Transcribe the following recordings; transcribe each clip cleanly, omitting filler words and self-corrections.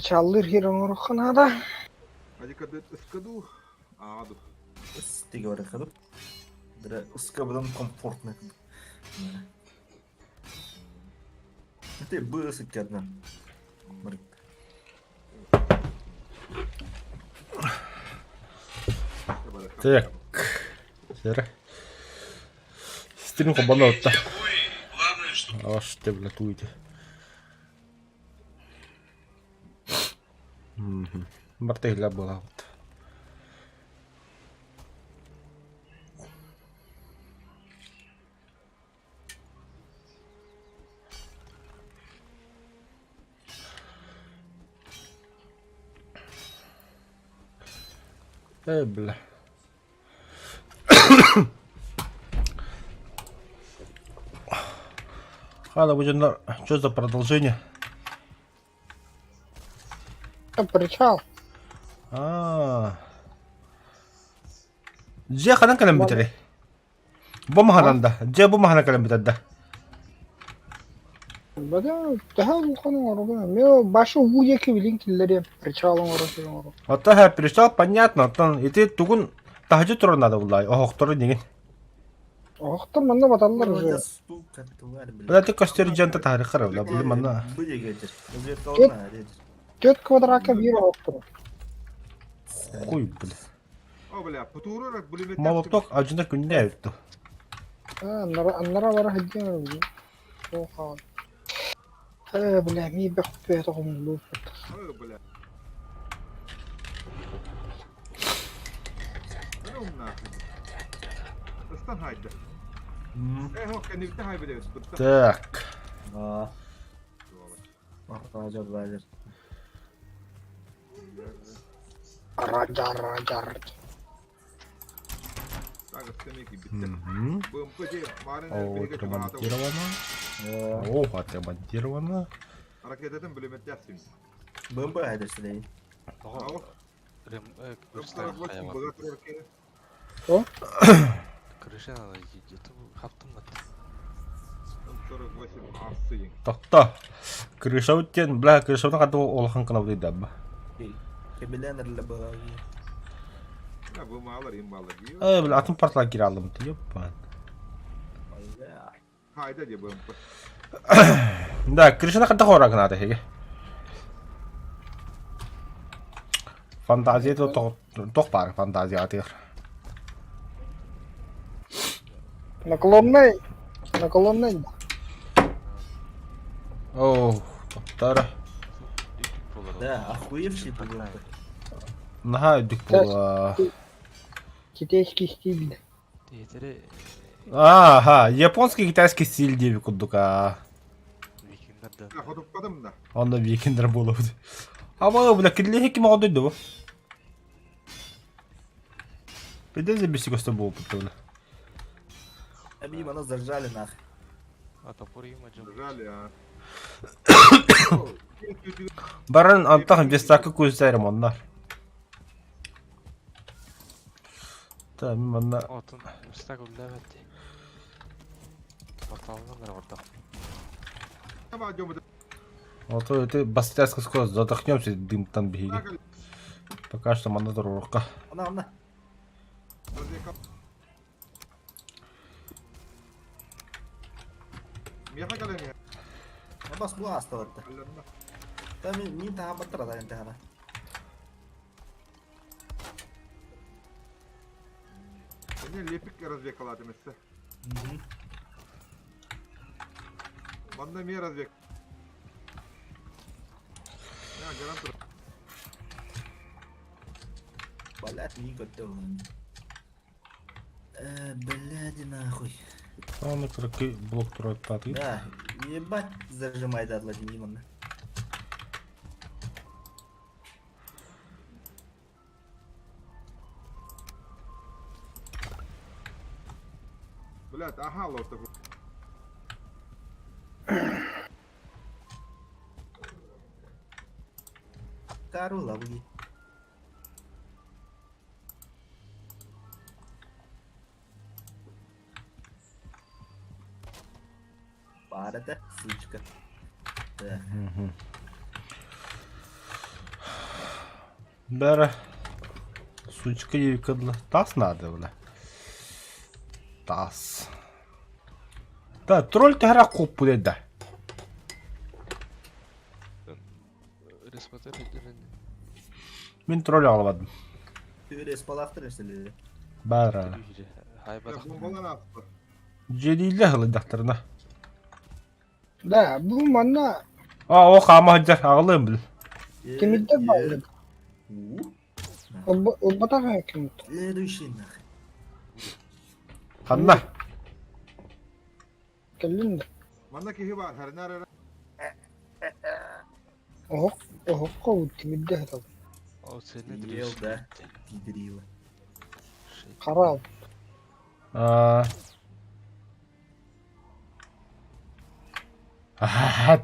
Причаллыыр сир оҥоруохха наада. Ыскаду, ааду. Ты говоришь, Ыска быдан комфортно. Ты бысыккарна. Так. Сера. Стрим холбоно отта. Аш ты, бля, туйте. Барта иһиллэр буолаабыт. Э, бля. Хана бу дьоннор что за продолжение? Причал. Аа. Дьиэ ханан кэлэн бүтэрий? Бу маһынан да. Дьиэ бу маһынан кэлэн бүтэр да. Бада төһө улахан оҥоругун эмиэ башы уу диэки билин киллэриэм причал оҥоро оҥоро. Оттон һэ причал понятно, оттон ити тугун таһдьа турар надо буллай, оһохтору нигин. Оһохтор манна баталлар уже. Бля ты костер дьанта таһарыххар бля, били манна. Түөрт квадракка биир оһох турар. Хуй бля. О, бля, потурар пулемет. Молоток адьына күннэ эбит. Аннара аннара бара сылдьан Суох Э, бля, ми бөхпү тоҕумуллуу. О, бля. Так. Раджар, раджар. Мгм. О, отремонтировано. О, отремонтировано. О? Тохто. Крыша үттен, бля, крышаны кату улахан кынабыт даба. Э, бля, атын портала кире алдым. Ёппан. Да, крышаны ката хора гынады хеге. Фантазия тох бар, фантазия атыр. Наклонный. Наклонный. О, тоқтар. Да, охуевший был. Наһаа үрдүк буолла. Китайский стиль. Ага, японский китайский стиль диэби курдук аа. Онно викиндер буолабыт. Аба, бля, киллиһи ким оҕо дойду бу? Пиздец забеси көстө буолбут бля. Мимо нас зажали нахуй. Баран антах вестакы көзләрем оннар. Та мин манна Ото это бастяска скоро задохнемся дым там биһиги. Пока что манна туруохха. Она, она. Бас бу асталатта. Та мин мин таһа баттара да интахана. Блядь, мин көттө Э, блядь, нахуй. Аны кыракый блок турат Да, ебать зажимает Владимир именно. Кару ловли. Пара-то, сучка. Так. Бәрі сучка диэбиккэ таас наада бile. Таас. Да, тролль төһөрө куоппут да. Мин тролль аҕалбатым. Респалаахтар эсэлэрэ. Баара. Дьиэлииллэ сылдьахтарына. Да, бу манна А, о хаама сылдьар, аҕалыам бил. тимирдэр бааллар. Ылбатах ким. Следующий нахуй. Ханна? Кэллин да. Манна киһи баар, хэрнаар эрэ. Оһох, оһоххо тимирдэ сытал. Ел, да. Пидорила. Харал. А.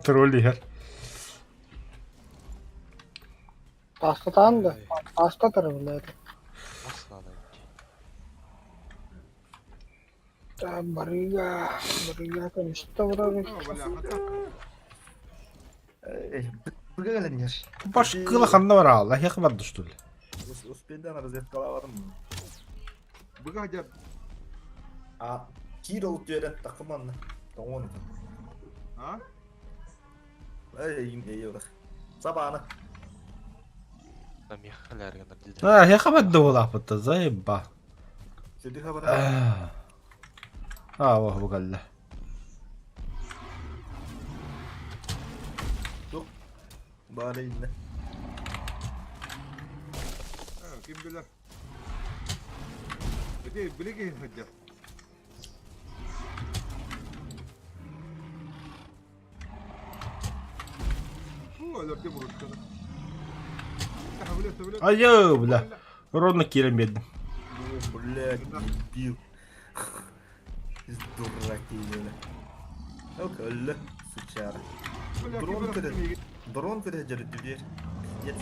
Тролль иһэр. Таастатаан да, таастатар бile. Барыга, барыга көмүстэ барар. Быга кэлэн Башкыла ханна бар аалла, хех барда что ли? Успейдан разведкалаабатым. Быга дьар. А кир ол түөрэн такыманна. Тоҥон. А? Эй, им эй олах. Сабааны. А, хех барда буолааппыта, заеба. Сиди хабара. А, о, бу кэллэ. Тук. Баары инне. Ким билэр? Ити билиги сылдьар. Айыы, бля. Ровно киирэн биэрдим. О, блядь, дебил. Из дураки, бля. Ок, өллө, сучара. Дрон кэлэн, дрон кэлэн дьэрдибиэр. Пиздец.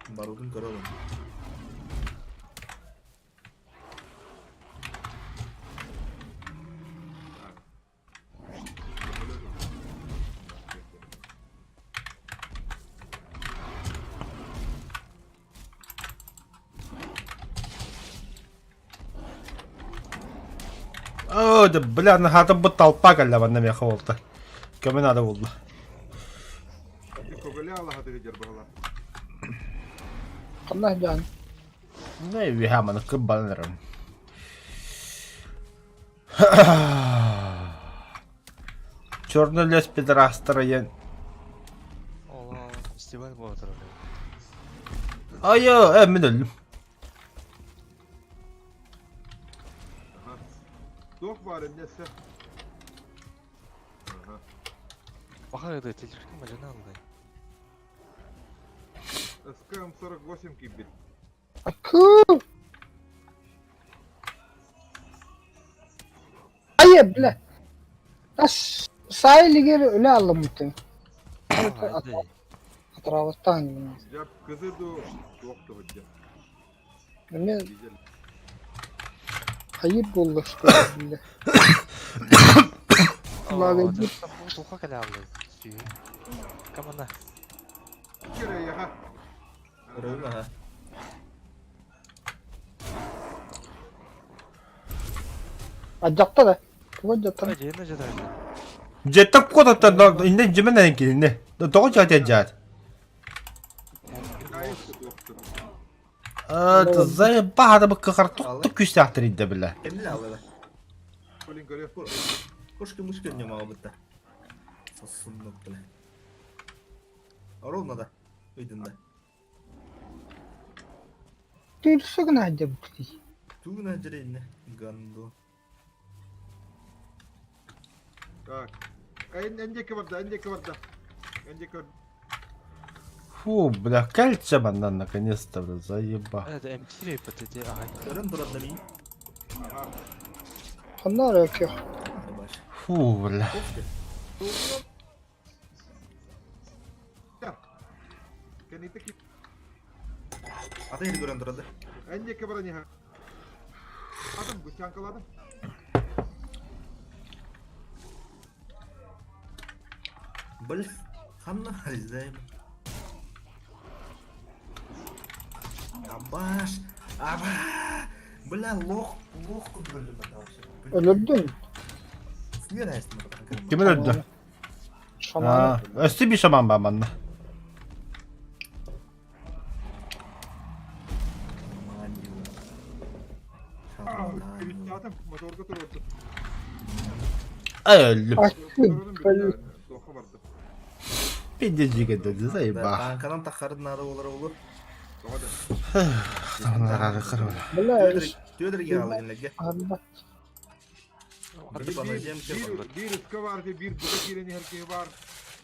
Барудун көрөбүн. О, да бля, наһаата бу толпа кэллэ манна миэхэ буолта. Көмө наада буолла. Ханна дьаан. Не, үһэ маны кырбанан эрэрим. Черный лес пидорастара диэн. Фестиваль буола турар. Айа, э, мин өллүм. Туох баар иннессе. Баха да телефон мажана алдай. СКМ-48 киирбит. Акыы! Айа, бля. Ас саайлигер өлө алламмытым. Атыраабаттаан. Дьэ, кызыр дуу, туох туһуддьа. Эмиэ Дизель. хайыр буолла что ли, бля. Лагайдыр. Туха кэлэ алдай. Камана. Кире, яха. Көрөбүн аха. Адьахта да. Туга адьахтар. Дьиэнэ дьэ Дьиэттэн куотаттан иннэ дьимэн эйин кинини. Тоҕо дьаат дьаат? Заебаһа да быккахар тук күүстээхтэр идэ бile. Эмне алыла? Блин, көрө. Кошка мышка не мага бытта. Сосуннук бile. Ровно да. Ыйдын да. Түйрсө гына адьабыт. Тугуна жерейне. Ганду. Так. Эндеки барда, эндеки барда. Эндеки барда. Фу, бля, кольца манна наконец-то, бля, заеба. Это МТ ПТТ, ага. Көрөн турат да мин. Ага. Ханна аракы. Баш. Фу, бля. Кофе. Кэнники Ата ери көрөн турат да. Эндеки бара неха. Адам гусянкаладым. Бил. Ханна харизайм. Абаш! Аба! Бля, лох, лох курдук Өлөрдүн. Кимин өлдө? Шаман. Өссө bir шаман бар манна. Атым моторга турурду. Өллүм. Өллүм. Пиздец dedi заеба. Танканан тахарын наада болар olur. Бля, Түөдөргө алыгынлеге. Биир ыска бар, биир быга киирэн иһэр киһи бар,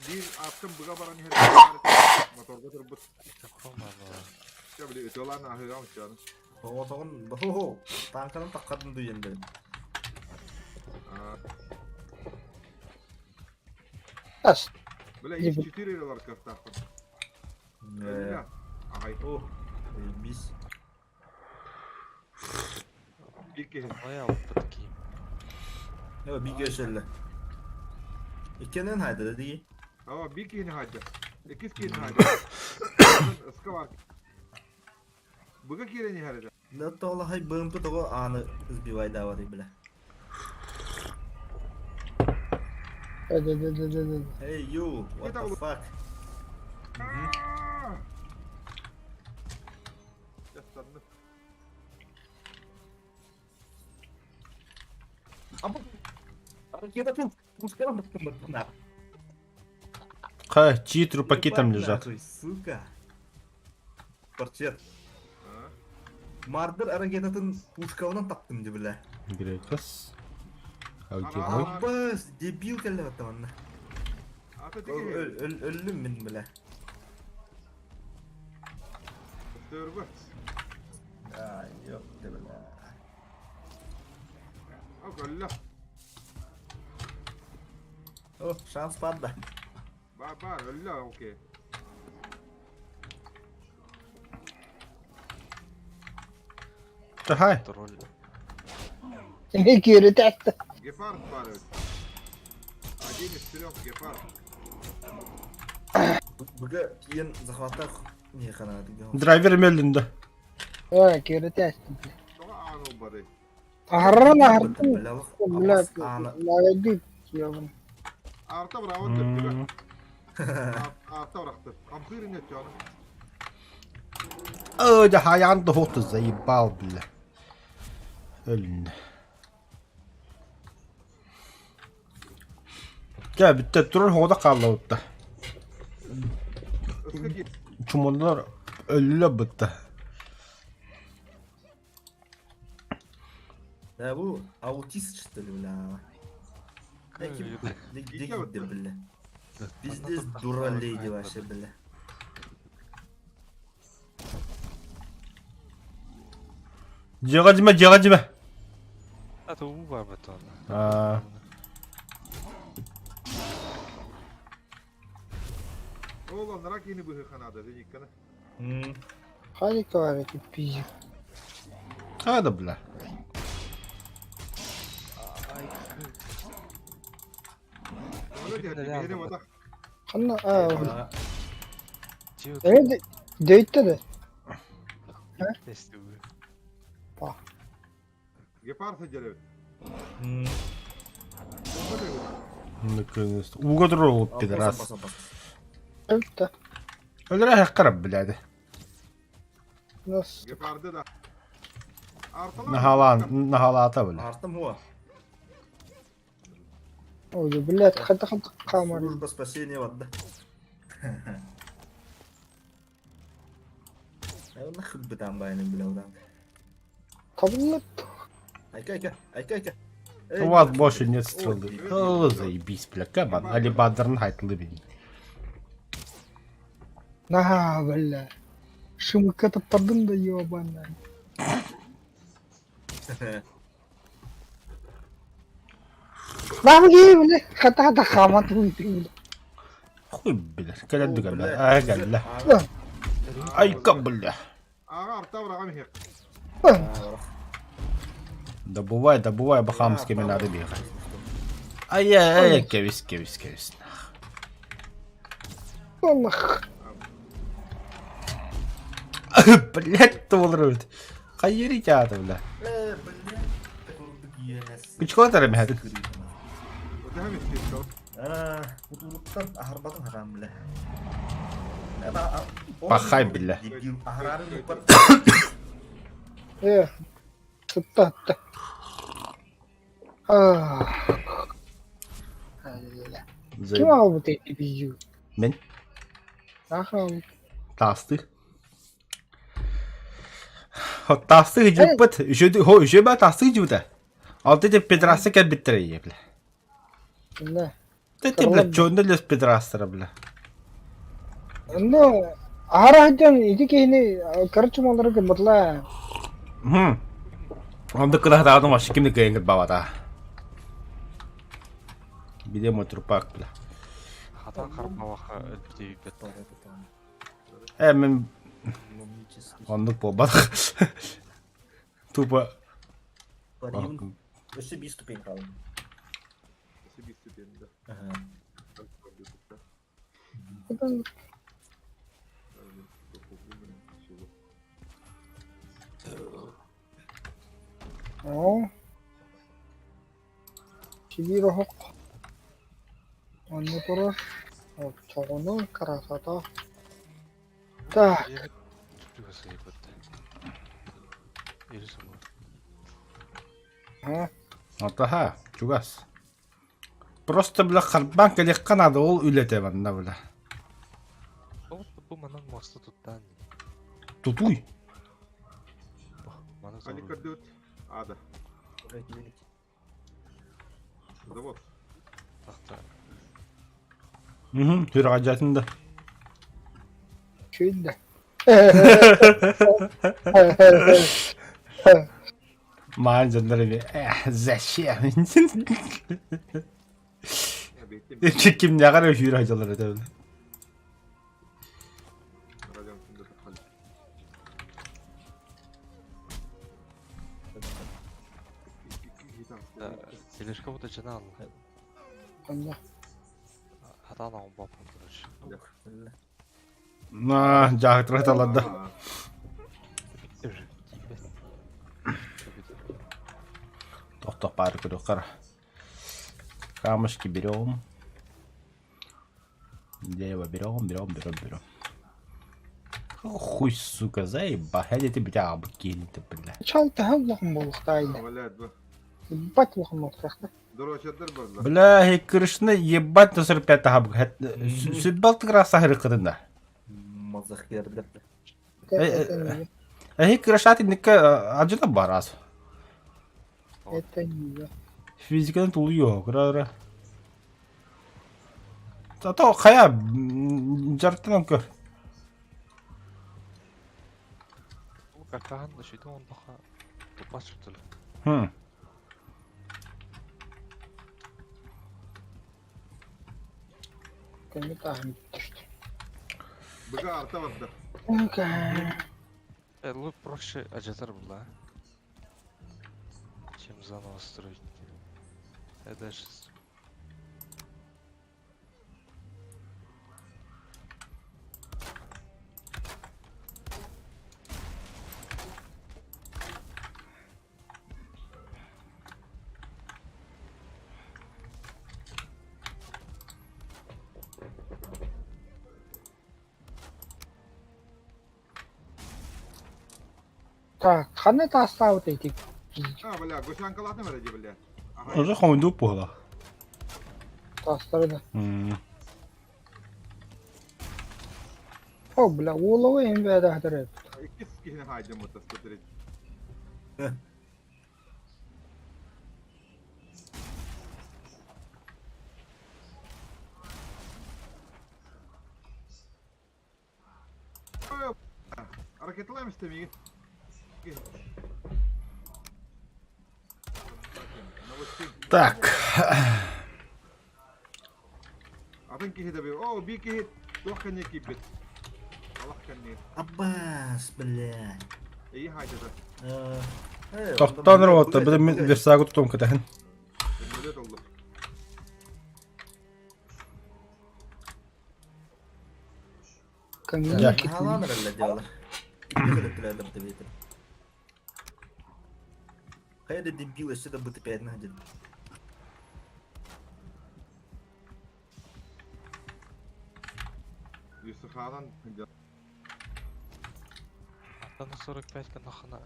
биир аттан быга баран иһэр киһи бар, моторга турбут. Чэ, били ытыалаан аһыаҕам чааны. Тоҕотоҕун хо танканан таххарын дуйен бэрин. Ас. Бля, X4 эрэ бар кыахтаахпын. Аҕай. О, бис. Биир киһи. Yo bir gösterle. Иккенен хайда дии. Ама биир киһини хаайда. Иккис киһини хаайда. Ыска бар. Быга киирэн иһэр этэ. Да тола хай БМП того ааны сбивай давай бля. Да-да-да-да-да. Hey you, what the fuck? Дьастанным. Ха, чьи трупаки там лежат? Сука. Портрет. Мардыр ракетатын пушкалынан таптым деп бля. Грекос. А где мой? Абас, дебил кэллэ баттаманна. Өллүм мин бля. Ай, ёп, бля. О, шанс падла. Бар, өллө, окей. Хай. Кири тәтті. Гепард бар эбит. Один из трех гепард. Быга тиен захваттах не хана Драйвер меллинде. Ой, кири тәтті. Тоҕо аан ылбадай? Аһарран аһардым. Бля, лагайдык, ёбан. Арта браво төптүгө. Арта бырахты. Хамсыыр иннеччи аны. Ой, да хаян да заебал, бля. Өлүннэ. Дьэ, бүттэ турар хоҕо хааллабытта. Ыска киир. Чумоннор өллө бытта. Да бу аутист что ли, бля. Где бля. Пиздец дуралей вообще, бля. Дьиэҕэ дьимэ, дьиэҕэ дьимэ. А то уу бар бытон. Аа. Ол анара киһини быһыханаада зеникканы. Халика бар эти пиздец. А да, бля. Ханна, а, э, дөйтті де. Гепард сылдьар эбит. Наконец-то. Ууга турар ол пидорас. Өлтті. Өлөрө хаккарап, блядь. Нас. Гепарды да. Арталар. Наһалаан, наһалаата, бля. Артым хуа. Ой, блядь, хата хата камер. Служба спасения ватда. Нахуй бы там байны, бля, удан. Табылып. Айка, айка, айка, айка. У вас больше нет стрелы. О, заебись, бля, кабан. Алибадырын хайтылы бин. На, бля. Шымыкка таптардым да ёбаная. Нахуй, бля, хата хата хамат бля. Хуй, бля, кэлэн бля. Ай, кэллэ. Айка, бля. Аҕа арта быраҕам иһиэх. Добывай, добывай, бахамскими надо бегать. Ай-яй, кэбис, кэбис, кэбис. Аллах. Блять, туолар эбит. Хайыри театр, бля. Э, блядь, курдук иэнэс. Күчкө тарым хәтин. Аа, кутуруктан аһарбатын хараам бля. Пахай, бля. Аһарарын уппат. Э, сытта сытта. Аа. Ким аҕалбыт эти Мен Наах аҕалбыт. таастыы. Таастыы жыппыт. Үшө ба таастыы жыбыта. Алты деп педрасы кэлбиттэр ийэ, бля. Инна. Ты, бля, чонда лес педрастара, бля. Онно аһара сылдьан ити киһини короче маллары гыммытла. Хм. Онда кыраһдаҕын вообще кимни кыайан кырбабата. Биде мой трупак, бля. Хатан харбалаха өлбүтэ Э, мен оннук буолбатах. Тупо. Өссө биир ступень хаалла. Өссө биир ступень, да. Ага. Оо. Сибиир оһох. Онно турар. Оччоҕуна красота. Так. Атаха, чугас. Просто, бля, харбаан кэлиэххэ наада, ол үлэтэ манна, бля. Бу манан муоста туттаан. Тутуй. Маны Они көрдүбүт. Ада. Завод. Тахта. Угу, сүрэҕэлдьээтин да. Чүйдэ. Маан дьоннор эми зачем? Кимнээҕэр өһүүр сылдьаллар этэ. Тележка бута жана алла. Онно. Хатаан оҥбоппун короче. На, дьаһыктара таларда. Тохтох баары көрүөххэ. Камушки берем. Дерево берем, берем, берем, берем. Хуй, сука, заеба. Я тебе абыккиин, бля. Чалта улахан буолуохтаах Ебать улахан буолуохтаах Бля, Кришна ебать на 45 хаб. Сүтбалты краса хырыккытында. Мазахердер. Эһи Кришна инникке ажыта барас. Это не я. Физиканы тулуйо, кыра. Тато хая жартынан көр. Какахан шүйден ондаха тупас сүтүл. Хм. Көмө таһым түштү. Быга арта барда. Э, лучше проще ажатар была, чем заново строить. Я дальше. Так, ханна таастаабыт ити А, бля, гусянкалатын бара дии, бля. Уже хомойдук буола. таастары да. О, бля, уоловы эм бэдэ хатыр Иккис киһини хаайдым вот смотреть. Ракеталаем истемиги. Так. Атын киһи да О, би киһи туох кэннэ киирбит. Алах кэннэ. Аббас, блядь. Эйи хаайдата. Тохтоон роботта, бу мен версагы тутуом кэтэһин. Өмөлөт оллу. Дьэ. Хаалаан эрэллэр диалар. Хайа да дебил өссө да БТП-нэн сылдьар. Юсуханан Аттан 45 канахана.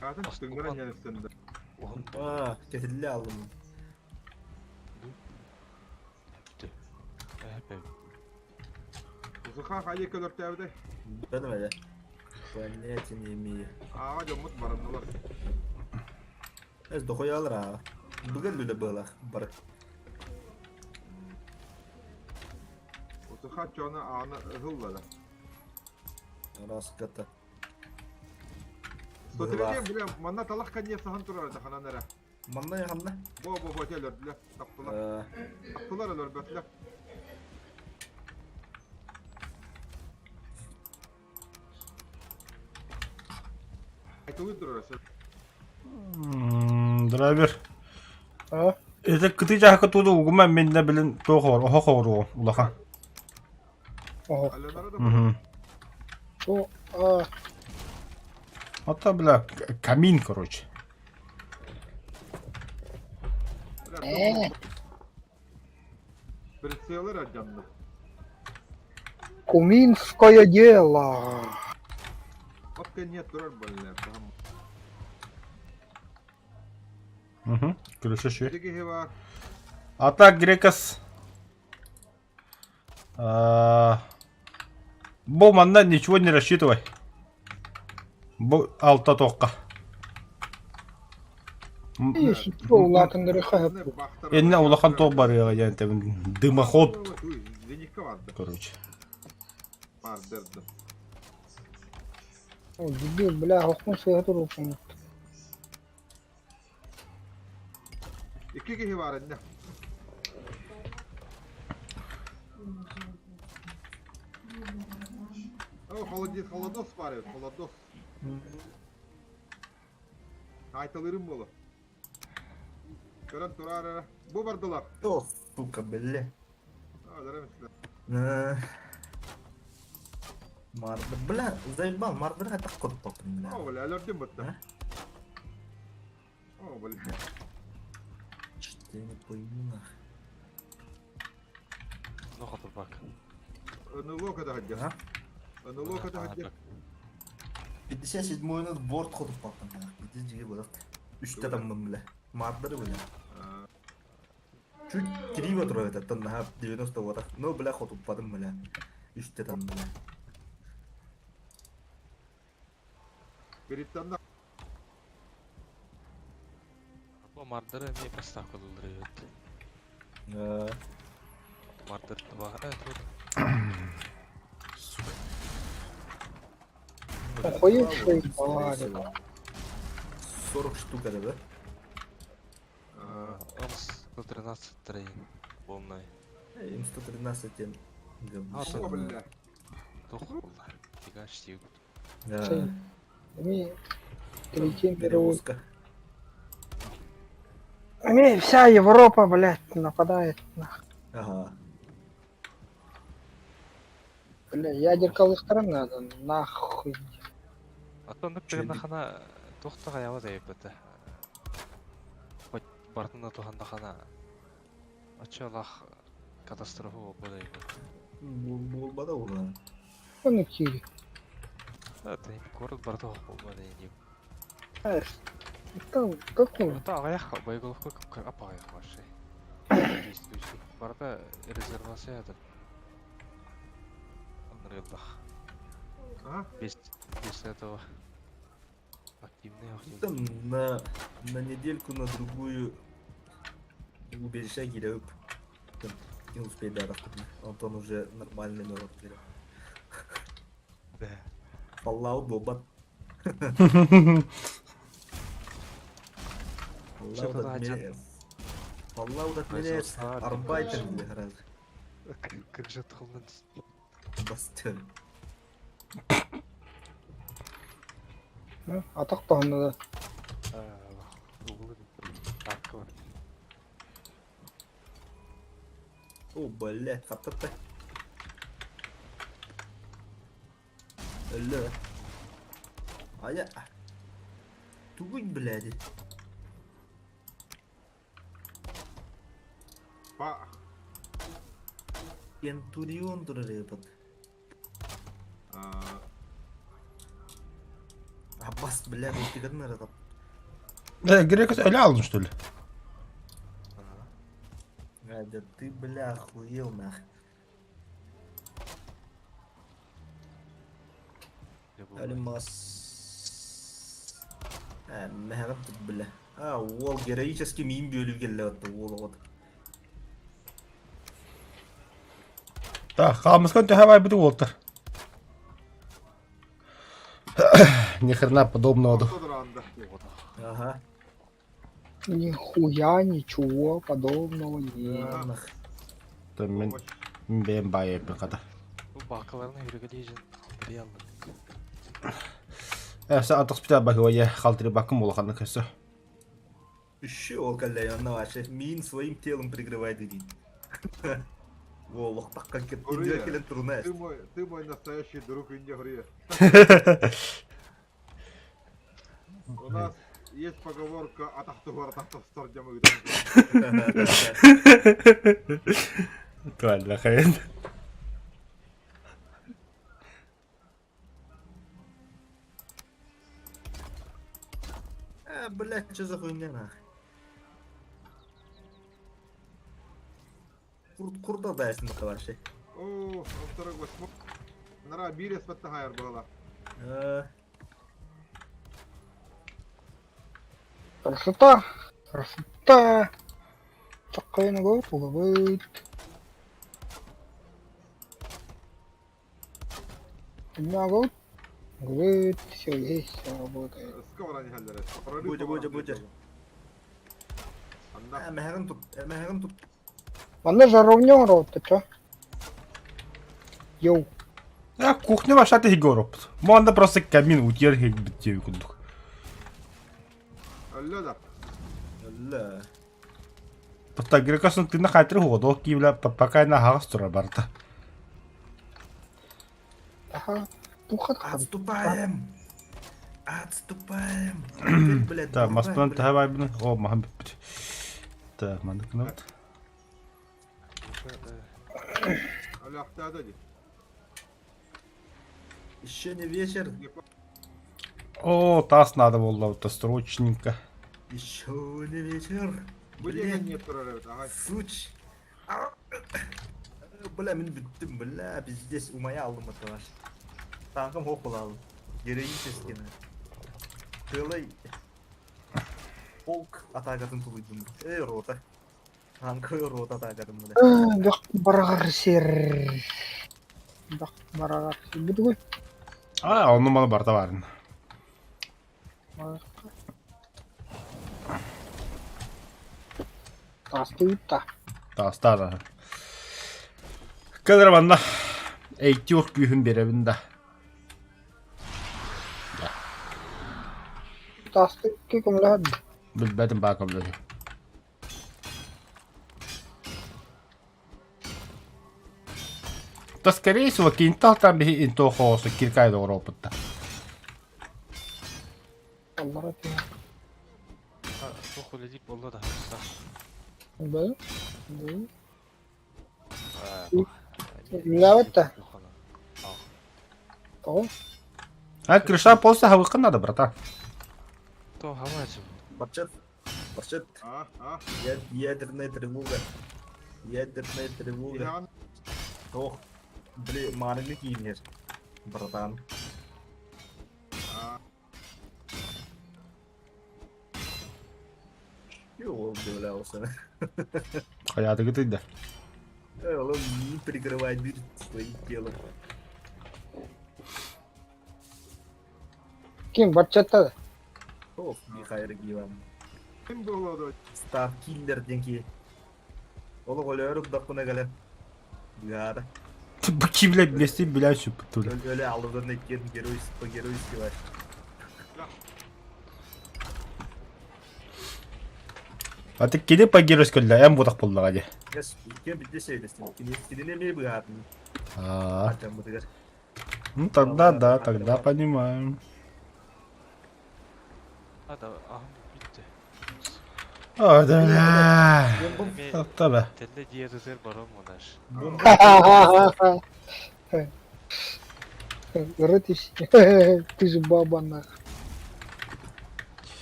Атын тыҥыран яныстында. Аа, кэтиллэ алым. Юсуха хайа көлөртөөбүтэй? Бэним эле. Понятия не имею. Ааҕа дьоммут бараннулар. Эс дохуялар аа. Бүгін үле быылах бар. Юсуха чону ааны ыһыллада. Раската. Сотырыне бile манна талах конец сахан турар да ханан эрэ. Манна яханна. Бо бо бо телөрдүлэр, таптылар. Таптылар өлөрбөтүлэр. Айтылы турар Драйвер. А? Это кыты жаһка тууду угума минне билин туох ор, оһох оруо улахан. Ого. Алланара да Мгм. О, а, Ата бля камин короче. э, Прицелы радянны. куминское дело. От нет турар больная. Мгм. Күлүшө шү. Диги бар. Ата грекас. А, Бу манна ничего не рассчитывай. Бу алта тоққа. Улаатындыры хаһып. Энне улахан тоқ бар я диэн дымоход, Зенитка барды. короче. Бар дерді. О, дебил, бля, хохмун сыһа туруппун. Икки киһи бар энне. О, холодец, холодос бар edi, холодос. Айталырым болу. Көрөн турар эрэ. Бу бардылар. О, сука, бля. А, Мардыр, бля, заебал, мардырга так коркпаппын, бля. О, бля, өлөрдүм бутта. О, бля. Что я не пойму, нах. Ну, хотурбак. НЛО когда А? НЛО когда 57 минут борт хотурбаппын, нах. Иди жиги болот. Үстә таммын, бля. Мардыр, бля. Чуть криво турар это, на 90 ватах. Но, бля, хотурбадым, бля. Үстә там, бля. Перед Бу мардыры мне поставка дулдырып. Мардыр два. Тут. Сука. Охуевший валик. 40 штук это, да? М113 трейн. Полный. М113 тен. А, О, бля. Тух булла. Тигач тип. Да. Эми третий мировой. Перевозка. Эми вся Европа, блядь, нападает. Нах. Ага. Бля, ядеркалыктарын надо, нахуй. А то Чё, хана тухтага ява да это. Хоть бартына туханда хана. Ачалах катастрофа болду. Булбада ула. Он кири. Это город бартага болду не. Там какой? Это аяк боеголовка апагай вообще. Действующий. Барда резервация это. Анрылдах. Ага. Без этого активный активный. Там на недельку, на другую убежища гиреп. Там не успеет да, Антон уже нормальный народ. Да. Fallout болбат. Что Fallout тогда отменяется. Fallout отменяется. Арбайтер бля, раз. Как же тулын. Бастер. Атак да. О, блядь, хаттатта. Өллө. Айа. Тугуй блядь. Па. Кентурион турар эбит. Аббас, бля, ультигарын аратап. Э, Грекос өлө алдың, что ли? А, да ты, бля, охуел нах. Алимас. А, мэхэҕин тут, бля. А, уол героический миин бүөлүү кэллэ отто уол оҕото. Так, хаамыскан төһө байбыты уолтар. Ни хрена подобного. Ага. Нихуя, ничего подобного нет. Мен бэйэм баайыппын хата. Бу баакаларын үрүгэлиижин халтырый аллын. Э, атах бакы халтыры бакым улаханна көсө. Еще ол кэллэ онно вообще мин своим телом прикрывает дии. Во, лохтакка Уруя. кэлэн туруна. Ты мой настоящий друг, Индия Гурия. У нас есть поговорка «Атахтугар, атахтастар дьамы». Туалла хрен. А, блядь, что за хуйня нах? Курт курда дайсын вообще. О, второй восьмой. Нара бире спаттахайр была. Красота! Красота! Чаккайны тугабыт. Могут. Говорит, все есть, все работает. Будя, будя, будя. Эмэһэҕин тут, эмэһэҕин тут. Манна жаровня рот, ты чё? Йоу. А кухня ваша ты город. Манда просто камин утер битте кудук. Алло Алла. Просто грекосын ты на хатыр ходу кивля пока на хагас тура барта. Ага. Тухат хаб. Отступаем! Отступаем! Блядь, Так, маспан тахабай бны. О, махам бит. Так, мандык вот. Еще не вечер. О, тас надо было вот срочненько. Еще не вечер. Блядь, суч. Бля, мин бүттүм, бля, пиздец, умая алдым это ваш. Танкым хоқ алды. Героический. Целый полк атакатын тулуйдум. Эй, рота. Танковый рота атакатын, бля. Бак барагар сер. Бак барагар. Бүтүгүй. А, онну маны барта барын. Тасты та. Таста да. Кадр манна. Эйтюр күйүн беребин да. Тасты ки көмләд. Билбетим бакым dedi. Да, скорее всего, кинтал там би инто хоосу киркай опытта. Аллара ти. Туох үлэлиир буолла да. Бу. Бу. Үлэлээбэт Тоҕо? А крыша полностью хавыкын надо, брата. То хаваачым. Барчат. Барчат. Ядерная тревога. Ядерная тревога. Ох, блин, маныгы киинер. Братан. Чего удивлялся? Хайаты гытыйда. Он не прикрывает дверь своим телом. Ким барчатта? Ох, Михаил Гиван. Став киллер деньги. Ол олөрүк даккуна кэлэн. Гара. Быки, блядь, вместе, блядь, всю пытуля. Өлө алыдан эккен геройс по геройски бар. А ты кини по геройски да, эм бутак буллага ди. Яс, иккен бидде сейлестин. Кинине ме быгаатын. А, Ачан бутыгар. Ну тогда да, тогда понимаем. Ада аһым бүттэ. О, да бля. Эми Таба. тэллэ дьиэ тутар барам мунаш. Бомба. Рытыш. Ты же баба нах.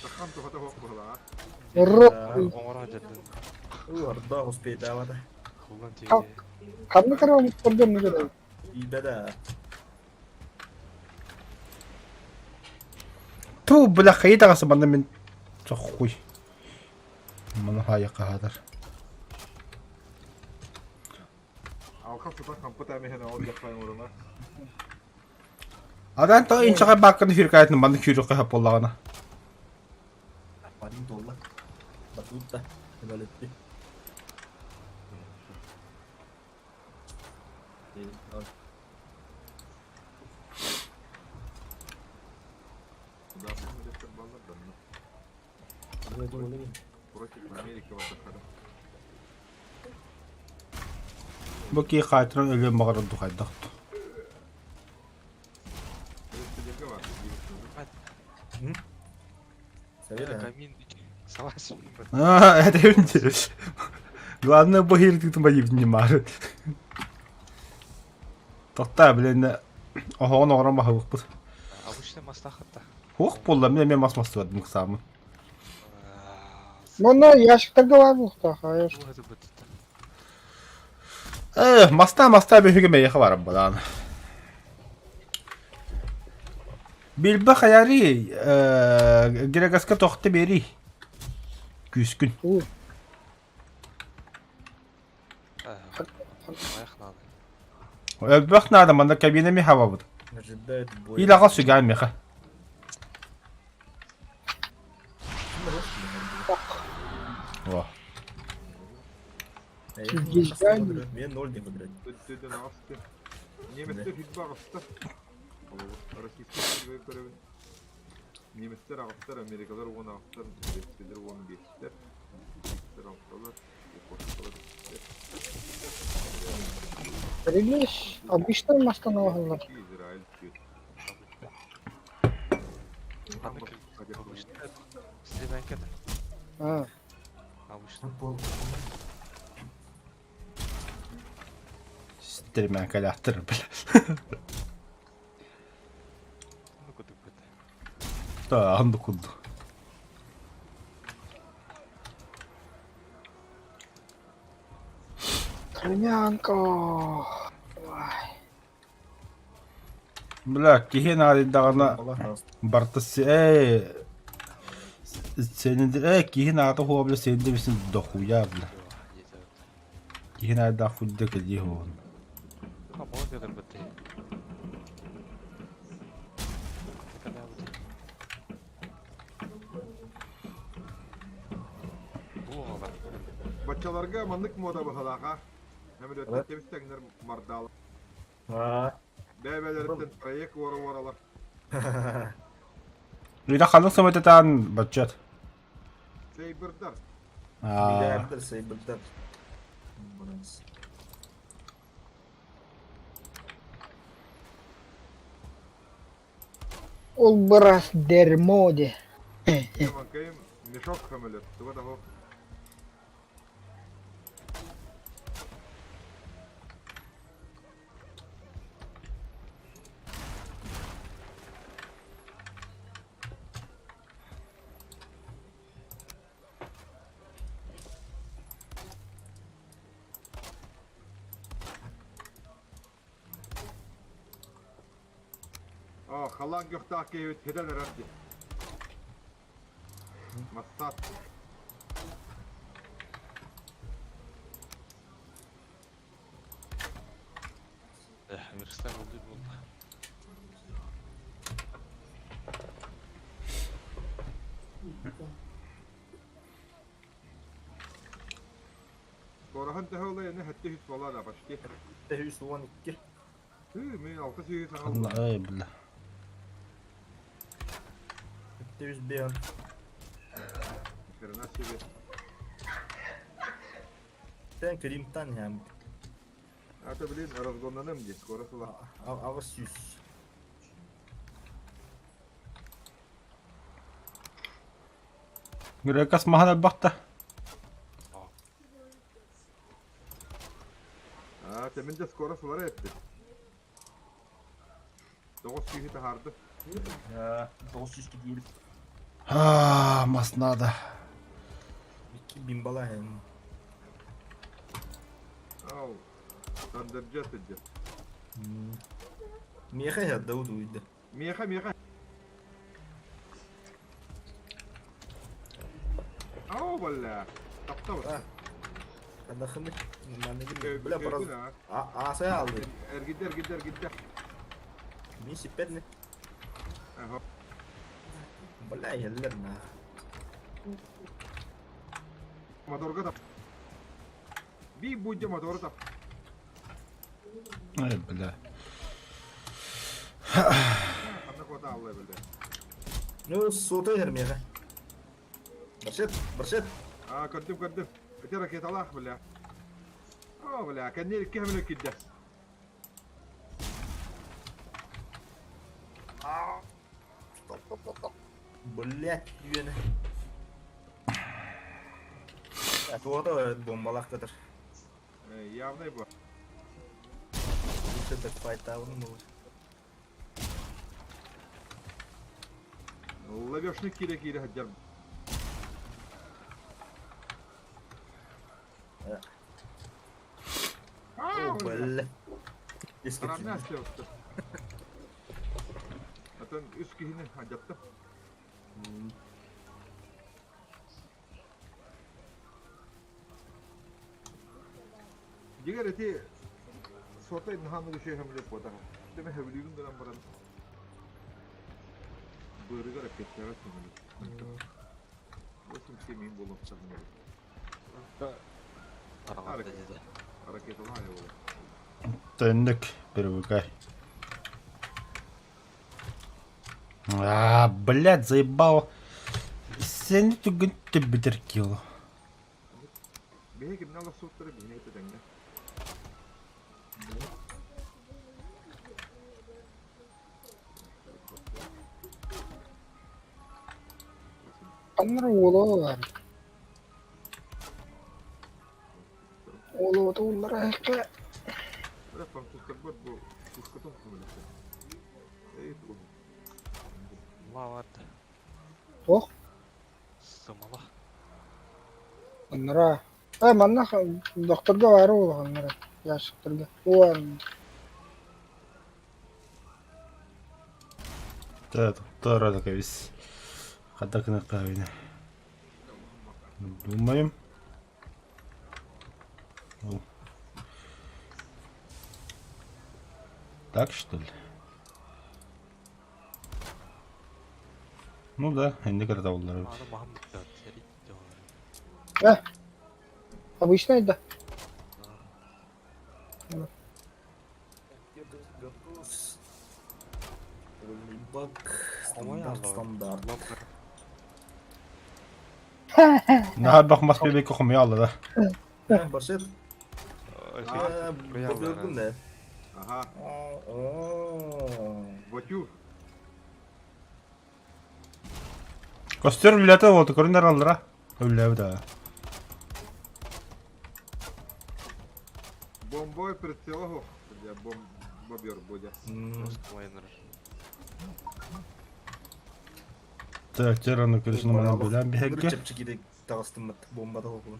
Сахан тухата хоқ була. Рот. Оҥоро дьэрдин Арда успейдавада. хулан Хал. тиги. Ханна карам кордон нүгэ. Ибеда. Ту, бля, хайда манна мин хуй. Маны хая кахатар. Алқа сытан хампыт әмехен ол жақпайын орына. Адан то инчага бакканы хүркайтын манны хүрүккэ хап боллагана. Парин долла. Батутта. Эвалетти. Против Америки ватахара. Бу ки хайтыран өлөн багар духайдах. Совета. Камин саласым. А, это интересно. Главное, бу хирдик тумба не мар. Тохта, блин, охон оҕорон баһылыкпыт. Обычно маслахатта. Хуох буолла, мен мен мас мастыбадым кысаамын. Мона ящиктарга бар буохтаах. Э, маста маста бөһүгө мейхэ барам балаан. Билбэ хаяри, э, герегаска тохты бери. Күскүн. Уу. Өлбөх надо, манда кабина ми хавабыт. Ожидает бой. Илаға сүгән меха. О. Мен ноль не выиграть. Немецтер хитба ағыстар. Российский көребін. Немецтер ағыстар, Америкалар он ағыстар, ресейлер он бестер. Алтылар, японцалар Релиш обычный мастан оҕоллор. Израиль түт. Стремянкада. А. Обычно. Стремянка каляттыр, бля. Ну куда быт. Да, анды кудду. Кремянка. Бля, кихин арындағына бартысы, эй, сенин, эй, кихин аты хуа, бля, сенин де бисин дохуя, бля. Кихин ары худда кели хуан. А, можно быт. Бачаларга маннык мода бахалаха. Әмілеттен тебістәңнер мардал. Бәбәлерттен проект ора-оралар. Үйде қалың самайтатан бачат. Сейбірдар. Миллиардер сейбірдар. Ол бырас дерьмо де. Мешок хамылет. Туга того. Халан гөхтаах кейбит хеден эрерди. Массат. Верстак oldu buldu. Корахан тэхэ не хэтте хүс болаа да почти. Хэтте 112. Хүү, мен 600 саңал. Ай, бля. Хэтте 105. Хрена себе. Sen Кримтан ям. А то, блин, разгоннаным ди, скоро сыла. Ава сюс. Грекас маһан элбэхтэ. Аа, тэмин да скоро сылара эттэ. Тоҕус киһи таһаарды. 900 киирбит. Аа, мас надо. Икки бимбала эн. Ау, тандырдьа сылдьар. Миэхэ иһэрдэ удуйда. Миэхэ, миэхэ. Ау, балла. Таптабыт. Анахыны Бля, пораз... Аасай алды. Эргидде, эргидде, эргидде. Мин сиппэтни. Ага. Бля, иһэллэр на. Моторга тап. Би будья мотор тап. Ай, бля. Ханна кота аллай бля. Ну, сота иһэр миэхэ. Баршет, баршет. Аа, көрдүм, көрдүм. Ити ракеталаах, бля. О, бля, кэннир икки хэмилэ киирдэ. Стоп, стоп, стоп, стоп. Блять, үөнэ. Туота бомбалаах кытар. Явный бу. Лучше так файтауны может. Ловешник киирэ киирэ сылдьар. О, бля. Арамна астыабыттар. Атын үс киһини алдьатта. Дигэр ити сотай наһааны үчүгэй хөмүлүк буотаха. Теме хөбүлүүгүн гынан баран быарыгар эппиэттээбэт көҥүлү. 87 мин буолуохтаах Ракеталаах буолуо. Төннүк, привыкай. А, блядь, заебал. Сен түгін түбітір кило. Биһи кимнэ олохсуттара биһини кытта тэҥҥэ. Ханна уола баар. Уолу уллара эһэккэ. Бля, французтарбар бу пушкатын көмөлөстө. Эй, тугун. Лават. Туох? Сымала. Аннара. Э, манна докторга баара улаханнара. Ящиктарга. Уан. Тора такая весь. Хата кынакка Думаем. Так что ли? Ну да, инде кырата буллар. Э, обычный да. Бак, стандарт, стандарт. Наһаа бах мас бэбэкэ хомуйа да. Баршет. Бөтөргүн да. Ага. Ботюр. Костер үлэтэ буолта көрүнэр аллара. Үллээбит да. Бомбой прицела бом бобер будет. Так, тераны көрүсүн мана билэн биһэгге. Чэпчэкидик таҕыстыммыт бомбада холкулун.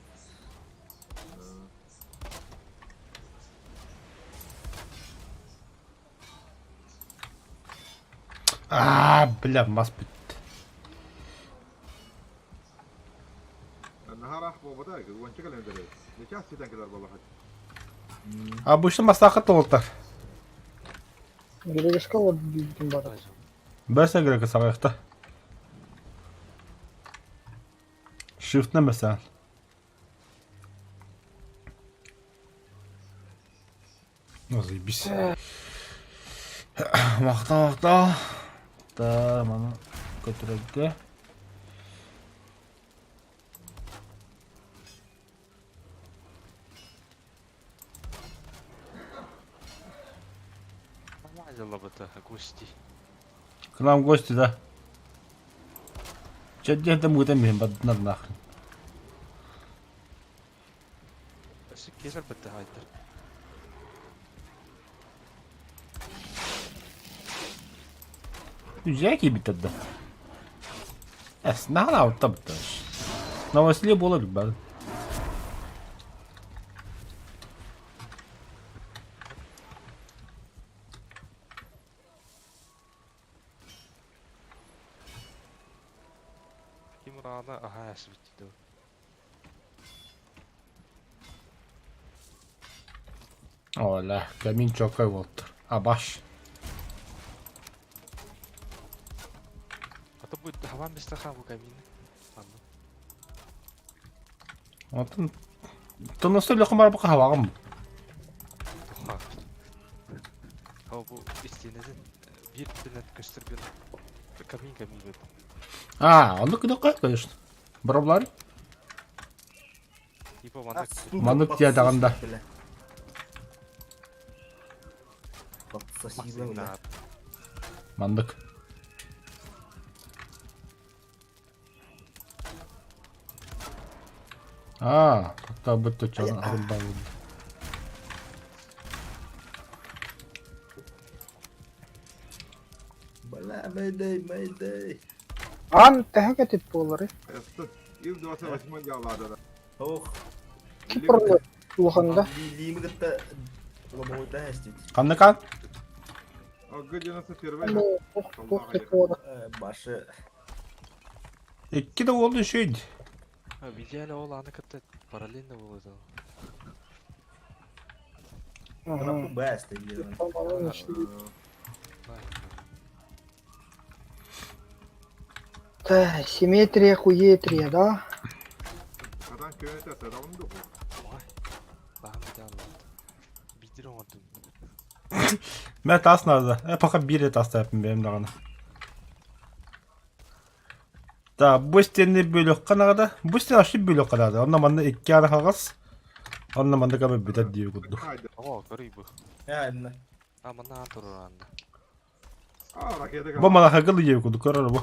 Аа, бля, мас бүттэ. Наһаа буолбата, уонча кэлэн эрэр. Нечаас ситэн кэлэр буоллахат. Обычно масаха толтар. Грегешка вот диибитин бары. Бэсэ грека саҕайахта. Shift'не mesela. Ну, заебись. Махта, махта. Да, маны көтөрөргө. Гости. К нам гости, да. Чэ, да мыытан иһин бардынар нахрен. Өссө киэсэр бытты хаайдар. Дьэ киирбиттэр да. Эс, наһаа быттар. Новоселье буолар бары. Ким ураана аһаа эсибит дуу. Оля, камин чокой болтур. Абаш. А то будет хаван без страха бу камин. Ладно. Онтон тоносто лөхөн бар бу хавагым. Туха. Хау бу истинеден биир тилинен көстөр камин камин бит. А, оннук гыныкка, конечно. Броблар. Типа маннык Маннык тиэдэҕин да. Бля. Подсоси, бля. Маннык. А, как-то будто чё арылбал. Бля, мэйдэй, мэйдэй. Аан төһө кэтит буолары? Ил 28 дьаалаада. Ох. Кипрлы улаханда. Лиими кытта лобовойда эстит. Ханныкан? Ага 91 Тух тух кепора. Башы. Икки да уолу үшүйд. В идеале ол аны кытта параллельно болот. Ага. Бэст. Та, симметрия хуетрия, да? Кадан көөнөтө садамын ду. Ой. Лахан идеал болот. Бидир оңордум. Мә тас надо. Пока бире тас тәпім бәйім дағаны. Да, бу стенни бөлөк канагада. Бу стен ашы бөлөк канагада. Онна манна икки ары хагас. Онна манна кабы бүтәт дии курдук. О, көрүй бу. А, именно. А манна турар анда. А, ракета. Бу мана хагыл дии курдук көрөр бу.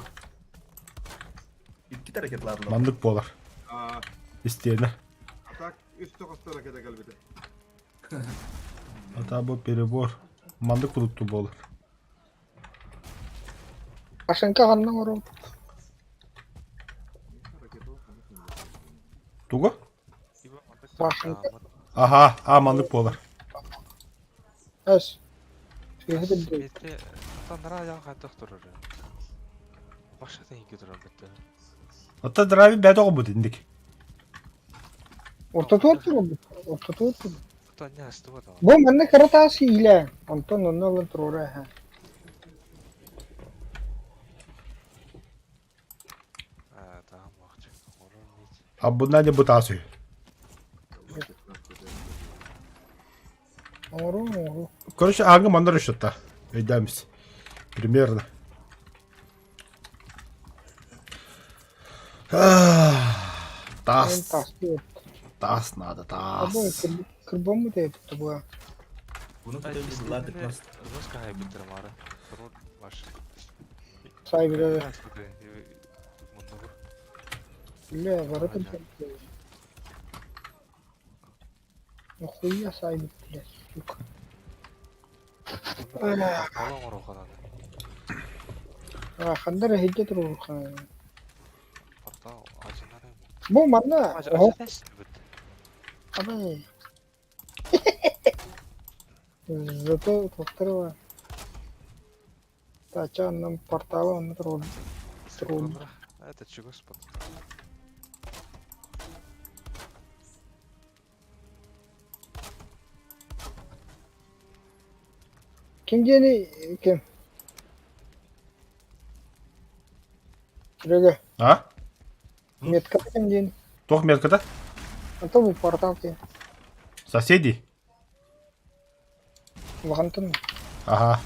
Икки ракетлар. Мандык болар. А, Истиэне. а так үстө коста ракета келбите. Ата бу перебор. Мандык курдукту болар. Башенка ханна орон. Тугу? Типа мандык Башенка. Аха, а мандык болар. Эс. Сүйһү бил. Бетте танара яң хантах турар. Башка икки турар бетте. Ата драви бәдә бу диндик. Орта тур бу. Орта тур. Та не астыва да. Бу манна кыра иле. Онтон онно олан турура ха. А, там вакыт. Орон нит. А бунна не бутасы. Оҥору оҥору. Короче, аңы мандар счетта. Өйдәміз. Примерно. Тас. Тас. Тас надо, А бу тас. кырбамы деп бу. Буну көтөбүз ладык нас. Жестко хай биттер мары. Турар баш. Сай биле. Мунда бу. Биле барытын. Нахуя сай биле, сука. Олон оро хананы. А хандар хиджет турур хан. Портал ажынары. Бу манна. Охо. Ажынары бит. Абай. Зато повторила. Тача нам портала он турур. Трудно. Это чего господи? Ким диэни ким? Серега, А? метка ким диэн? Тоқ меткада? А то бу портал ким? Соседи? Улахантан. Ага.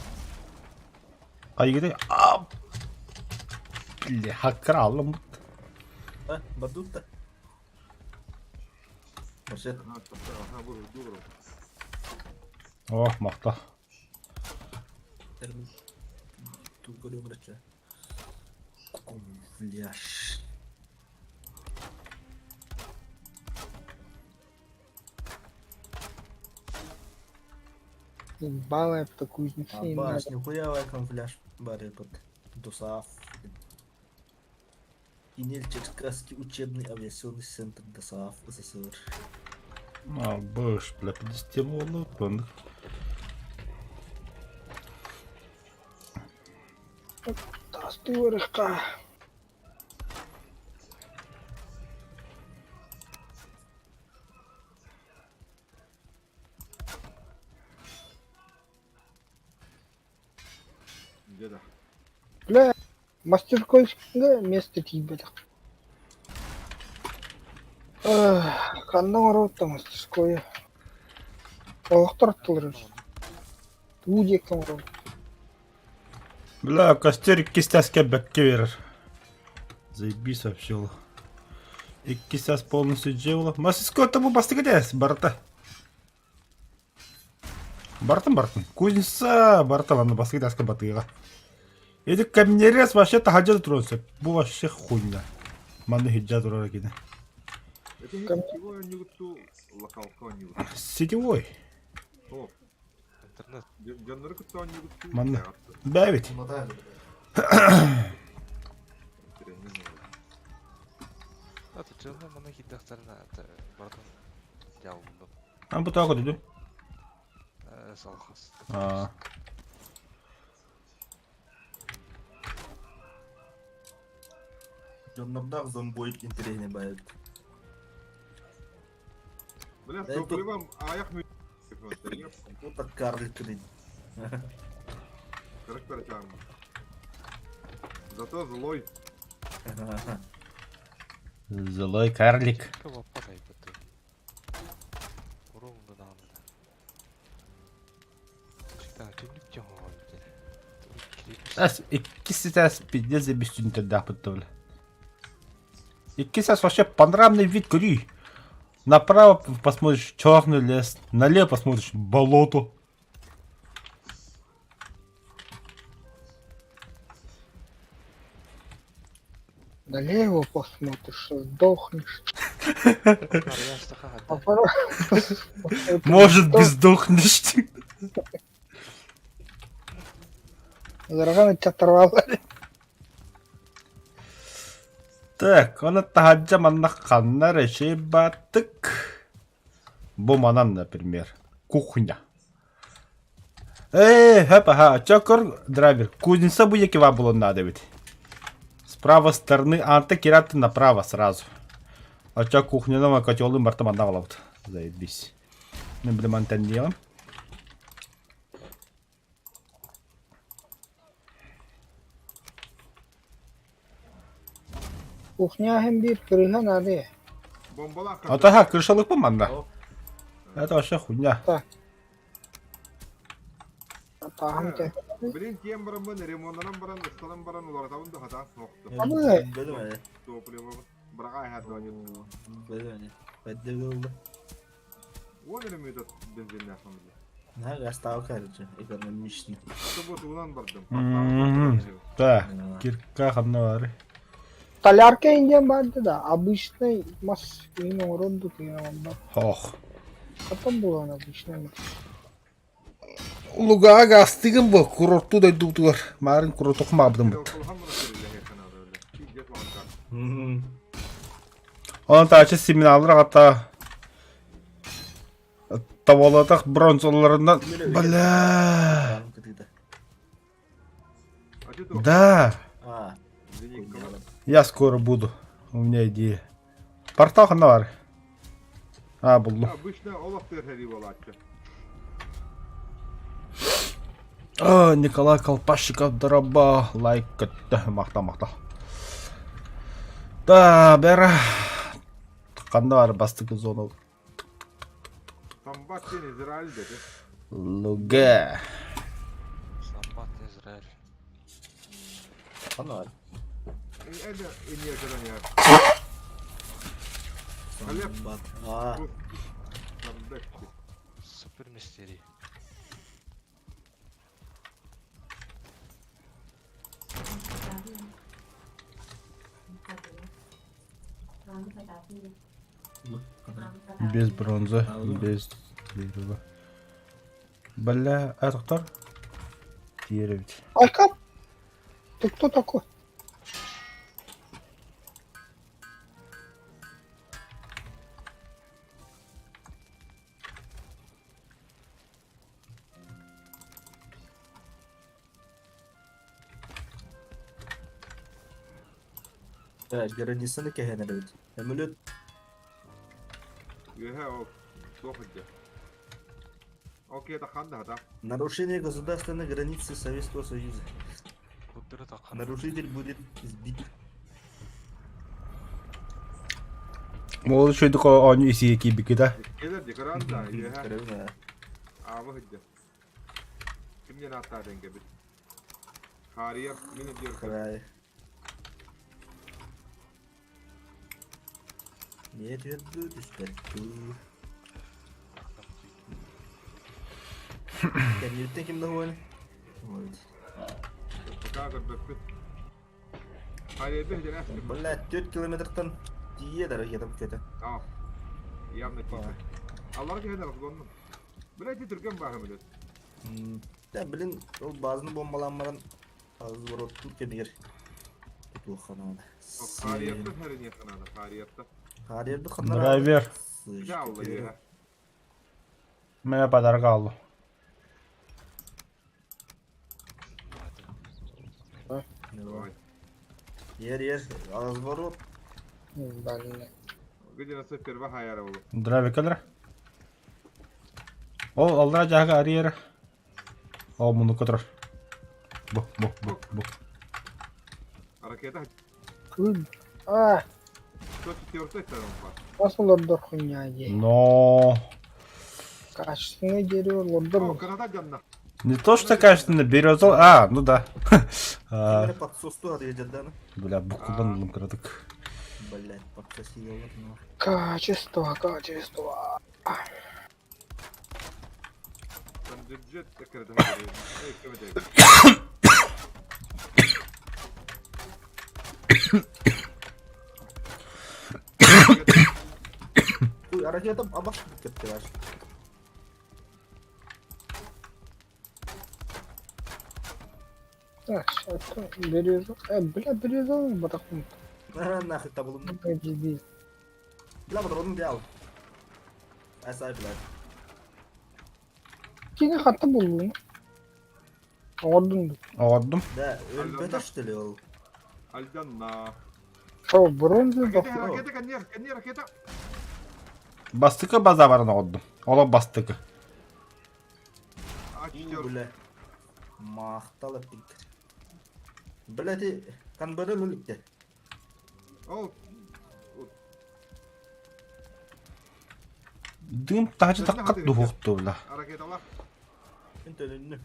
Кайгыды? А. Бля, хаккыр алым. А, бардут-то. Вообще, Ага, ага, бу дугро. О, мақта. Тугорю врача. Кукум, бляш. Ебалая это кузница и Абаш, надо. нихуя камуфляж бары под ДОСААФ. Кинель Черкасский учебный авиационный центр ДОСААФ СССР. А, быш, бля, подистем олы, Тастыырыхха. Где-то. Бля, мастерскойга место тиийбэтэх. Ханна оҥоробут да мастерскойа. Олохтор аттылар Уу диэки оҥоробут. Бля, костер иккис таска бэккэ берер. Заебись вообще ол. Иккис тас полностью дьиэ Мастерской бу бастакы тэс барыта. Бартын бартын. Кузница барыта манна бастакы таска батыыга. Эти камнерез вообще таһырдьа туруон сөп. Бу вообще хуйня. Манна хиджа турар кини. Это сетевой анекдот, локалка анекдот. Сетевой. О, Интернет. дьоннору кытта анекдот. Манна. Бэбит. Это дьонно мана киирдэхтэринэ это барытын дьааллым. А бу тоҕо көтүдү? Салхас. Аа. Дьоннордоох зомбоид интэриэһинэй баайбыт. Бля, Да это- топливом аяк мы. Вот так карлик кырын. Зато злой. Злой карлик. Лаппат айбыт. Урун даҕаны. Түннүк Әс иккис этээс пиздец бүстүнтердаахпыт бля. Иккис вообще панорамный вид көрүй. Направо посмотришь черный лес, налево посмотришь болото. Налево посмотришь, сдохнешь. Может, бездохнешь. Ыарахан ыччат оторвал. Так, оны таһырдьа манна ханна эрэ баттык. Бу манан, например, кухня. Э, хэп, ага, чокор драйвер. Кузница будет кива было надо ведь. С правой стороны, а ты кираты направо сразу. А чё кухня котелым барта манна вот. Заебись. Ну, блин, антенн делаем. Кухня иһин биир кырыыһа наада ээ. Бомбалаах. А то ха, крышалык по манна. Это вообще хуйня. Таһым тэ. Блин, тиэм бараммын, ремоннанан баран, ыстанан баран, уларытабын да хатаан суохтум. Абы. Бэдэмэ. Топливо. Быраҕай хатаан. Бэдэмэ. Бэдэ Уон эрэ мүөтэ бензиннээхпин бile. На гастал, короче, экономичный. Субботуунан бардым. Так, кирка ханна бары. Столярка индиан барды да, обычный мас иин оҥорон киин бар. Ох. Потом было обычный мас. Лугага астыгын бу, курорту дойдутугар. Марын курорту хмабдым бут. Онон таачы семиналар ата таболатах бронзаларынан бля. Да, я скоро буду. У меня идея. Портал ханна бар. А, булду. Обычно олох терхери болааччы. О, Николай Колпашиков дороба. Лайк көттө. Махта, махта. Да, бера. Ханна бар бастыкы зона. Самбат сен Израиль деди. Луга. Самбат Израиль. Ханна. Это не я. Самбат. А, Самбат. Супер мистерий. Без бронзы, без дерева. Бля, а доктор? Тиэрэ эбит. Айка! Ты кто такой? Да, границаны кэһэн эрэбит. Өмүлүт Үөһэ ол суох илдьэ. Ол киһи таххан да хата. Нарушение государственной границы Советского Союза. Куттары таххан. Нарушитель будет сбит. Ол үчүгэйдик оонньуу исигэ киирбиккит а? Кэлэр декоран да үөһэ Көрөбүн аабы сылдьар. Ким диэн ааттаатыҥ кэбит? Харриер мин диэн Край. Не түһэрдүү түспэттүү. Кэнниттэн ким да хуон? Вот. Пока көрбөппүт. Харриерды сылдьан астым. Бля, 4 километртан тиийэ да ракетам көтө. А, явно тиийбэт. Аллара түһэн разгоннум. Бля, ити түргэн бааһым өлөт. Да, блин, ол базаны бомбалаан баран развороттун кэмигэр тутуохха наада. Харриерды хэриниэххэ наада, Харриерды. Харриерды ханна Драйвер. Дьэ, алла үөһэ. Мэ подарок алло. Давай. Ер, ер, разворот. Блин. Где нас первая хаяра была. Драйвер кэлэр. Ол аллара дьааһыга арыйар. Ол муннукка турар. Бу, бу, бу, бу. Ракета Кыл. А, 104 сторон бас олордор хуйня дии. Но... Качественное дерево олордор. О, Канада дьонно. Не то, что качественно березал. А, ну да. А, Ким эрэ подсосту арыйдырдан. Бля, букулдан ылым кыратык. Блять, подсоси ну. Качество, качество. Там бюджет экрет. Эй, кем Ой, ракета абах кеттилер. Так, это береза. Бля, береза бырахым. А, нахуй табылым. Пиздец. Бля, патроным диял. Асай, блядь. Кини хатта буллуҥ. Оҥордуҥ дуу? Оҕордум. Да, өлбөтө что ли ол? Альданна. Шо, бронза Ракета, ракета, коннер, коннер, ракета. Бастыкы база барын оҕордум. Олох бастыкы. А, четвертый. Бля. Махтал эппик. Бля, ти конбары өлүктэ. Ол, Дым таһычы таккат дуһуохту бля. ракеталар. Мин төлөннүм.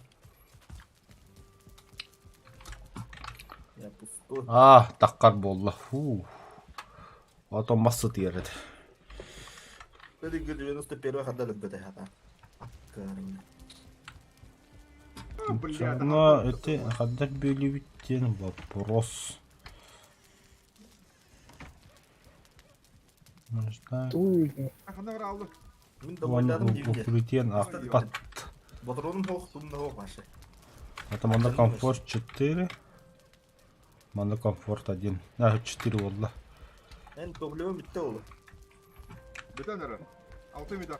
Я пустой. А, таккар буолла. Фу. Ото мас сытыйар этэ. Били 91 хадда өлбөтө хата. Карым. Бля, Но это хаддар бөлүбүт диэн вопрос. Нужна Туй. Ханна алды. Мин довольдадым диюге. укрытиен ахпат. Патроным хох, тумна хох ваше. Это монокомфорт 4. Монокомфорт 1. А, 4 буолла. Эн топливом битте ол. Бүтэн эрэ. Алты метр.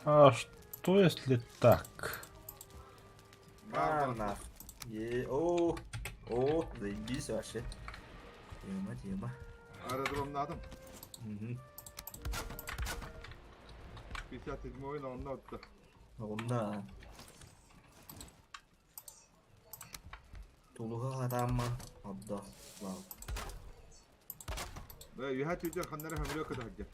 А что если так? А, нах. Е, о, о, заебись вообще. Тема, тема. Аэродромнадым. Угу. 57-й на онно отты. Онна. Тулуга харамма абда. Вау. Да, үһэ түдер ханнары хөмрө кыдаһдьа.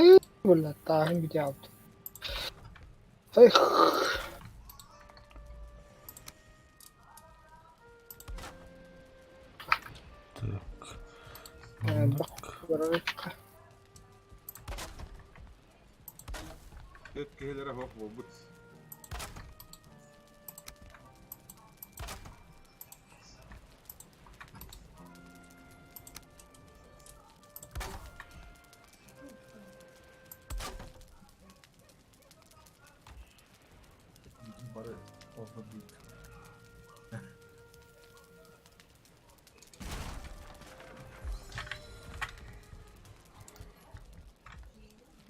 Эй, бля, тааһын бүтэ хаалбыт. Эх, Так. элбэх барарыкка. Төт киһилэрэ хоох буолбут.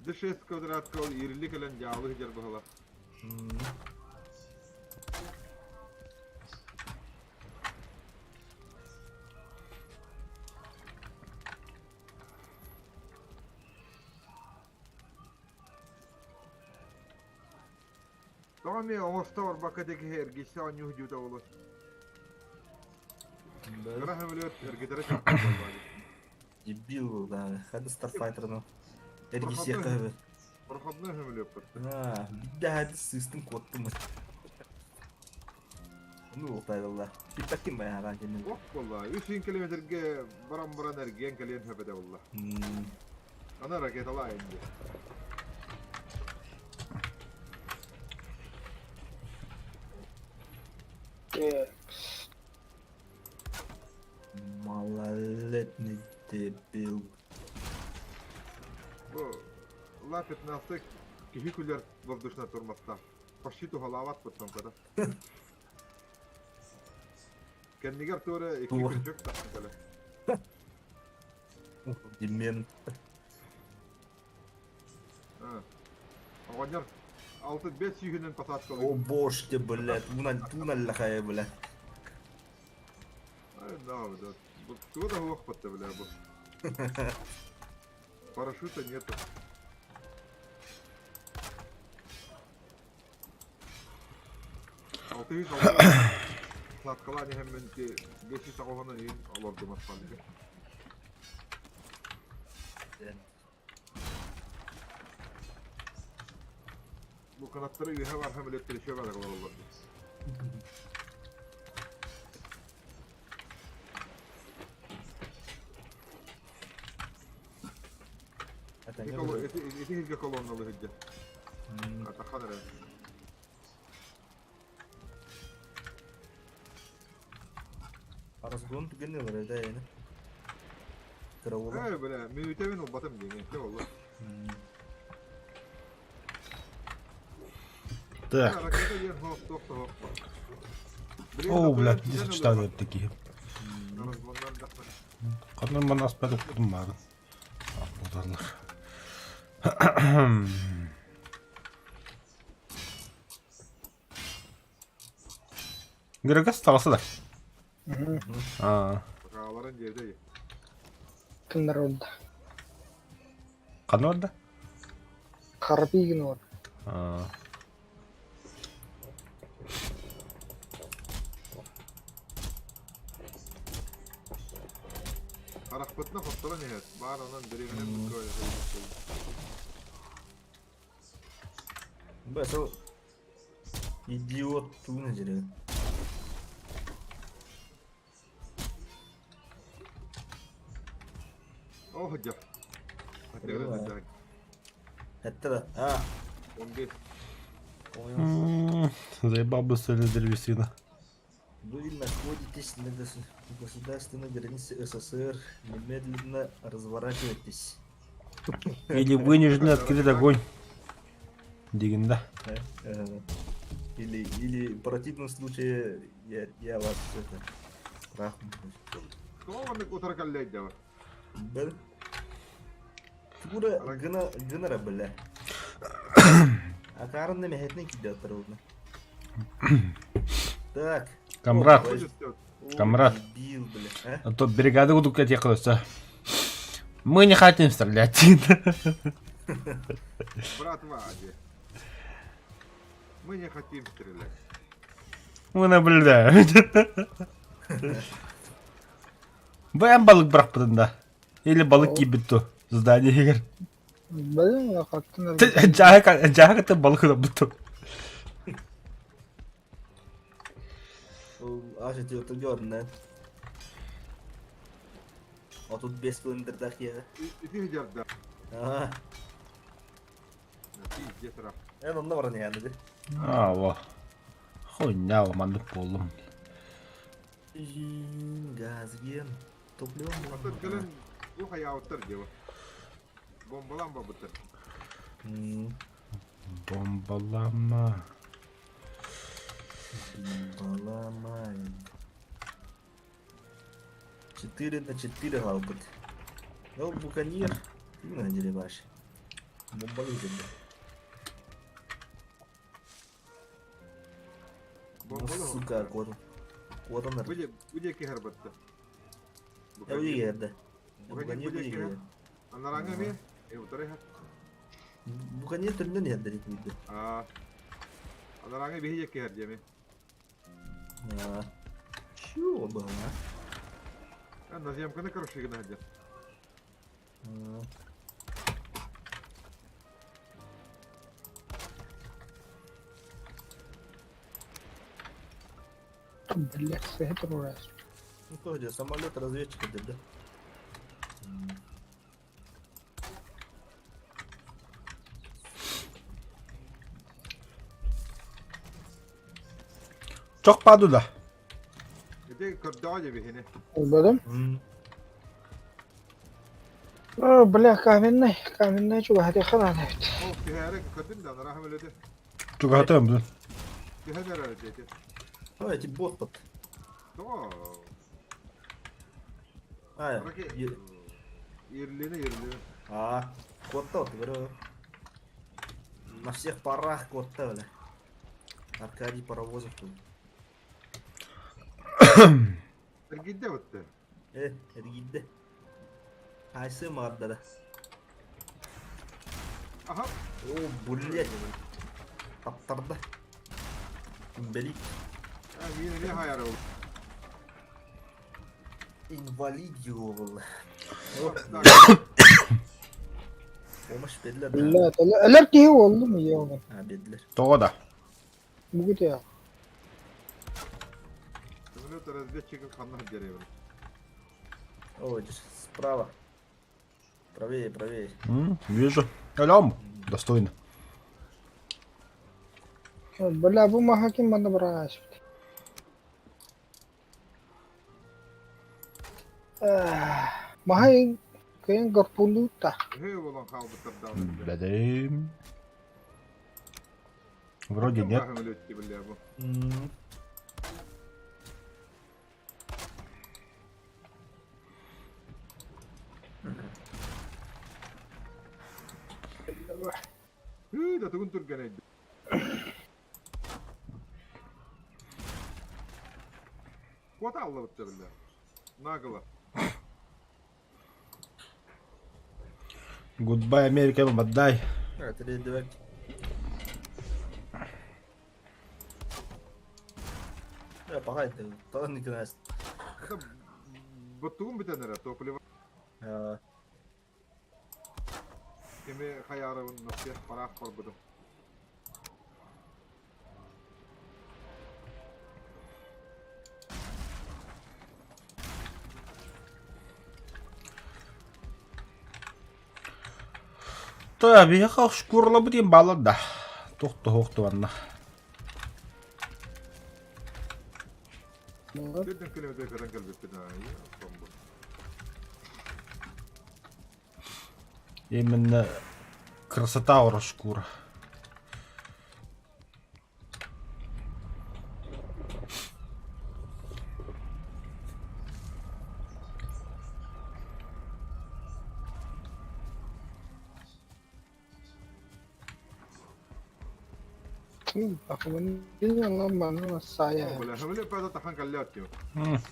Д6 квадратка ол иирилли кэлэн дьаалы сылдьар быһалар. Тоҕо эмиэ оҥосто барбакка да киһи эргийсэ оонньуу сылдьыбыта буолуой? Кыра сөмөлүөт эргитэрэ чахчы буолбаа дии. Дебил, да. Хады Старфайтерну. Эргисиэххэ сөбө. Проходной сөмөлүөппүт. Аа, бидде хады сыыстын куоттум. Ну, ултайылла. Питаккин баяҕа кэннин. Ох буолла, үс сүүн километрге баран-баран эргийэн кэлиэн сөп этэ буолла. Аны ракеталаайын диye. Малолетний дебил. Бу Ла-15 киһи күлэр воздушно турмастаах. Почти туһалаабат быттан ката. Кэннигэр туора икки күрдьүк тахсан кэлэр. Демент. Оҕонньор алты бес сүүһүнэн посадкалыы. О боже, блядь, туналлахая, блядь. Ай, да, да. Туга да суох батта, бля, бу. Парашюта нету. 606 посадкалаан иһэммин 590 иһин олордум аспалга. Бу канаттары үөһэ барһам билеттер еще бар олороллор. Ити иһиргэ колонналы сылдьар. Атахан эрэ. Разгон түгэнэ ылар да эйэни. Кыра уола. Ээ, бля, мүнүүтэбин ылбатым диэн, ити болла. Так. Ракета диэн суох, туох да суох. О, блядь, где сочетания такие? Ханна маны аспат укпутум баарын. Бударlar. Грегас таҕыста да? Аа. Хааларын дьиэдэй. Кыннар орда. Ханна барда? Харапигин ор. Аа. Харахпытына хотторон иһэр. Баар онон дэриэбинэн быкка Бэс ол идиот тугун эдьэрэ. Оо, дьэ. Этте да. А. 11. Понял. Заебал бы соль древесина. Вы находитесь на государственной границе СССР. Немедленно разворачивайтесь. Или вынуждены открыть огонь. Диген да. Или, или в противном случае я, я вас это трахну. Тоҕо утары кэллэй дьэ. Бэл. Тура гына гынара бля. Акарынна мехетнен кидеттер удна. Так. Камрад. Камрад. Дебил, бля. А? А то бригада будут ехала. Мы не хотим стрелять. Братва, мы не хотим стрелять. Мы наблюдаем. Бэм балык бырахпытын да. Или балык киирбит ту. Здание игр. Блин, хаттын Дьааһы кытта балык ылабыт ту. Аж эти вот да. А тут без плендердах я. Ити сидерда. А. Пиздец ра. Эн онно баран яны ди. А, во. Хуйня, маннык буоллум. Газ ген. Топливо. Оттон кэлэн бу хайаабыттар диэбэ. Бомбалаан барбыттар. Бомбалама. Поломаем. 4 на 4 галбыт. Ол буканьер. На дереваш. Бомбалыы кэллэ. Ну, сука, куотан. Куотан Бу диэки харбатта. Бу диэки Буканьер бу диэки. Анараҥа эмиэ. Э, утары иһэр. Буканьер төннөн иһэр дэтиирдэ. Аа. Анараҥа биһи диэки иһэр диэми. Чего было? А, наземканы короче гына сылдьар. Блядь, сыһы турурас. Ну что, где самолет разведчика, да? Чох паду да. Ити көрдөҕө дьэ биһини. Ылбатым. О, бля, каменный, каменный чугаһатыахха наада эбит. Ол түһээри көрдүм да, анараа өлөтө. Чугаһатыам бу. Түһэн эрэр ити. А, эти бот под. Тоҕо? А, Ирлини, ирлини. А, куотта говорю. На всех парах куотта, бля. Аркадий Паровозов тут. Эргийдэ бытты. Э, эргийдэ. Хайсы мардара. Аха. О, блядь. Таптарда. Инвалид. А, мин эмиэ хайар ол. Инвалид его был. Помощь бедлер. Блядь, өлөр киһи буоллум ийэ А, бедлер. Тоҕо да. Бугут Самолет разведчигин ханна сылдьар Ой, справа. Правее, правее. М, вижу. Алям. Достойно. Бля, бу маха ким манна быраҕаачпыт. Маха кыайан гарпуннуут да. Үһү буолан хаалбыттар даҕаны. Бэдэм. Вроде нет. Бу. Hű, de тугун түргэн Куота аллабыттар биллэ. Нагло. Goodbye, Америка, отдай. Это рейдовик. Э, пока это, то не князь. Это бутугун бүтэн эрэ топливо. Кими хаярыбын на всех парах барбытым. Та, биһиэхэ шкуралабыт диэн бааллар да. Туох да суох туонна. Birden kilometre kadar кэлбиппит Именно красота ора шкура.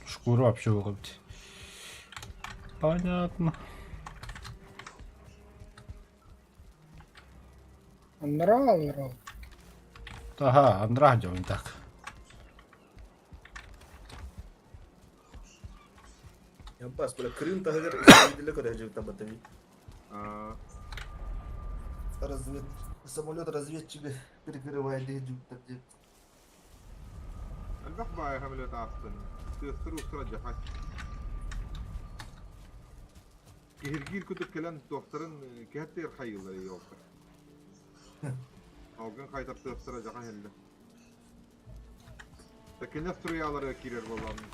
Шкура вообще выходит. Понятно. Нрал, Ага, Андрадио не так. Я пас, бля, Крым тагыр видели, когда я там это Развед... Самолет разведчика перекрывает так где. Элбэх баайы самолет аастын. Тыастыр устура дьахай. Киһиргиир кутук кэлэн туохтарын кэһэттиэр хайыылар ёлка. Алгын хайтар тыастара дьахан эллэ. Такинэ струялары киирэр буоллаҕым.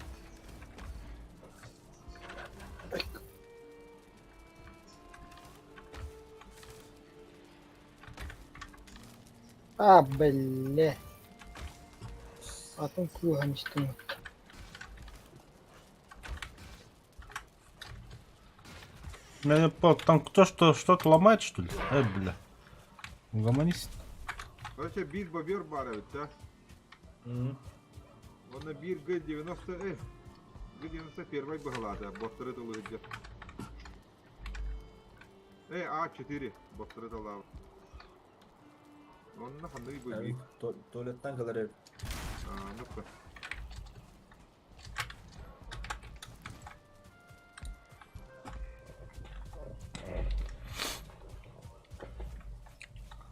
А, бля. Атын кууһан истим Меня там кто что что-то ломает, что ли? Бля. Угомонись. Короче, биир бобер баар эбит да. Уонна биир Г-90 э Г-91 быһалаата, боттары тылыһыдьа. Э, А4 боттары талаабыт. Онно ханныгый бу биир? Туалеттан кэлэр эбит. Аа, ну-ка.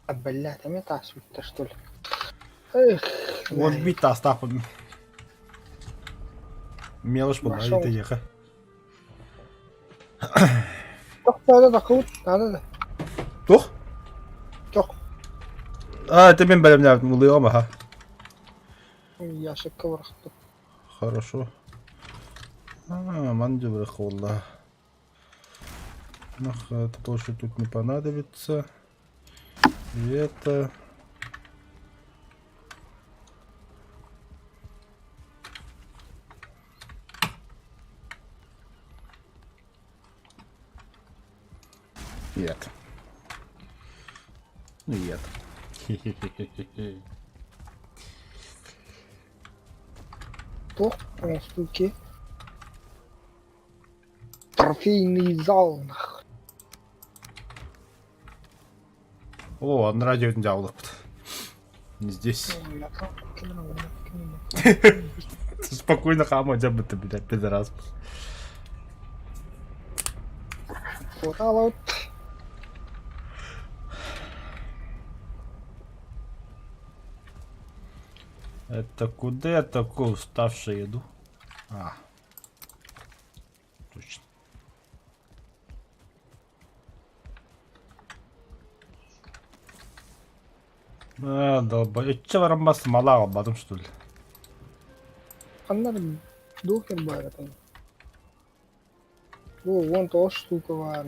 А, блядь, а мне тас-то что ли? Эх, Вот бит астапын. Мелочь была, Нашел. это ехай. Тох, да, да, да, да, да. Тух? Тох. А, это мен бэлэмнээбитим улуйуом аха. Ящикка бырахтым. Хорошо. А, мандевр холла. Нах, это больше тут не понадобится. И это... Нет. Нет. Туох оҥостуу Трофейный зал нах. О, анараа дьиэбитин дьаабылаппыт. Не здесь. Спокойно хаама дьабыты, блядь, пидорас. Фоталаут. Это куда я такой уставший иду? А. Точно. А, долбо... Че бараммас мала албатым, что ли? Ханна дохер баар этэ. Бу 19 штука баар.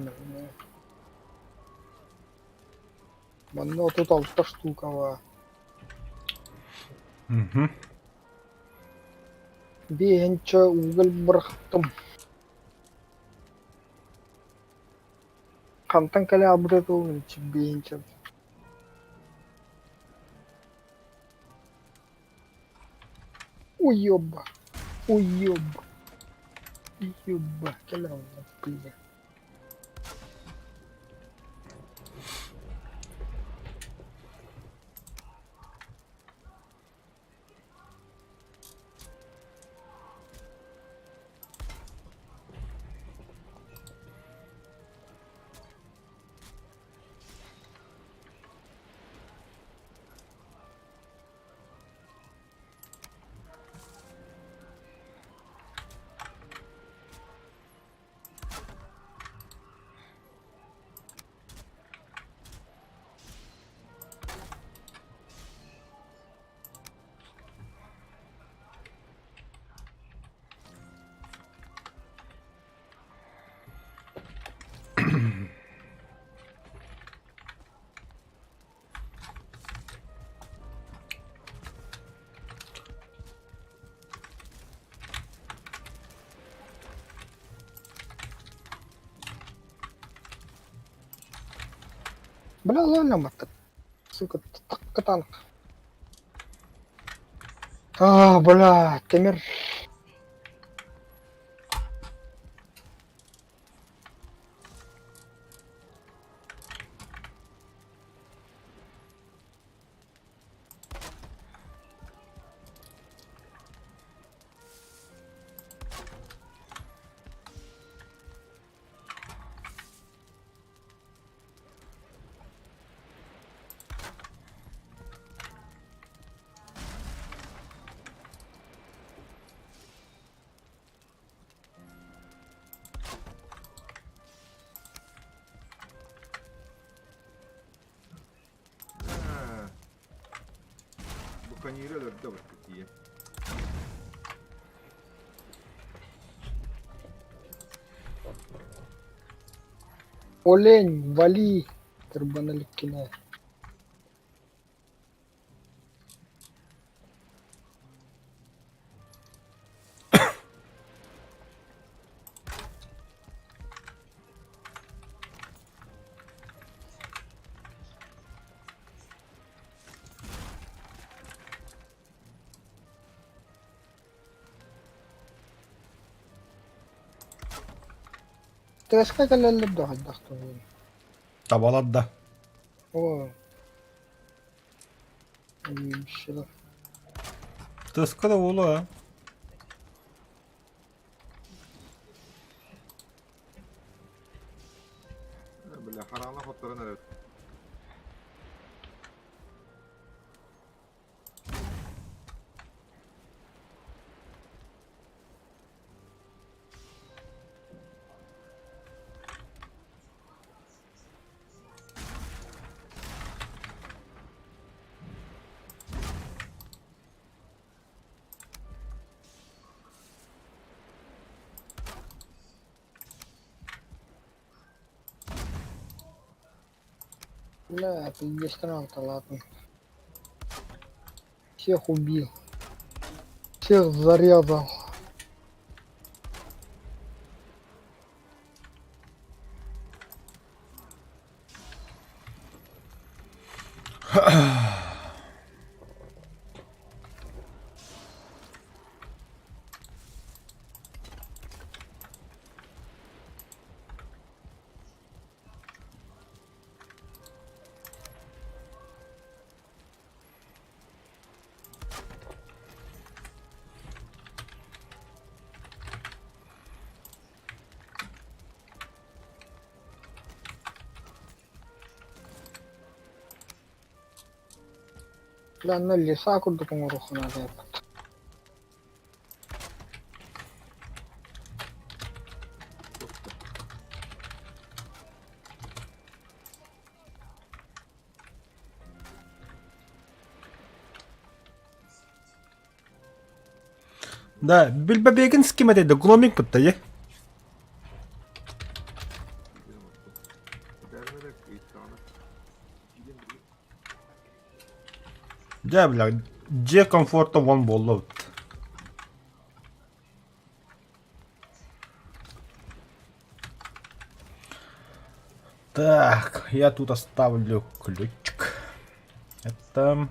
Манна 36 штука баар. Угу. Биэһинчэ угол бырахтым. Хантан кэлэ абыта туолун биэһинчэ. Уёба. Уёба. Уёба. Кэлэр онно бля. Бля, ладно, Сука, так катанг. А, бля, Темир. Аа. Буканьеры өлөрдө бакка тиийэн. Олень, вали! Кырбана иликкинэ. Тыаска кэлэллэр да хайдах туһуй? Табалар да. О. Еще. Тыаска да буолуо. Бля, хараҥа хотторон эрэр. Бля, пиздец ладно. Всех убил. Всех зарезал. Бля, леса курдук оҥоруохха наада эбит. Да, Бильбобегин с кем это? Гномик бытта, Дьэ, бля, дьиэ комфорта вон буолла Так, я тут оставлю ключик. Это,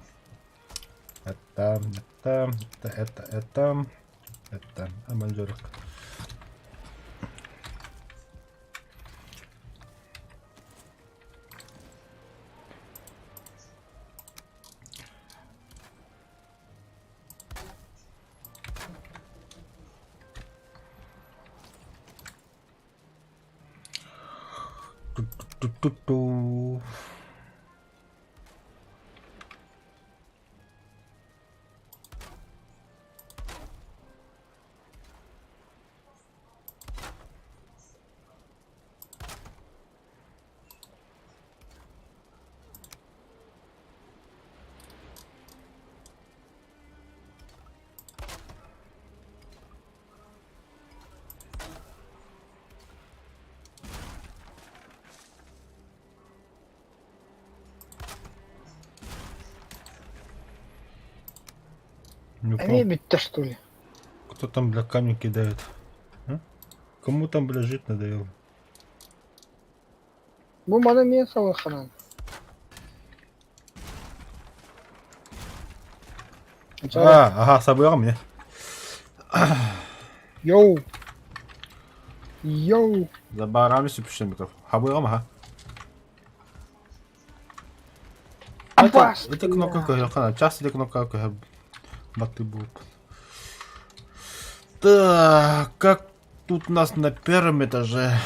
это, это, это, это, это, это, аманжурок. Ту-ту-ту-ту. Не Эмиэ понял, бүттэ что ли? кто там, бля, камни кидает? А? Кому там, бля, жить надоело? Бу маны эмиэ салыахха А, ага, сабыаҕым мне. Йоу! Йоу! Забарами сүпүшчэн микрофон. Хабыаҕым аха. Абас! Это кнопка көһөр, час эти кнопка көһөр. Баты будет. Так, как тут у нас на первом этаже?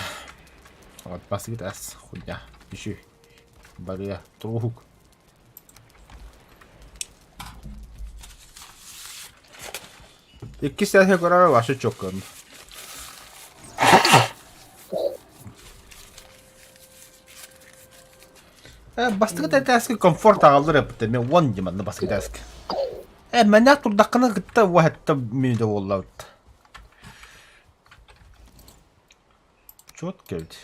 Вот, посмотри, хуйня. Ищи. Барья, трук. Иккис этээһи көрөр вообще чоккун. Э, бастакы этээскэ комфорт аҕаллар эбит мен уон дии манна бастакы этээскэ. Э, мэнээх турдаххына кытта уһатта мүнүүтэ буоллабыт. Четко эбит.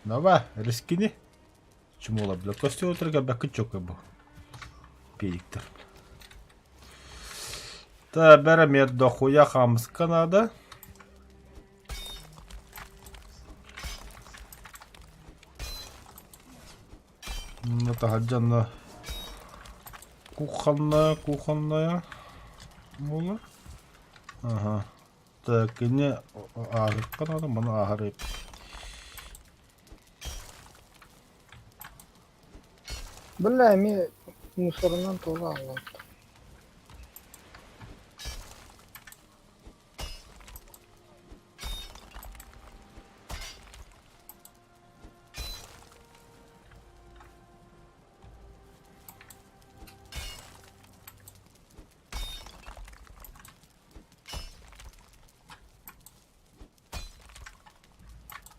Давай, рискини. Чумула, бля, костюм бля, чока бу. Педиктер. Та бәрі дохуя хамска надо. Ну, таһырдьа онно. Кухонная, кухонная буолар. Ага. Так, кини ааһыкка надо, маны ааһар Бля, эмиэ мусорынан тула аҕалан.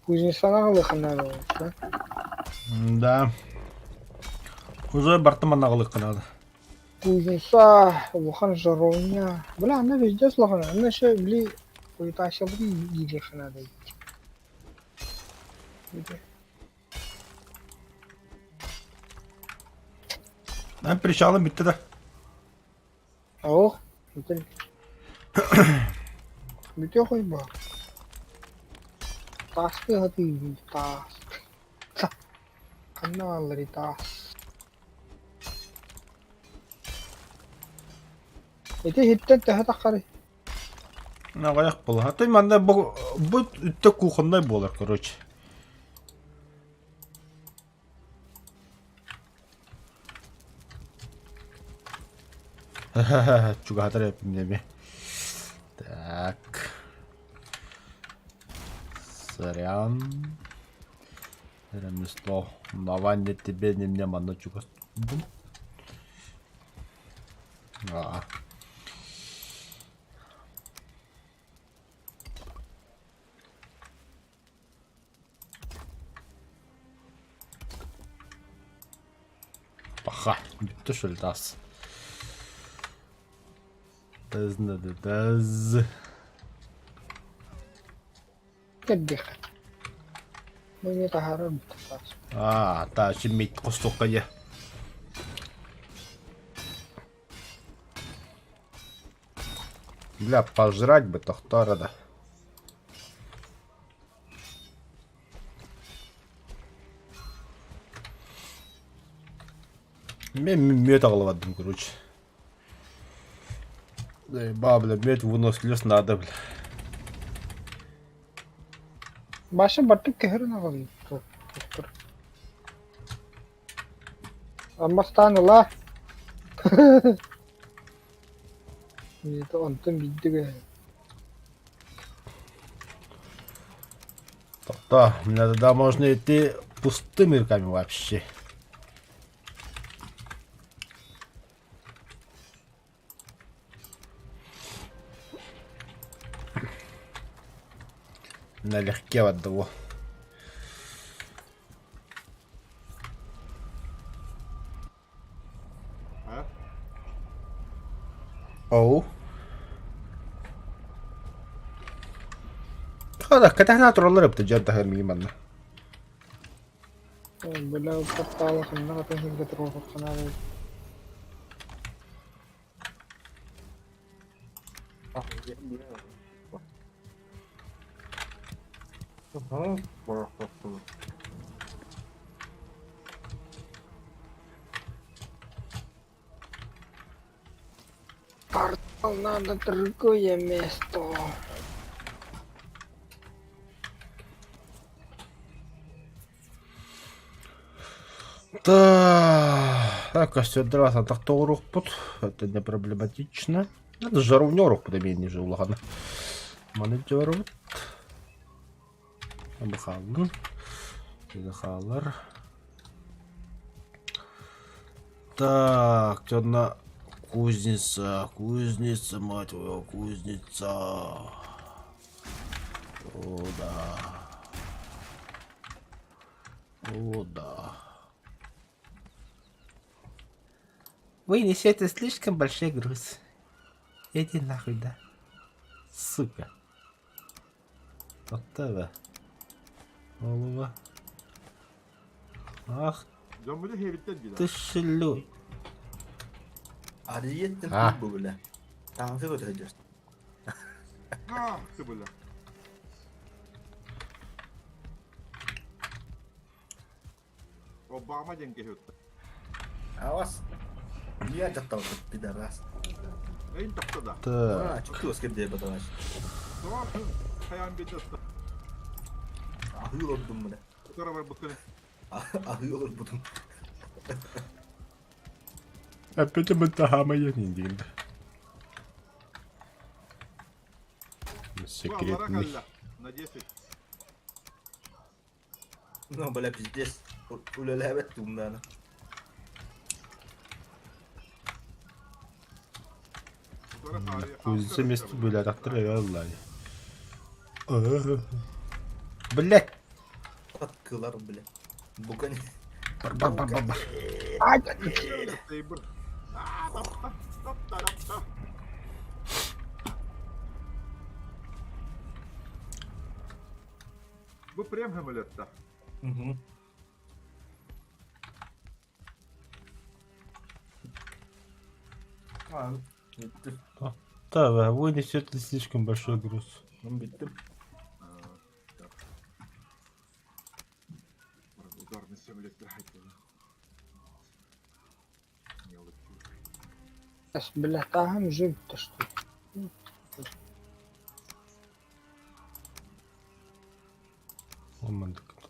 Кузнецаны аҕалыахха наада буолла. Да. Уже бартым манна аҕалыахха наада. Кузнеца, улахан жаровня. Бля, она везде улахан. Она еще, били, хуетасилбын диэххэ наада эбит. Эн причалым бүттэ да. Ох, бүтэн. Бүтүөх ойбоо. Тааскы сатыыбын, таас. Ханна баалларый таас? Ити иһиттэн төһө таххарый? Аҕыйах буолар. Ты манна бу бу үттэ кухоннай буолар, короче. Чугаһатар эппин эми. Так. Сорян. Ремесло. Давай не тебе, не мне манна чугас. Аа. Паха, бүттэ что ли таас? Таз. Кэрдиэххэ. Бу эмиэ таһаарар таас. Аа, таа мит хостуохха дьэ. Бля, пожрать бы тохтоор да. Мен мед аҕалабаттым, короче. Ба, бля, мед вынос лес надо, бля. Баша баттык көһөрөн аҕалыы. Аммастаан ыла. Онтон биирдэ көһөн. Да, мне тогда можно идти пустыми руками вообще. Налегке одного. А? Оу. Хада, кэтэх тураллар эбит дьэ даһа миим манна. Бля, портала ханна атын сиргэ туруохханаабай. Портал надо другое место. Так, костер тохтоҕуруохпут. Это не проблематично. Надо жаровнёрух подобение же улахан. Маны дьоробут. Бахалын. Хаалар. Так, одна кузница, кузница, мать твою, кузница. О, да. О, да. Вы несете слишком большой груз. Иди нахуй, да. Сука. Оттава. Голова. Ах Дьоммут иһиэбиттэр дии ты шлю. Арыйыттын А. бу бile. Таҥсы көтөдür. Аа, ты бля. Обама диэн киһи Авас. Я дьахталбыт пидорас. Эйин тахта да. Так. А, чукту өскеп баталаш. Хайаан биэдэ Аһыы олордум мына. Утара барбыккын. Аһыы олорбутум. Опять мы тахамая не дигин. Секретный. На 10. Ну, бля, пиздец. Үлэлээбэт туумнаана. Кузница место были, так Блять! Откылар, бля. Бука не... Бар бар бар бар бар. Ай, Бу прям хамылетта. Угу. А, bitti. Да, вы несете слишком большой груз. Ben bittim. Ударный самолет Бля, там жив-то что.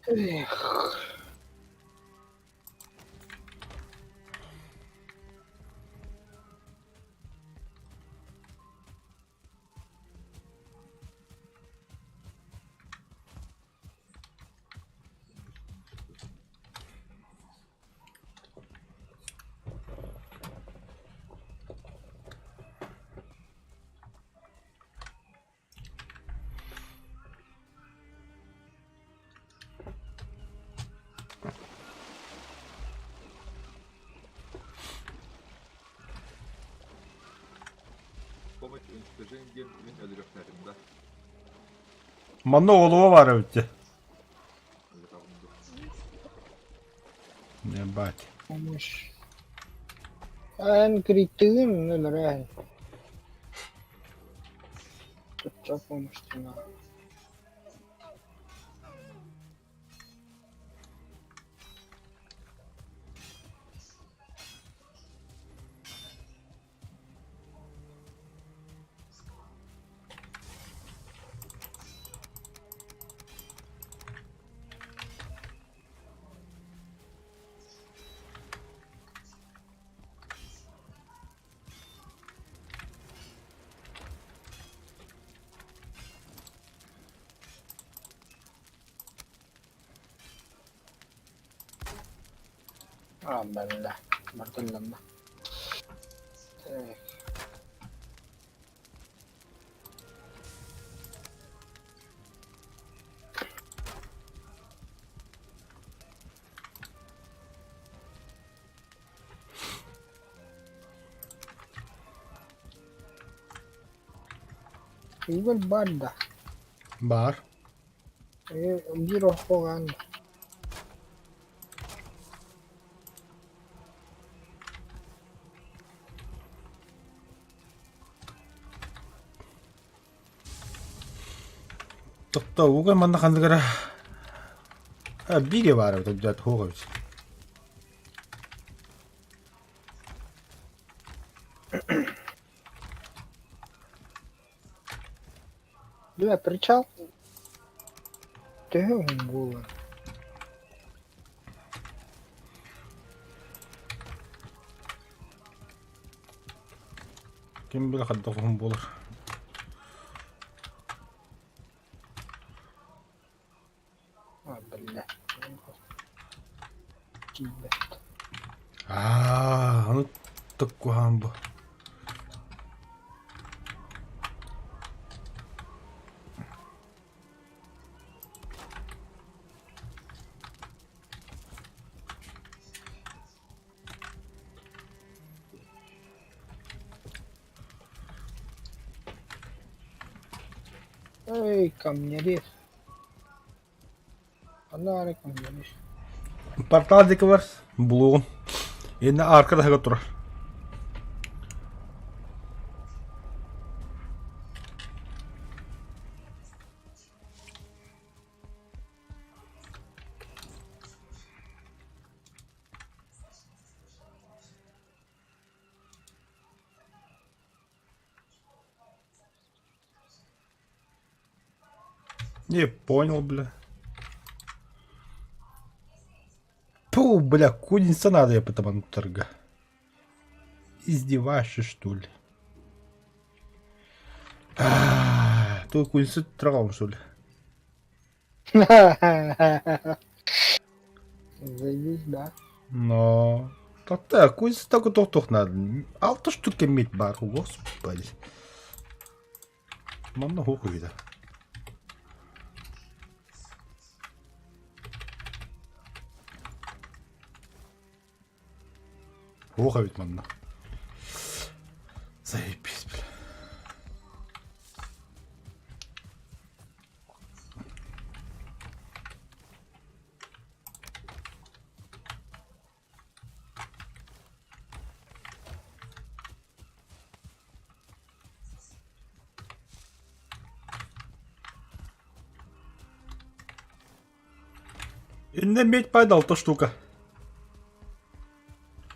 Эх. Помощь уничтожением мен өлүрөхтәрим да. Манна олуга бар өтте. Не бать. Помощь. Эн критыгын өлөрөһүн. Тут помощь надо. А, бля, мартылланна. Так. Уголь бар да. Бар. Биир охоҕон Тохто уга манна хандыгара. А бире бар өтө жат хуга бит. Бля, причал. Төһө буолар. Ким биле хаддахум болар. А, бля. Киибэт. Аа, аны тыккухан бу. Эй, камнерез. Ана камнерез. Портал дикі бар. Булугун. Енді аркада хага турар. Не понял, бля. Пу, бля, кузница надо я потом торга. Издеваешься, что ли? Тут кузница торгал, что ли? Заебись, да. Но... Так, так, кузница только тохтох надо. Алта штука медь бар, господи. Манна хух үйдэ. Хух эбит манна. Заебись, бля. Иннэ медь падал то штука.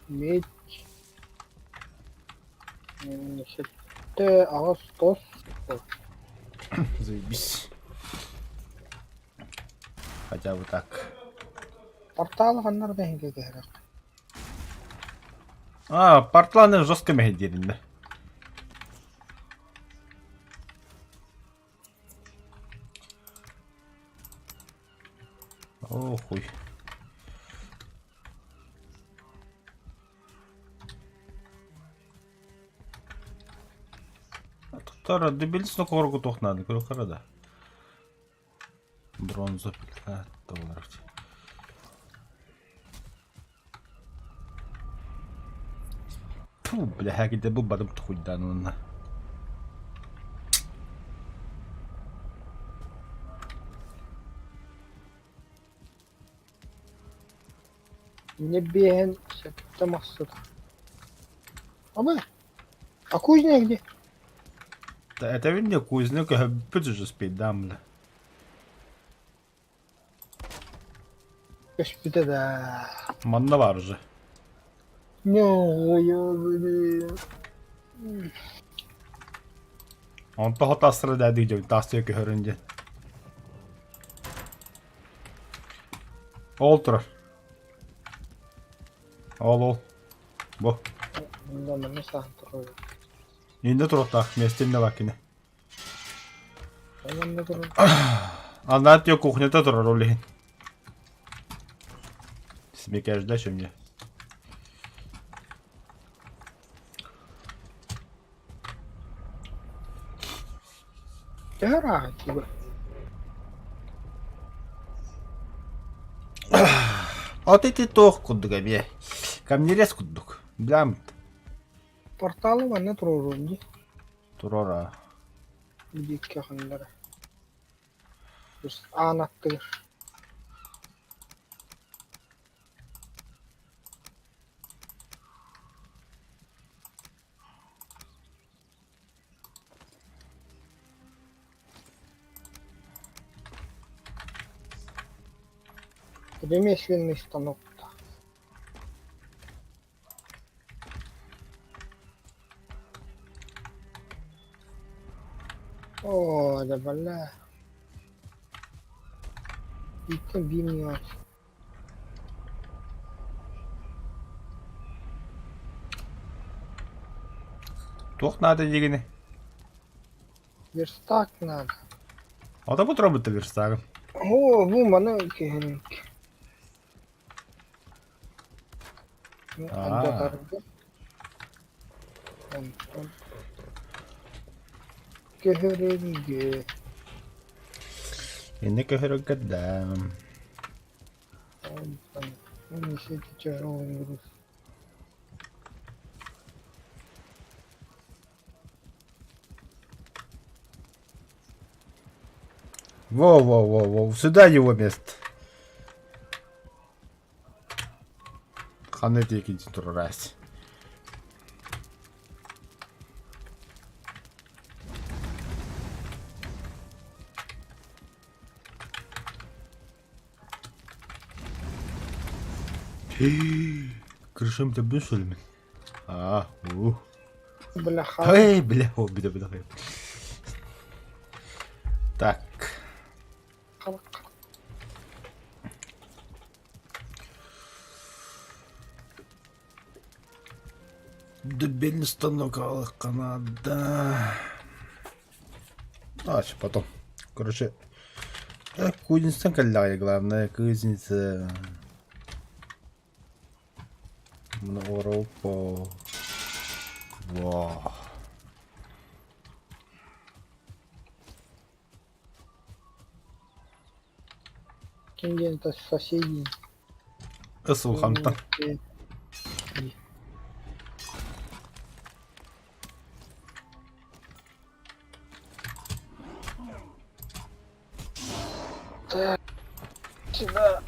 Медь. Сэттэ аҕыс тос. Заебись. Хотя бы так. Портал ханнар да иһин кэһэрэх. А, портланы жестко мэһэйдиириннэ. О, хуй. Тара, дебилисно коргу тохнады, көрө да. Бронза плита долларов. Фу, бля, хакиде бу бадым тухуйдан онна. Инньэ биэһин сэттэ махсыта. Абы, а кузня где? Да это ведь не кузня, көһөппүт уже спит, да, бля. Көспүтэ да. Манна бар уже. Ньоҕуйа Онто хот астра да дии тастыа көһөрүн диэн. Ол турар. Ол ол. Бу. Да, манна саһан турар. Инде туруктаах миэстэ инне бар кини. Манна турар. Анна тио кухнята турар ол иһин. Смекаешь, чем мне? Төһө ырааҕый тиба? От ити туох курдук эмиэ. Камнерез курдук. Билэм Порталы манна туруоруом дии. турара. Диэкки ханнара. Аан аттыгар. Ремесленный станок. О, да бля. Итин биир Туох наада диигини? Верстак надо. Ото бу турабыт верстагым. О, бу маны киһин. Аа. Онтон көһөрүнгэ. Инне көһөрөгө да. Онтон несите тяжелый груз. Во-во-во-во, сюда его место. Ханна диэки турарас. Крышам ты бүсүлмин. А, ух. Бляха. Эй, бля, о, бля, бля. Так. Халак. Дубильный станок алыхха наада. А, потом. Короче, кузницан кэллэҕэ главное кузница. Мына Во. Ким диэн это соседи. Ысылхантан. Так, сюда.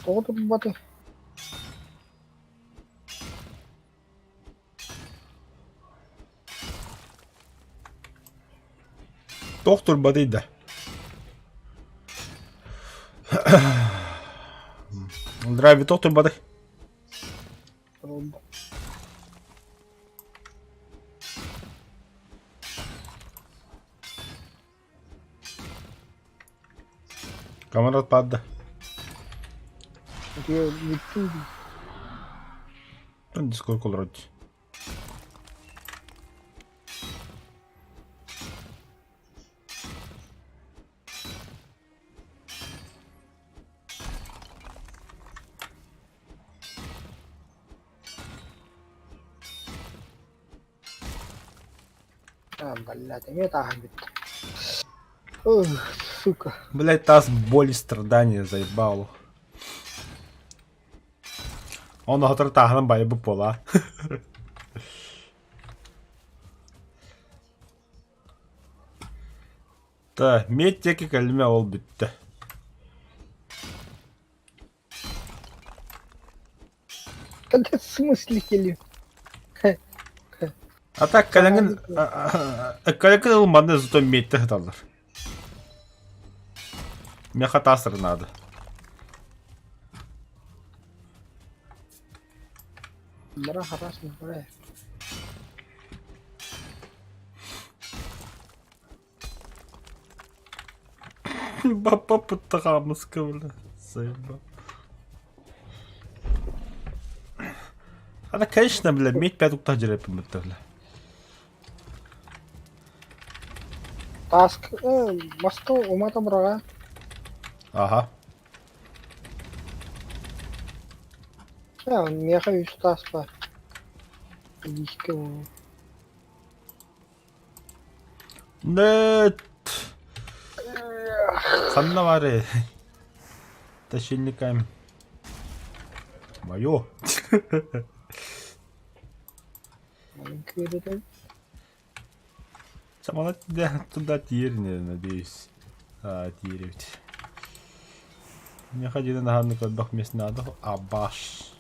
Тоҕо турбатый? Туох турбатый да? Драйви туох турбатый? Камарат падда. Дискорд олорор дии. А, блядь, эмиэ тааһын бүттэ. Ох, сука. Блять, таз боль и страдания заебало. Он оҕотор тааһынан байбыт буола. Та, медь диэки кэлимэ ол бүттэ. Да в смысле кэлиҥ? А так кэлэҥин кэлэҥин ылманы зато медьте сыталлар. Миэхэ таас надо. Бара хатаас бара. Бапа пыттаҕаамыска бля. Заебал. Она, конечно, бля, медь пять уктах дьэрэппин бля. Таск, маска умата быраҕа. Ага. Миэхэ үс таас баар. Илиискэ Нет. Ханна баарый? Тащильниками. Мое. Самолет туда тиэрнэ, надеюсь. А, тиэребит. Миэхэ дьиэ наһааны көрбөх миэс наада. Абаш.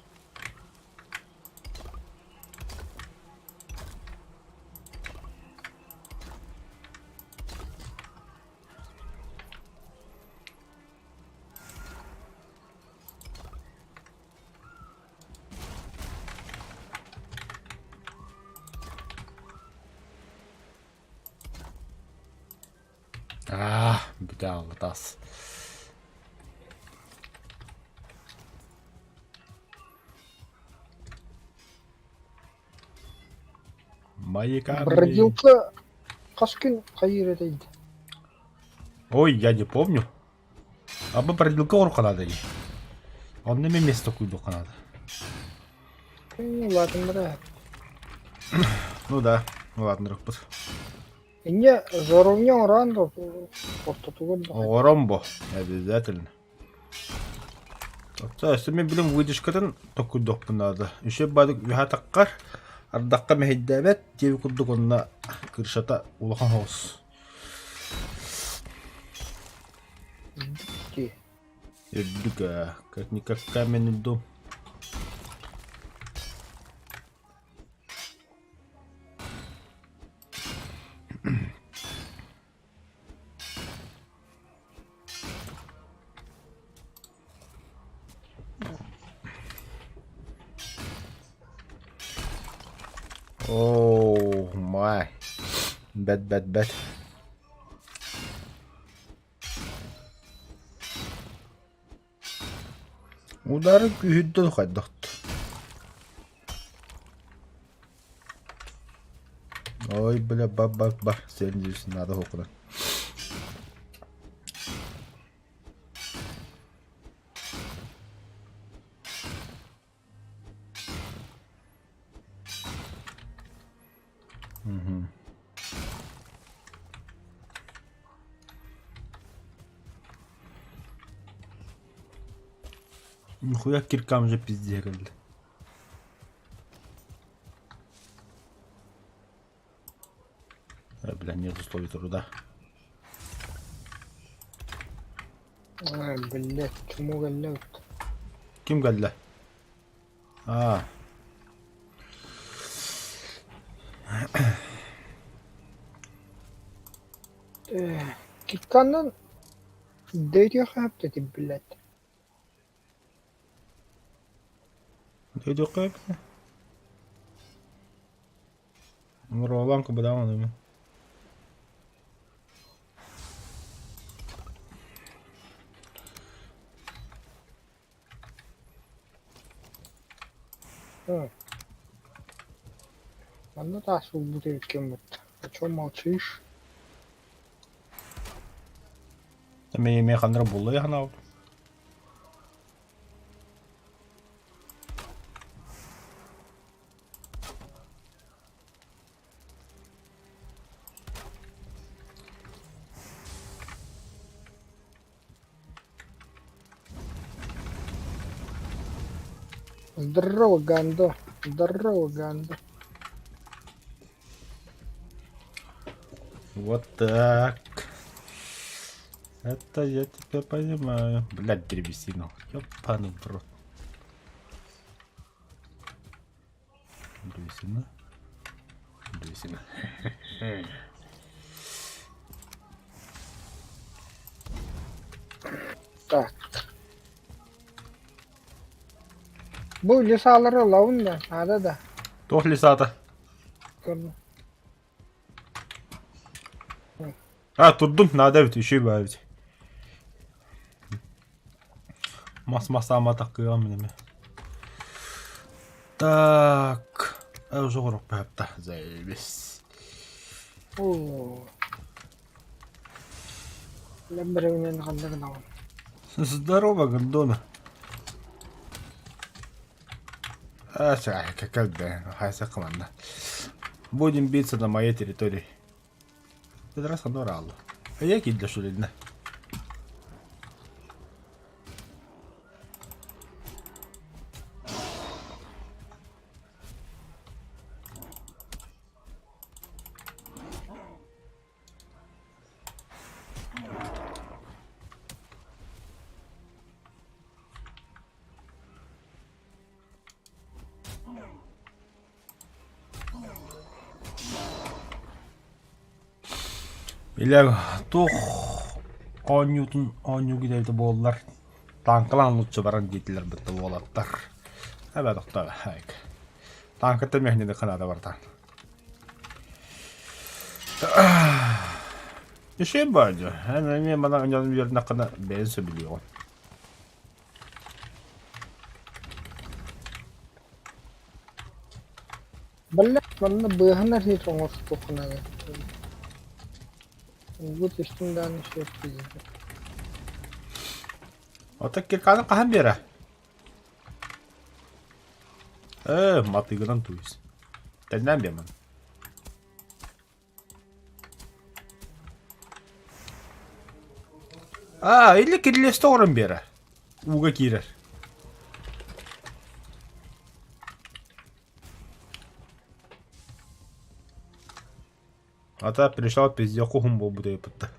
Аа, бүтэ таас. Мои камни. Бродилка хас күн хайыыр этэй Ой, я не помню. А бы бродилка урукканаада дии. Онно эмиэ место куйдуохха наада. Улаатыннара. Ну да, улаатыннарыкпыт. Инньэ жаровня оҥороон да ортотугар да. Оҥорон бо, обязательно. Оттон өссө мин билим выдержкатын токуйдуохпун наада. Үсүө баадык үһэ атаххар, ардахха мэһэйдээбэт диэби курдук онно крышата улахан соҕус. Дии. Үрдүк ээ, как никак каменный дом. Oh my. Бэт бэт бэт. Удары күүһүрдэн хайдах Ой, бля, ба ба ба, сен надо хокунан. Угу. Нихуя киркам же пизде кэллэ. Э, бля, нет условий труда. Ай, блядь, чмо кэллэ Ким кэллэ? А. Китканнан дөйдүөххэ сөп блядь. Дөйдүөххэ сөп. Ролан кыбыдаан Манна таас булбут эбиккин бытта. О чем молчишь? Мен эмиэ ханна эрэ булла яханаабыт. Здорово, Гандо. Здорово, Гандо. Вот так. Это я тебя понимаю. Блядь, древесину. Ёбаный в рот. Древесина. Древесина. Так. Бу лесалары ылабын да, наада да. Туох лесата? Көрдүм. А, турдум, наада эбит, үчүгэй баа эбит. Мас мас аама таккыам минеме. Так, уже оҕоруохпа заебись. Оо. Лэббэрибинэн ханна гынаҕын? Здорово, гондона. А, как да, хайса команда. Будем биться на моей территории. Раз ханоралло. А я кидля что ли, Бile туох оонньуутун оонньуу китэбитэ буоллар тааҥкалаан лучше баран диэтилэр бытта уолаттар. Эбэ тохтоо айк. Тааҥката мехнеде ханаада бартаан. Ишен баадьа. Эн эмиэ мана оньон үөрнэххинэ бэйэн сөбүлүөҕүн. Баллах манна быыһанар иһит оҥостуоххуна Угут истиҥ даҕаны суох киһитэ. Ото кирканы хаһан биэрэ? Ээ, матыгынан туйус. Тэннээн биэмэн. Аа, или кирилиэстэ оҥорон биэрэр. Ууга киирэр. Ата пришел пиздеху хум буолбут ыйыппытта.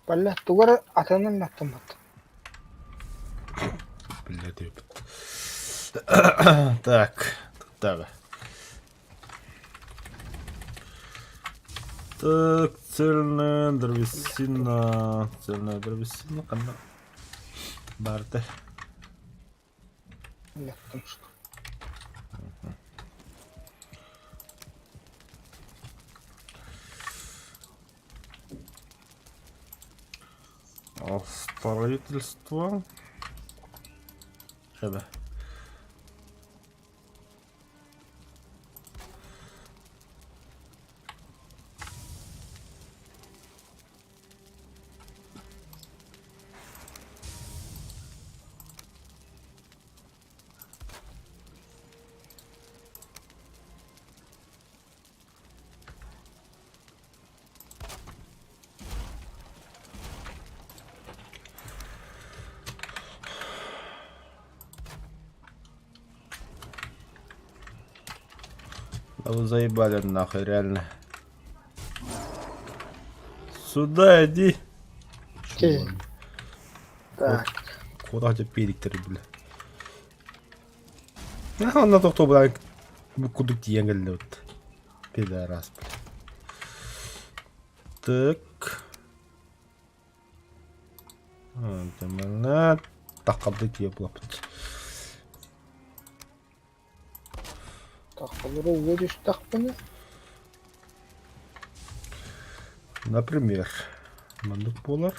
Баллах тугу эрэ атынан аттыммыт. Блядь, ыйыппыт. Так, так. Так, цельная древесина. Цельная древесина ханна баартай? Леттым что. Строительство. Эбэ. Да вы заебали нахуй, реально. Сюда иди. Окей. Так. Куда хотя периктер, бля. Нахуй на то, кто бля, куда тиен вот. Пидорас, бля. Так. Таққабды тие булаппыт. Тахалары угодишь тахпаны. Например, маннык буолар.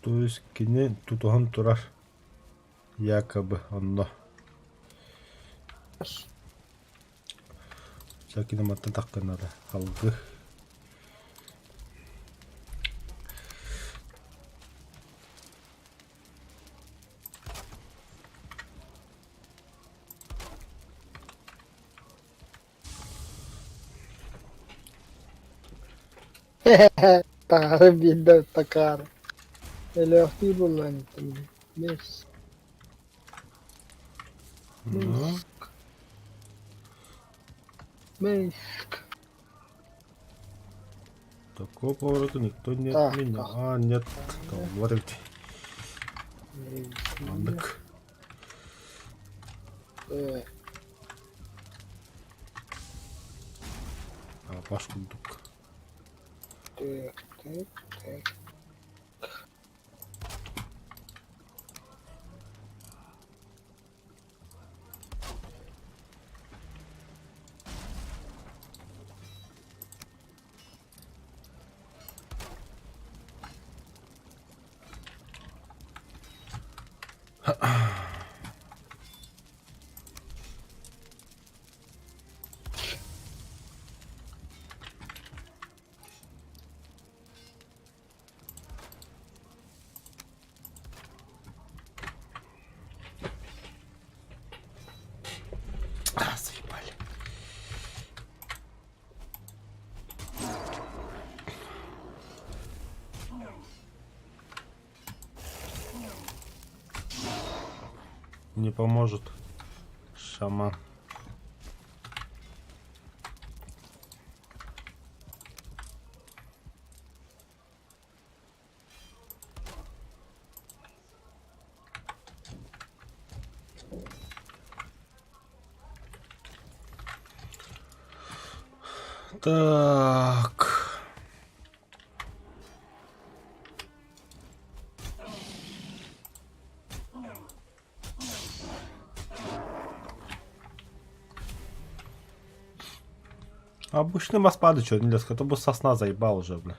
То есть кини тутуһан турар якобы онно. Всякий мантан тахтан надо. Алгы. Таары биирдэ такаары. Өлөөхтүү буоллаҕын Мисс. Ну, Мисс. такого поворота никто не Так, отменял. так. А, нет. Там, вот ведь. Маннык. Так, Баш курдук. так, так, так. А, заебали. Не поможет шаман. Так. Обычный маспады что, не лез, это бы сосна заебал уже, бля.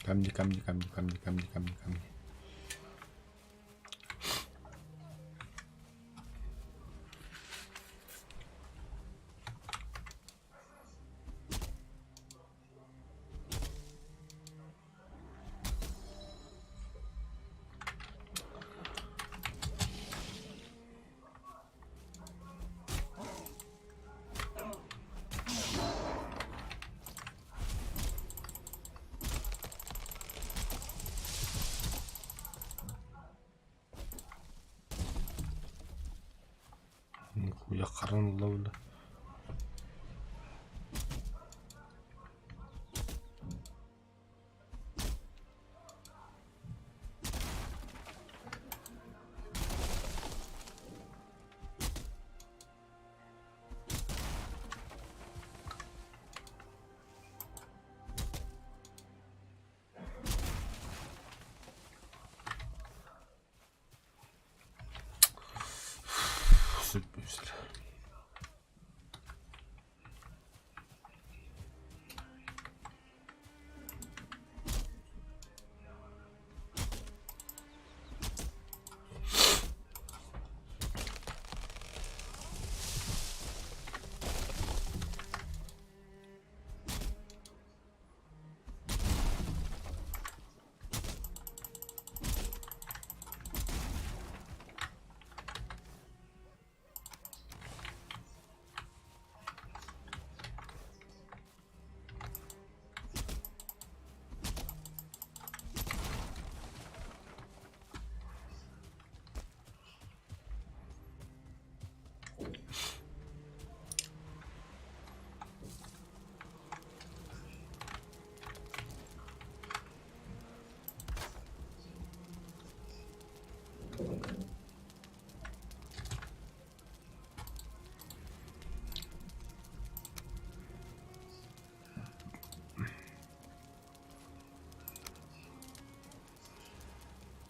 Камни, камни, камни, камни, камни, камни, камни. Нихуя харан ловля.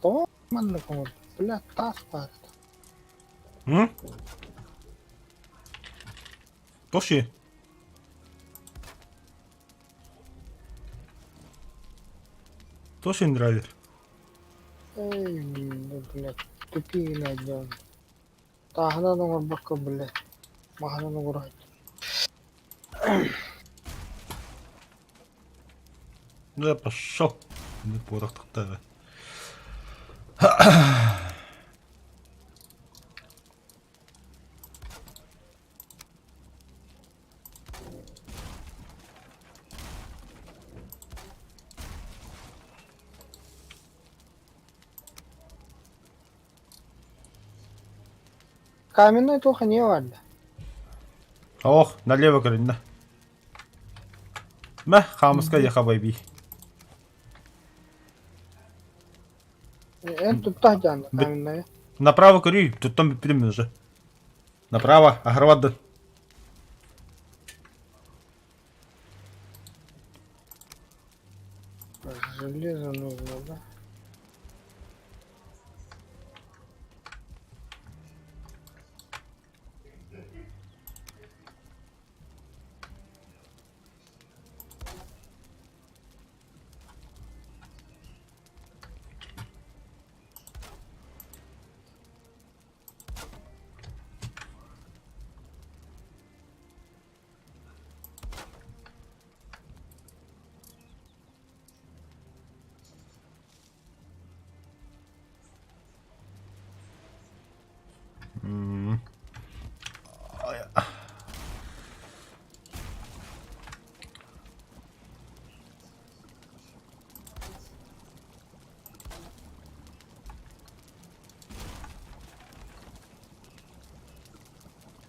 Тоҕо маннык оҥордо? Бля, таас баар. М? Тоши. Тошин драйвер. Эй, блядь, тупие дьон. Тааһынан оҥорбокко, блядь, маһынан оҥороһут. Да пошел. Не порох-то. Каменный туох эмиэ барда. Ох, налево көрүннэ. Мэ, хаамыска яха байби. Эн тутта сылдьаҕын каменная. Направо көрүй, туттан бүппүтүм мин уже. Направо, аһарбадын. Железо нужно, да? М.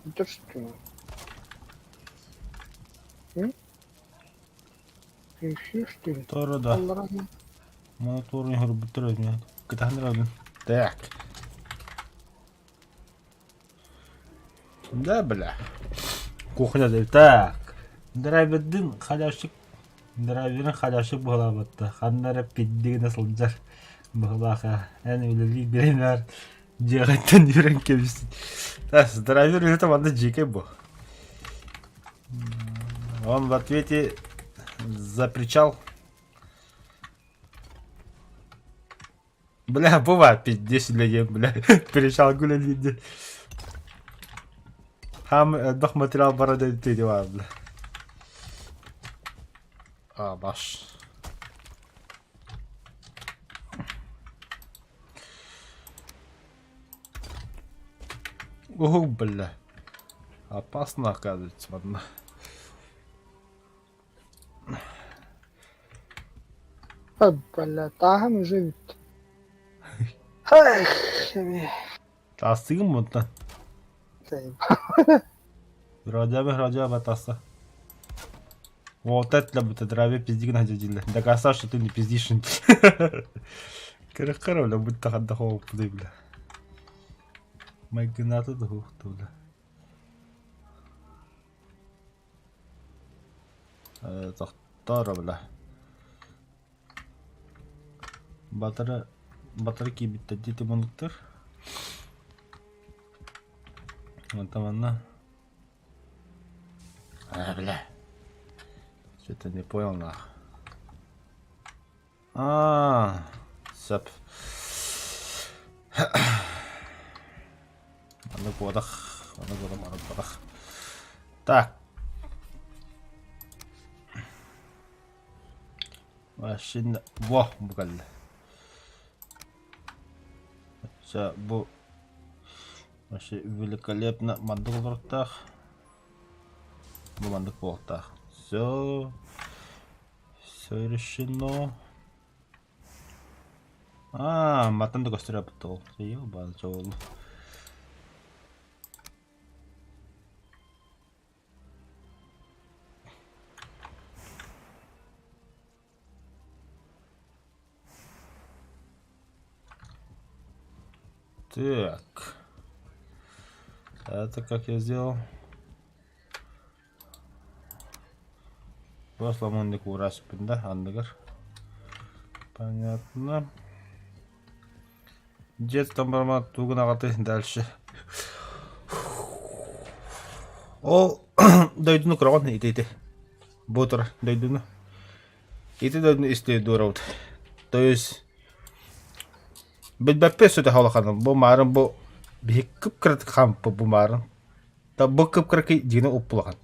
Это что? М? Еще что ли? Торо да. Аллараны. Моторун хорбуттар өзүнө. Кытаһын Так. Да, бля. Кухня деп. Так. Драйвердин халявщик драйверин халявщик буолаабатта. Ханна эрэ пиддигинэ сылдьар быһылаах эн үлэлии биэринээр дьиэҕиттэн үүрэн кэбистин. Драйвер үлэтэ манна дьиикэй бу. Он в ответе за причал. Бля, бывает пиздец үлэлиэм, бля. Причалга үлэлиир Хам элбэх материал бара диэн баар, бля. А, баш. Ух, бля. Опасно, оказывается, ладно. Бля, тааһым уже бүттэ. Эх, Таастыгын мунтан. Вроде вроде тасса. Вот это для будто пиздигин хадидили. Доказал, что ты не пиздишь. Кырыккар бля, будто хадда хооппудай бля. Майгыната да хуохту бля. Тохтоор бля. Батары батары киирбиттэр дии муннуктар. Онтон манна А, бля. Что-то не понял нах. А, сөп. Аны куодах, аны куодах, аны куодах. Так. Машина. Во, бу кэллэ. Чэ, бу вообще великолепно маннык олоруктаах. Бу маннык буолуохтаах. Все. Все решено. Аа, мантан да көстөр эбит ол. Ёбаный ол. Так. Это как я сделал? Просто кураспын да, андыгар. Понятно. Дьиэ тутан бараммын тугун аҕатый дальше. Ол дойдуну көрөҕүн ити ити. Бу турар дойдуну. Ити дойдуну исследуйабыт. То есть билбэппит сүтэ улаханын. Бу маарын бу биһи кып-кыратык хаампыт бу маарын. Та бу кып-кыракый дьиэни уппулахан.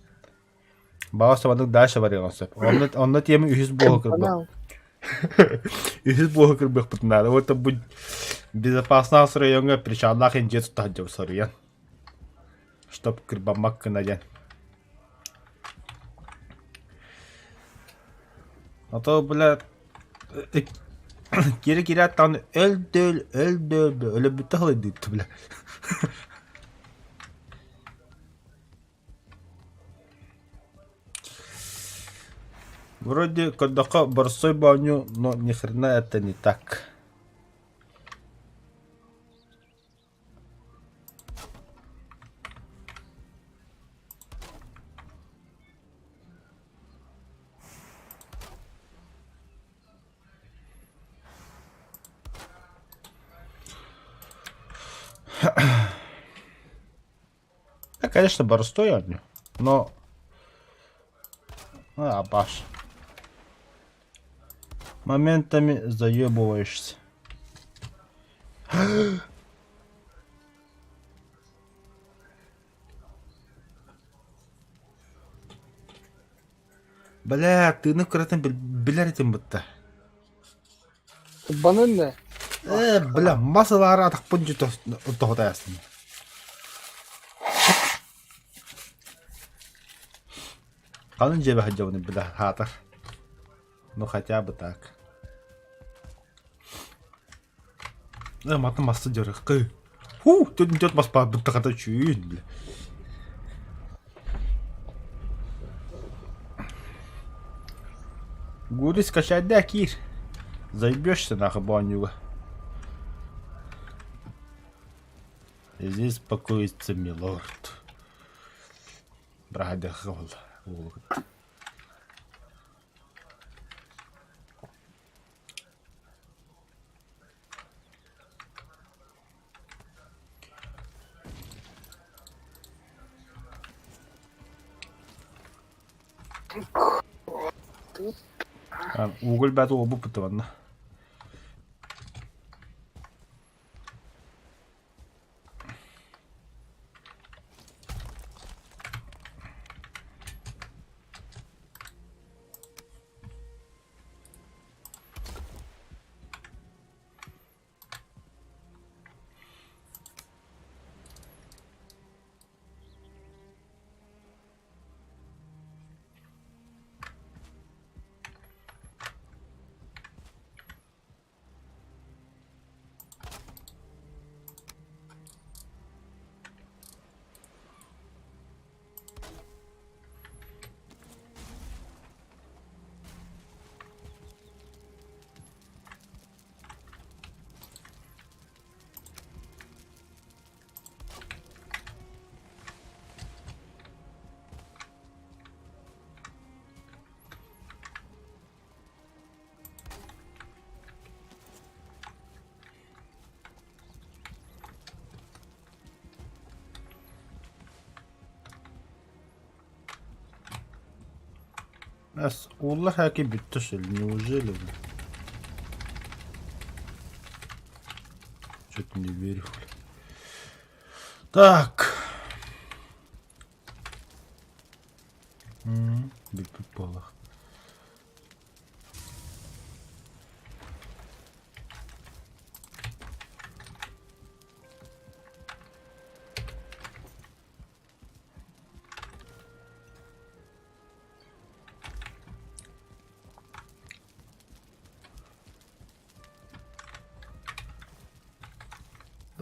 Баҕар сабандык дальше барыаҕын сөп. Онно, онно тиэмэ үһүс буоһу кырбах. Үһүс буоһу кырбыахпытын наада. Вот бу безопасность райоҥҥа причаллаах индия тутта сылдьабыт соруйан. Чтоб кырбаммак гына диэн. А то, бля, киирэ киирээт даҕаны өл-дөөл, өл-дөөл, өлөрбүттэ халыйдыытты, бля. Вроде көрдөххө боростуой боонньуу, но ни хрена это не так. Да, конечно, боростой оонньуу, но абаш. Моментами заебываешься. Бля, тыыны кыратын билэр этим бытта. Кырбанын да. Э, бля, мас ылаары атахпын тоһутайастым. Ханын дьиэбэ сылдьабын, бля, хаатар. Ну хотя бы так. Э, матын массы дьарыккы. Ху, төрүн төрт бас баабыт тахата чүүн, бля. Гури скачай да киир. Зайбешься нахуй бонюга. Здесь покоится милорд. Браһадыха буолла. Уголь бәт уолбут бутта Уулла хаки бүттэ что ли? Неужели? Блин? Что-то не верю. Так. Бүппүт буоллах.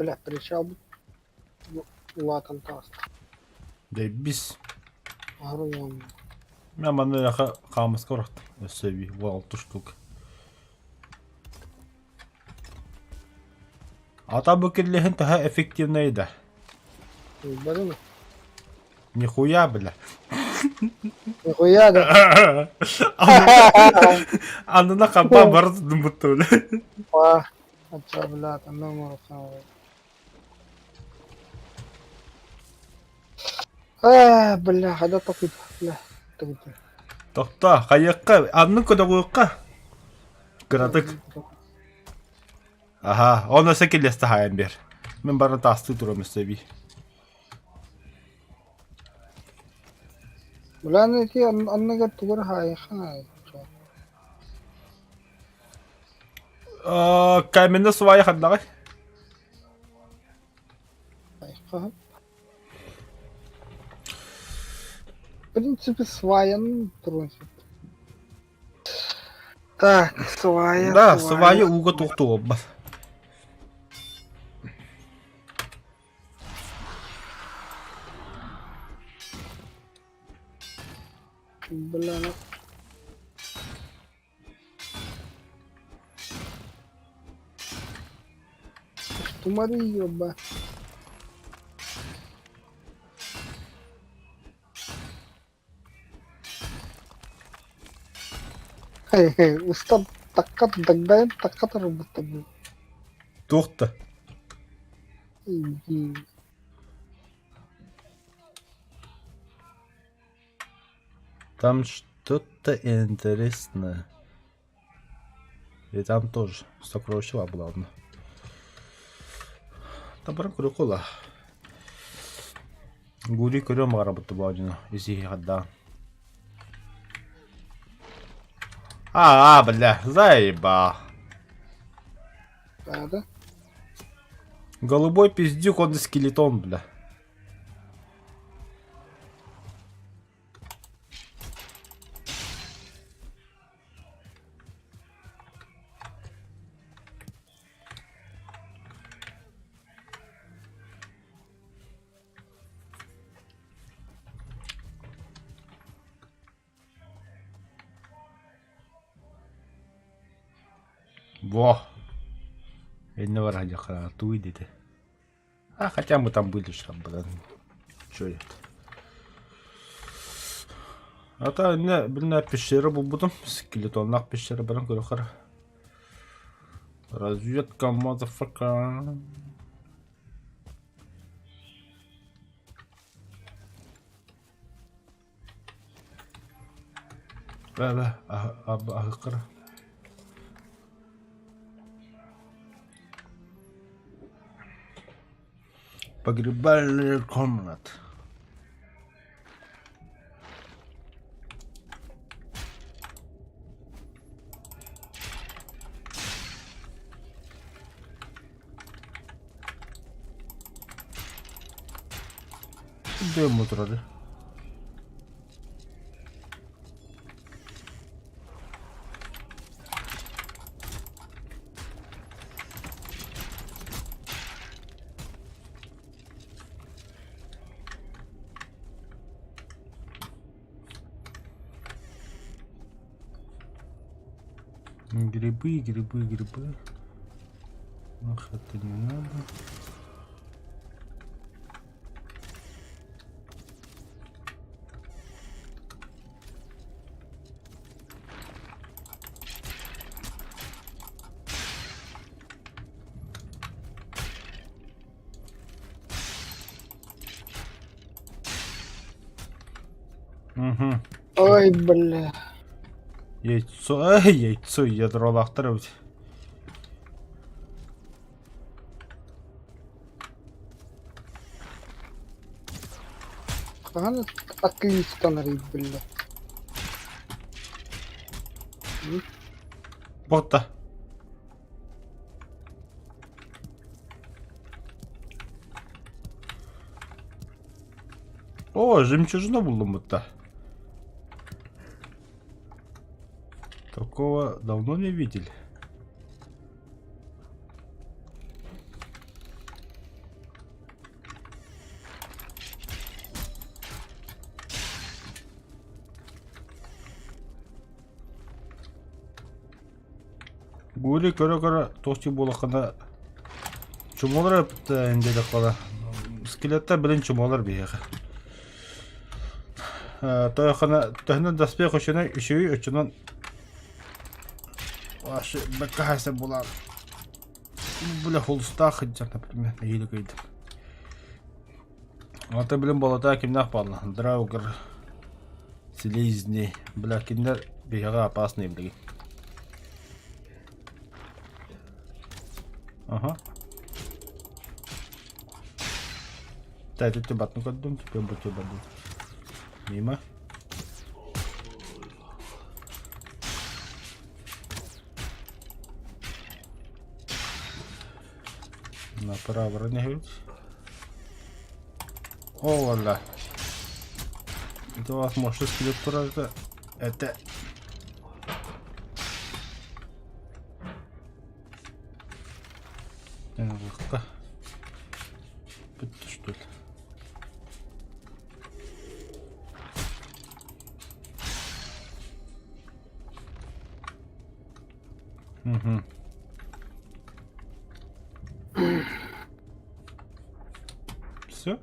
Бля, причал улаатан таҕыста. Дэйбис. Аһары Мен манна яха хаамыска урахтым. Өссө эбии 16 штук. Ата бу киллэһин таһа эффективнэй да. Бары Нихуя, бля. Нихуя да. Анына хампа бар бутты бля. Па. Отправлять, номер Ээ, бля, хада токуйда, бля, токуйда. Тохтоо, хайыахха, аннын көтөҕүөххэ. Кыратык. Аха, он өссө киллэстэ хаайан биэр. Мин баран таастыы турам өссө эбии. Бля, ити анныгар тугар хаайыхха Каменный свая ханнаҕай? В принципе, сваян туруон сөп. Так, свая, Да, свая ууга туохтуоббат. Бля, Тумары ёба. Устан такка дагдайын такка турбуттар. Туох да. Там что-то интересное. И там тоже сокровище была одна. Там прям крюкула. Гури көрөм баҕарабыт баодьуну исиһи А, бля, заеба. Да, Голубой пиздюк, он и скелетон, бля. Во! Иннэ баран туй диэтэ. А хотя мы там были же, блин. Чё это? А то иннэ билинэ пещера булбутум. Скелетоннаах пещера баран көрөхөр. Разведка, motherfucker. Бә-бә, аһыккара. Погребальная комната. Дым турар. Грибы, грибы, грибы. Ах, это не надо. Угу. Ой, бля. Яйцо, эй, яйцо, ядролаахтар эбит. Хаһан отличтанарый, бля. Буолта. О, жемчужина буллум бутта. Такого давно не видели. Гули көрө-көрө туох дии буолаххына чумолар диэтэххэ скелеттэр билин чумолар биһиэхэ. Тойоххуна төһөнөн доспех үчүнэй үчүгэй оччонон вообще бэккэ хаайсан булаар. Бля, холустаах сылдьар, например, нэһиилэ кыайдым. Ата билим болота кимнээх буолла? Драугр, Слизни, бля, кинилэр биһиэхэ опасный билигин. Ага. Так, тут батну көрдүм, теперь бу бардым. Мимо. Направо не О, валла. Это у вас может скелет это... Это... Бүттэ что ли? Угу. Все?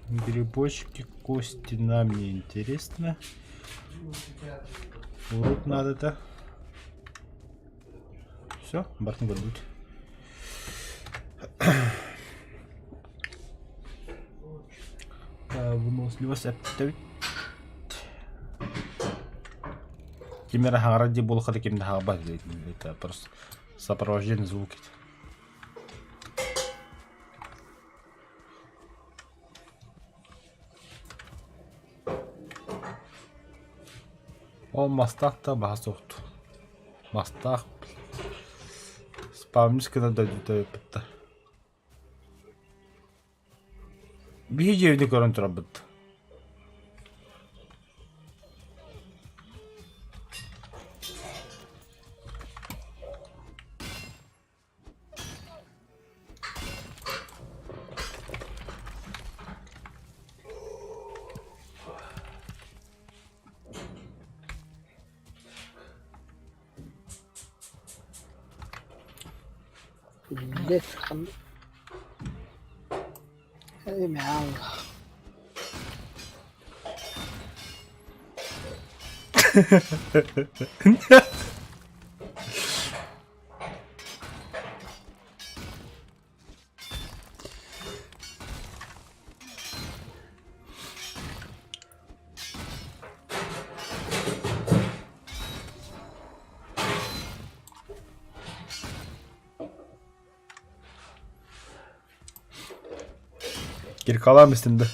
Грибочки, кости нам не интересно. Урут надо-то. Все, Бартын будет. Выносливость эптебит. Ким эрэ хаҥара дии буолуохха ким да хаҥарбат это просто сопровождение звуки. Ол мастаах да баһа суохту. Мастаах спавнис гына дойдута ыппыттар. Биһи дьиэбитин көрөн турарбыт. Пиздец, Мяу. Киркалаам истим да.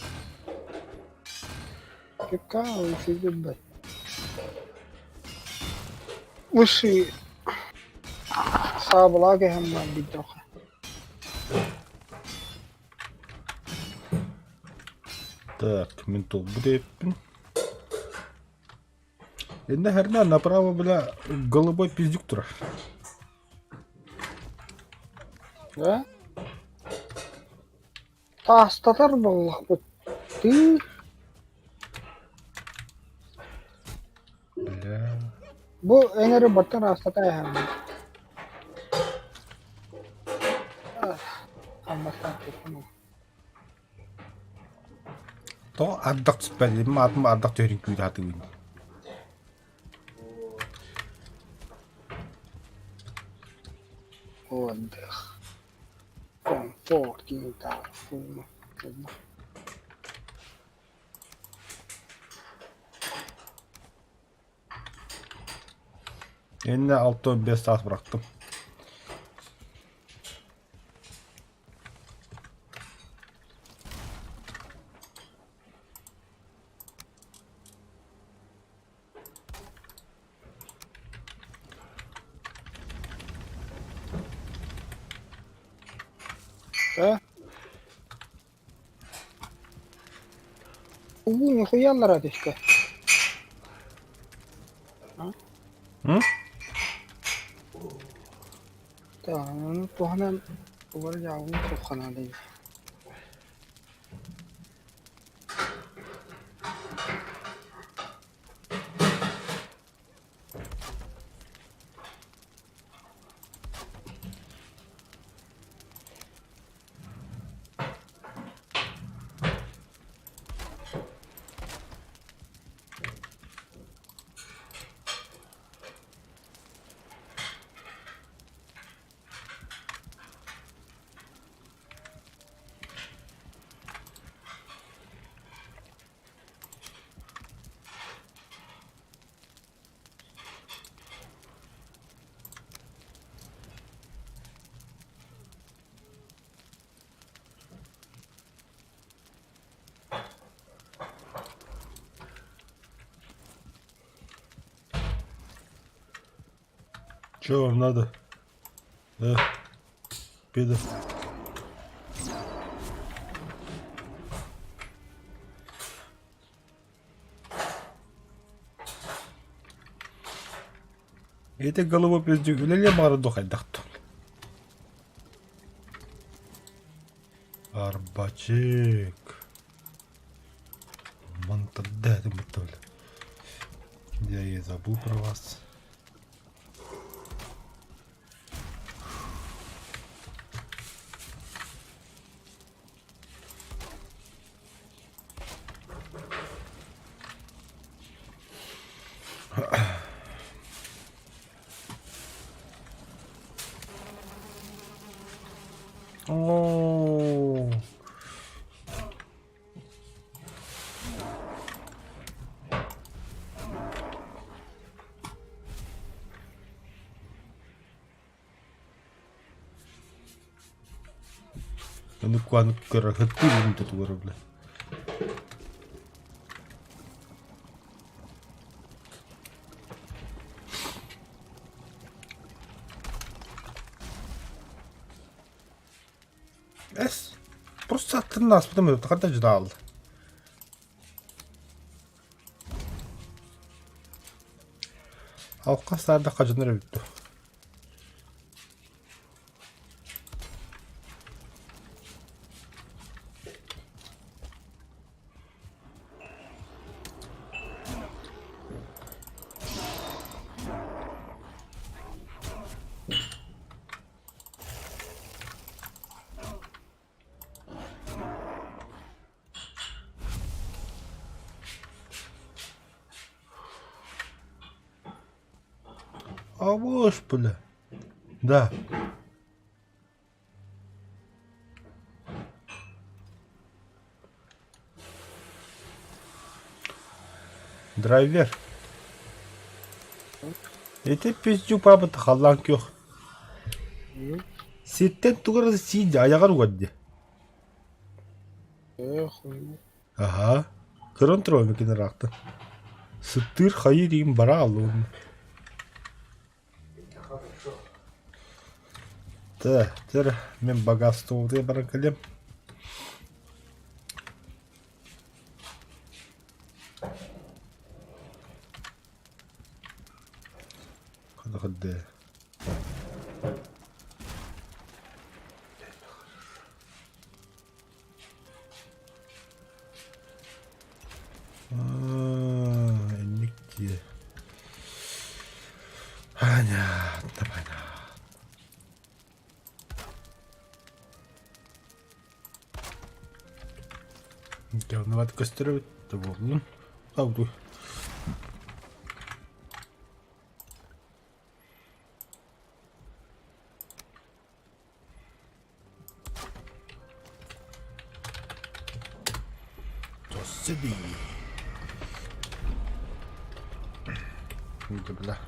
Кирка үчүгэй Высший саабылаах эһэм баар диэтэххэ. Так, мин толбут эбиппин. Иннэ херня направо, бля, голубой пиздюк турар. Да? Таастатар буоллахпыт дыы. Бля. Бу эҥэри баттан аастата эһэм. Тоҕо ардах түспэт, атын ардах түһэрин күүтэ сатыыбын. Отдых. Комфорт Иннэ 6-15 саас бырахтым. Да? Уу, нихуя аллараа түстэ. М? Так, ону туһанан тугар дьаабын сухханаадый. Чё вам надо? Э, пидор. Ити голубой пиздюк үлэлиэ баҕара дуо хайдах дуу? Арбачык. Мантарда этим будто бля. Я и забыл про вас. Оо. Аны көрө хыттыы тутулар бля. Эс. Просто аттын аспытым өтө хата ждаал. Алқа сарда кажыныр бүттү. А бля. Да. Драйвер. Ити пиздюк папа халлаан күөх. Ситтэн тугара сиин айаҕар угадди. Эх, Аха. Көрөн турабын микин ыраахтан. Сыттыыр хайыы диин бара аллыбын. Тэ, тэр мен богатствоҕутугар баран кэлиэм. Хады Инник дии. Понятно, понятно. Дьоннубат көстөрөбүт да буоллун. Ауду. City. Бля.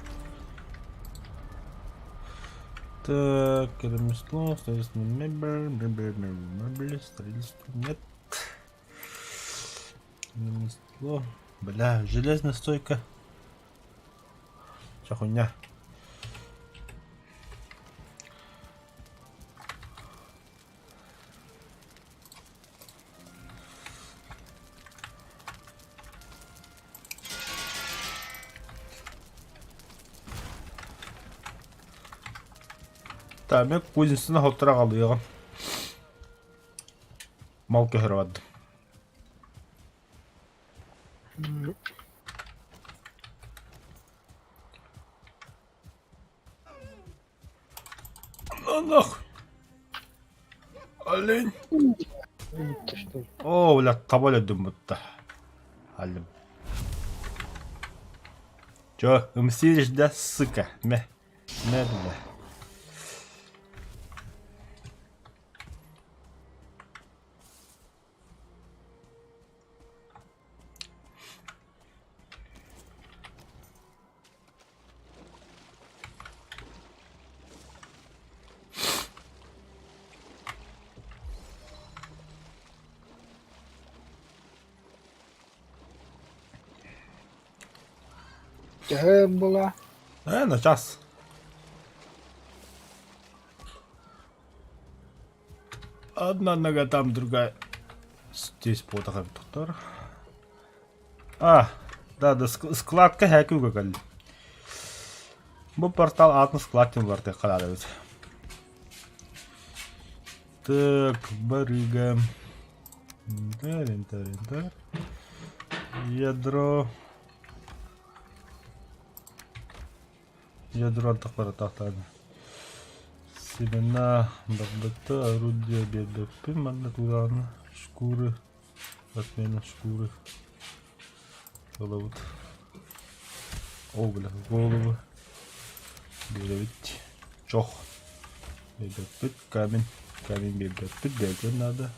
Так, ремесло, строительство мебель, мебель, мебель, мебель, строительство нет. Ремесло. Бля, железная стойка. Чё хуйня? Так, мен кузницаны хоттура қалыйығым. Мал көһөрө бардым. На нахуй. Олень. Ты что ли? О, бля, таба өлдүм будто. Алым. Чё, мстишь, да, сука? Мэ. Мэ, бля. Төһө була? Э, на час. Одна нога там, другая здесь буотах эбит тохтор. А, да, да, складка хэкүгэ кэллим. Бу портал аатын склад диэн уларытыахха наада эбит. Так, барыга. Инвентарь, инвентарь. Ядро. Ядро антахтаратаахтаана. Семена барбыта, орудие биэрбэппин манна тураана шкуры, отмена шкуры. Ылабыт. О, бля, головы. Биэрэбит. Чох. Биэрбэппит. Камень. Камень биэрбэппит. Бэйэтин надо.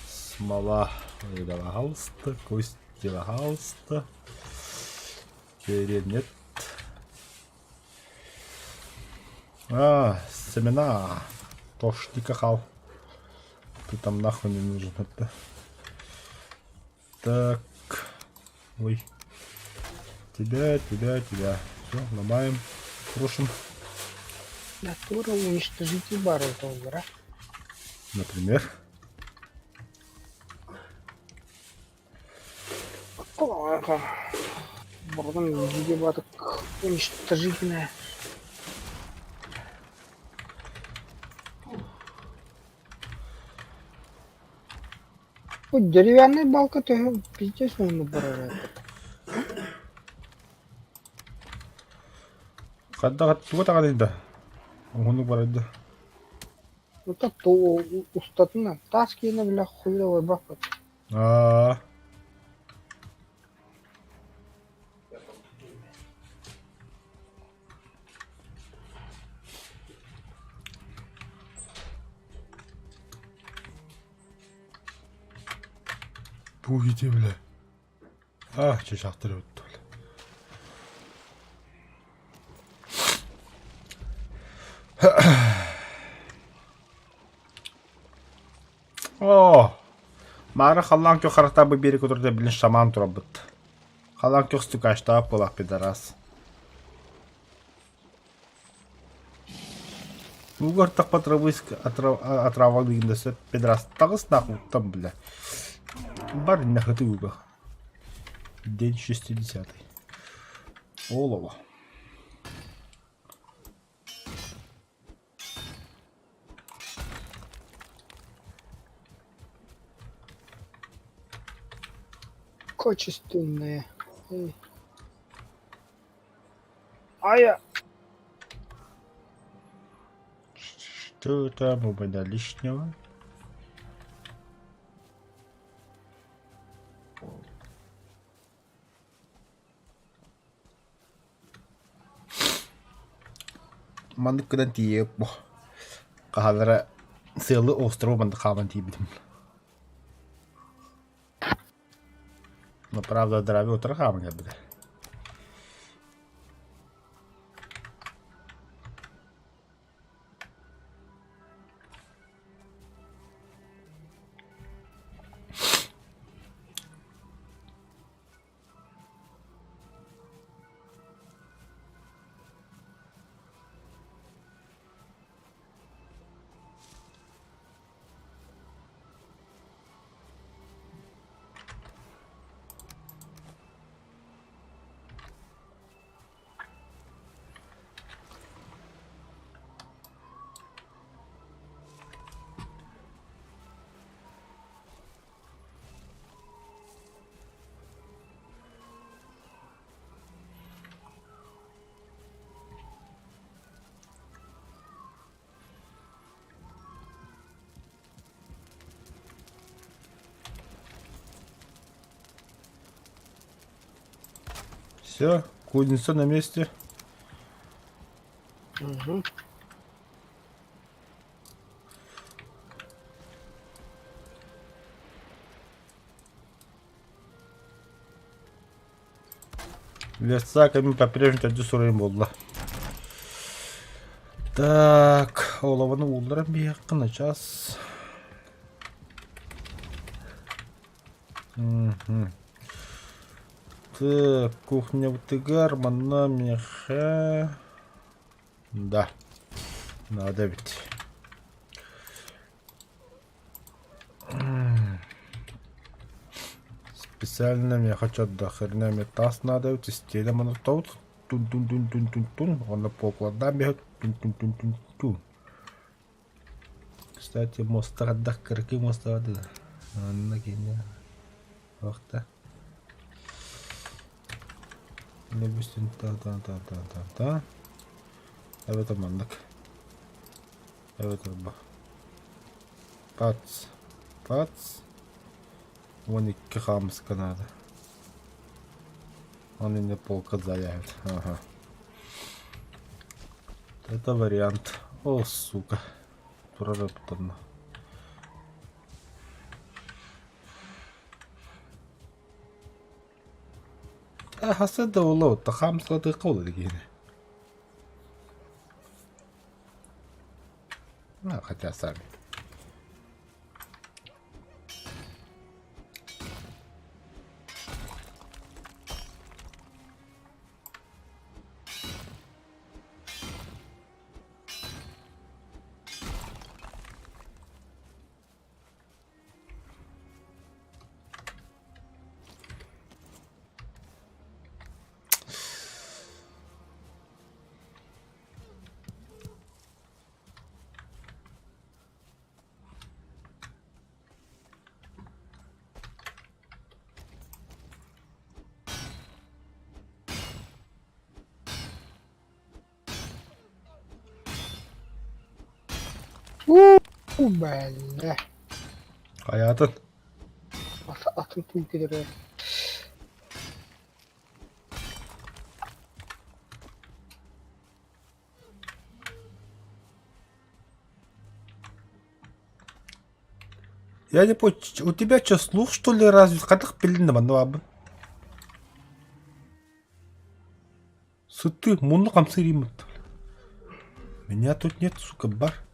Смола. Пожалуйста. Кость, пожалуйста. Нет. А, семена. Тошника хал. Ты там нахуй не нужен это. Так. Ой. Тебя, тебя, тебя. Все, ломаем. Крушим. Натура уничтожитель баров, Например. Бұрын видео уничтожительная. Деревянная балка ты пиздец он барар. Хадда туга таҕаный да? Уһуннук барар да? Ну так то устатына тас киэнэ бля хуйловой баппыт. Аа. Бу ити бля. А, чычаахтар эбит бля. Оо, маары халлаан күөх харахтаах бу биэри көтөрдө билин шаман турарбыт. Халлаан күөх стукачтаах буолаах пидорас. Угар тахпат травыск отрава да сөп пидорас таҕыс нахуй бля. Бар нахыты уга. День 60-й. Олово. Качественные. Эй. Ая. Что там у меня лишнего? Маннык гынан тиийэ бу хаһалара сыалы острова маннык хаалан тиийбитим. Но правда драви утары хааман кэлбитэ. Все, кузница на месте. Угу. Верстаками по-прежнему төрдүс уровень буолла. Так, олованы уулларан биһиэххэ начаас. Мгм. Так, кухнябытыгар манна миэхэ... Да, надо ведь. Специально миэхэ чордох херня эмиэ таас наада эбит, истиэнэ манартобут тун-тун-тун-тун-тун-тун уонна полкалардаан биэһэ тун-тун-тун-тун-тун. Кстати, муоста хайдах кыракый муостаҕа дылы. Онно кини туохта Допустим, та-та-та-та-та-та. Эбэтэр маннык. Эбэтэр бу. Пац. Пац. 12 хаамыска наада. Он инде полка заявит. Ага. Это вариант. О, сука. Турар оттонно. Хаса да ола хаамыскалатыахха буолар киһини. Ну, хотя сами. Уу, бэллэ. Хайаатын? Атын түүлгүлэрэ. Я не понял, у тебя что, слух что ли развит? Хайдах билиннэ манна баабын? Сыты, мунну хамсыыр Меня тут нет, сука, бар.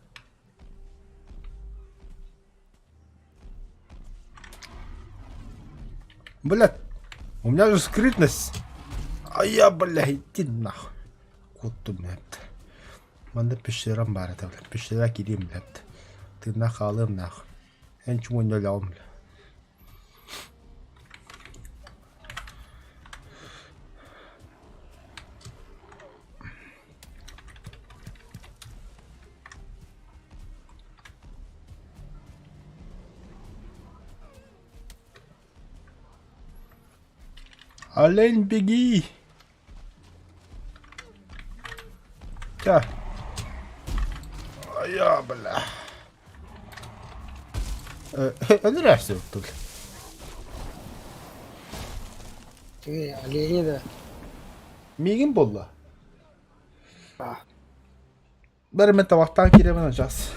Блядь, у меня же скрытность. А я, бля, иди нахуй. Куттум, блядь. Манна пещерам баар этэ, блядь. Пещера киириэм, блядь. Тыыннаах хаалыам нахуй. Эн чуҥун өлөҕүм, бля. Олень, беги! Чэ. Айа, бля. Өлөрөөсүбүт Олени да. Миигин булла. Бары мен табахтаан киирэбин адьас.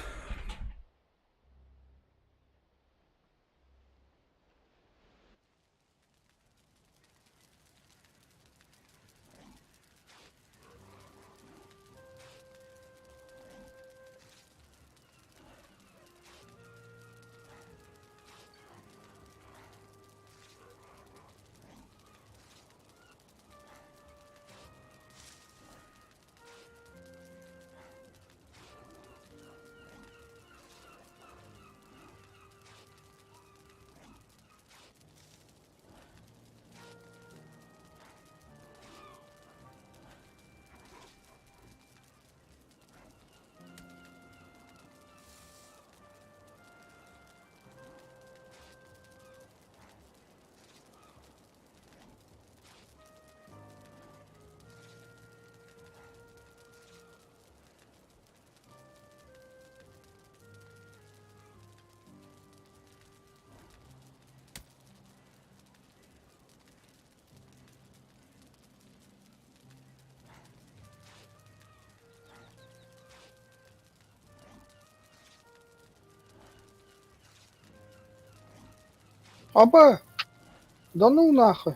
Аба! Да ну нахуй!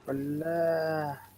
Бля.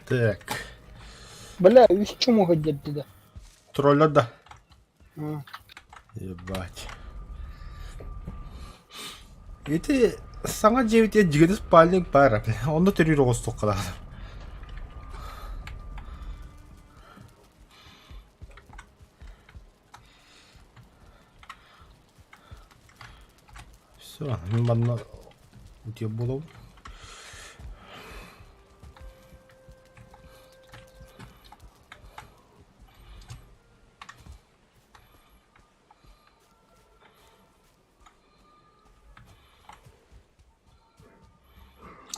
Так. Бля, үс чумуһу диэрдилэр. Троллер да. Ебать. Ити саҥа дьиэбитигэр дьигэни спальник баар, онно төрүүр оҕустуохха Все, манна утуйар буолабын.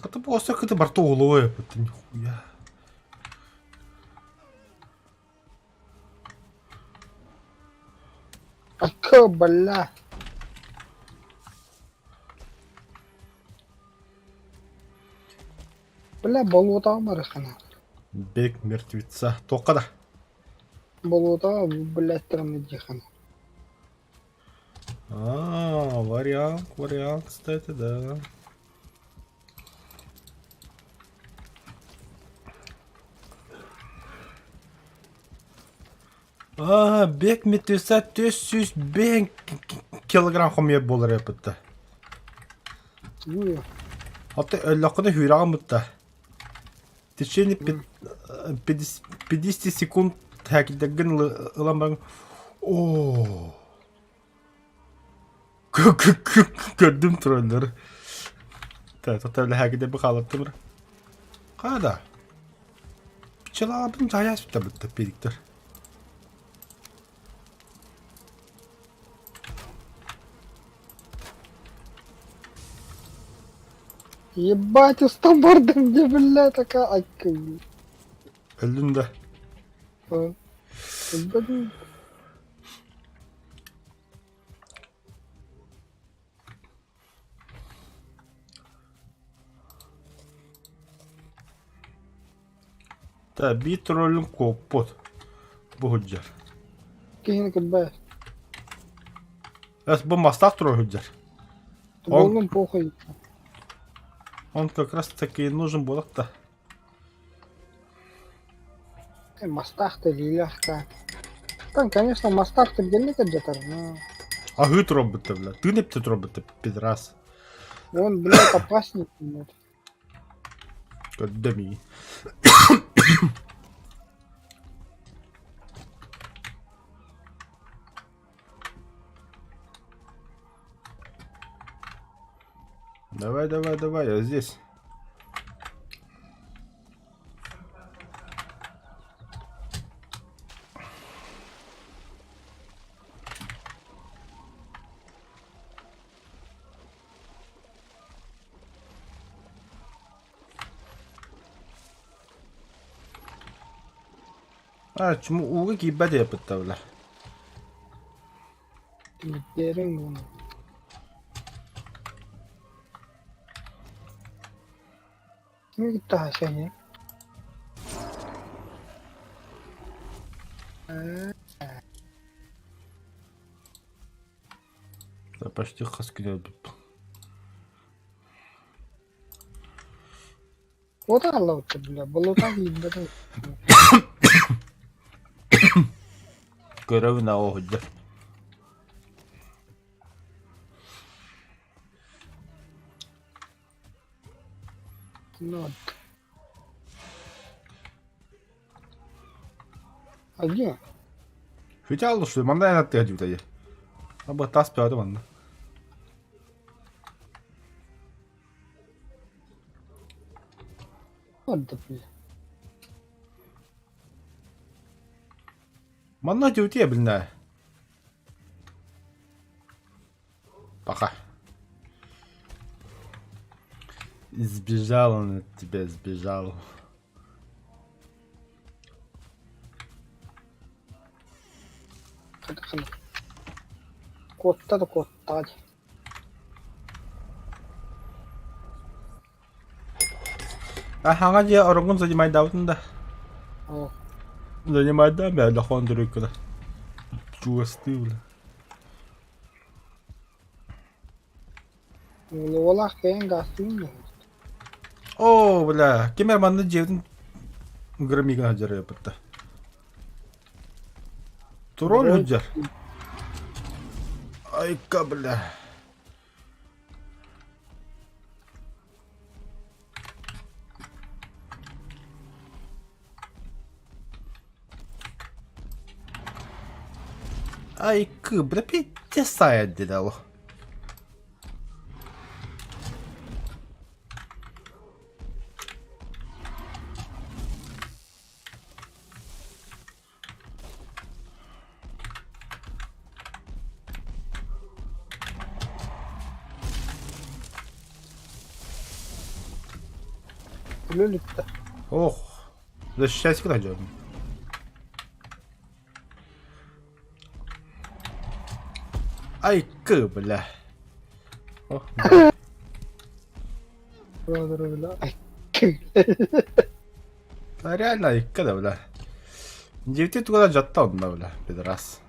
Это просто какой-то бортовой, это нихуя. Ака, бля. Бля, болуотаҕа барыххана. Бег мертвеца. Туохха да? Болуотаҕа блядь диэххана. А, вариант, вариант, кстати, да. А, бег мертвеца 405 килограмм хомуйар буолар эбит. Оттон өллөххүнэ хүүрэҕин бытта. В течение 50 секунд хакидергин ылан баран оо Көрдүм троллер. Тота хакидерби хаалаттым. Хада. Пчелабын жаяспыта бытта педиктер. Ебать, устан бардым где, бля, такая айка. Өлдүн да. Өлбөдүм. Та биир троллун куоппут. Бу сылдьар. Киһини кырбай. Эс бу мастаах тролль сылдьар. Он, Боллум похуй. он как раз таки нужен буолак да. Мастаах да илиилээх да. Там, конечно, мастаах түргэнник алдьатар, но Аһыы туруорбуттар, бля. Тыын эптэ туруорбуттар, пидорас. он, блядь, опаснее. блядь. Көрдө миигин. Давай, давай, давай, я здесь. А, чему ууга киирбэт эппиттэ бля. Тимирдээриҥ буолуо. Кими кытта хаһыаҥый? Ээ Да почти хас күн өлбүппүн. Куота хааллыбыттар бile. Болуотаах киирбэтэ. Көрөбүн аа оһуйдар. Ну вот. А где? Фитял что манна эн аттыга дьүтэйэ. Аба тас пөөтө манна. Вот бля. Манна дьүтиэ билнэ. Пока. Сбежал он от тебя, сбежал. Куотта да куоттаҕа дии. А хаҥа дьиэ ороҥҥун занимайдаабытын да? Оо. Занимайдаан бээ, лохон дуруккуна. Чугастыы бля. Уолаах кэйэн гаастыын дуо? Оо, бля, ким эр манна дьиэбитин громиган сылдьар Тролль сылдьар. Айка, бля. Айкы, бля, пиздец дедало. Үлэ Ох, защищайся, когда идём. Айкы, бля. О, да. Да реально айкы да, бля. Девяти туда жатта онно, бля, пидорас.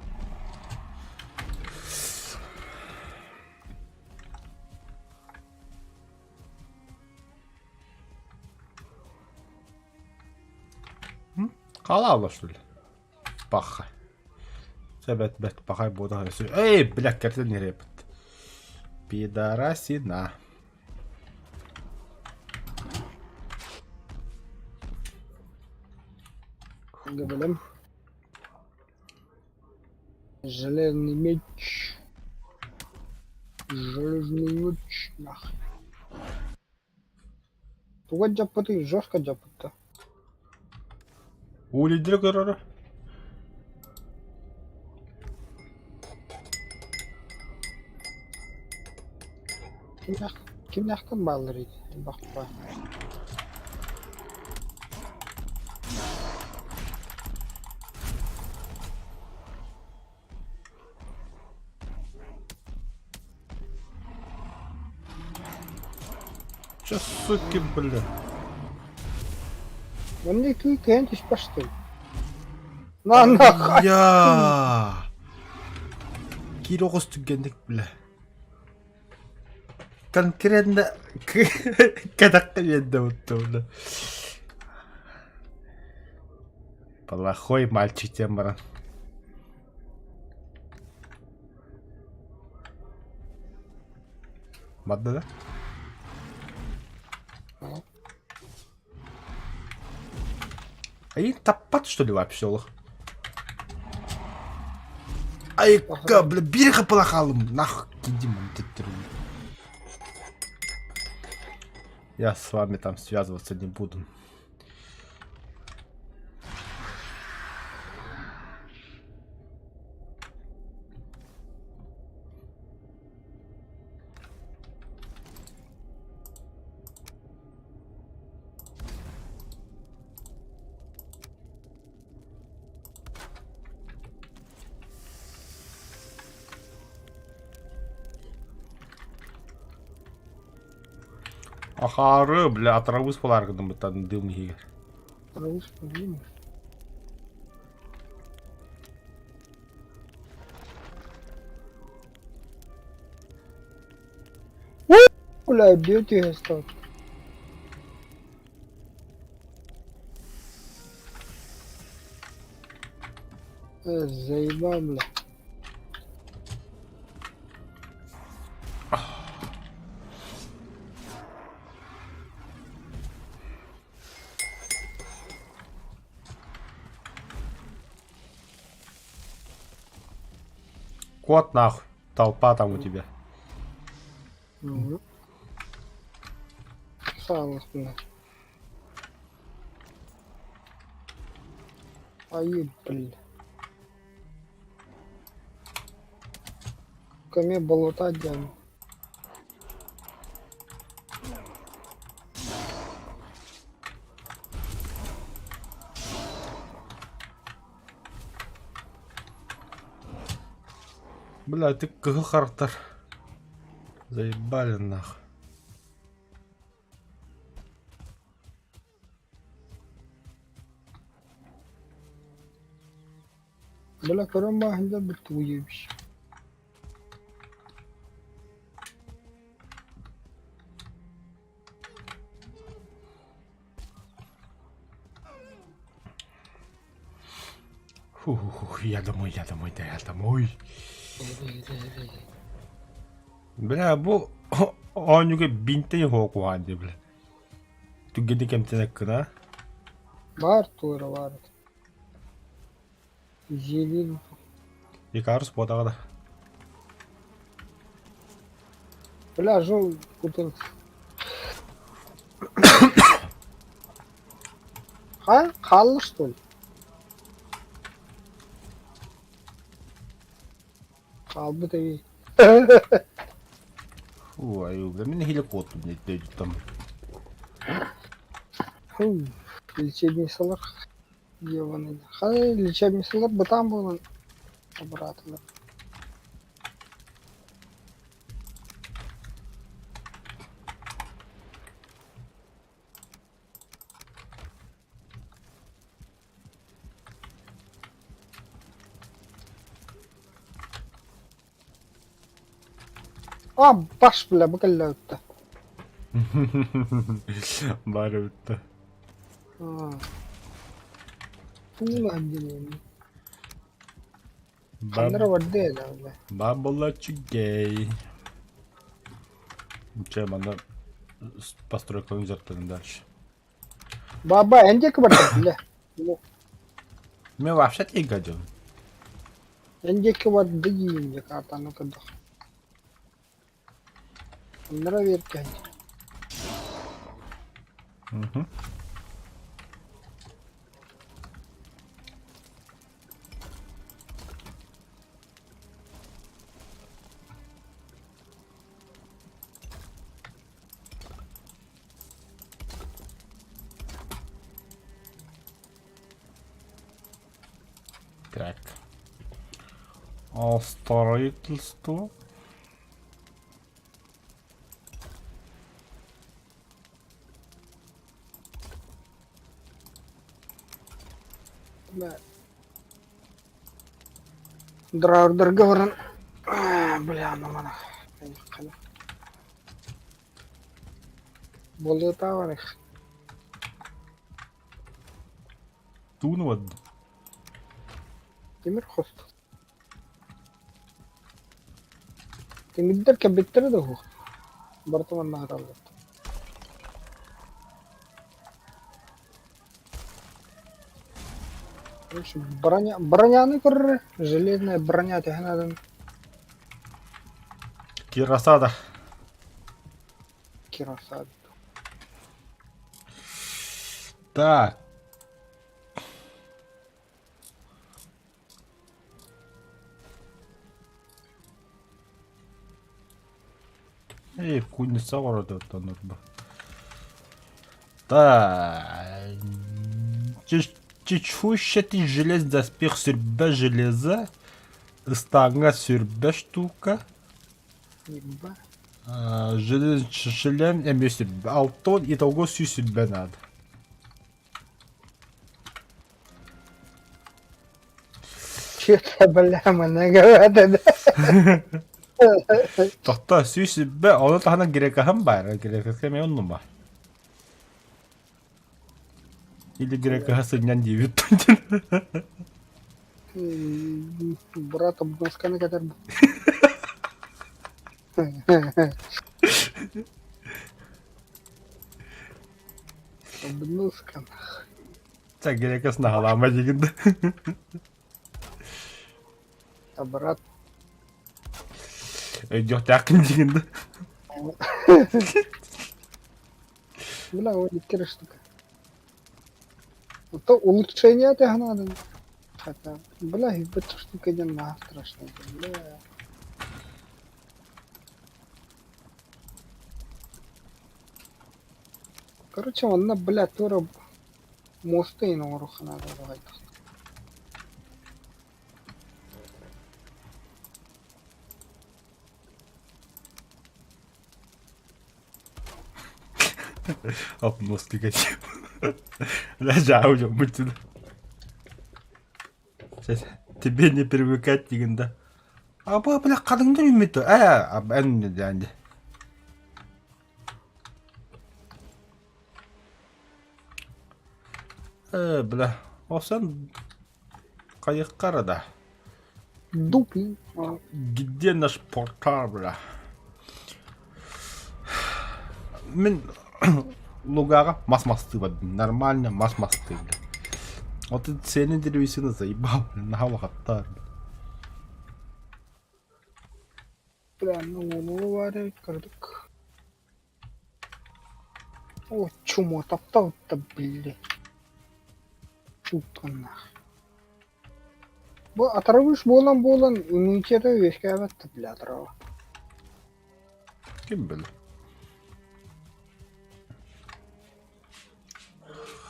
Хаалаалла что ли? Паха. Бэт бэт пахай буода Эй, бля, кэртэн нерепит. Пидорасина. Говорим. Железный меч. Железный меч, нахуй. Туга дьаппытый, жестко дьаппытта. Улидер көрөрө. Кимнээх кимнээхтэн бааллар бахпа. Че, суки, бля. Манна күй кээн түспэштэй. На нахуй. Я. Киир оҕус түгэнник, бля. Конкретно кэтэххэ биэрдэ бутта, бля. Плохой мальчик диэн баран. Барда да? А таппат что ли вообще олох? Айка, бля, биир хапылахалым, нах, кидим Я с вами там связываться не буду. Ахаары, бля, атырабыс буолаар гынныбыттан дым иһигэр. Атырабыс билим. Бля, где ты стал? Заебал, бля. Кот нахуй, толпа там у тебя. Ну. Саалахпына. Айы, бля. Каме болота диэн. Бля, ты кыһыл харахтар. Заебали нахуй. Бля, көрөн бааһында бүттүгүйэбиш. Фух, я домой, я домой, да я домой. Бля, бу оонньууга бинтэн хоокуһаан дии, бля. Түгэнник эмтэнэккин а? Баар туора баар. Зелин. Икарус буотаҕа да. Бля, жол кутун. Ха? Хаалла что ли? Хаалбыт эбии. Фу, айуу, бля, мин нэһиилэ куоттум дойдуттан. Фу, лечебницалар ебаный. Хай лечебницалар бытаан буолан абыраатылар. А, баш, бля, бу кэллэ ытта. Бары бүтті. Тула отделение. Ханнара барда да, бля. Бабла чугей. Че, манна постройканы дьарыктанын дальше. Баба, эн диэки барда, бля. Мен вообще тига дьон. Эн диэки барда диим дьэ картаны көрдөх. Ханнара биэркээн. Угу. Так. А строительство? Драйвердарга баран бля, мамана. Буолуотаа барых. Тугун вот. Тимир хост. Тимирдэр кэлбиттэрэ да уһук. Барыта манна аһаталлар. Короче, броня, броняны көрөр, железная броня төһөн атын Кирасада. кираса. Так. Эй, куница ворота норба. Так. Чешуйчатый желез доспех сүрбэ железа. Ыстааҥҥа сүрбэ штука. Ебать. Шлем эмиэ сүрбэ. Алтон итого 100 сүрбэ надо. Че-то, бля, многовато, да? Тохто 100 сүрбэ, ону таһынан грекаһым баар. Грекаска эмиэ оннума. Или грекаһа сынньан диэбит. Брат, обносканы кэтэр Обноска. Чэ, грекас наһалаама диигин да. А брат, Өйдүөхтээххин диигин да. бля, ол икки штука. То улучшение это надо. Хотя, бля, ебать штука диэн наһаа страшно. Бля. Короче, онно, бля, туора муоста иһин оҥоруохха наада баҕайытых. Обноски качем. Бля, дьоммут Тебе не привыкать диигин да. А бу бля хадыҥнар үүммүт ээ эн дьэ Э бля осон хайыххара да Дуб. Где наш портал бля Мин лугаҕа мас мастыыбын нормально мас мастыыбын Вот цены древесины заебал наһаа улахаттар Бля, ну уолу баар эбит кырдык. О, чмо, таптал-то, блядь. Чутканнах. Бу отравыш буолан-буолан иммунитета үөскээбэт да бля отрава. Ким билэр.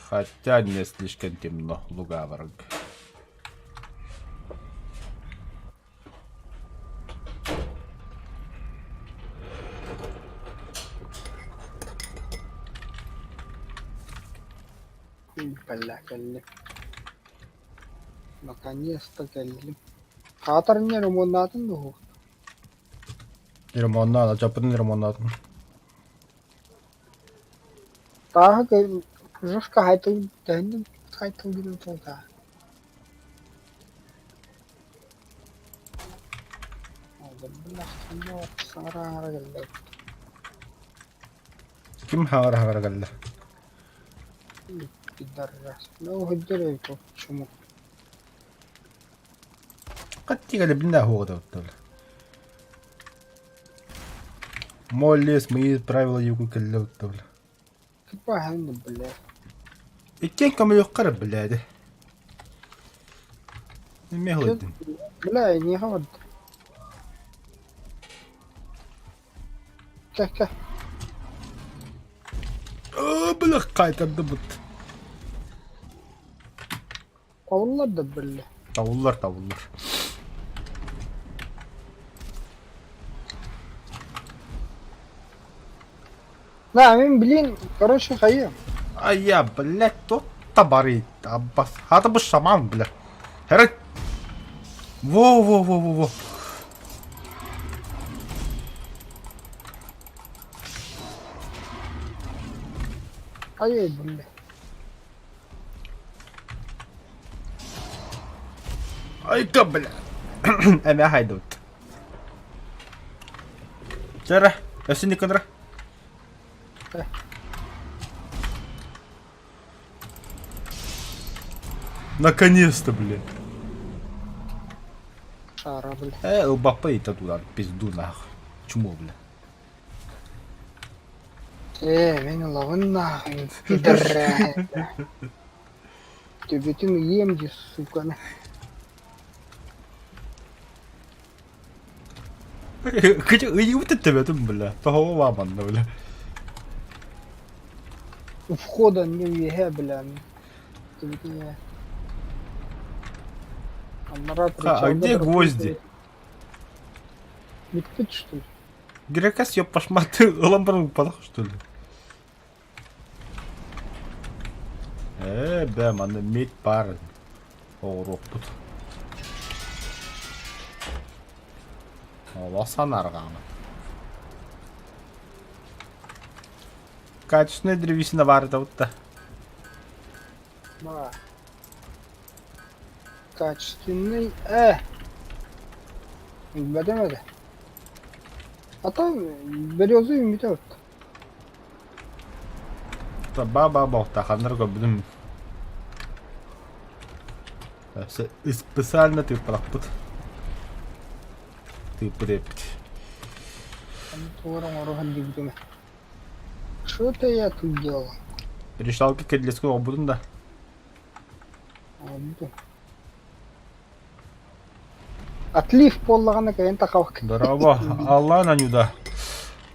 Хотя не слишком темно, луга Бля, кэллим. Наконец-то кэллим. Хаатар инньэ ремоннаатын дуо? Ремоннаан, алдьаппытын ремоннаатым. Тааһы жестко хайтыл тэһинним хайтыл гынан таа. Саҥара-саҥара кэллэ. Ким хаҥара-хаҥара кэллэ? Пидорас. Ну, сылдьар эбит ол чмо. Хаттига билинэ оһуоҕа Мой лес, мои правила югу кэллэ бля. Правильно, блядь. Иккиэн көмөлүөххэ блядь. Эмиэ ыһылыйдым. Бля, эйиэхэ барда. Кэ, кэ. Оо, бля, хайтардыбыт. Табыллар да бля. Табыллар, табыллар. Да, мин блин, короче, хайа. А я, блядь, тот табарит, аббас. Хата бы шаман, бля. Хэрэг. Во, во, во, во, во. Ай, бля. Айка, бля. Эмэ хайдут. Чара, өссө Никонра. Наконец-то, блин. Шара, бля. Э, ылбаппа ита туда, пизду нахуй. Чмо, бля. Ээ, мин ылабын нахуй, пидорас. Төбөтүн ыйыам дии, сука. Кычы ыйыбыт төбөтүн, бля. Тоһоҕо бааманна, бля. У входа не үөһэ, бля. Төбөтүн ыйа. Анараа А, а где причалга гвозди? Бүппүт, что ли? Грекас ёппашматы ылан баран укпатах что ли? Ээ, бэ, манна медь баар. Оҕуруоппут. Олох санаарҕаама. Качественная древесина баар да. Ба. Качественный. Билбэтим этэ. А то березу үүммүтэ эбит. Ба-ба бохтаханнар көрбүтүм. Специально тыыппалаппыт. Тыыппыт эппит. Тугар оҥоруһан диэбитим. Что это я тут делал? Решалка кэдлеске оҕобутун да. Отлив буоллаҕына кэлин тахабак. Дорообо, Аллаан Анюда.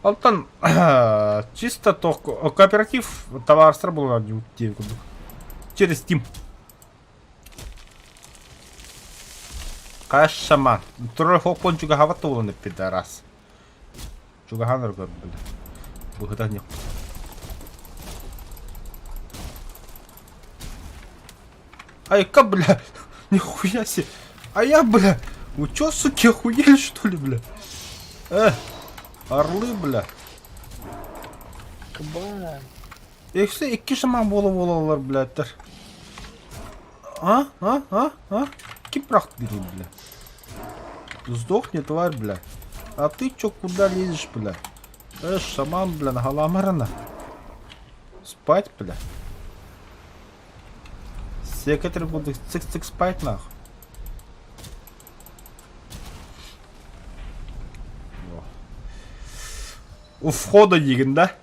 Алтан чисто тох кооператив товарстар буолан диэн курдук. Через Steam. Кашама. Турар хоппон чугаһабат буолан эппит раз. Чугаһаан өргөр били. Быһыта ньук. Айка, бля! Нихуя себе! А я, бля! Вы чё, суки, охуели, что ли, бля? Орлы, бля. Кабан. Эксе икки шаман буола буолаллар, блядтар. А? А? А? А? Ким бырахты диирин, бля? Сдохни, тварь, бля. А ты чё, куда лезешь, бля? Шаман, бля, наһаламарана. Спать, бля. Секретарь буду цик-цик спать, нахуй. Во. У входа диигин да?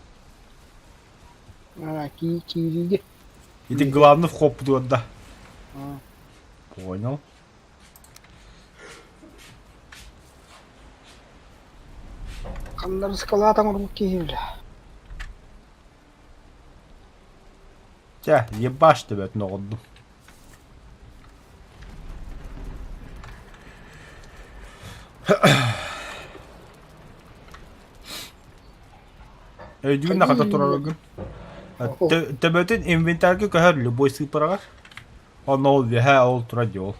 А, киириигэ. Ити главный вход да. А. Понял. Ханнар ыскалаат оҥорбут киһи бля. Чэ, ебашь төбөтүн оҕордум. Өйдүүн да тураргын. Төбөтүн инвентарьга көһөр любой сыыппараҕар. Онно ол үөһэ ол турар дии ол.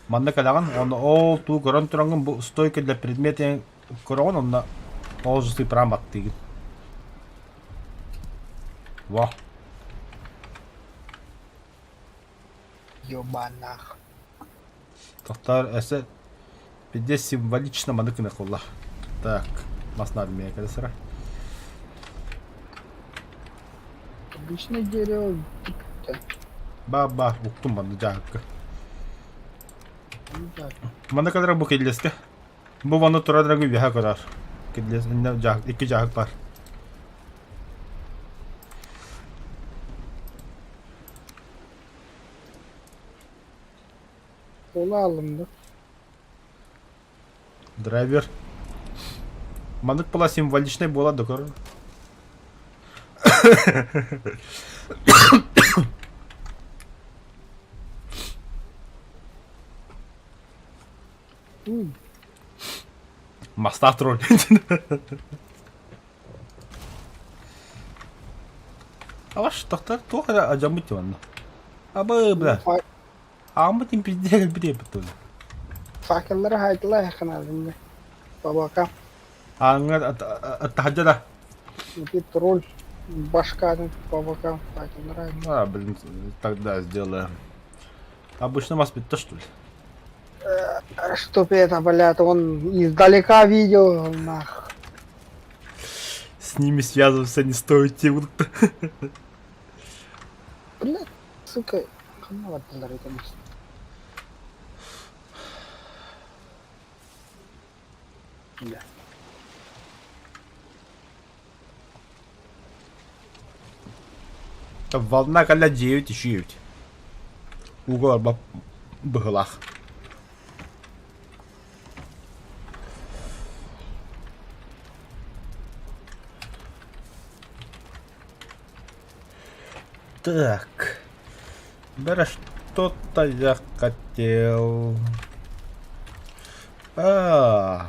Манна кэлэҕин, онно ол туу көрөн тураҥҥын бу стойка для предмета көрөҕүн онно ол же сыыппараан баттыыгын. Во. Ёбанах. Тохтоор өссө пиздец символично маны гына Так, мас надо мне сыра. Обычное дерево. Ба-ба, уктум манны дьаһыкка. Манна кэлэр бу киллэскэ. Бу манна турар дырагы үөһэ көрөр. Киллэс иннэ дьаһык икки дьаһык бар. Kola alındı. Драйвер. Маннык была символичнай буола да көр. Мастаах тролль. Аваш тохтор туох эрэ адьаммыт дии Абы бля. Ааммыт импиздиэ кэлбит диэбит Факеллары хайдылар ханадымны. Бабака. Ааҥҥа таһырдьа да. Ити тролль башканы бабака факеллары. А, блин, тогда сделаем. Обычно вас битта, что ли? Чтоб это, блядь, он издалека видел, нах. С ними связываться не стоит, те Блядь, сука, ханна бардылар этемес. Бля. Волна кэллэ дьиэбит үчүгэйбит. Ууга барбат быһыылаах. Так. Бара что-то я хотел. А.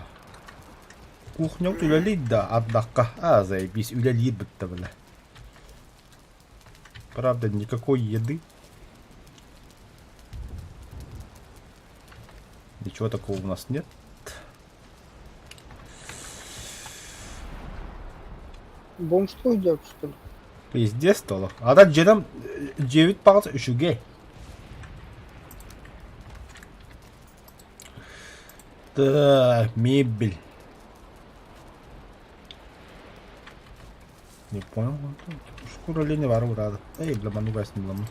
Кухнябыт үлэлиир да ардахха аа заебись үлэлиир бытта бля. Правда никакой еды. Ничего такого у нас нет. Бомж идет, что ли? Пиздец толох. Ата дьиэм дьиэбит баҕас үчүгэй. Так, мебель. Не понял. Шкура оленя бары урады. Эй, бля, ману гасни буламын.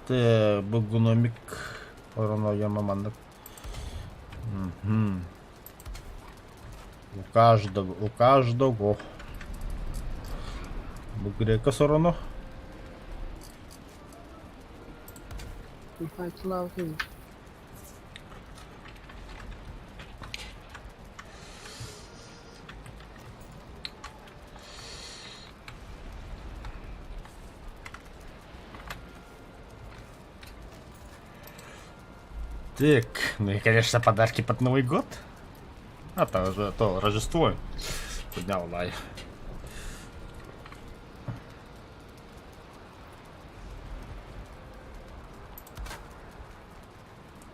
Так, бу гномик ороно яма маннык. Мгм. У каждого, у каждого. Бу грека сороно. Так, ну и, конечно, подарки под Новый год. А то, уже, то Рождество. Поднял лай.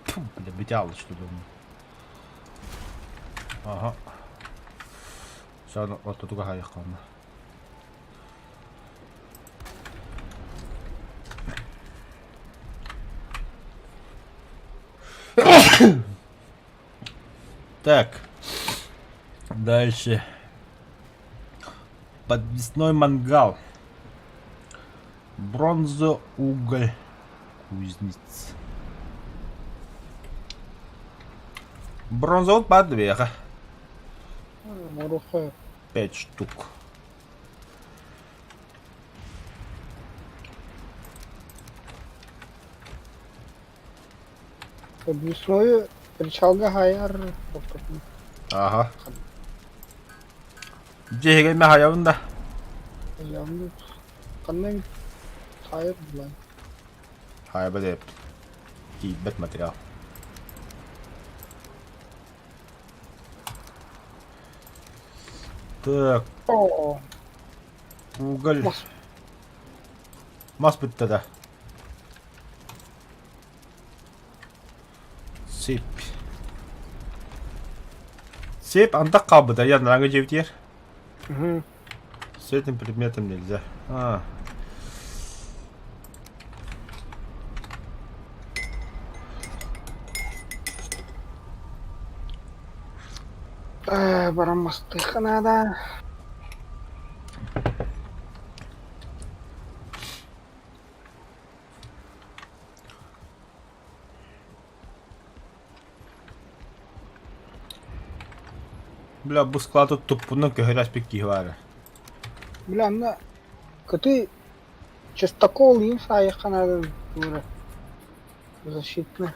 Фу, бля, битяло, что ли, Ага. Все, вот тут угадаю, Так. Дальше. Подвесной мангал. Бронза, уголь, кузнец. Бронза вот по две. 5 штук. Подвесной причалга хайар. Ага. Дьиэһигэр мэ хайабын да. Хайабын Ханна хайар булан. Хайба деп. Тиийбэт материал. Так. О. Уголь. Мас. Мас бүттэ да. Цепь. Цепь антах хаалбыта, я нараҥы дьиэбитигэр. Угу. С этим предметом нельзя. А. Э, барамастыха надо. Бля, бу склад туппунан көһөрөөспүт киһи баара. Бля, на кыты частокол им саайахха надо тура. Защитно.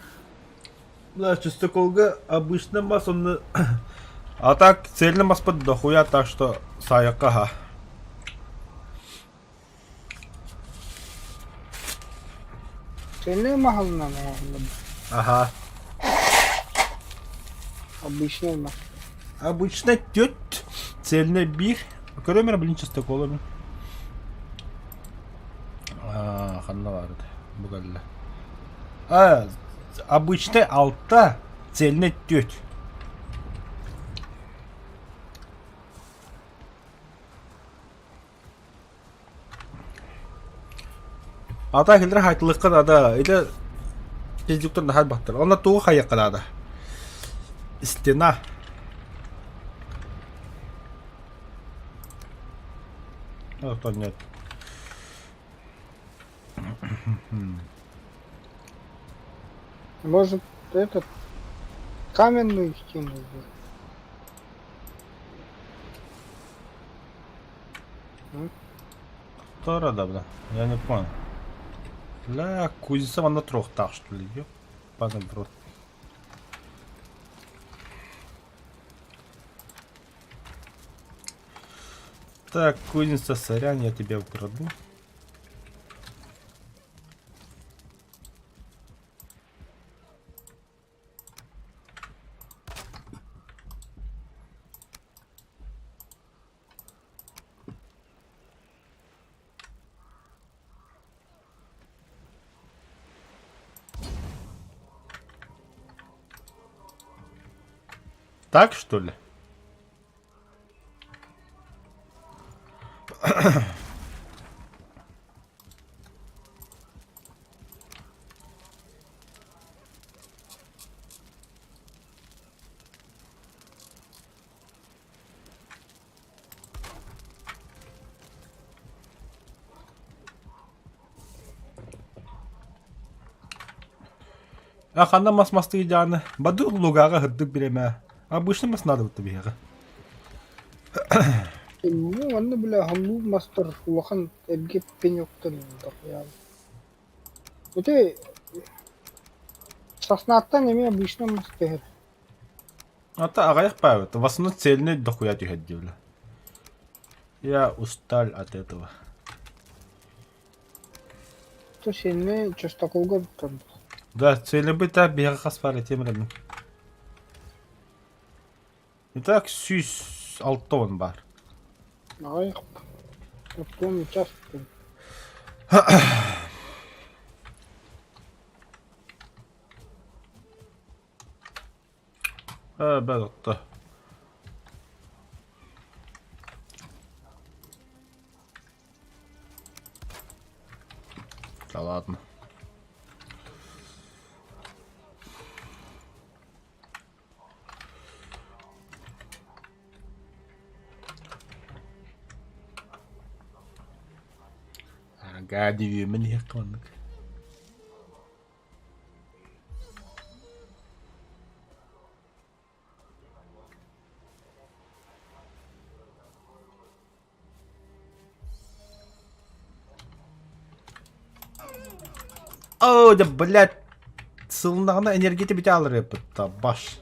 Да, частоколга обычно мас онно А так цельный маспыт дохуя, так что саайахха ха. Цельный маһалынан Ага. Обычный мас. Обычно тет цельный биир. Көрөмөр блин частоколами. А, ханна баар Бу кэллэ. А, обычный алта, цельный тет. Ата кэллэр хайтылыкка наада, или пиздюктар наһаа баттар. Онно тугу хайыахха наада? Стена. А, то нет. Может, этот каменную стену сделать? Кто да, бля? Я не понял. Бля, кузница на трехтах, что ли? Ёбаный в рот. Так, кузница, сорян, я тебя украду. Так, что ли? А ханна мас мастыы дьааны? Бады лугаҕа һырдык бириэмэ. Обычно мас надо бытта биһиэхэ. Ну, онно бля хомнуур мастар улахан эргэ пенёктар дохуя. Ити соснаттан эмиэ обычно мас түһэр. Ата аҕыйах паабыт. В основном цельный дохуя түһэр диэбилэ. Я устал от этого. То сильный частоколга туттарбыт. Да, цельный та биһиэхэ хас баар этиэм эрэ мин. Итак, 106 баар. Аҕыйах. Оттон час. Ээ, бэл отто. Да ладно. Гади үөмэн иһиэххэ маннык. Оо, да блядь, сылыннаҕына энергия бүтэ алырыппыт баш.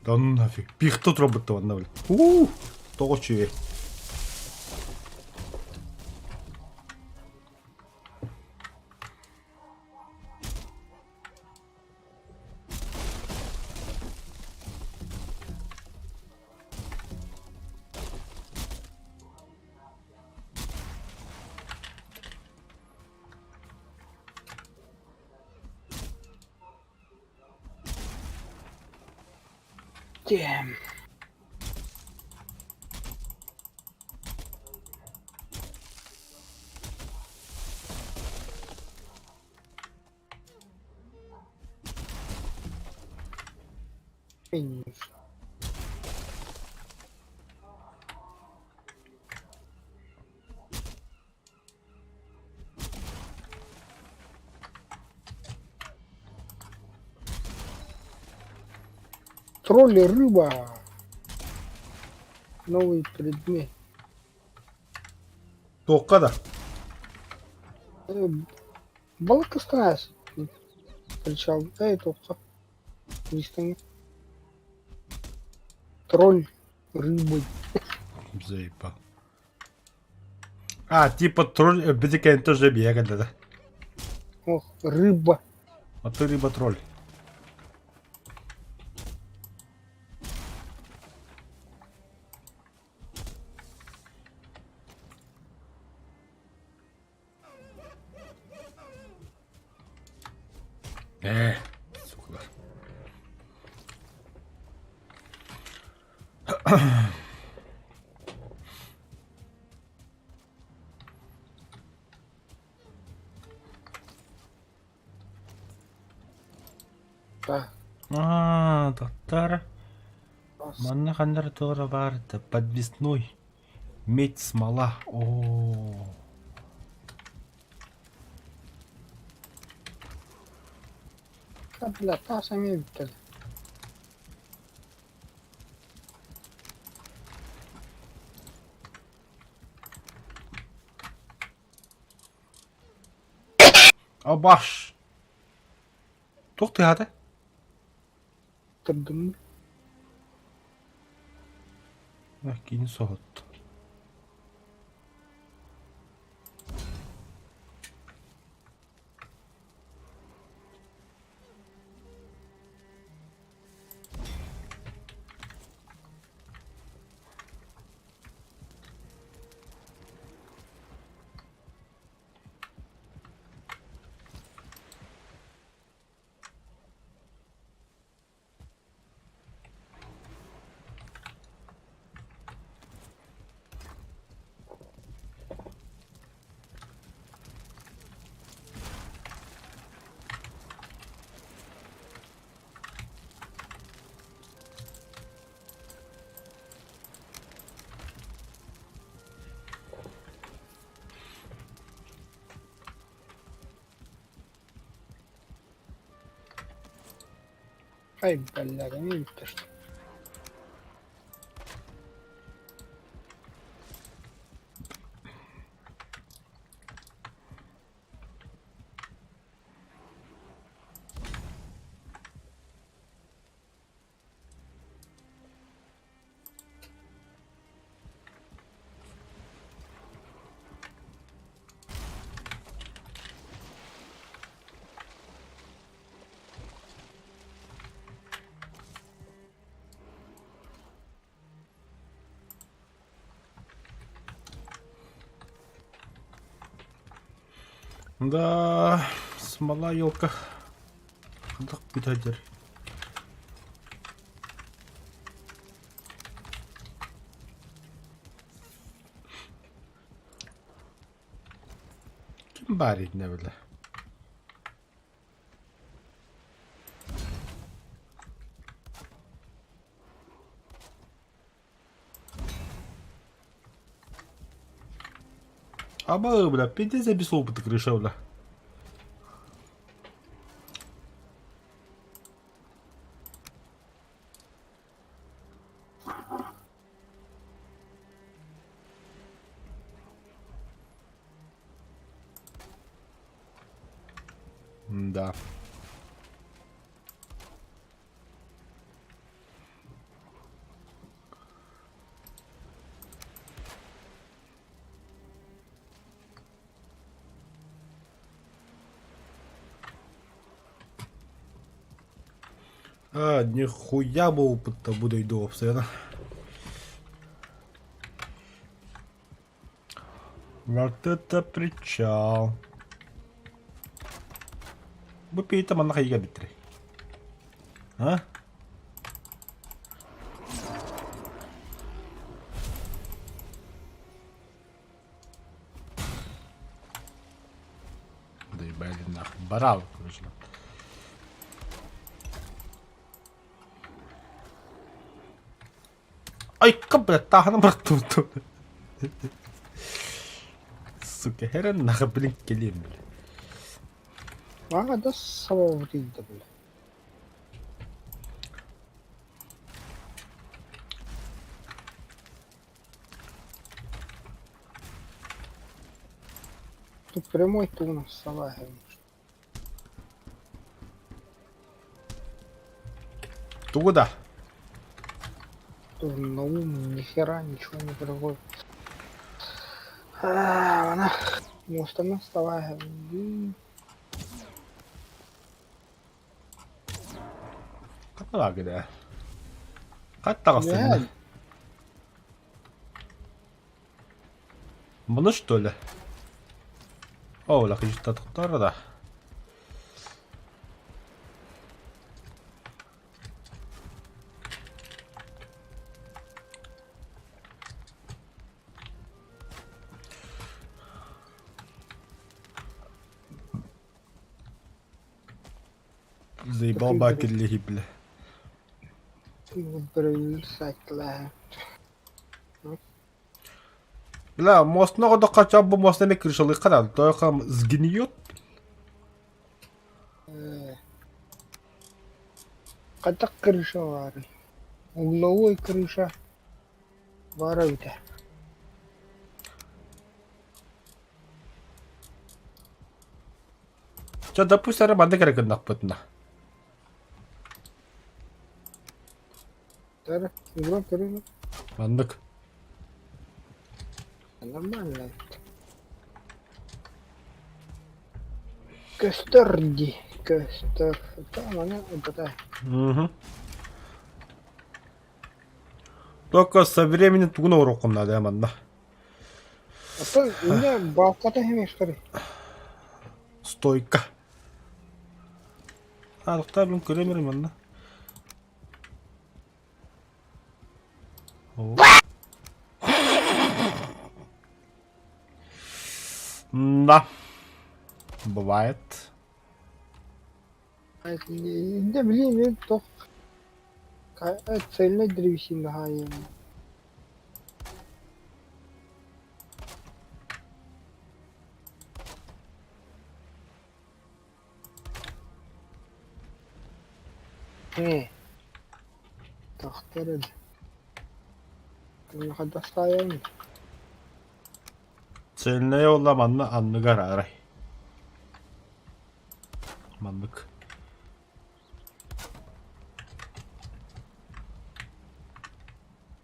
Да ну нафиг. Пихта турбут онно били. Уу, тоҕо үчүгэй. Damn. Пенис. Тролли рыба. Новый предмет. Туохха да? Балык станас. Причал. Эй, туохха. Истэҥ. Тролль рыбой. Заебал. А, типа тролль өлбүтү тоже биһиэхэ да. Ох, рыба. А ты рыба тролль. Ээ, сукалар. Да. Аа, доктор. Манна ханнар туора баар да подвесной медь смола. Оо. Да, бля, таас эмиэ бүттэ. Абаш. Туох тыаһаата? Турдум. Кини соһутта. Ай, блядь, они видят, что. Да, смола елка. Хандах бүтәдер. Ким баар итинэ бile? Аба, бля, пиздец я без опыта крыша, бля. Да. А, нихуя бы опыт-то буду иду обстоятельно. Вот это причал. Бу пиитэ манна хайга биттэрий? А? Доебали нахуй. Барал, короче. Айка, блядь, таһынан бырахтыбыт. Сука, херен нахуй, блин, кэлиэм, блядь. Мага да сабабытыйда бля. Тут прямой ты у нас салаем. Тугу да? Тут на ум ни хера ничего не приходит. А, она муостаны салаем. Хаталаагыда. Хат таҕыстыҥ? Муну что ли? О, лакыжыттатыктар да. Заебал бакелли, бля. Бля, мост ноҕодо хотя бы мост эме крышалыхха да, только сгниет. Хайдах крыша баарый? Угловой крыша баара эбитэ. Чэ, допустим, эрэ маннык эрэ гыннахпытына. Эрэ, угран көрүҥ. Маннык. Нормально. Көстөр дии, көстөр. Маны ылбата. Угу. Только со временем тугун оҥоруоххун наада манна. Оттон инньэ баалката иһимиэхтэрий. Стойка. А, тохтоо блин көрөм эрэ манна. Да. Бывает. Инньэ билиим мин туох цельнай древесина хаайыам. Не. Тахтар Хайдах саайан? Цельная ула манна анныгар арай. Маннык.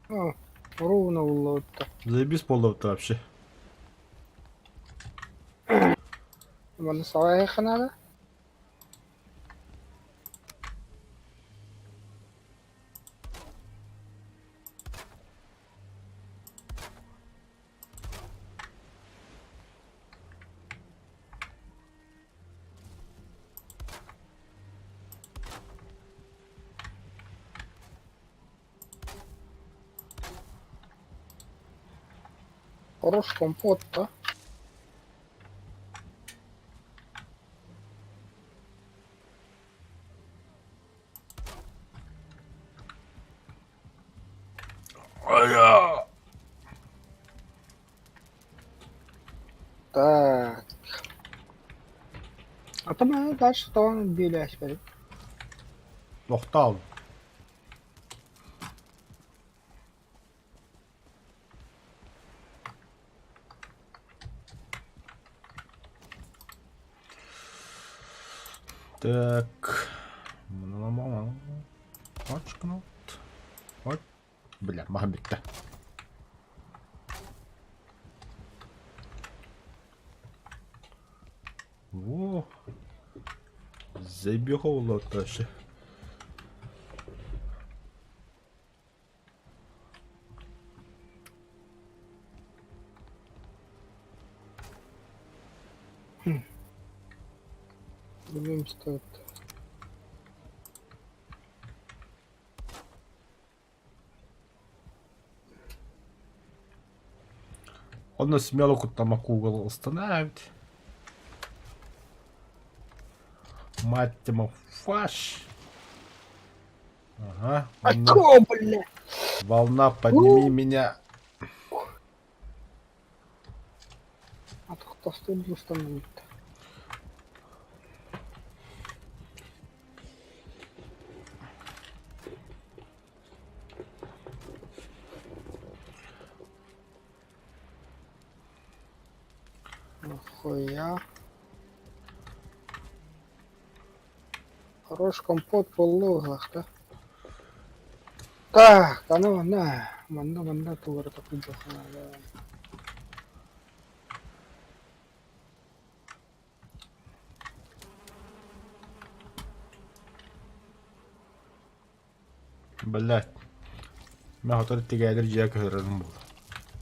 О, ровно уллубutta. Заебись буоллубут вообще. Манна салайыахха наада. Хорош компот, да? Так. А там дальше то биэлээспэт. Тохтоон. Так. Бля, маһым бүттэ. Во. Забегал вообще. Блин, стоит. Онно смело куттамакка угол устанавливать. Мать ему фаш. Ага. А Волна, чё, бля? волна, подними меня. Атахтастыыр установить. Нахуя? Хорош компот буолла да? Так, аны манна, манна манна тугу эрэ такыйдахха наада. Блядь. Мин хотор тигээдэр дьиэ көһөрөрүм буолла.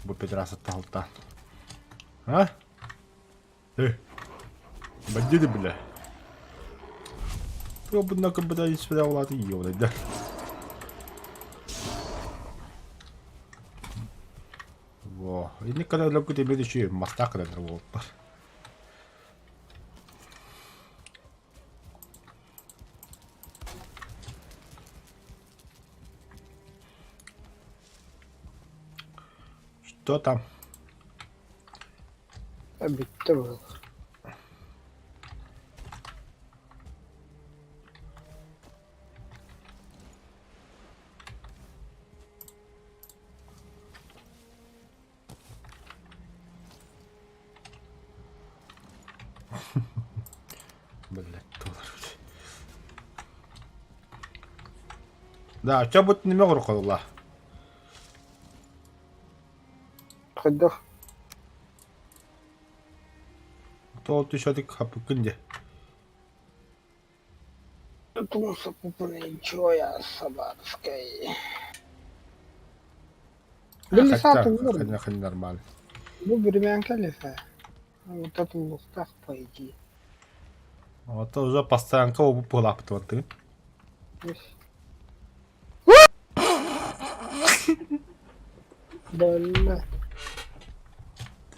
Бу петраса таһылтаан. А? Э, бандиты, бля. Пробудно кабада сюда улаты ёбаный, да. Во. И никогда лөккү темир үчү мастаах кыданыр буолбар. Что там? Бүттэ быһыылаах. Блять, доллар. Да, чё будет не могу руководила. Хайдах? То түшөтүк хапыккын дьэ. Туса пупыренчоя собацкой. Били Хотя, саатыллар хотя, хотя нормально. бу биримээн кэлифэ. Вот туллуктаах по идее. Вот уже постоянка обу пылаптываты. Бля.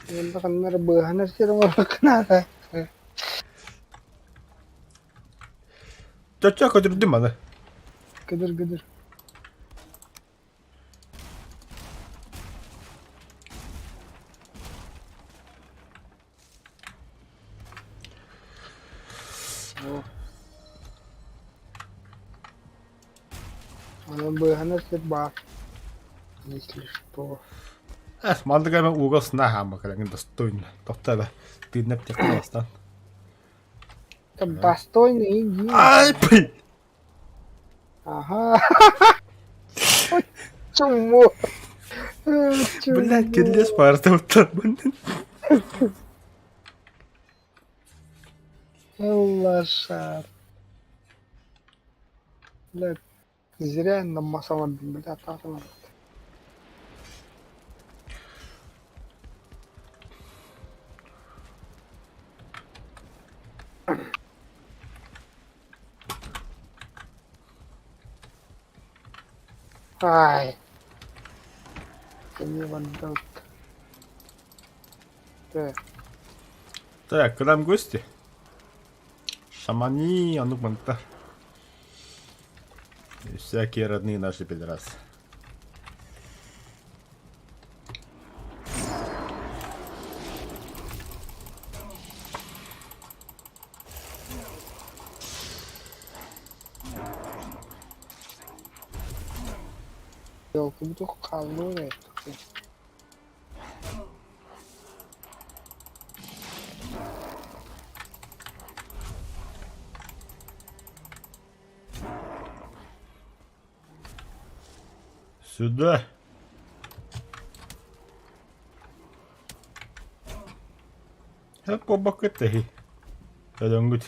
Онно ханна эрэ быыһанар сир оҥоруохха наада. Чача көтүрдүм аны. Кыдыр кыдыр. О. Онон быыһанар сир баар. Если что. Эх, маннык эмэ ууга сына хаама кэлэҥин достойно. Тохто эбэ. Тыыннап тиэхтэ бастан. Там достойный иди. Ай, пый! Ага. Ой, чмо. Блядь, кирилес паартабыттарбын. Лошар. Блядь, зря на масалам, бля, тахлам. Ай. Не вандал. Так. Так, к нам гости. Шамани, а ну манта. И всякие родные наши пидорасы. Елка, буду халует. Сюда. Куобакка тэһи. Өлөҥҥүт.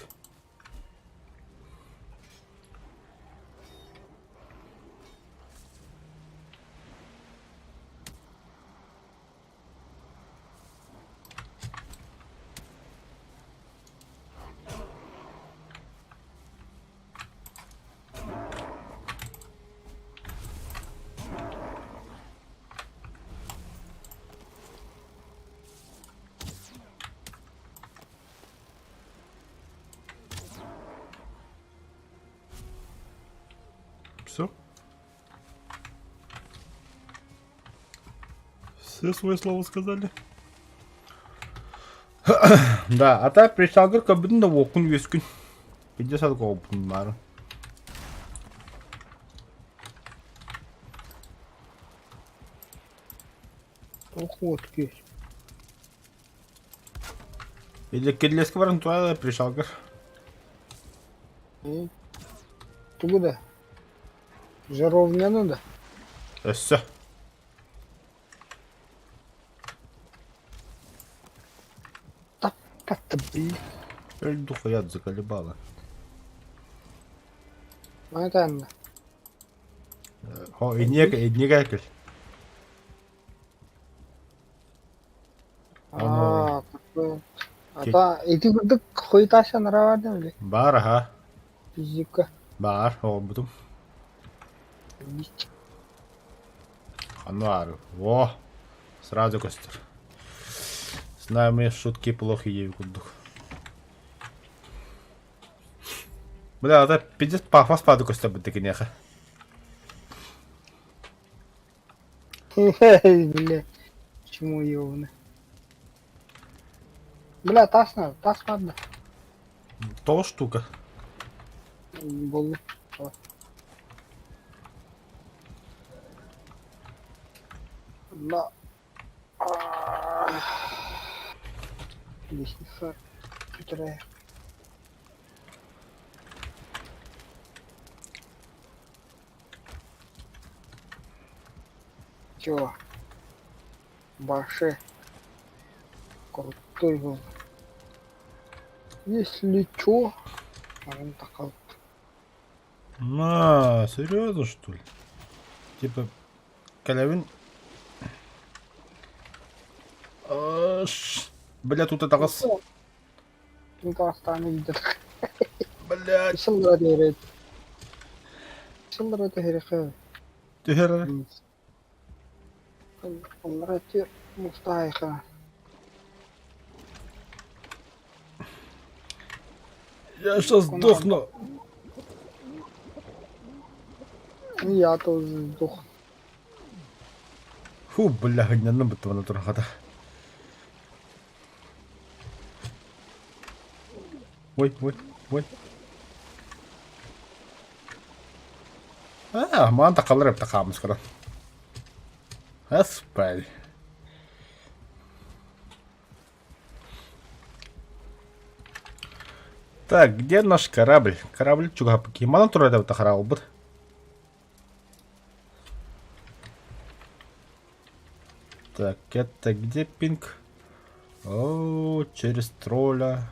Все? Все свое слово сказали? Да, а так пришалгыр көбүтүн да уоккун үөскүн. Видео садык оҕобутун баарын. Ох, вот күйөс. Или кирлеске баран туа пришалгыр. Тугу да? Жаровняны да? Өссө. Так, как-то, блин. Өлдү хуят заколебала. Маны Хо, иннеге иннеге кэл. Аа, такой. Ата ити курдук хуйташа нравады били. Баар аха. Физика. Баар, оҕорбутум. Ануар. Во! Сразу көстөр. Знаю, мои шутки плохи ей курдук. Бля, это пиздец пафос паду көстөр бутты кинеха. Бля, чему ёбаный. Бля, тас надо, тас надо. То штука. Болу. На. Лестница. Петра. Чё? Баше. Крутой был. Если чё, он такой. На, серьезно что ли? Типа, кэлэбин... Бля, тут это газ. Тут останется где-то. Блядь. Сыллара түһэрэ. Сыллара түһэриэххэ. Түһэр. Аллара тү мустаайха. Я сейчас сдохну. Я тоже сдох. Фу, бля, гнянным бытты вана туран хата. Ой, ой, ой. А, маан такалар эбит хаамыскаран. Господи. Так, где наш корабль? Корабль чугаһаппыт. Манан турар эбит хараабылбыт. Так, это где пинг? О, через тролля,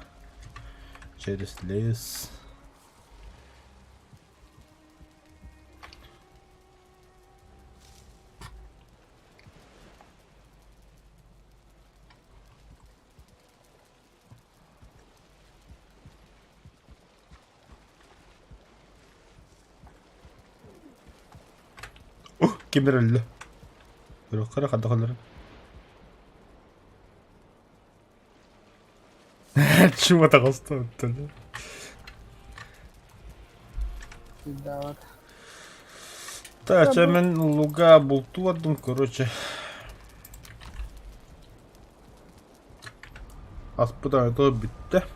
через лес. Ким эрэллэ? Көрүөххэ хайдах өлөрөн. Чума таҕыста оттон. Да. Так, чэ мин луга бултуурдум, короче. Аспыт ото бүттэ.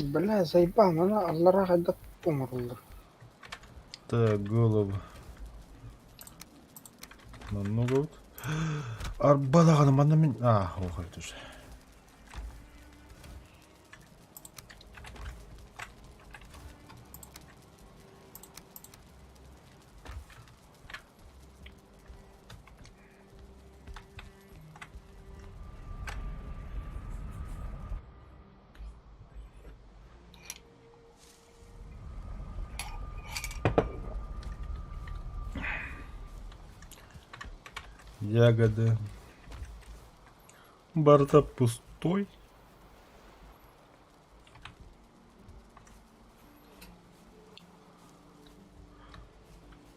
Бля, заебал, аны аллара хайдах оҥороллор. Так, голову. Намного вот. Арба даҕаны манна мин... А, ох, это же. Ягоды. Барда пустой.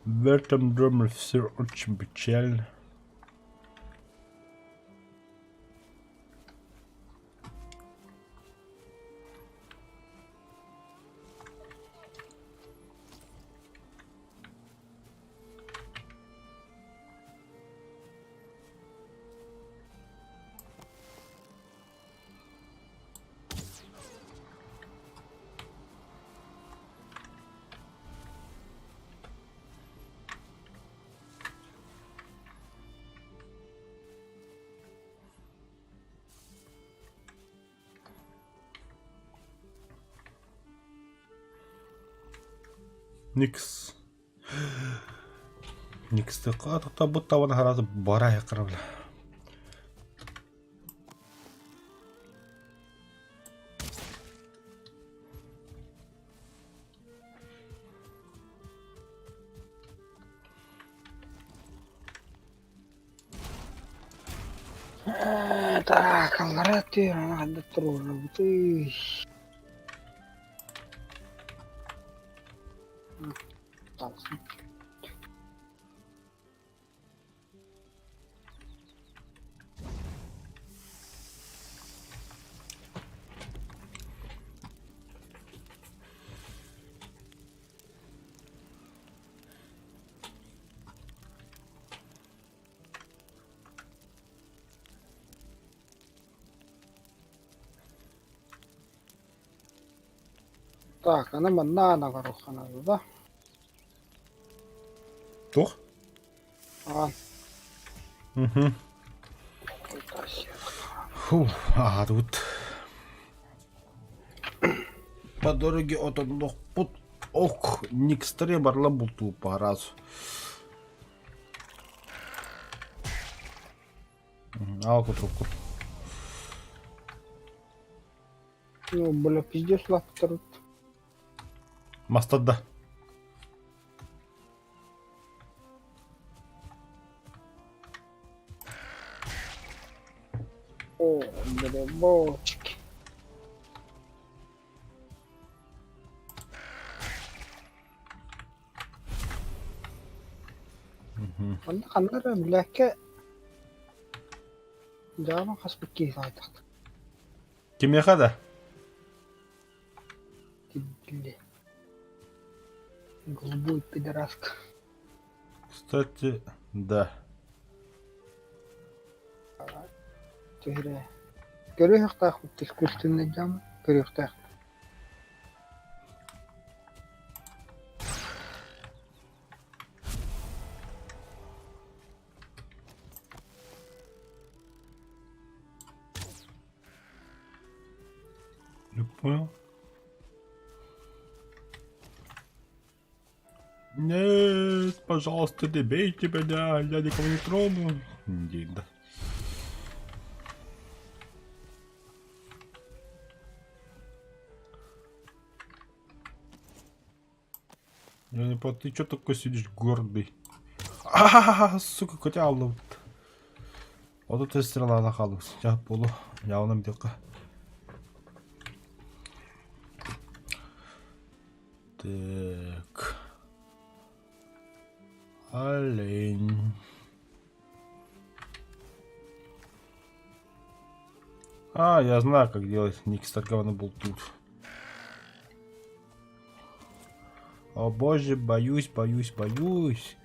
В этом доме все очень печально. Никс. Никстыка тоқтабыт табан хараты бара яқырабла. Так, аллара түөр, аны хайдах туруорабытый? Так, аны манна анаҕар да? Туох? Аҕан. Мгм. Фу, аһаатыбыт. По дороге отоннохпут ок Никстаре барла бултууппа араас. Аал кутурукку. Ну, бля, пиздец лаптарыт. Мастадда. О, бля, бочки. Манна ханна эрэ билээккэ дьаама хаспыт киһи саайтахта. Кимиэхэ да? Тибилли. Голубой пидораска. Кстати, да. Түһэрэ. Көрүөхтаахпыт искусственный дьаама, көрүөхтээх. Не понял. Нет, пожалуйста, не бейте меня, я никого не трону. Да. Я не понял, ты чё такой сидишь гордый? А, сука, котя аллы. Вот это стрела на халу. Я полу, я он бьёка. Так. Олень. А, я знаю, как делать. Ник Старкован был тут. О боже, боюсь, боюсь, боюсь.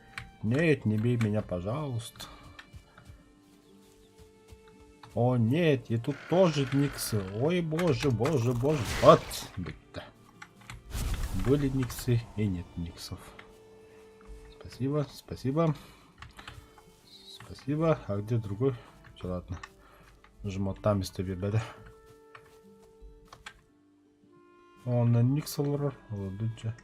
Нет, не бей меня, пожалуйста. О нет, и тут тоже никсы. Ой, боже, боже, боже. Вот, бля. Были никсы и нет никсов. Спасибо, спасибо. Спасибо. А где другой? Все, ладно. Жмотами с тебе, да? Он на никс олорор. Олордуча.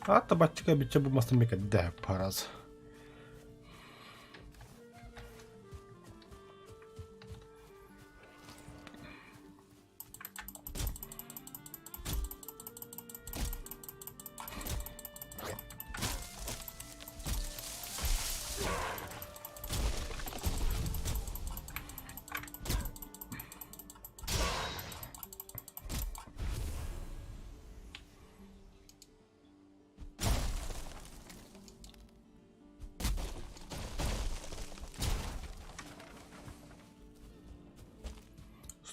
Аата баччыка биччэ бу мастан мекэддэ параз.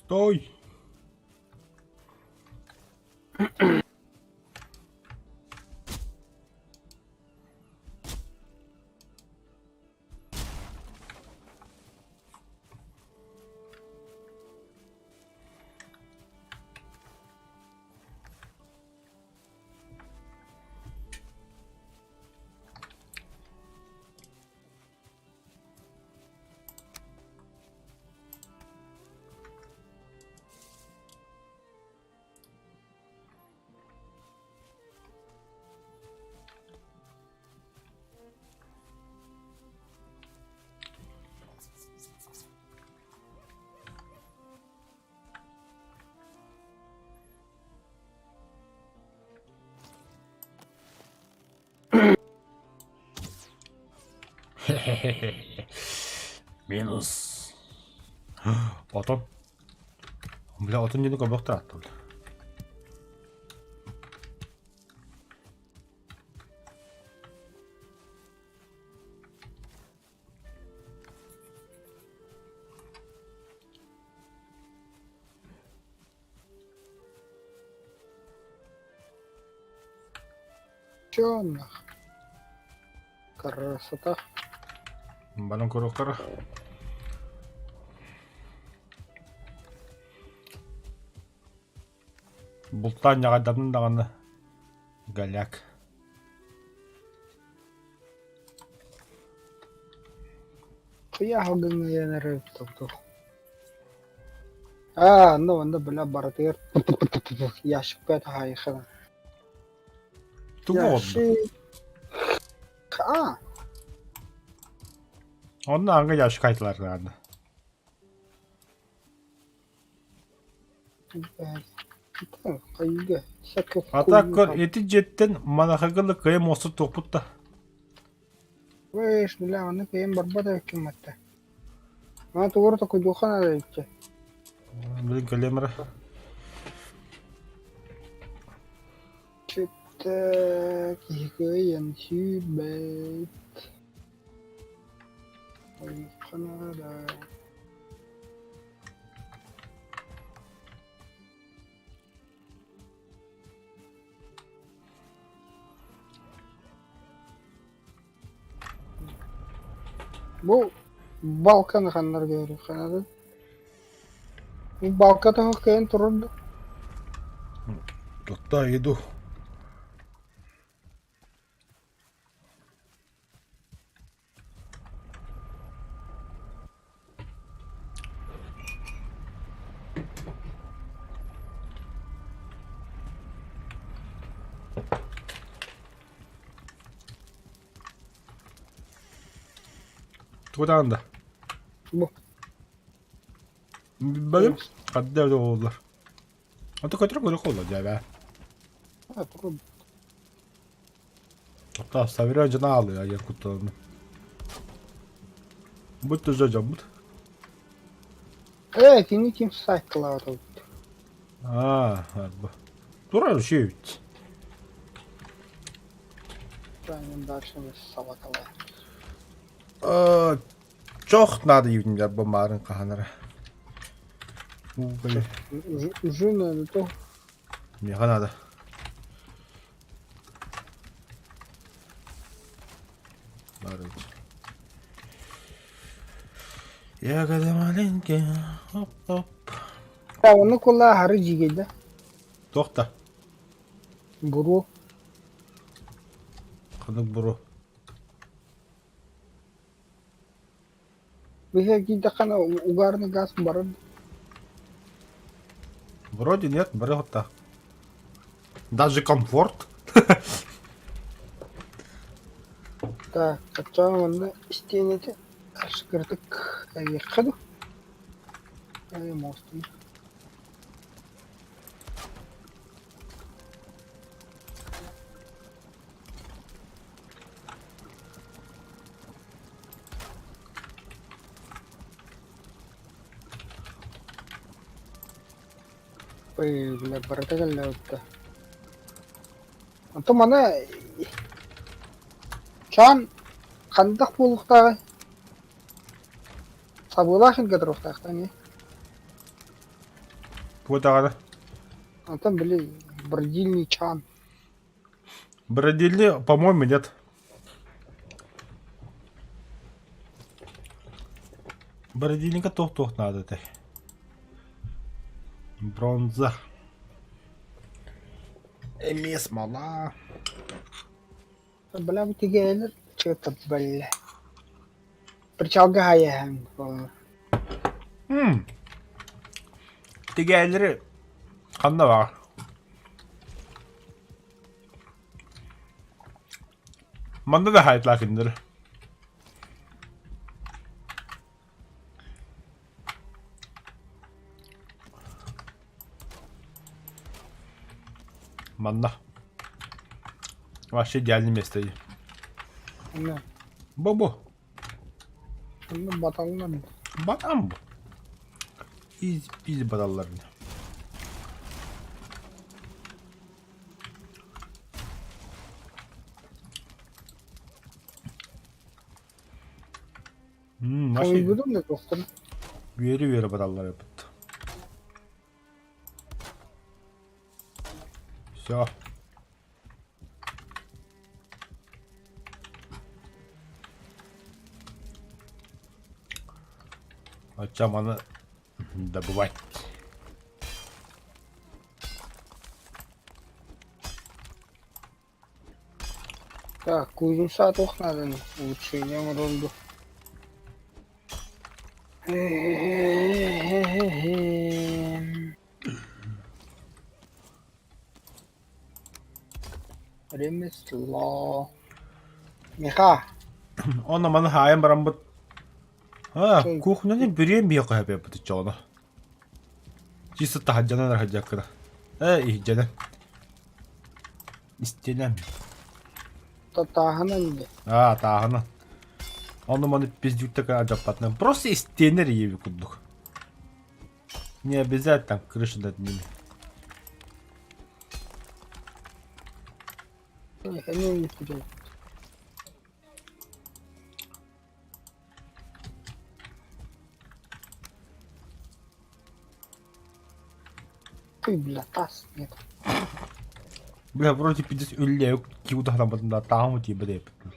Стой! Минус. Отон. Бля, отон диэни көрбөхтөр ааттабыл. Чё нах? Красота. Баран көрүөхтэрэ. Бултаан ньаҕайдарын даҕаны голяк. Кыйа гыҥыйан эрэ туох. Аа, онно онно бля барытыгар ящикка таһаайыххына. Тугу оҕордо? Ящик. Аа, Онно аҥга ящик айтылар наада. Хайыга А так көр ити дьиэттэн манахагылы кыйа муоста туохпут да. Вэш, бля, аны кыйын барбат эбиккин батта. Ана тугура токуйдуохха наада иччэ. Билин кэлиэм эрэ. Чөттө киһи кыайан сүүрбэт. Ойуохха наада. Бу балканы ханнарга көрүөххэ наада. Бу балка тоһох кэйэн турар да? Тутта иду. Тугу да? Бу. Билбэтим. Хадда эбит оҕолор. Ото көтөр көрө холло дьэбэ. А, турар. Hatta Savira canı ağlıyor ya Yakut'tan. Bu tüze camut. Э, кини ким сайтылаабыт? Аа, bu. Турар şey bit. Дальше собакалар. Чох надо юнилер бу марын каханара. Уголь. Уже надо то. Меха надо. Бары. Ягода маленькая, оп-оп. Я оны кулла хары жигейді. Тоқта. Буру. Қанық буру. Биһэ киидэххинэ угарный газ барар. Вроде нет, бары хотта. Даже комфорт. Так, оччоҕо манна истиэнэтэ ашкыртык эбиэххэ дуу? Ээ, мостун. Ой, бля, барыта кэллэбит Онтон маны чаан хандах буолуохтааҕый? Сабыылаах сиргэ туруохтаахтар ини. Тугу даҕаны? Онтон били бродильный чаан. Бродильный, по-моему, нет. Бродильника туох-туох надо этэй. Бронза. Эмиэ смола. Бля, бу тигээйлэр чё-то бля. Причалга хайаһан буолла. М. Тигээйлэри ханна баар? Манна да хаайтлаах кинилэри. Манна. Вообще идеальное место. Онно Бобо. онно баталлар. Батам бу. Из biz badallarını. Вообще Хомуйбутум да туохтан. үөрэ-үөрэ бараллар эбит. Все. Очча маны добывать. Так, кузница туох нааданы улучшение оҥороллор. Ремесло. Миха, Онно маны хаайан бараммыт А, Чэй. кухняны бүрүөн биэхэ хөбөппүт чоҕоно. Чисто таһырдьанан арахадьаккына. Э, иһдьэнэн. Истиэнэн. татааһынан дии. Аа, тааһынан. Ону маны пиздюк адьаппатынан. Просто истиэнэр иеби курдук. Не обязательно там крыша над ними. Эмиэ үккүтүн. Ты, бля, тас нет. Бля, вроде пиздец үллэ киудахнаммытын да тааһым тиийбэт эбиппит.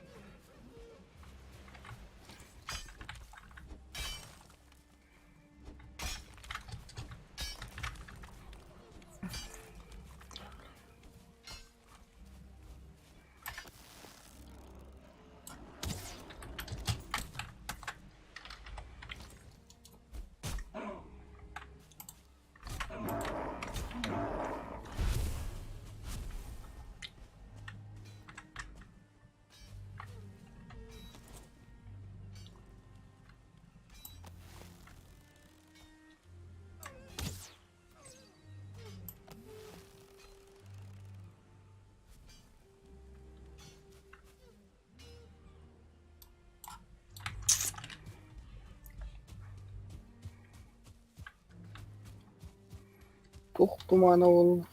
Туох тумана буолла,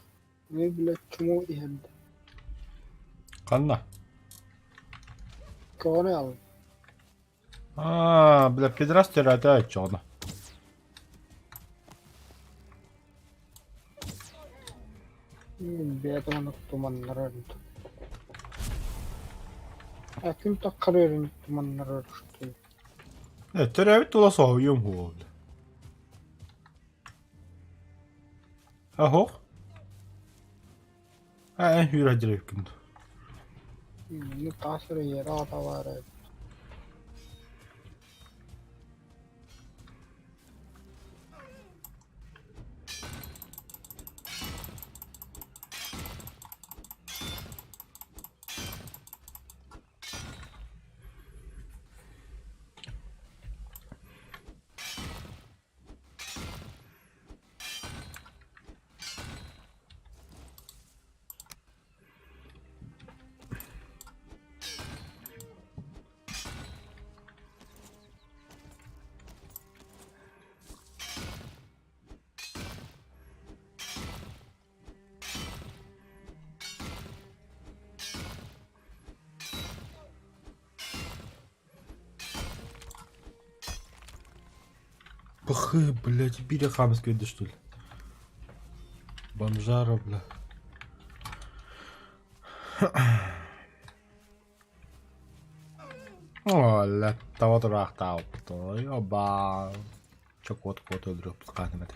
эмиэ блядь чмо иһэрдэ. Ханна? Көҕүнэ аҕалла. Аа, бля, пидорас төрөөтө оччоҕуна. Бэйэтэ маннык туманнарар А ким таххарыарын туманнарар что ли? Э, төрөөбүт тула соһуйуом буолла. Аһох. А, эн hür acayip Ну таас эрэ иэрэ аҕата баара эбит. Пахы, блядь, били хамский да что ли? Бомжара, бля. О, того тураахтаабыт. Оба. Чокуот куот өлөрүөхпүт хааным этэ.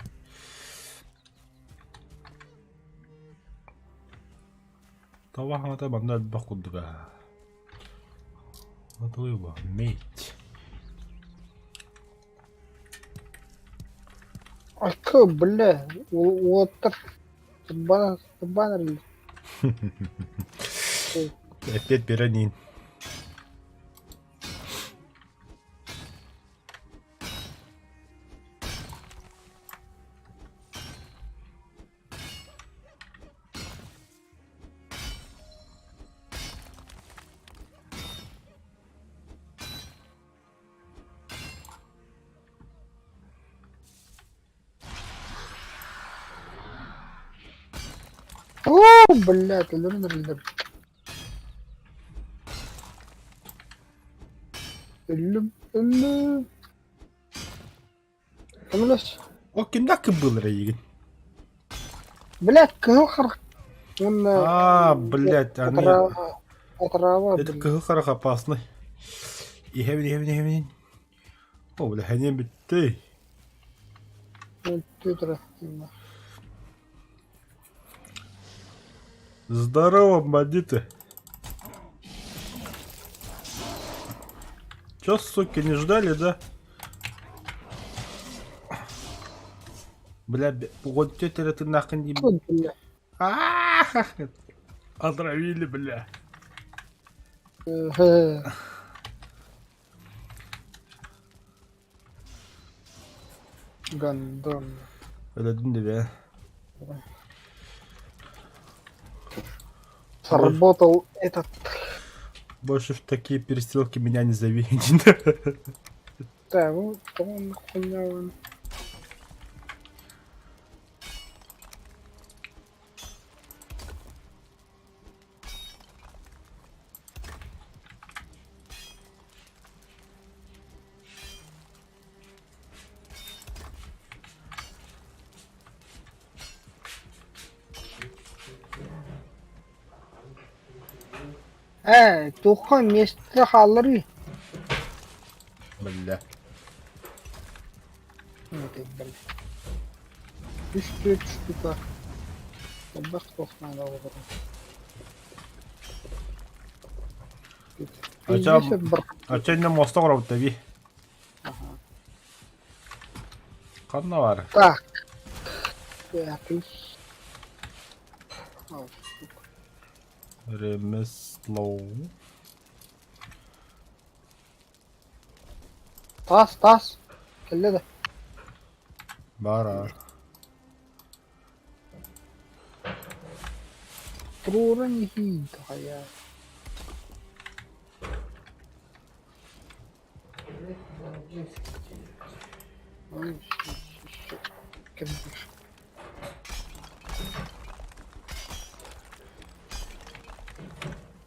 Тоҕо хаҥата манна элбэх курдук аа. Отуйба, медь. Айка, бля, уоттар Турбан, турбан Опять пиранин. О, блядь, өлөрөн эрэллэр. Өллүм, өллүм. Көмөлөс. О, кимнээх кыбыллар эйигин? Блядь, кыһыл харах уонна А, блядь, они... отрава, отрава, Это кыһыл харах опасный. Иһэбин, иһэбин, иһэбин. О, бля, хэньэн бүттүй. Түтүрэ. Здорово, бандиты. Чё, суки, не ждали, да? Бля, вот тетя ты нахрен не... Бля. Отравили, бля. Гандон. Өлөдүн да Сработал этот. Больше в такие перестрелки меня не зови. Да, ну, по-моему, хуйня он. Ээ, туохха миэстэ хаалларый? Бля. Үс түөрт штука. Элбэх туох наада буолар. А чё, не моста оҥоробут эбии? Ханна баар? Так. Пятый. О, сука. Ремесло. Таас, таас. Кэллэ да. Баар Туруоран иһиин хайа.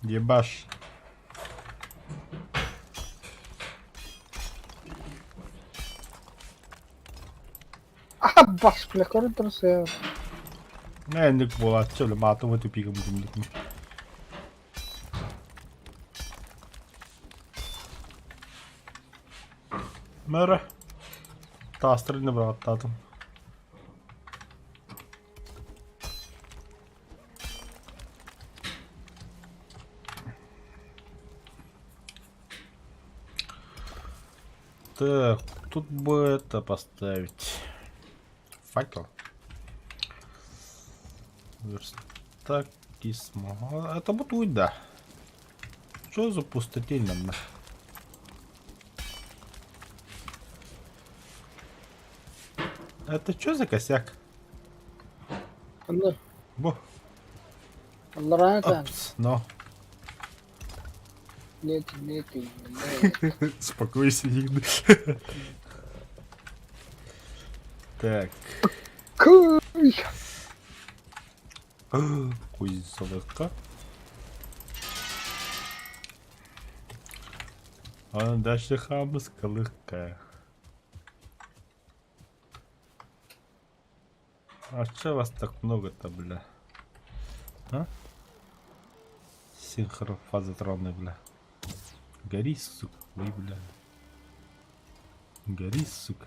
Ебаш. Аббас, бля, көрөн турсуйа. Инник буолааччы бля, маатыма тупигым гыммытым. Мөрө. Таастарын да быраҕаттаатым. Так, тут бы это поставить. Факел. Верстак и смола. Это будет, да. Что за пустотень нам? Это что за косяк? Онно Бу. аллараа этэн. Опс, но. Нет, нет, нет. Успокойся, Игорь. Так. Кый! Кузнецовка. А дальше хамыс калыка. А че вас так много-то, бля? А? Синхрофазотронный, бля. Гори, сука. Ой, бля. Гори, сука.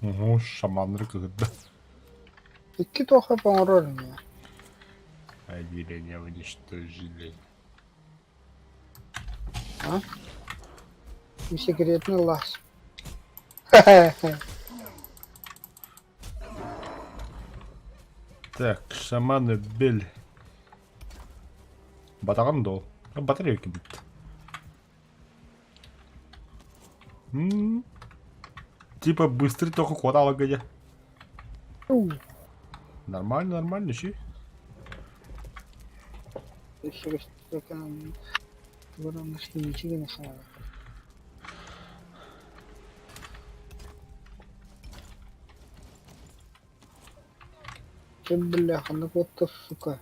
Ого, шаманры когда. Икки туохха оҥорор ини. Отделение уничтожили. А? Секретный лаз. Так, шаманы бел. Батаҕам доо. Батарейка бүттэ. М Типа быстрый только хватало где. Нормально, нормально, ищи. Ты, бляха, ну вот ты, сука.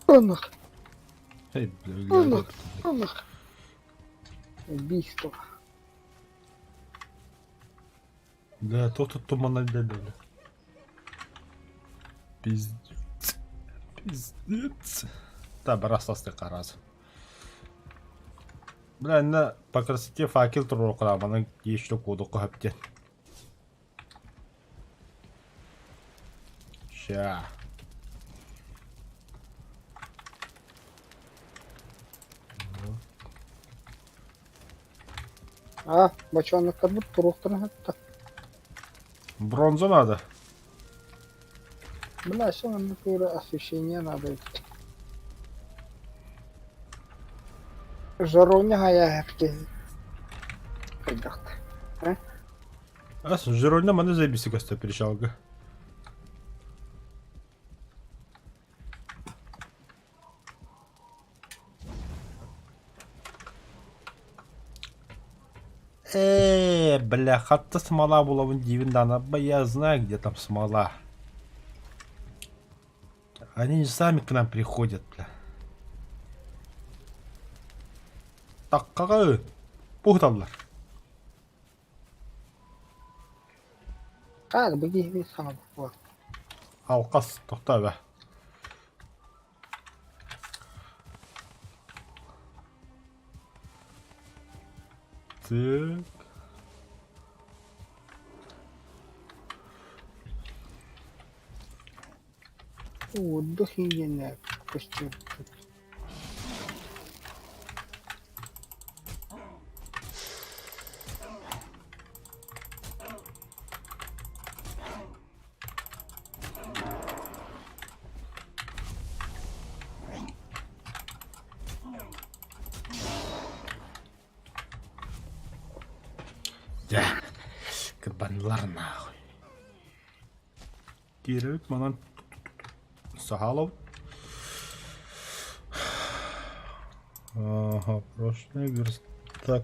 Ынах, Эй, бля, ынах, ынах. Убийство. Да, тот тут туман бля. Пиздец. Пиздец. Да, барастасты раз. Бля, на по красоте факел туруоххуна, еще кодуку хөптен. Ща. А, бочонок туруохтарын хатта. Бронзу надо. Бля, все нам освещение надо. Жаровня хайа хэпти. Хайдахт. Ас, жаровня маны заебись көстө перешалга. Бля, хатта смола буолабын диибин даҕаны, я знаю, где там смола. Они сами к нам приходят, бля. Таккаҕа пуһуталлар. Как бы киһи саҥа буолла. Алкас тохтоо бэ. Так. Отдых иэнэ көстүбүт. Дьэ, кырбаннылар нахуй. Киирэбит манан Сахалов. Ага, прошлый верстак.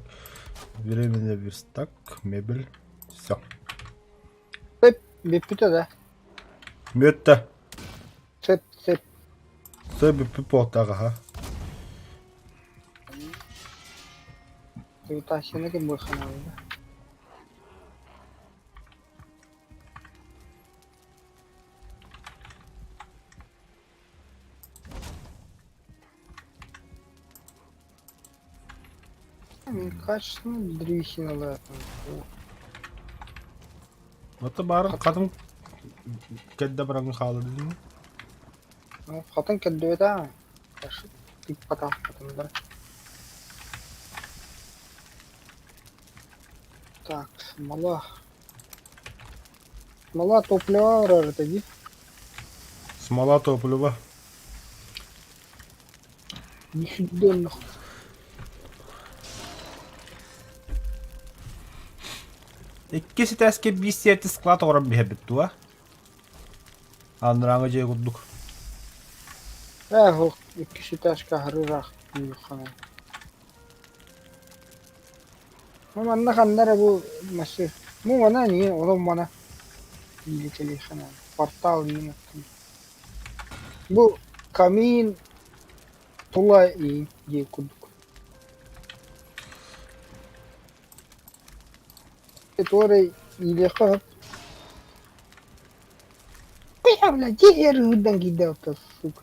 Временный верстак, мебель. Все. Бүппүтэ да? Бүттэ. Сөп, сөп. Сөп бүппүт буолтаҕа аха. Репутацияны ким быыханаабыта? Качественно древесиналар. Ото баарын хатын кэлдэ баран хаалар дии. Хатын кэлдибэтэ тыыппатах хатыннар. Так, смола. Смола топливо барар этэ дии. Смола топливо. Нихуя Иккис этээскэ биир сиэрти склад оҥорон биһэрбит дуо? Анарааҥы дьиэ курдук. Ээ, һуох, иккис этээскэ аһары ыраах ханан. Ну манна ханна эрэ бу массыына ну мана не олох мана кэлиэххэ наада портал иин аттына Бу камин тула иин диэн курдук Туора иилиэххэ сөп Бля, бля, дьиэ ырыырдан киирдэ сука.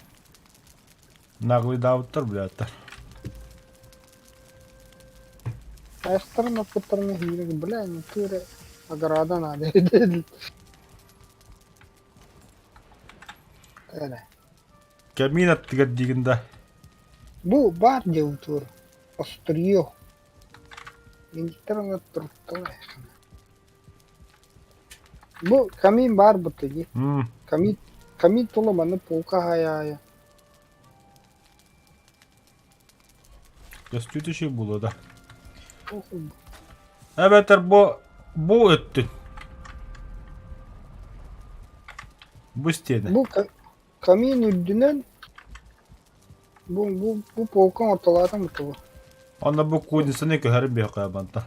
Наглыйдаабыттар, блядтар. Айахтарын оппуттарын иһиирэ, бля, не туора ограда надо. Эрэ. Камин аттыгар диигин да. Бу баар диэн туор. Острие. Интер оҥотторуттар Бу камин баар бутта дии. Камин камин тула манна полка хаайа Көстүүтэ үчүгэй буолуо да. Эбэтэр бу бу өттүн. Бу истиэнэ. Бу камин үрдүнэн бу бу бу полка ортолоотон бутугу. Онно бу кузницаны көһөрөн биһиэхэ банта.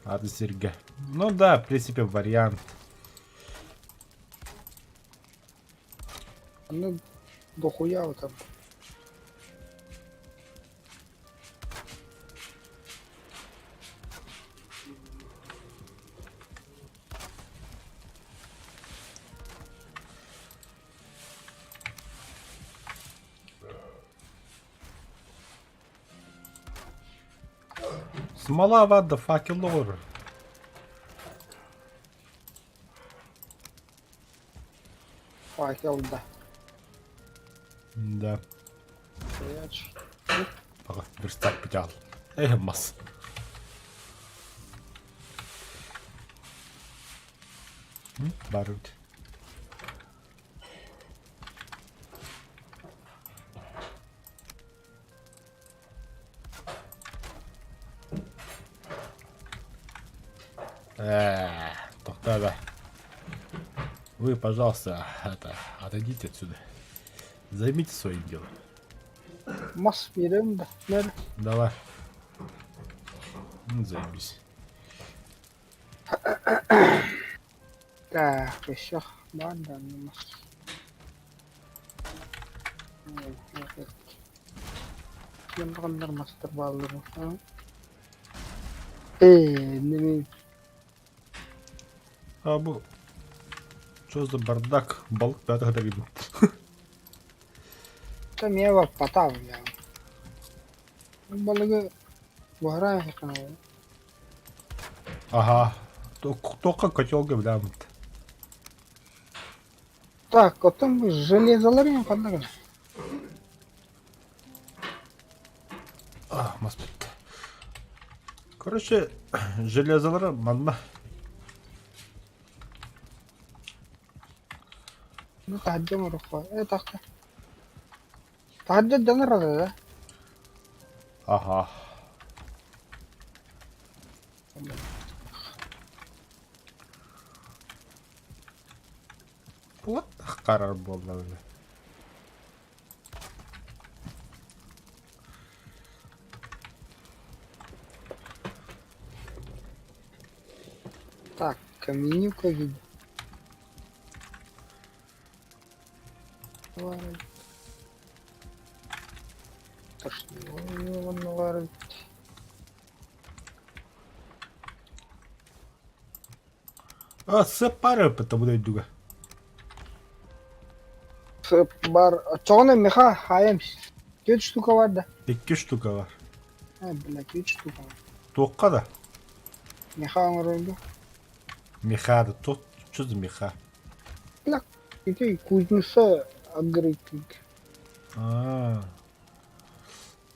Аты сиргэ. Ну да, в принципе, вариант. Онно дохуя там. Смола what the fuck lore. Факел да. Да. Стояч. Пока верстак потял. Эй, мас. Барут. Э, тоқта Вы, пожалуйста, это, отойдите отсюда. Займитесь своим делом. Мас берем да. Бер. Давай. Ну, заебись. Так, еще баар да мас. Ханнар мастар бааллар. Ээ, не А бу... Что за бардак? Балык пятых дорогим. Эмиэ баппатах бля. Балыгы буһаран иһиэххин Ага. Только котелга бляммыт. Так, оттон железолар ханна гына? А, мас бүттэ. Короче, железолара манна. Ну таһырдьа оҥоруохха. Э, тахса. Таһырдьа дьон да? Ага. Вот харар буолла бile. Так, каменюка видно. Тошнило А, сып баар эбит бу дойдуга. Сып бар. Оччоҕуна миха хаайам түөрт штука бар да. Икки штука бар. А, блядь, үч штука бар. Туохха да? Миха оҥорорго. Меха да туох что за меха? Бля, ити кузница апгрейд. А,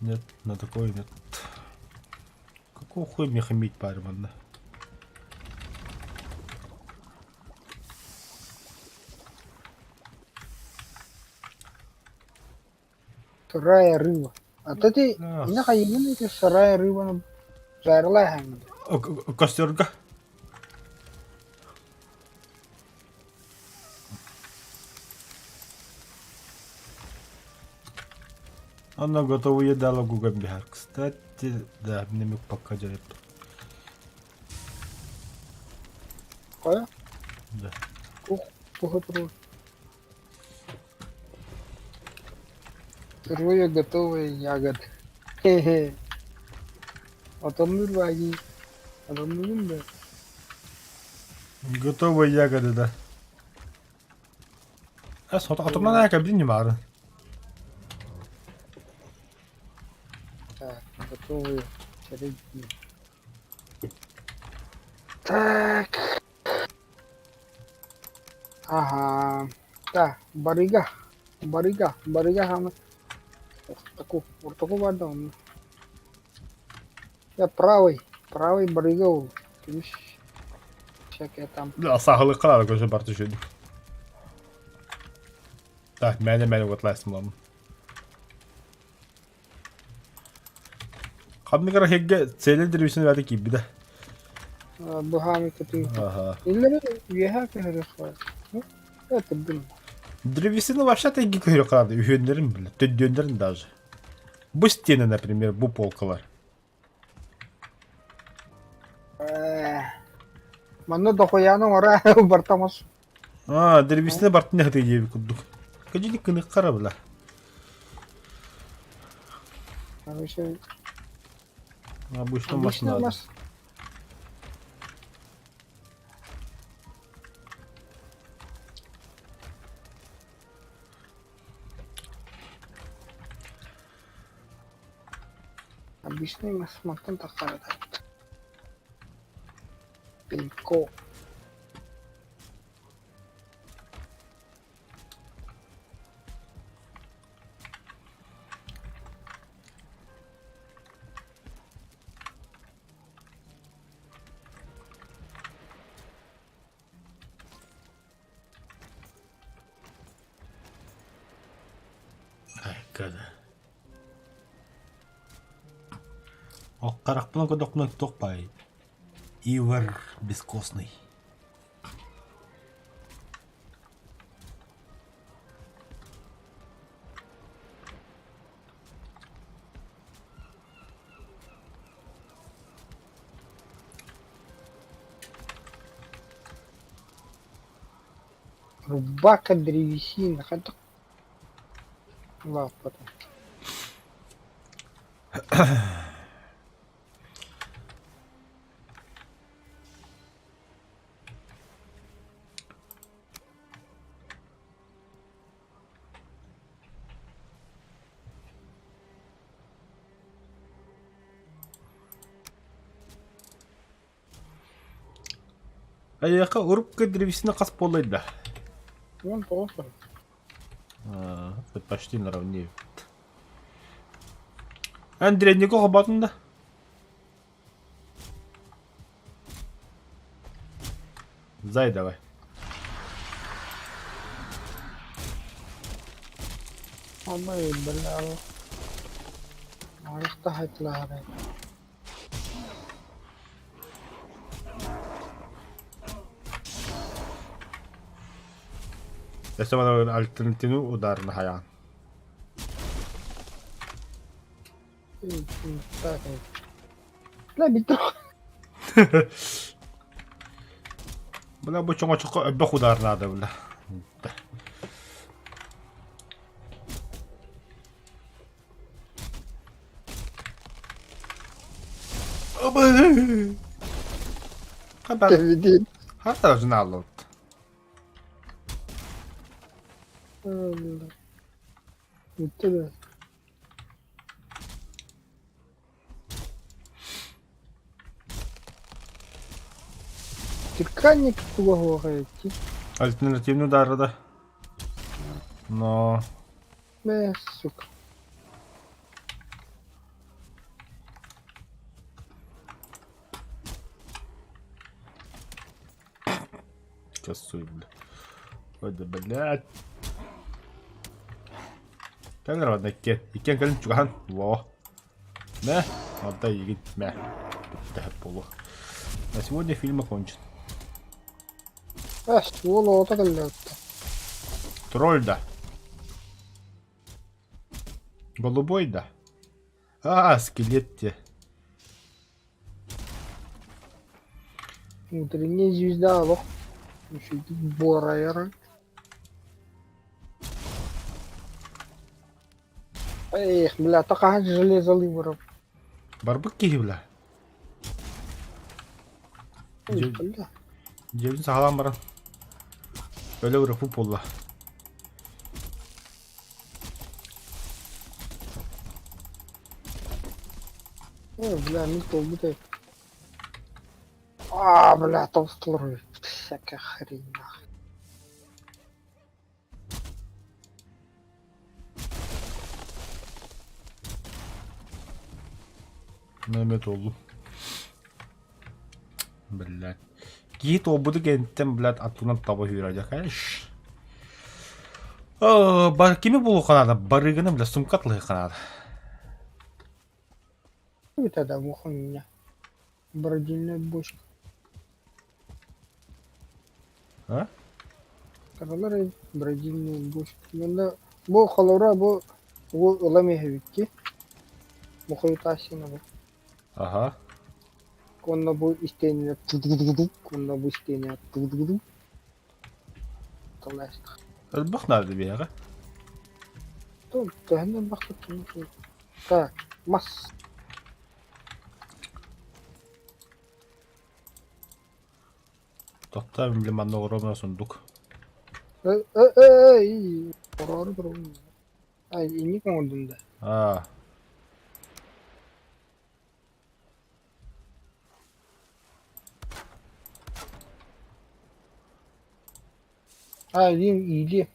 нет, на такой нет. Какого хуя меха иметь баар манна? Сырая рыба. А то ты Да. ина хайыгын ити сырая рыбаны жарылай Костерга. Она готова еда Гугамбихар. Кстати, да, намек пока делает. Хайа? Да. Ух, плохо турар. Сырые готовые ягоды. Хе-хе. Отоннуур баҕайы. Отоннугун да. Готовые ягоды, да. А сото отомнан кабин не баар. Так, готовые средние. Так. Ага. Да, барыга. Барыга. Барыга хама. Ортоку. Ортоку бар да онно. Я правый. Правый барыга ол. Видишь? Всякие там. Да, сахалыкка да көзө бар түшөдү. Так, мэне мэне уотлайсым Ханныгар хегге целе древесины бәті киирбитэ. Быһаами көтүү. Ага. Иллэри үөһээ көһөрүөх Ну, это блин. Древесина вообще-то икки көһөрү карады. Үһүөннэрин бile, төддүөннэрин даже. Бу стены, например, бу полкалар. Манна дохуяны оҥоро бартамас. А, древесина бартын хаты диэби курдук. Кадили кыны кара била. Короче, Обычно обычно машина. мас. Обычный мас мантан таххара Пенько. Ай, гада. Ох, харахпынан көрдөхпүнэ туох баай. Ивар бескостный. Рубака древесина. Хотя... Лапа там. Айака урукка древесина хас буолла да. Вон плохо. А, это почти наравне. Андрей, никого батын да? Зай давай. Абай, бля. Айахта хайтлаары. Өссө бана альтернативный удар на хаян. Так. Бля, битro. Бля, бу чоңо чоко өбөх удар надо, бля. Да. Абы! Хата, Кэбидин. хата журнал. Бүттэ да. Тирканник туга суох эбит. Альтернативный удары да. Но Бээ, сука. Косой, бля. Ой, да, блядь. Кэлэр ладно, икки. Иккиэн кэлин чугаһан. Во. Мэ. Отдай игит мэ. Бүттэ буолуо. На сегодня фильм окончен. Э, уол оҕото кэллэ Тролль да. Голубой да. А, скелет те. Утренняя звезда олох үчүгэй буорайар. Эх, бля, такая железо выборов. Барбыт киһи бля. Бля. Дьиэбин саҕалаан баран өлө ырыппыт буолла. Ой, бля, мин толбут э. А, бля, толстолор всякая хрень нахуй. Mehmet oğlum. Блядь. Киһи туолбуту кэнниттэн, блядь, аттынан таба сүүрэр Ш. О, бар кими булуохха наада? Барыганы, бля, сумка атлыахха наада. Хуй тогда муха у меня. Бродильная бочка. А? Каралар бродильная бочка. Манна бу холора бу бу ылам иһэбикки. Мухуютаасина бу. Ага. Уонна бу истиэнэ уонна бу истиэнэ Талаастах. Элбэх наада биһиэхэ. Төһөнөн элбэх Так, мас. Тохтоо били манна оҕоруомна сундук. Эй, эй, эй, Ай, инник оҥордум да. Аа. А, иди.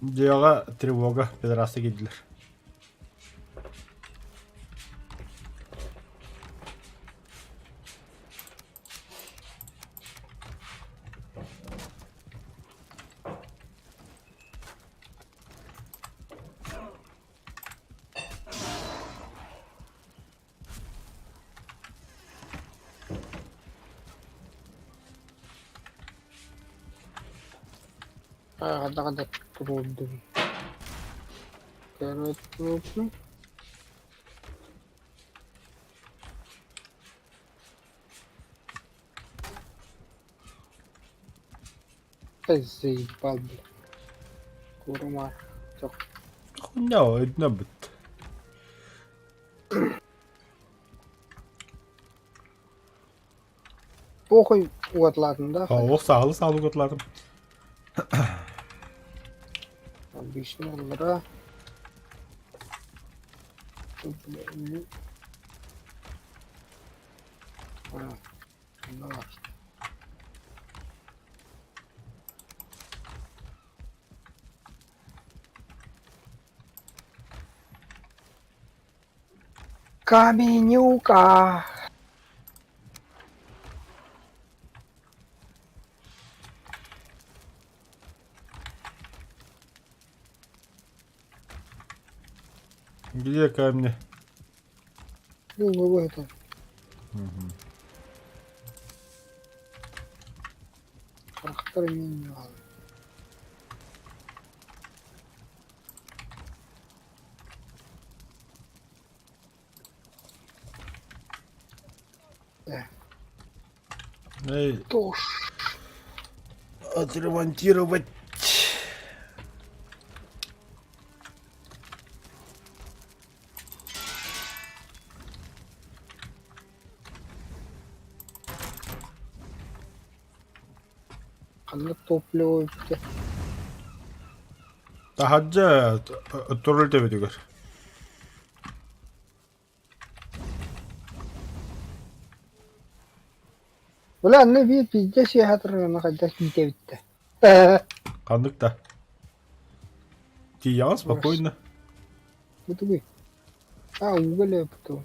Дьиэҕэ тревога пидорасы киирдилэр. Хайа туруордум. Көрөт Заебал, бля. Курма. Хуйня, одна быт. Похуй уотлаатым да. Олох саалы саалы уотлаатым. Обычно олора. Каменюка! Где камни? Ну, в это. Угу. Харахтар минимал. Эй, Тош. отремонтировать. Ханна топливо бүттэ. Таһырдьа турар төбөтүгэр. Бля, анны биир пиздец сиэһэ турар онно хайдах иитэбиттэ. Ханнык да. Тиийэҕин спокойно. Бу тугуй? А, уголь потом.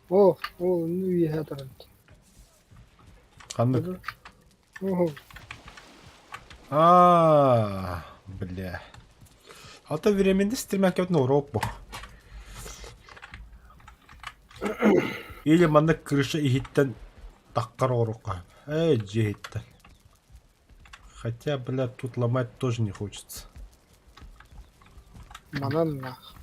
О, о, онно үөһэ турар. Ханнык? Аа, бля. А то временде стримякет Европу. Или манна крыша иһиттэн таххар орука. Эй, дьиэһиттэн. Хотя, бля, тут ломать тоже не хочется. Манан нах.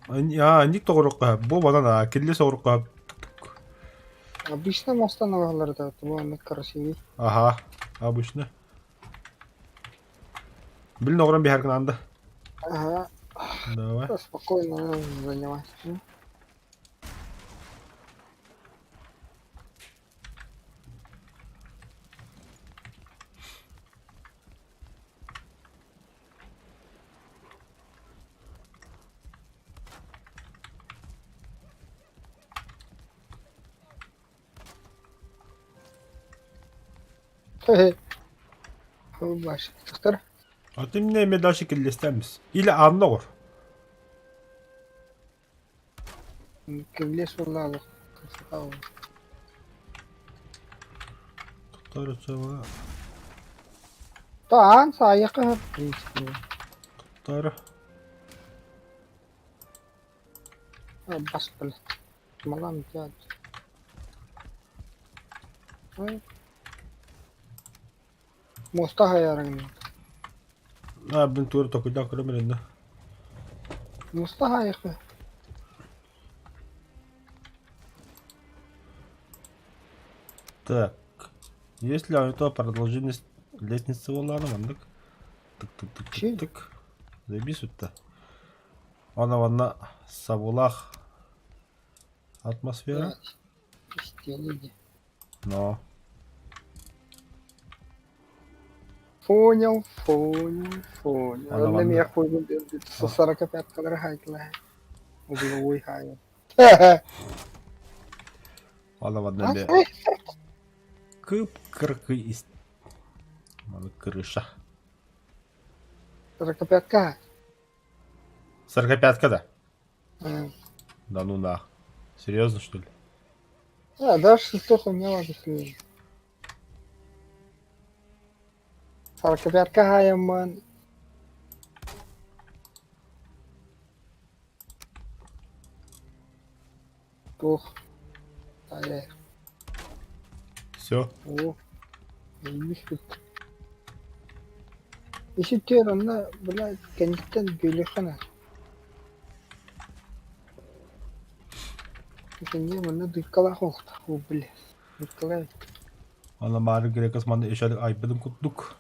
А, ник тоҕурукка, бу манан а, киллес оҕурукка. Обычно мостан алалар да, бу оннук красивый. Ага, обычно. Блин, оҕуран биһэргин анда. Ага, Давай. спокойно занимайся. Башықтар. А ты мне эме дальше киллестемис. Или анна оҕор. Киллес буолла красота Туттар Таан саайака в принципе. Туттар. Бас блядь. Малам дядь. Моста хаярың. А, блин, тур только да, кроме да. Моста хайыхы. Так. Если у этого продолжение лестницы волана, мандык. Тык тык тык тык тык. Заебись вот-то. Она ванна сабулах атмосфера. Но. Понял, понял, понял. Онно эмиэ хуйбун 45 хайтлаа. Угловой хайа. Ана ванна эмиэ кып-кыркый ис... Маны крыша. 45-ка. 45-ка да? Да ну нах. Серьезно, что ли? А, даже шестых у меня ладно 45-ка хаямман. Туох. Далее. Все. О. Иситтиэр онно, бля, кэнниттэн бүөлүөххэ наада. Итиннэ манна дыркалаах уохтаах уу, бля, дыркалаа эбит. Ана маары грекос манна ишер айбыдым курдук.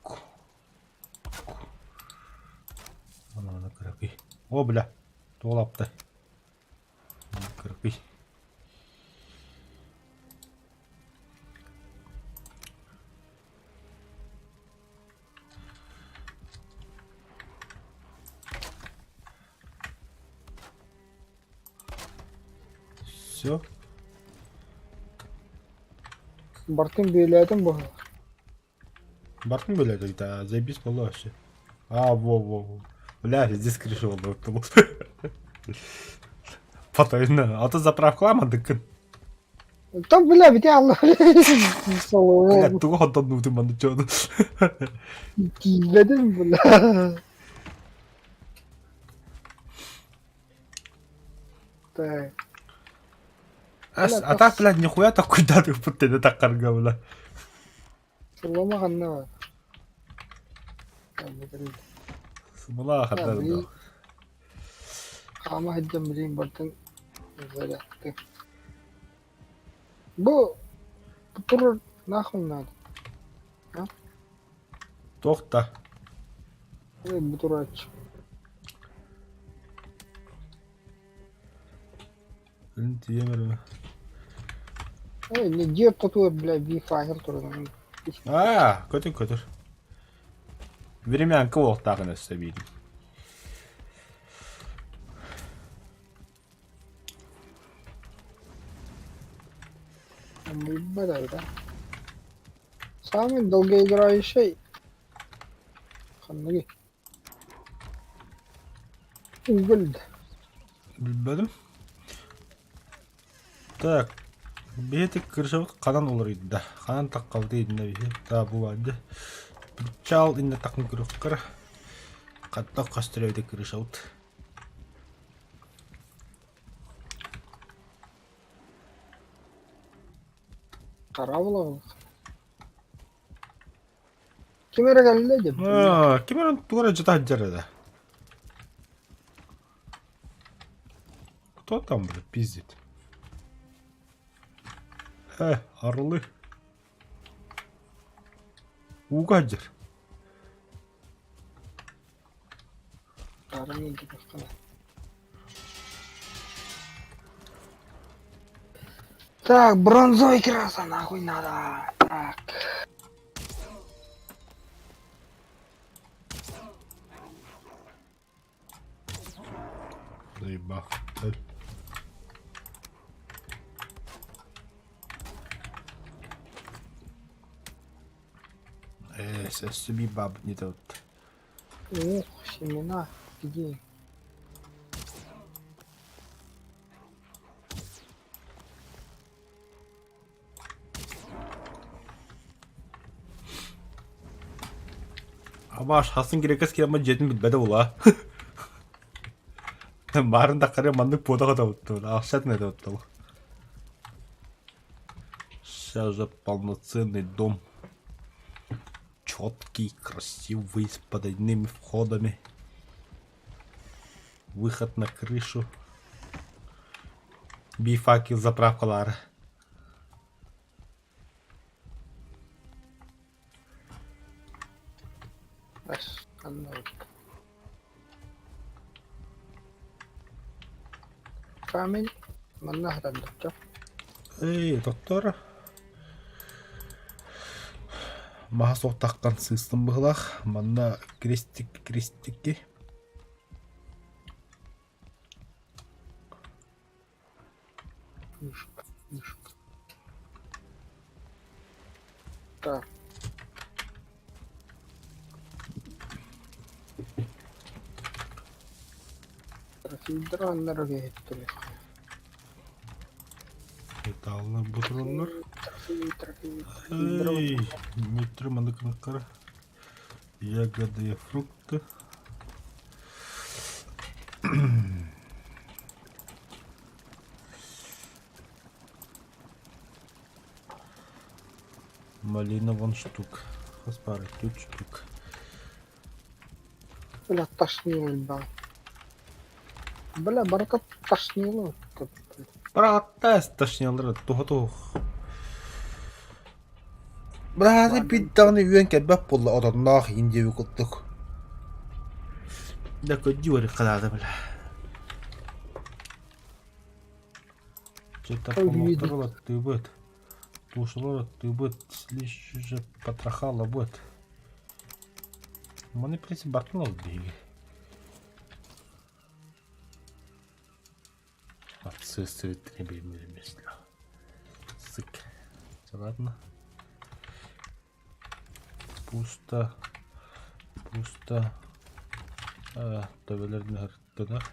Тук. Тук. Ана ана кыракый. О, бля, туолапты. Кыракый. Все. Бартын бүөлээтим быһыылаах. Бартын бүөлээтэ да, заебись буолла вообще. А, во, во, во. Бля, здесь крыша буолла Потайна. А то заправка мандыкын. Там, бля, бити алла Бля, тугу хотоннуутун манны чону. Киилэдим, бля. Так. А так, блядь, нихуя такой даты путтene таккарга, бля. Сыллама ханна бар. Сымала ханна. Хаама сылдьан билигин бартын. Зарядка. Бу турар нахуй надо. Туох да. Эй, бу турааччы. Эн тиийэн эрэ. Эй, не дьиэ ортотугар, бля, биир факел турар. Аа, көтөр көтөр. Времянка уохтаахын өссө биирим. Быйбат да. Самый долгоиграющий. Ханныгый? Уголь. Билбэтим. Так, биһи крышабыт ханан уларыйда? Ханан таххалды иннэ биһи? Та бу баарды. Причал иннэ тахын көрүөххэ. Хаттах хастырабыт крышабыт. Хараабыл Ким эрэ кэллэ диэн. Аа, ким эрэ тугу эрэ дьыта сылдьар этэ. Кто там, блядь, пиздит? Орлы. Ууга сылдьар. Так, бронзовый краса нахуй надо. Так. Заебал. Э, баб не тот. Ух, семена. Где? Абаш, хасын керекес киэммит дьиэтин билбэтэ буолаа. Баарын таххарыа маннык пуота хотобуттун, ахсатын этэ Сейчас же полноценный дом. Четкий, красивый, с потайными входами. Выход на крышу. Бифакел заправкалар. Камень. Манна хатардачча. Эй, доктор. Маһа суохтаххан сыыстым быһылаах. Манна крестик крестики. Мышка, мышка. Так. Трофейдраннар үһүттүлэр. Металлар ботуроннор. Трофей, трофей, трофейдрон. Эй, метро маннык Ягоды и фрукты. Малина вон штук. Хас баар тут штук. Бля, тошнило да. Бля, барыта тошнило. Быраҕатта тошнилар туһа туох. Бырааты пиддаҕына үөн кэлбэт буолла отонноох иин диэби курдук. Да көрдүү барыахха бля. Что-то помоктор аттыыбыт. Туушалар аттыыбыт. Слишь уже потрохала будет. Маны, в принципе, бартын ол биһиги. Отсутствует требования ремесла. Сык. Ладно. Пусто. Пусто. Төбөлөрүн ыһыртынар.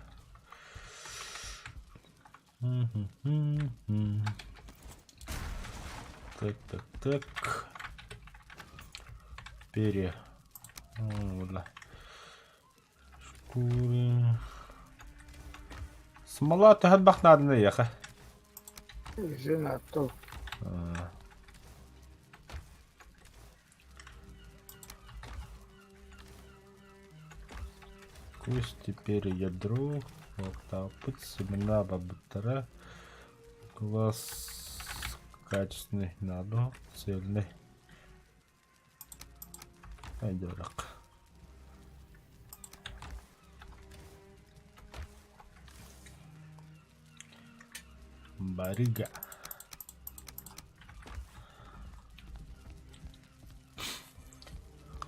Так, так, так. Перья. Ла. Шкуры. Смола төһө элбэх нааданы эйиэхэ? Жена то. Кости, перья, ядро, вот так, семена, бабытара. Класс качественный надо, цельный. Айдырак. Барыга.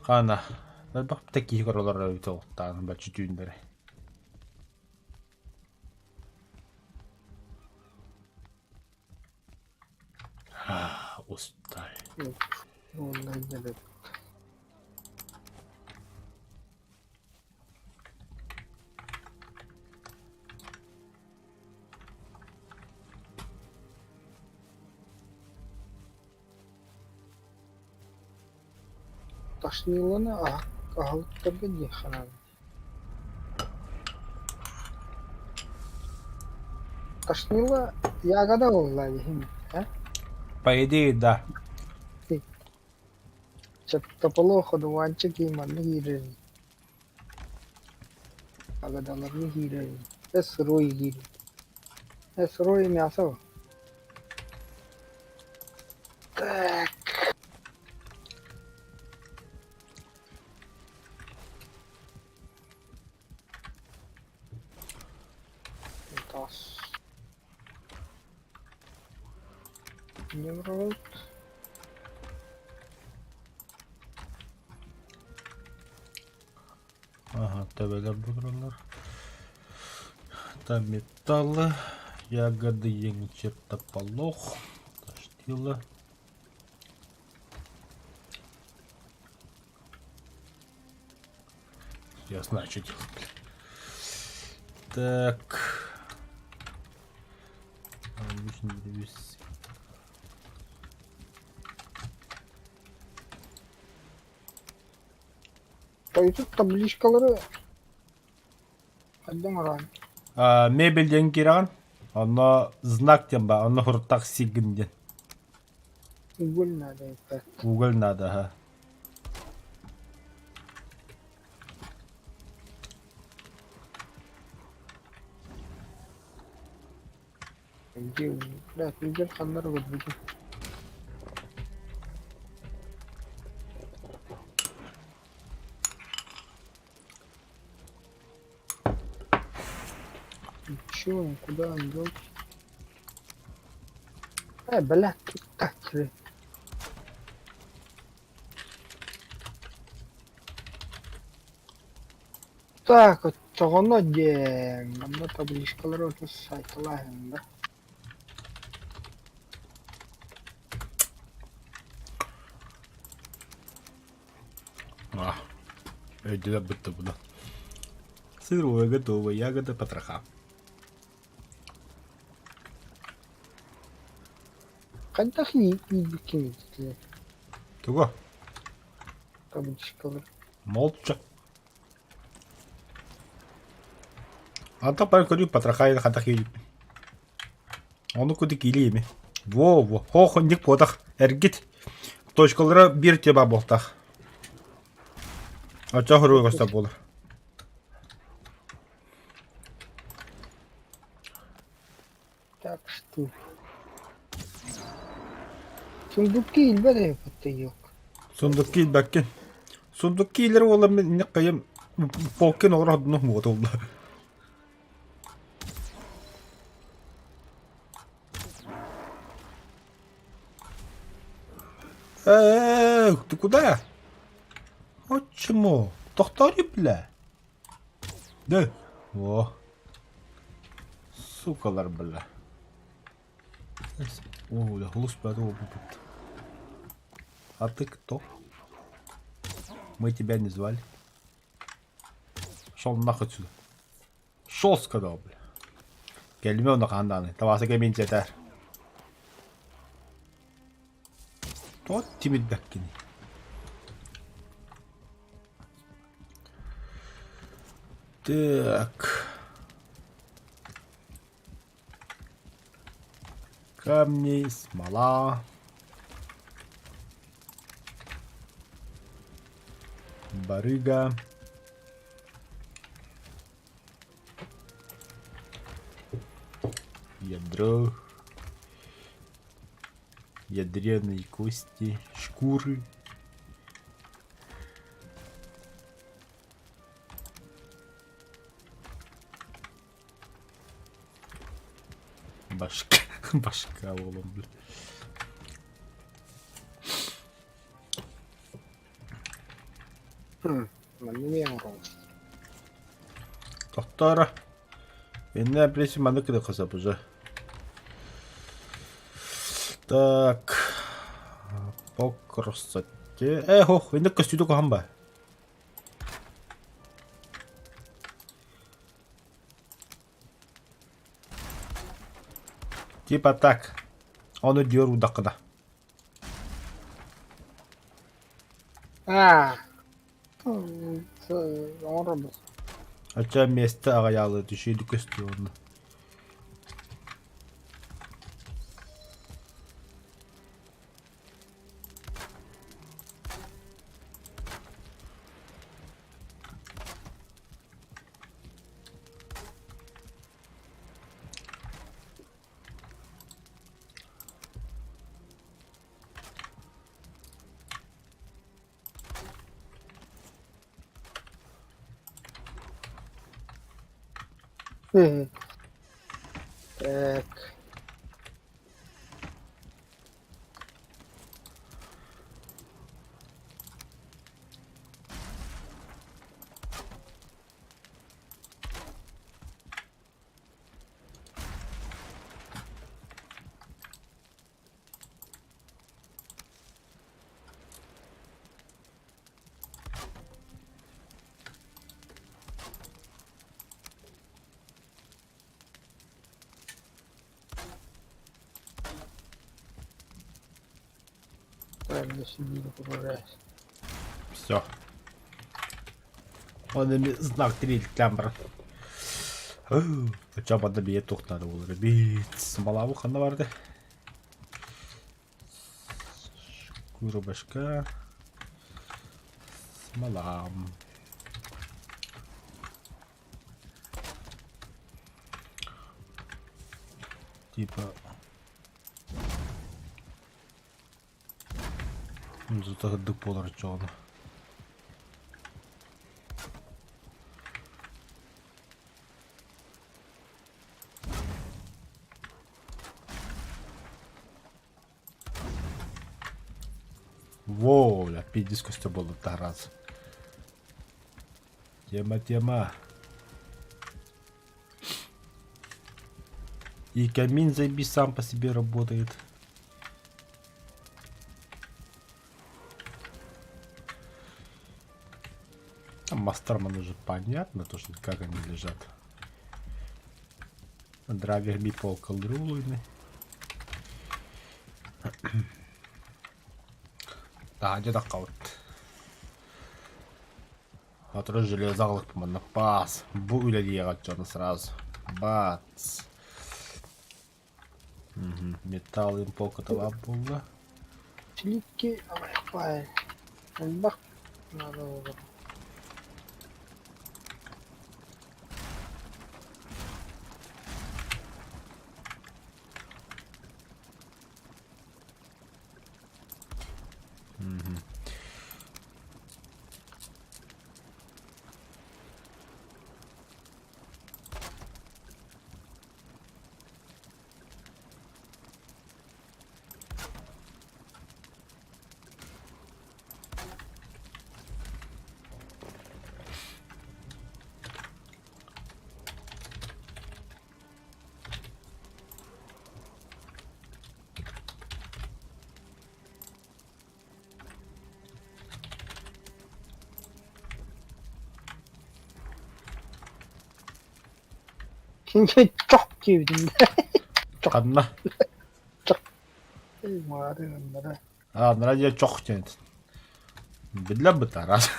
Хана. Элбэх такие королар эбит олуктаан баччы түүннэри. Устал. Онно инньэ Тошнилоны аһылыктарга диэххэ наада. Тошнило ягода буолла дии, э? По идее, да. Чертополох, одуванчик и манна киирэр Ягодаларга киирэр э сырой киирэр Э сырое мясо Так. Тас. Немрод. Ага, төбөлөр бу тураллар. Там металлы, ягоды, чертополох, тошнило. Я знаю, что делать, блин. Так. Обычный древесина. Тут табличкалары хайдах оҥорон А, мебель диэн киирэҕин, онно знак диэн баар, онно хуртах сигин диэн. Уголь надо это. Уголь надо, ага. Где блядь, уголь ханнар көрбүтүм. Чё он, куда он дел? Э, блядь, тут так тебе. Так, оччоҕуна диэн, манна табличкалары оту сайталааһын да. А, өйдүлэр бытта буна. Сырое готово, ягода потроха. Хайдах иирбиккин итилэр Тугу? табличкалары? Молча. Антон пара көрүү потроха хатах иирбин. Ону кудик илиими. Во, во, хо ник потах эргит. Точкалара бир теба болтах. Очо хоруга коста буолар. Так что... Сундукки илбэт эбит Сундукки илбэккин. Сундукки илэр уола мин кайым полкин оҕор одну муотулла. Э, ты куда? Отчему? Тохтори, бля. Да. О. Сукалар, бля. О, да, хлус А ты кто? Мы тебя не звали. Шел нахуй отсюда. Шел, сказал, бля. Кэлимэ онно хаһан даҕаны. Табааса кэмин сэтээр. Тот тимирбэккиний. Так. Камни, смола. Барыга. Ядро. Ядреные кости, шкуры. Башка, башка уолум, бля. Манна эмиэ оҥоробут. Тохтооро. Иннэ пресс маннык гыныахха сөп уже. Так. По красоте. Э, хох, иннэ көстүүтэ куһаҕан ба. Типа так. Ону диор удакына. Аа. Оҥоробут. Оччо миэстэ аҕыйаалы түшүйдү көстүү онно. Так. Правильно сидели, погружаясь. Все. Он эми знак тириэлтээн баран. Оччо манна бийэ туох наада буолар эбит. Малаабы ханна барды? Курубашка. Смолам. Типа... Зато буолар дьону. Во, бля, пиздец костер был раз. Тема, тема. И камин заебись сам по себе работает. Там Мастерман уже понятно, то, что как они лежат. Драйвер ми пол колрулуйны. Да, где-то каут. Отры железалык манна пас. Бу үлэлиэҕэ дьону сразу. Бац. Металл им полкаталап буолла. Слитки бай. Элбэх надо было. Кинчэ чох диэбитим Ханна? Маары А, радио чох диэн. Биллэн бытаарас.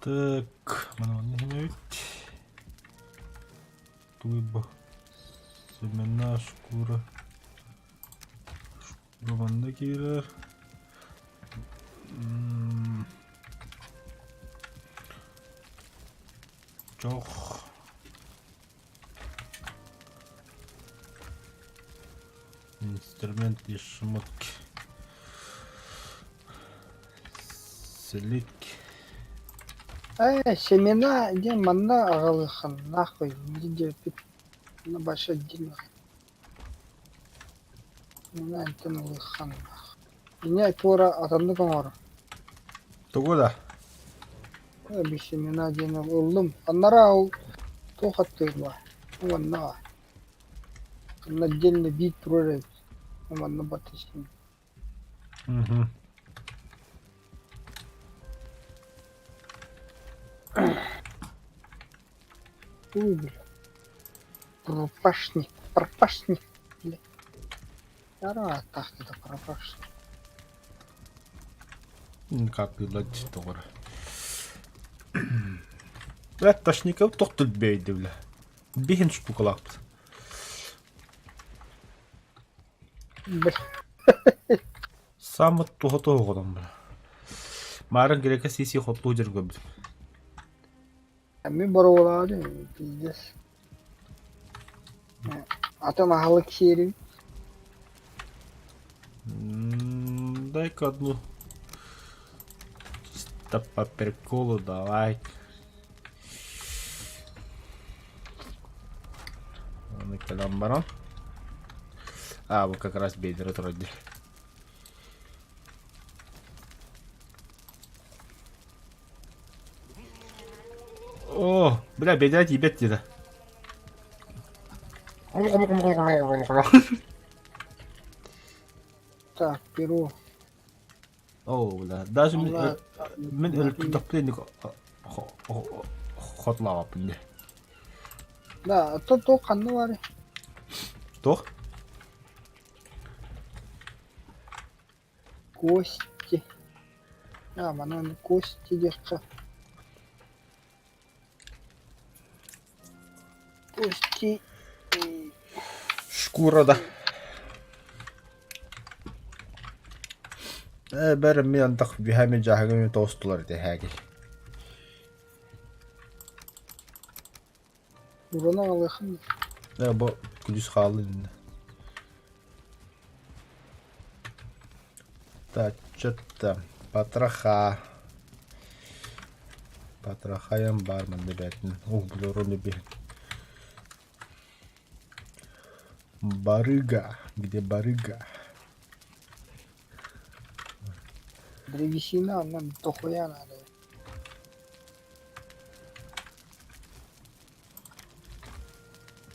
Так, маны манна иһинэбит. Тугуй бу? Семена, шкура. Шкура манна киирэр. Чох. Инструмент и шмотки. Слитки. Ээ, семена диэн манна аҕалыаххын нахуй диэбиппит большой отдельно. Манна антен ылыаххын. Инньэ туора атыннык оҥор. Тугу да? Семена диэн ыллым. Анараа ол туох аттыыр баар? Уонна Онно отдельно биир турар эбит. Манна батысым. Угу. Ой, бля. Пропашник, пропашник, бля. Ара, так это пропашник. Как ты тоҕор. Бля, Ташников тохтул бейди, бля. Биһин штукалаахпыт. Бля. Самы туһа туһуҕунан бля. Марын грека сиси хотлуу дьэр көрбүтүм. Мин боруобалаабытым, пиздец. Атын аһылык сиэрим. Дай-ка одну. Чисто по приколу давай. Аны кэлэн баран. А, бу как раз бедері турар дии. О, бля, бедра тиийбэт диэтэ. Так, беру. О, бля, даже мин мин өлүктөхпүн хотлаабаппын дии. Да, то то ханна баарый? Туох? Кости. А, манан кости диэххэ. Кости. Шкура да. Э, бәрі мен антах биһами жаһагами тоостулар ити хээги. Урана аҕалыаххын Э, бу күлүс хааллын. Так, что-то потроха. Потрохаем бармен, ребят. Ух, бля, роли бегает. Барыга. Где барыга? Древесина нам дохуя надо.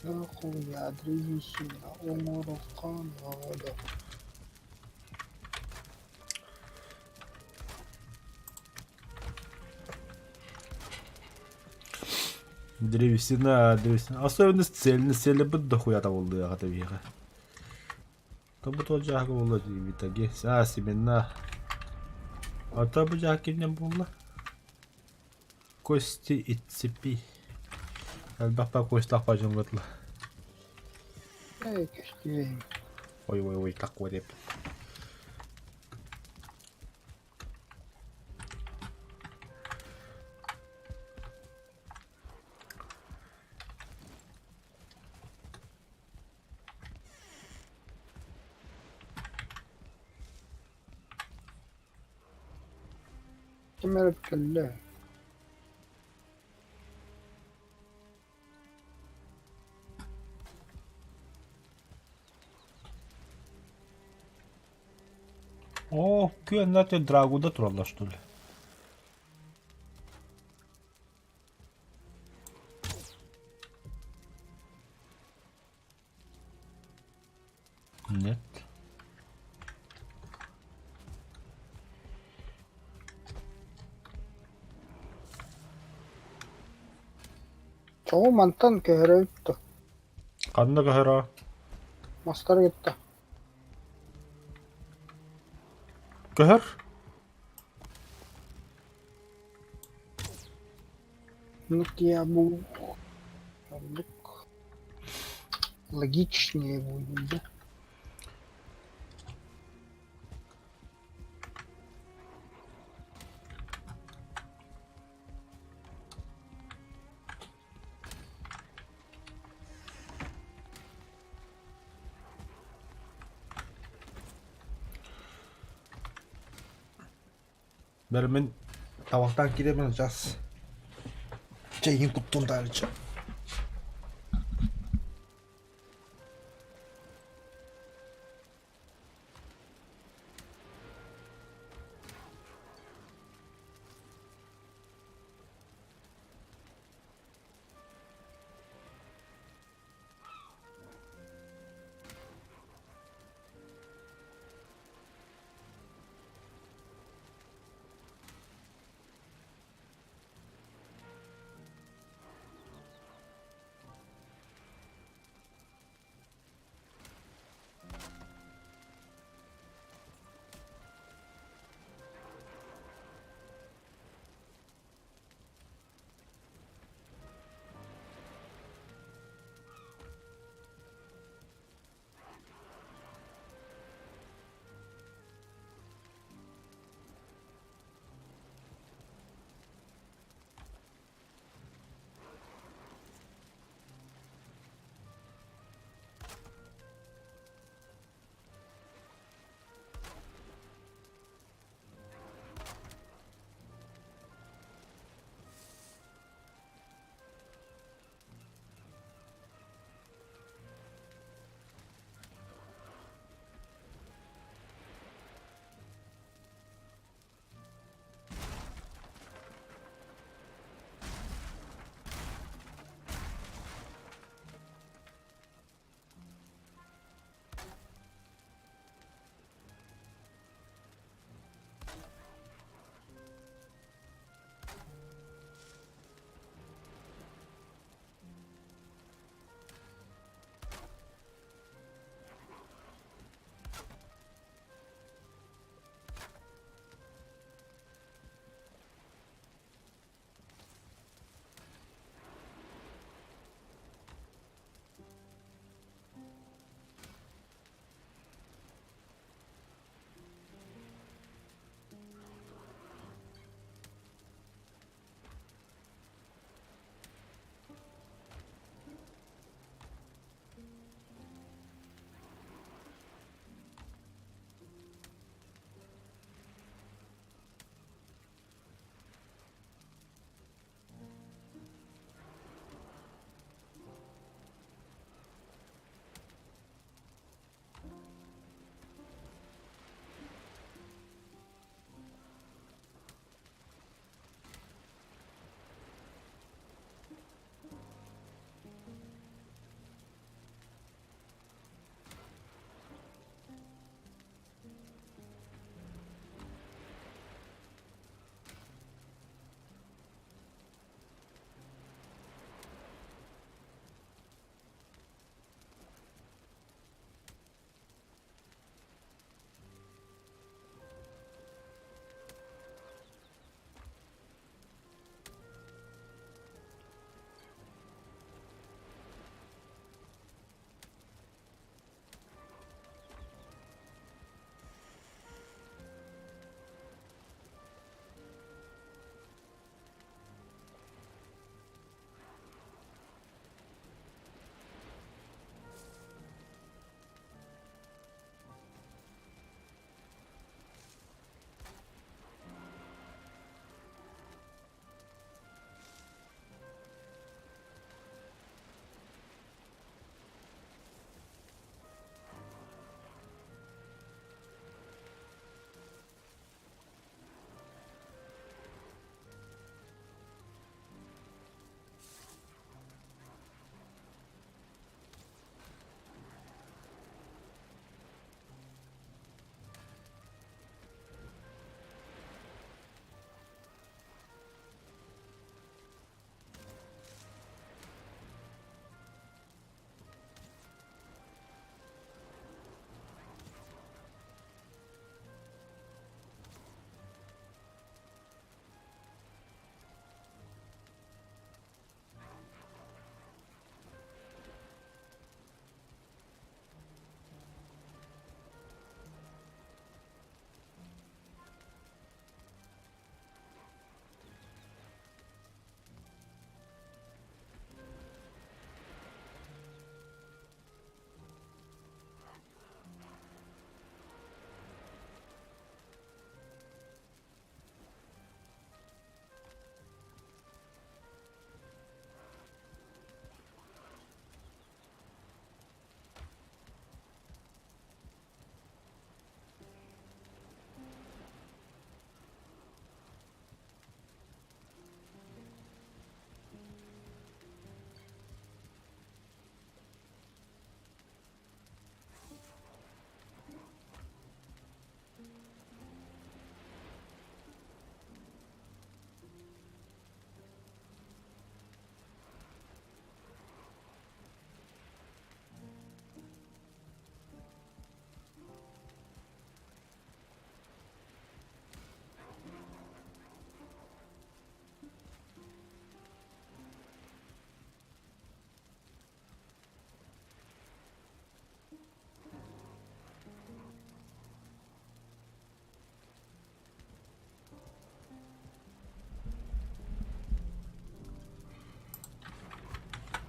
Дохуя древесина. Оҥоруохха наада. Древесина, древесина. Особенно цельный, цельный быт дохуя табылды аҕата биһиэхэ. Тобу то дьааһыга буолла дии А, семена. А то бу дьааһык кимнэн буолла? Кости и цепи. Элбэх па костях бажымгытла. Эй, көстүбэйим. Ой, ой, ой, такой деп. Ким эрэ кэллэ. О, күөннэр Драгуда тураллар что ли? Нет. Тоҕо мантан көһөрөбүт дуо? Ханна көһөрөө? Мастары кытта. Көһөр? Ну я бу оннук логичнее будет, да? Бэр мин табахтаан киирэммин час чэйин куттун таарыччы.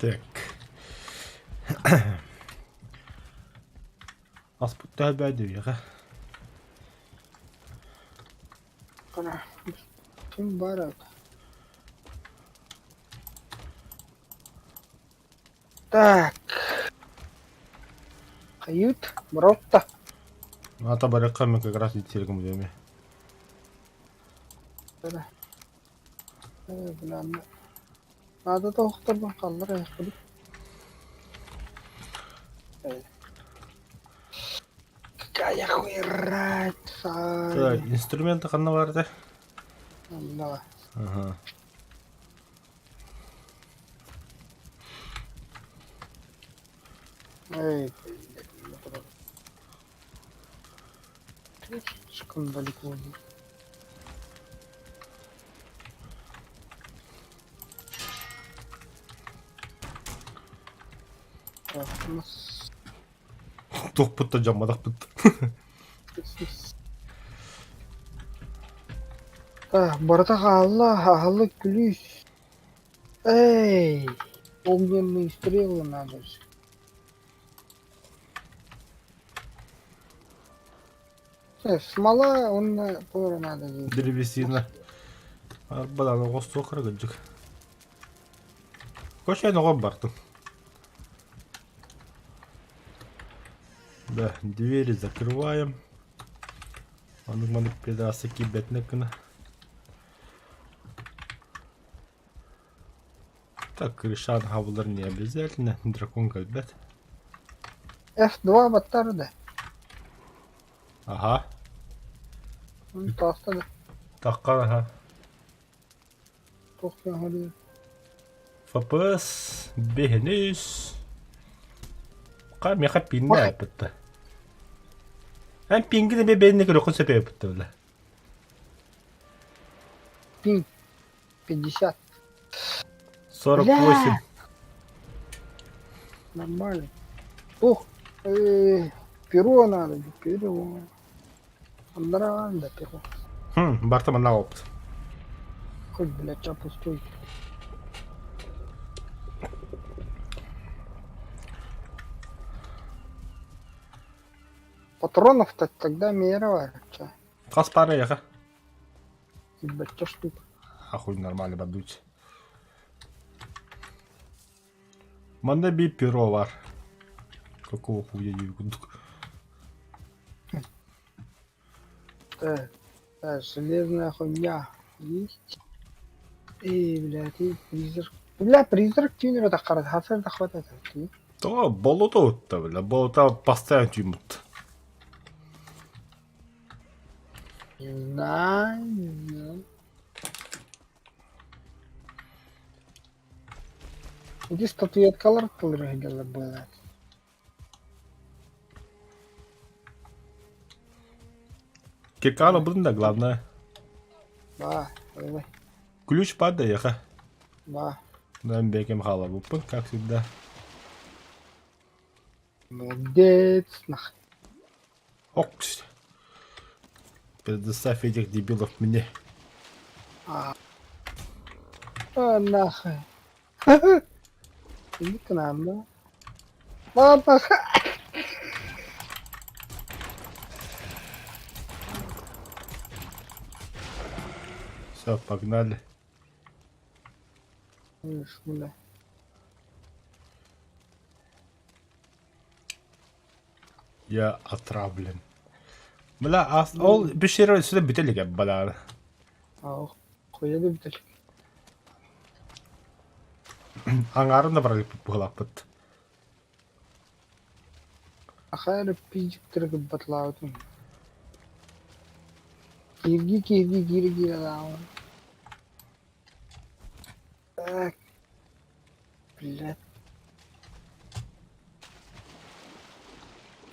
Так. Аспыт төһө бөөдүйэҕэ? Ким баар Так. Кают, Бротта. Ата барыкка мен как раз итсиргим деме. Надо тоохторбун халлар айахпыт. Какая хуйрать. Так, инструменты ханна барды? Давай. Ага. Эй, Слишком далеко. Так, у нас Туохпут да дьамматахпыт. Так, барыта хаалла, аһылык күлүүс. Эй, огненные стрелы надо же. Смола, он тоже надо. Древесина. Арбадан оҕус суох кыргыдьык. Кошен оҕом бартым. Да, двери закрываем. Маннык-маннык педасы киирбэтинэ гына. Так, крышан хабылар не обязательно. Дракон кэлбэт. F2 баттар да. Ага. Таста да. Такка ага. Туох диэн FPS бэһинис. Ка меха пиннэ аппытта. Эн пингини бе бэйни көрөххүн сөп эбиппитте бile. Пинг 50. 48. Нормально. Ох, перо надо, перо. Андранда перо. Хм, барта манна опыт. Хоть, блядь, а пустой. Патронов-то тогда мера, Хас пара яха. Ебать, штук. Ахуй нормально бадуть. Манна би перо бар. Какого хуя не курдук. Так, так, железная хуйня есть. Эй, блядь, и призрак. Бля, призрак тюнера да хасар да хватает. То болото утта, бля, болото постоянно тюмут. Не знаю, не знаю. Иди статуэткалар тылрыгала было. Киркана будем, да, главное. Ба, давай. Ключ падай, яха. Ба. Нам бекем халабуппун, как всегда. Молодец, нах. Ок. Предоставь этих дебилов мне. А, а нахуй. Иди к нам, да? Ладно, Все, погнали. Бля. Я отравлен. Бля, а ол бешер сюда бителик бля. Ах, хуя да бителик. Аңарын да баралык быһылаппыт. Ахайры пиздиктер батлаутун. Кирги кирги кирги лаун. Так. Блядь.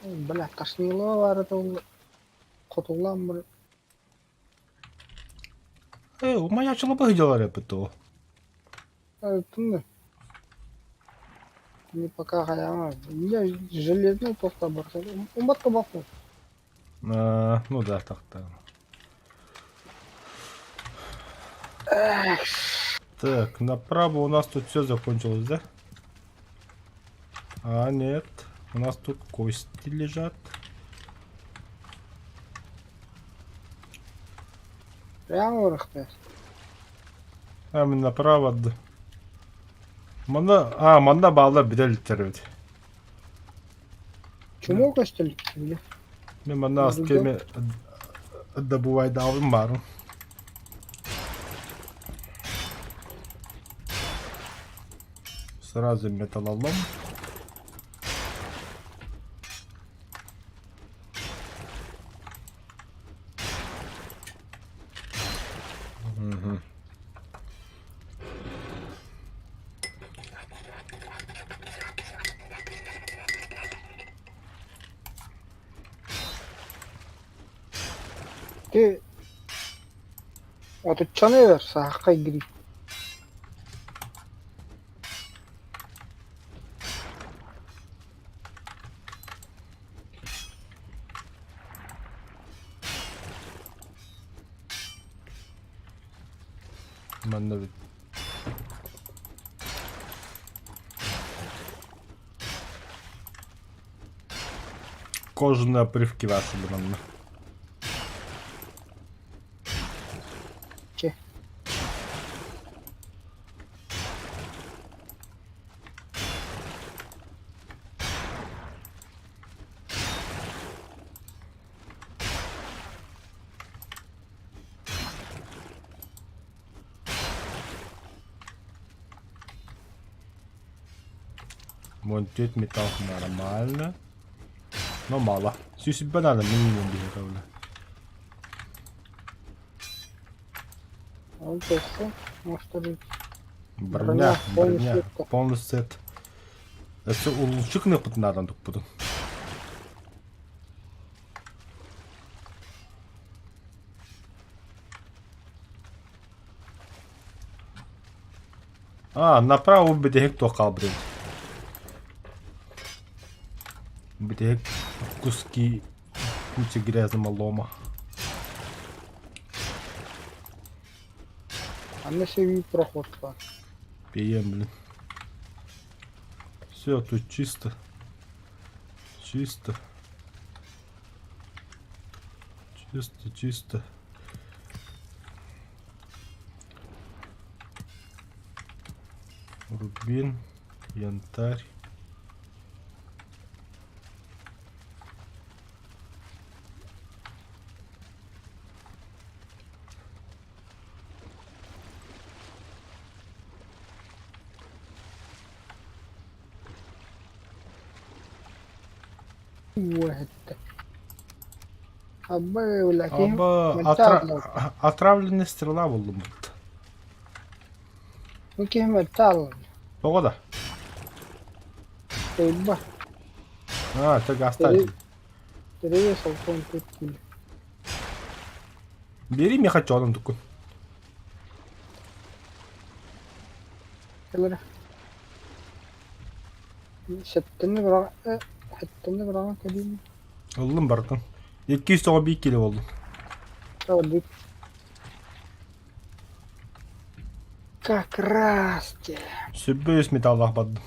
Бля, тошнило бар ол хотулан бір. Э, умаячылы быһыдьалар эпит ол. Тынды. Не пока хаяма. Я железный тоқта бар. Умбатка бақпын. Ну да, так так. Так, направо у нас тут все закончилось, да? А, нет. У нас тут кости лежат. Прямо вырахтар. А, мин направо. Манна, а, манна баалар билэлиттэр эбит. Чумок көстөлүк. Мен манна ас кеме добывайдаабын баарым. Сразу металлолом. Угу. Ти отуччаны өр саахха грипп. Манна бит. Кожаные обрывки ваши манна. Че? Монтет металл нормально. Но мало. Сүүс надо минимум биһиэхэ Ол тахса, может быть. Броня, Броня, броня, полный полный сет. Өссө улучшик надан туппутун. А, направо бүтэһик туох хаалбыт Бүтэһик куски куча грязного лома. Анна себе проход бар. Пьем, блин. Все, тут чисто. Чисто. Чисто, чисто. Рубин, янтарь. Уэһэттэ. Абба үлэкиһим Аба мөлтөөх отравленная стрела буллум. Бу киһи мөлтөөх Тоҕо да? Тыйба. А, так оставь. Тэрийэ солкуон тут киил. Бери мне хочу одну такую. Кэлэрэ. Сэттэнни быраҕа сэттэнни быраҕан кэлиим. Ыллым бартын. 291 кило болдум. Тоҕо Как раз те. Сүббөс металлах бардым.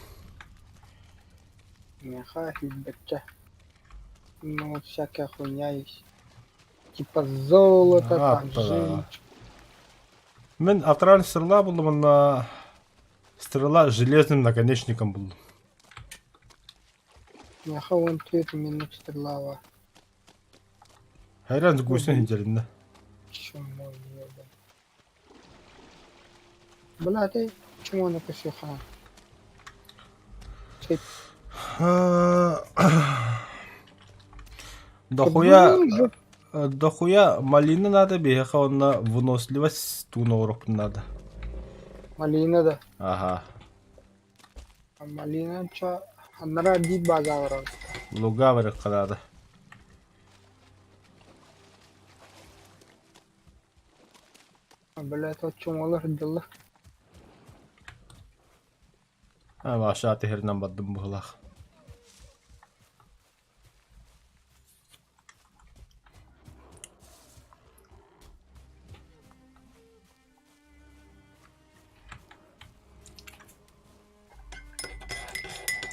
Меха хилбэччэ. Ну вот всякая хуйня есть. Типа золото, А, там да. жемчуг. Мен отравленная стрела булдум на стрела с железным наконечником булдум. Меха вон түөрт минут стрелава. Хайран гусэн хинжэриннэ. Чмо ебан. Бля, ты чмо на косюха? Дохуя дохуя малины надо биһиэхэ уонна выносливость тууна оҥоруохпун надо. Малина да. Аха. Малина чо аннара биир база Луга барыахха наада. Бля, то чумолар дылы. Аша түһэринэн бардым быһыылаах.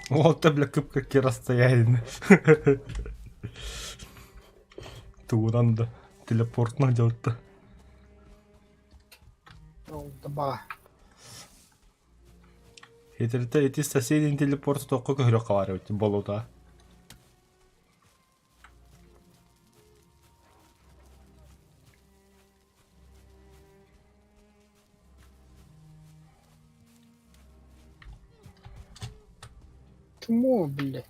Уолта бля кып-кыркы расстояние. Тугунан да телепортно делать-то. Ол да баҕа. Хитрите ити соседний телепорт тоққа көһөрө қалар эбит болута. Чмо, бля.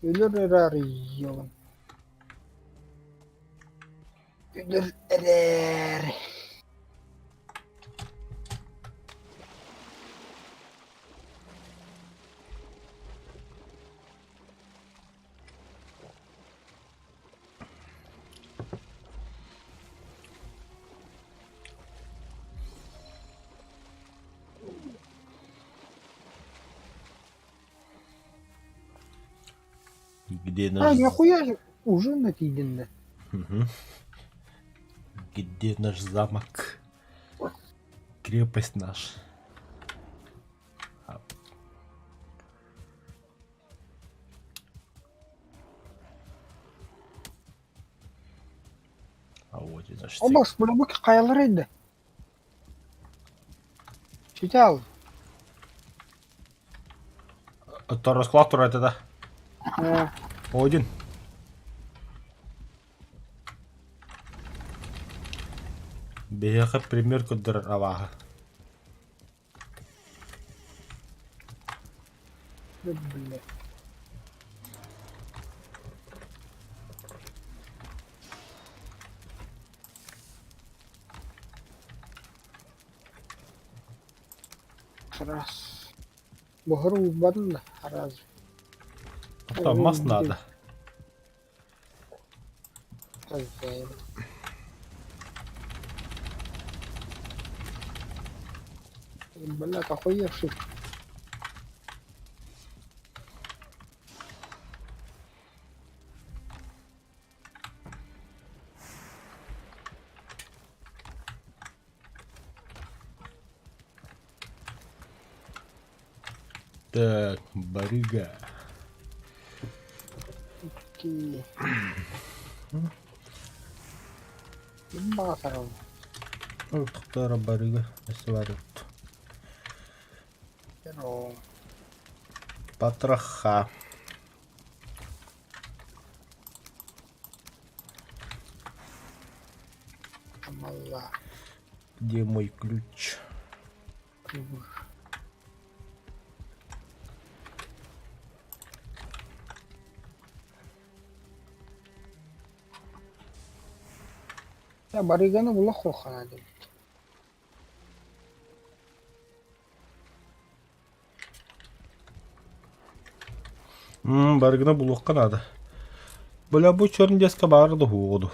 Өлөр эрээри ёбан. Өлөр эрээри. Где А, наш... нахуя же уже накиден Мгм. Где наш замок? Крепость наша. А. А вот и наш Обас, бля, бу хайалар еді. Читал. Расклад тура это да. Один. Биһиэхэ пример көрдөрөр абааһы. Бля. Раз. Буһар уурбатын да, раз. Там мас надо. Хозяин. Бля, охуевший. Так, барыга. Ки. Ким баҕа Тохтор барыга. Өссө Здорово. Потроха. Мала. Где мой ключ? Я барыганы була хохана деп. Барыгына булуохха наада. Бля бу черный деска баар да уоду.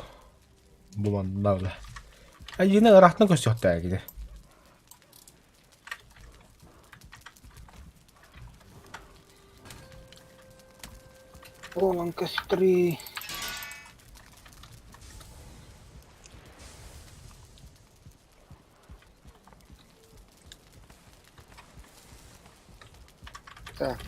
Буланна бля. Айыны ыраахтан көстүөхтээх кини. Ролан костры. Так.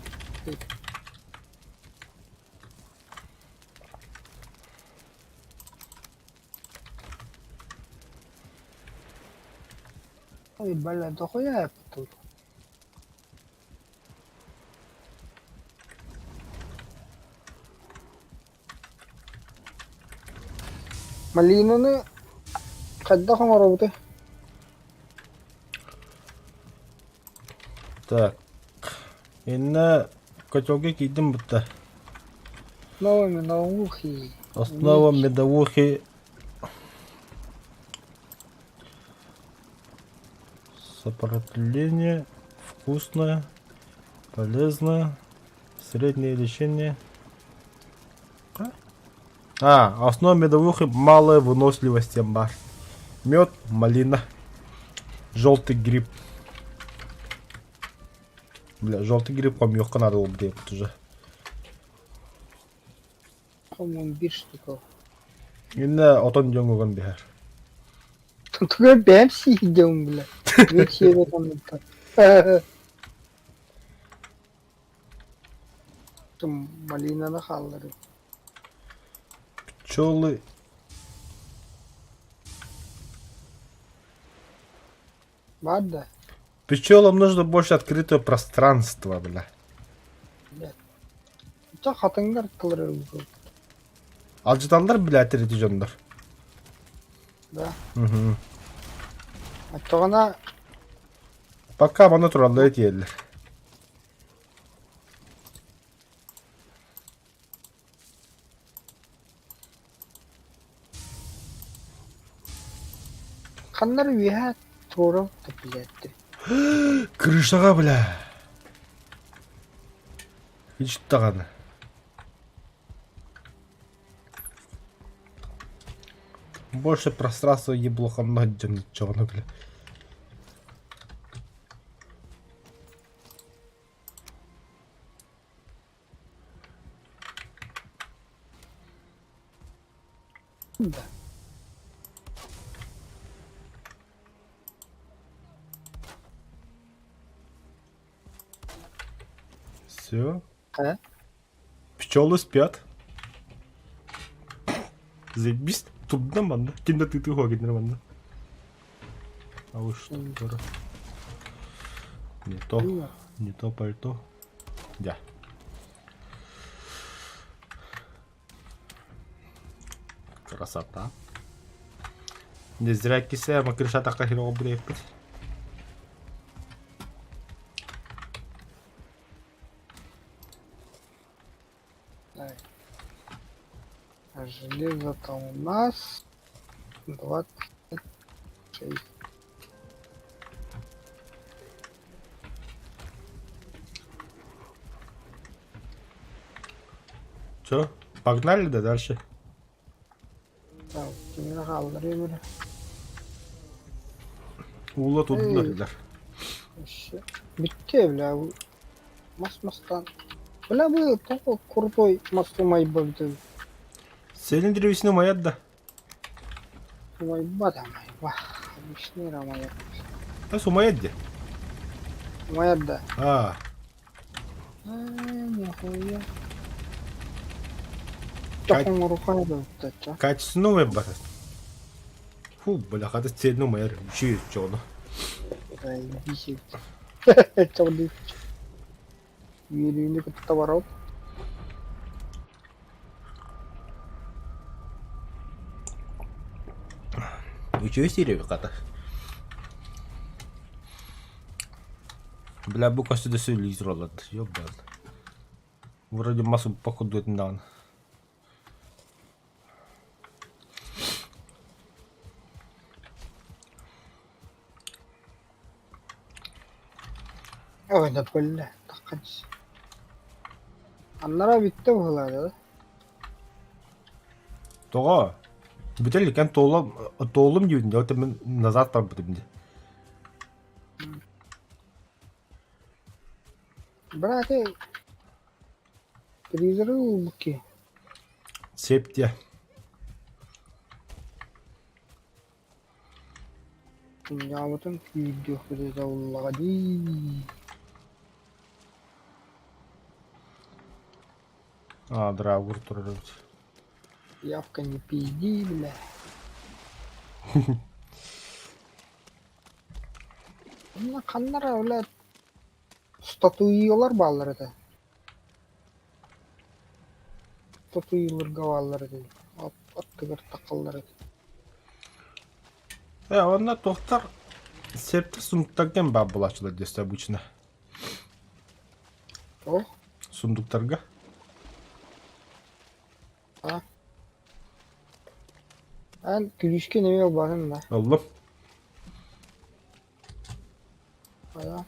Ой, бля, дохуя я тут. Малинаны хайдах оҥоробутуй? Так. Инна котелга киирдим бутта. Новыми наухи. Основа медовухи сопротивление вкусное, полезное, среднее лечение. А, основа медовухи малая выносливость бар. Мед, малина, желтый гриб. Бля, желтый гриб хомуйуохха надо ол диэбит уже. По-моему, биир штука. Инна отон дьоҥҥун биһэр. Туга бэйэм сиидиэм бля. Мен сиэбэт оннуктар. Малинаны хаалларыы. Пчелы Баар да? Пчелам нужно больше открытого пространства, бля. Блядь. Ча хатыҥнар тыллары Алдьаталлар, бля, тирити дьоннор. Да. Угу. Оччоҕуна Пока манна тураллар тиийэллэр. Ханна эрэ үөһээ туруоран билээттим. Крышаҕа бля. Ич даҕаны. Больше пространства еблоханна дьон чоҕуна бля. Да. Все. А? Пчелы спят. Заебись. Тудна манна. Ким да ты ты манна. А вы что? Не то. Не то пальто. Дя. Красота. Не зря кисе, ама крыша така херово блепит. Так. Железо-то у нас 26. Че, погнали да дальше? Так, кимини хаалларыам эрэ. Уула турдулар илэр. Өссө бүттэ бля мас мастан. Бля бу тоҕо крутой мас умайбабытын. Сенин древесина умайат да. Умайбат амайба. Обычный эрэ умайар. Тас умайат де. Умайар да. А. Ээ, нихуя. Качественно умайбат. Фу, бля, хата сильно умайар. Үчүй чону. Бисит. Чону. Үөрүүнү кытта барап. Үчүгэй сирэби хата. Бля, бу көстө да сөйлүүр олордо. Ёбан. Вроде мас уппа курдук даҕаны. Ой, да бля, тахханс. Аннара бүттэ быһыылаах да? Тоҕо? Бүтэ илик туолум туолум диибин дии, мин назад барбытым дии. Брат, телевизоры ылбыт Септия. Дьаабытын күүрдүөхпүт этэ буоллаҕа дии. А, драгур турар эбит. Явка не пизди, бля. Онно ханна эрэ, бля, статуялар бааллар этэ. Статуяларга бааллар этэ. Аттыгар тахаллар этэ. Э, онно туохтар септер сундуктарга баар буолааччылар диэстэ обычно. Туох? Сундуктарга. А? Эн күлүүскэ эмиэ ылбатын да. Ыллым. Хайа.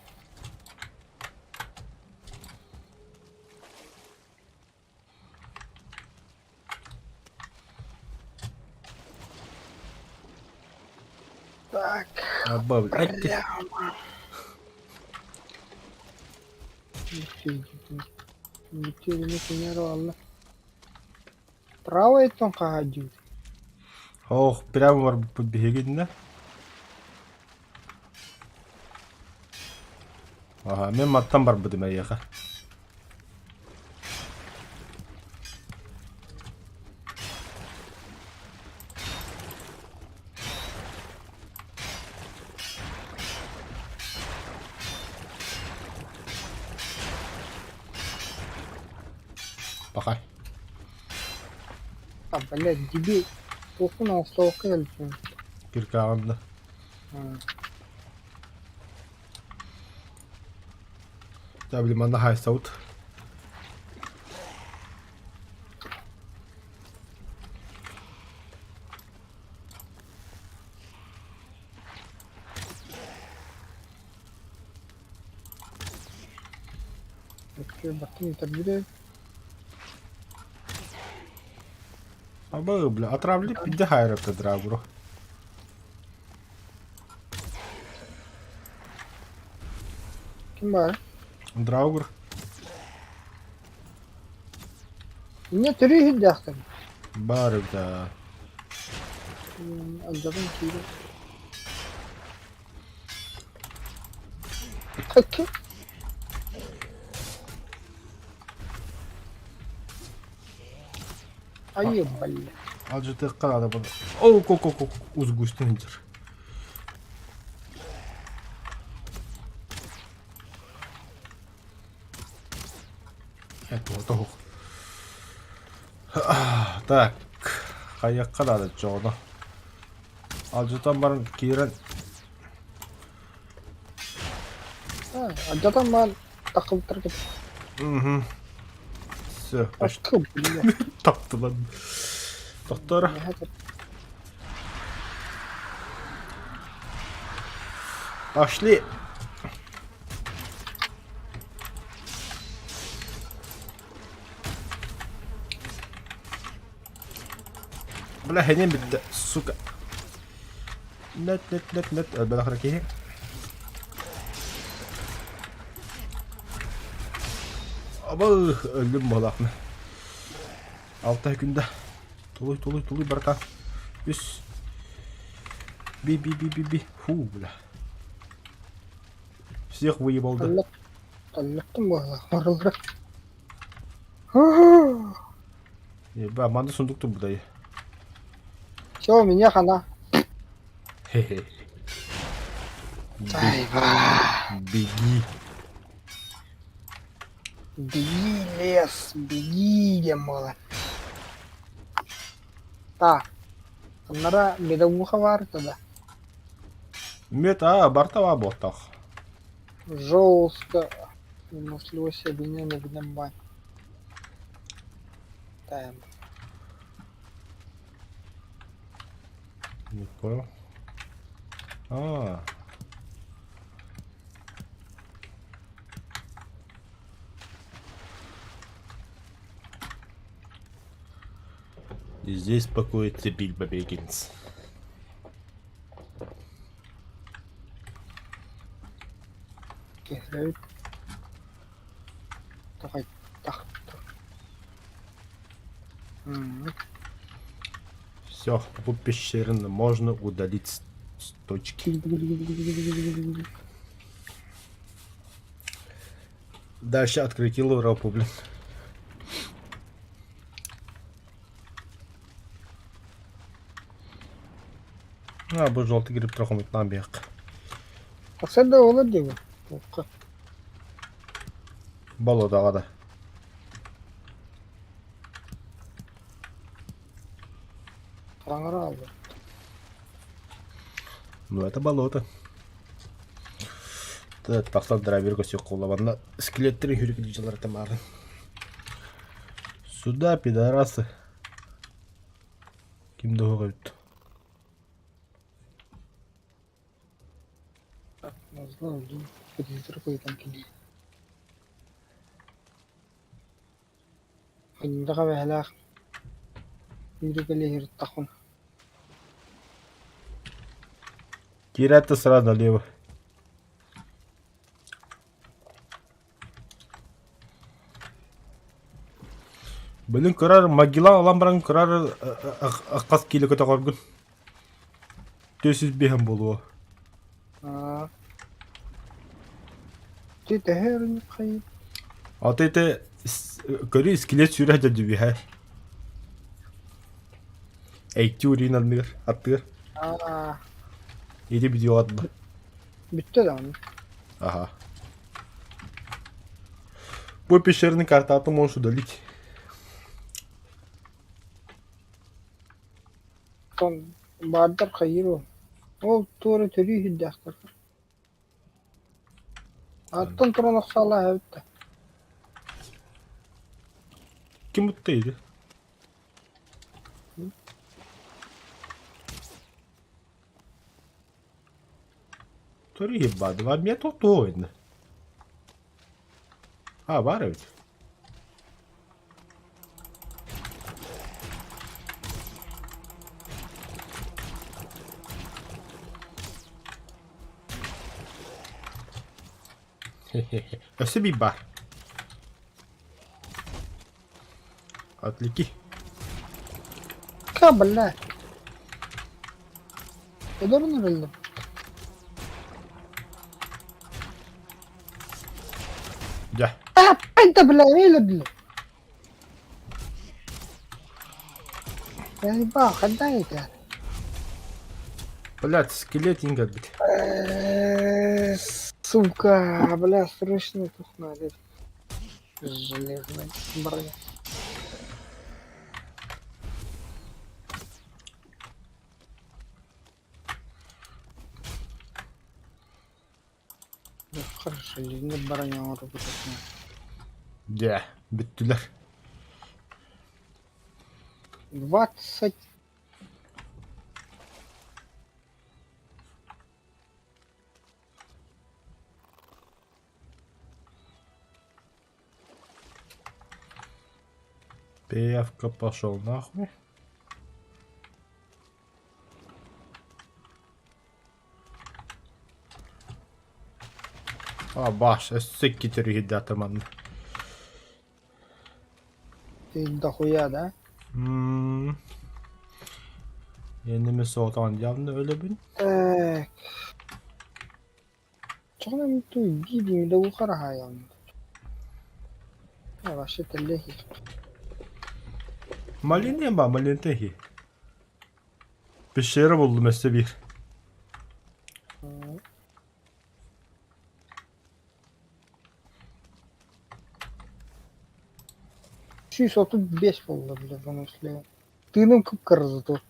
Так. Аба, блядь. Правый хаһаадьыбыт. Ох, прямо барбыппыт биһигиннэ. Аха, мен маттан барбытым эйиэхэ. Пахай. А, блядь, дебил. Туохпун оҥостубакка кэлбитим. Киркааҕын да. Дьэ, били манна хаайсабыт. Абы, бля, отравли пиздя хайрата драгуру. Ким баар? Драугр. Инньэ төрүү иһирдээхтэр. Баар эбит аа. Алдьатын киирэ. Айы, бля. Алдьатыахха наада буолла. Оу, ко ко ко узгустун сылдьар. Это тоһук. Так, хайыахха наада дьоҕуна. Алдьатан баран киирэн Алдьатан баран таххыбыттар кэп. Угу. Все, Пошли. Таптылар. Доктор. Пошли. Бля, хэнин бүттэ, сука. Нет, нет, нет, нет, өлбөтөх эрэ киһи. Абы, өллүм буолаахна. Алта күндэ. Тулуй, тулуй, тулуй, братан. Үс. Би, би, би, би, би. Фу, бля. Всех выебал да. Таллаттым буолла, барылара. Еба, манна сундук турбутай. Все, меня хана. Хе-хе. Айва. Беги. Беги, лес, беги, диэн буолар. Так, аннара медовуха баар да. Мет, а, бартава буолтах. Жестко. Нашлось обвинение в бань. Тайм. Не понял. А. И здесь покоится Бильбо Бэггинс. Киһилэбит тоҕойдох. Все, по пещерно можно удалить с точки. Дальше открыть Европу, блин. А, бу желтый гриб трохомутнан биэх. Тахсар да олор дии бу. Туохха. Болодаҕа да. Хараҥара аалла. Ну это болото. Тахсан драйвер көсүөх куллабанна скелеттерин хүрүк дьылар тамарын. Сюда, пидорасы. Ким да эбит. Хайдаҕа бэһэлээх Ииргэлиһиртахун Киирээт да сразу налево. Блин, көрөр могила ылан баран көрөр хас киилэ көтөҕөргүн. 405 буолуо. Аа. Ти төһө хайы Ата ити көрүү скелет сүүрэ сылдьар дьүбүһэ. Эйти урин анныгар, аттыгар. Аа. Ити видеоҕа да. Бүттэ даҕаны. Ага. Бу пещерный картатын можешь удалить. Оттон баардар хайыыр ол. Ол туора төрүү сирдээхтэр. Аттан туран охсоолоох эбит да. Ким ыттайды? Төрүү баады бар мне тохтоо А, бар эбит. Өссө биир баар. Отвлеки. Ка, бля. Ödemini bildim. Дьэ. Это, бля, я люблю. Я ебал, когда это? Блядь, скелет ингат бит. Сука, бля, срочно тут надо. Железная броня. Хорошо, железная броня оҥорбут. Дьэ, бүттүлэр. 20. Пиявка пошел нахуй. А, баш, өссө икки төрүһүйдээтэ манна. Ты дохуя, да? М. Энеми соҕотоҕун явно өлөбүн. Так. Чоҕун ту биир да ухараһаайан. Вообще лехи. Малина ба, малина хи. Пещера булдум өссө биир. 135 буолла бile выносливо. Тыыным кып-кырызы тур.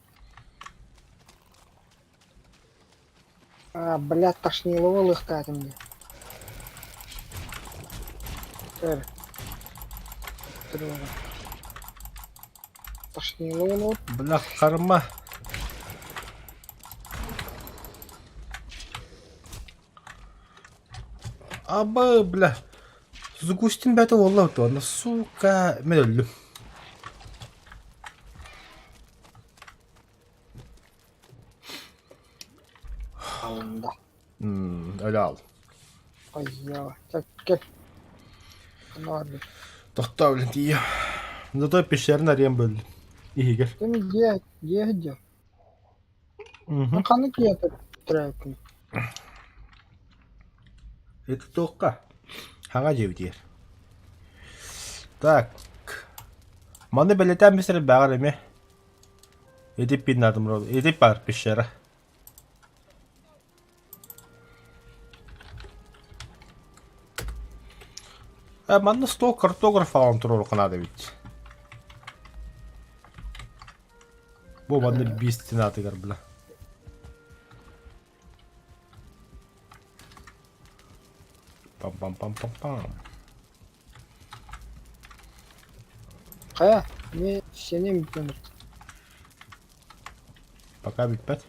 А, блядь, тошнило ылыхтаатым дии. Көр. Тошнило Бля, карма. Аба, бля. Сгустин бәтэ буолла туонна, сука, мен өллүм. Алында. Өлө ал. Айя, так кел. Тохтоо блин тиийэ. Зато пещерин арыйан бөлдүм. Иһигэр. Ким дьиэ дьиэ дьиэ. Ханнык ийэтэ төрөөбүккүн? Ити туохха? Хаҥа дьиэбитигэр. Так. Маны бэлиэтээн бисэрэ баҕар эмиэ. Ити пиннатым ити паар пещера. Манна стол картограф аҕалан туруоруохха наада эбит. Бу манна биир стенатыгар бля. Пам-пам-пам-пам-пам. Хайа, мне сенем бүтэн Пока бүппэт.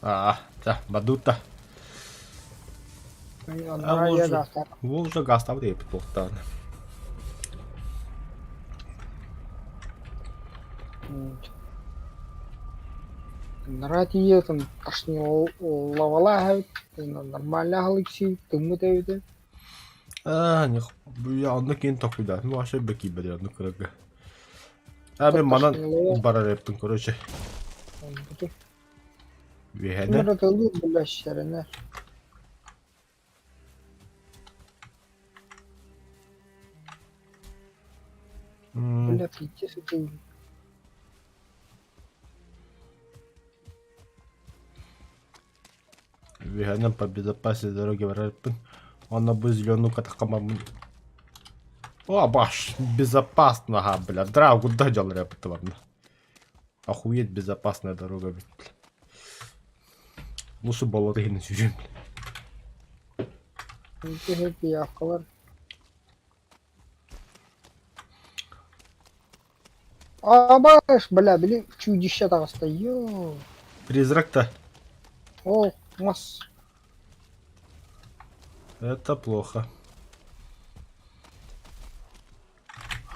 Аа, да, бадута. А Волжа гастав деп туохтаан. Нара тиийэтин тошниловала эбит, нормально аһылык тыммыт эбит. Аа, онно киин токуйда. Ну, вообще бэкиибэри онно кырага. А мен манан барар эптин, короче. Үөһэнэ. Тылы бөлөштеріне. Бля, пиздец, это... Үөһэнэн по безопасной дороге барар эппин. Онно бу зеленую катакамамын. О, баш, безопасно, ага, бля. Драгу куда дел рэп Охуеть безопасная дорога, бля. Лучше болото иһинэн сүүрүөм, бля. Киһи пиявкалар. Абаш, бля, били чудище таҕыста, йоо. Призрак-то? О, мас. Это плохо.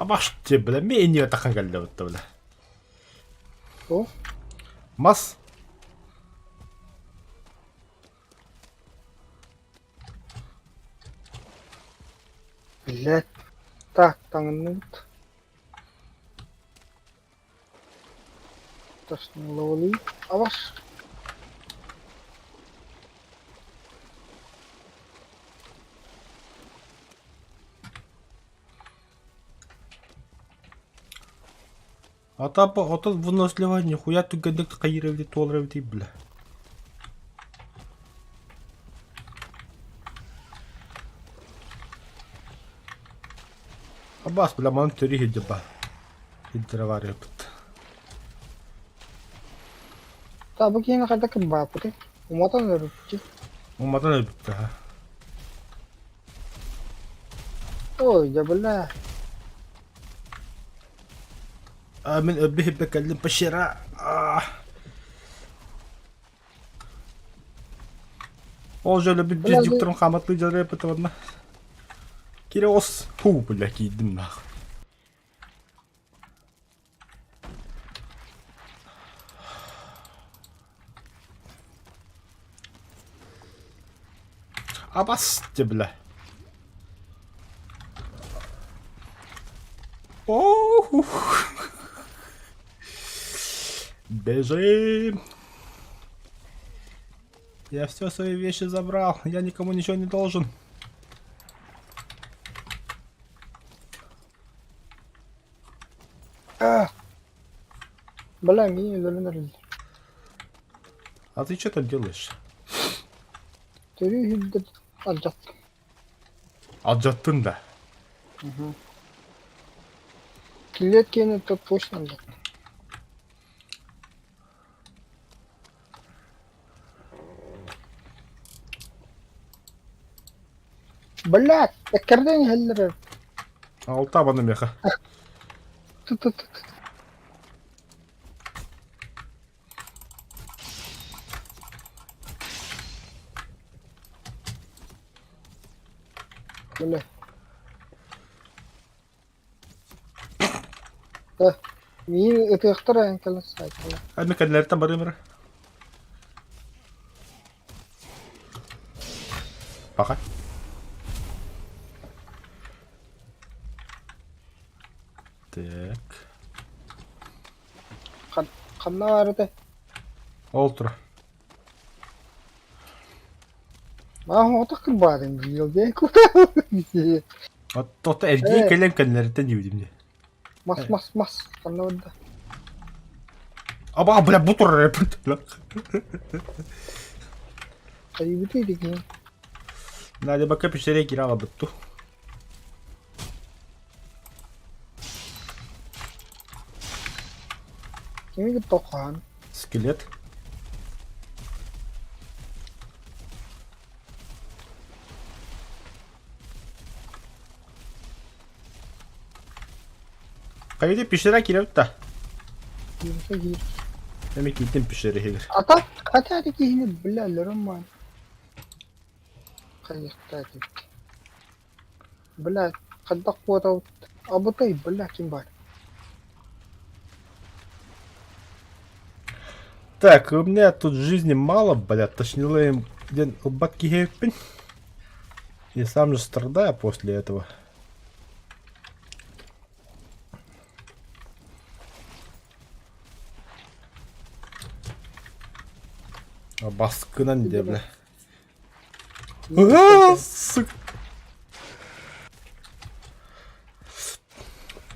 Абаш тебе, бля, менее тахан кэллэ бля. О? Мас. Блядь. Так, таҥынныбыт. Тошниловали. Абаш. Атапа отон выносливо нихуя түгэнник хайыр эбити туолар эбити бля. Абас бля маны төрү хиддеба. Хиддеравар эбит. Та бу киһини хайда кырбааппытый? Уматан өлөрүппүт. Уматан өлбүттэ ха. Ой, да бля. А мин өлбү хиппе кэллим пещера. Ол же өлбүт пиздюкторун хаматлыы дьарыйа пытабанна. Кире ос. Фу, бля, киирдим нах. Абас, бля. О, Бежим! Я все свои вещи забрал, я никому ничего не должен. А! Бля, мини өлөрөн А ты что там делаешь? Төрүү сылдьар алдьаттым. Алдьаттын да. Угу. Килиэт киэнэ точно алдьаттым. Блядь, эккэрдэн иһэллэр Алта абаны меха. Ту-ту-ту. Бля. Да. Миин ытыахтара эн кэлэн саайталар. Ами кэннилэриттэн барыам эрэ. Пока. Так. Ханна баар этэ? Ол тура. Маах оҕотох кырбаатын диил Тото эргийэн кэлэн кэннилэриттэн диэбитим дии. Мас мас мас ханна барда? Аба, бля, бу турар эппит. Хайыбыты дигин. Надя бака пещере кирала бытту. Кими тоққан? Скелет. Хайди пещера кирэбит да. Киирсэ киир. Эми киирдим пещера иһигэр. Ата хата киһини бля өлөрөн баан. Хайыахтаа эбит. Бля хайдах куотабыт? Абытай бля ким баар? Так, у меня тут жизни мало, бля, точнее, диэн ылбат киһи И сам же страдаю после этого. Баскынан де, бля. А, сука.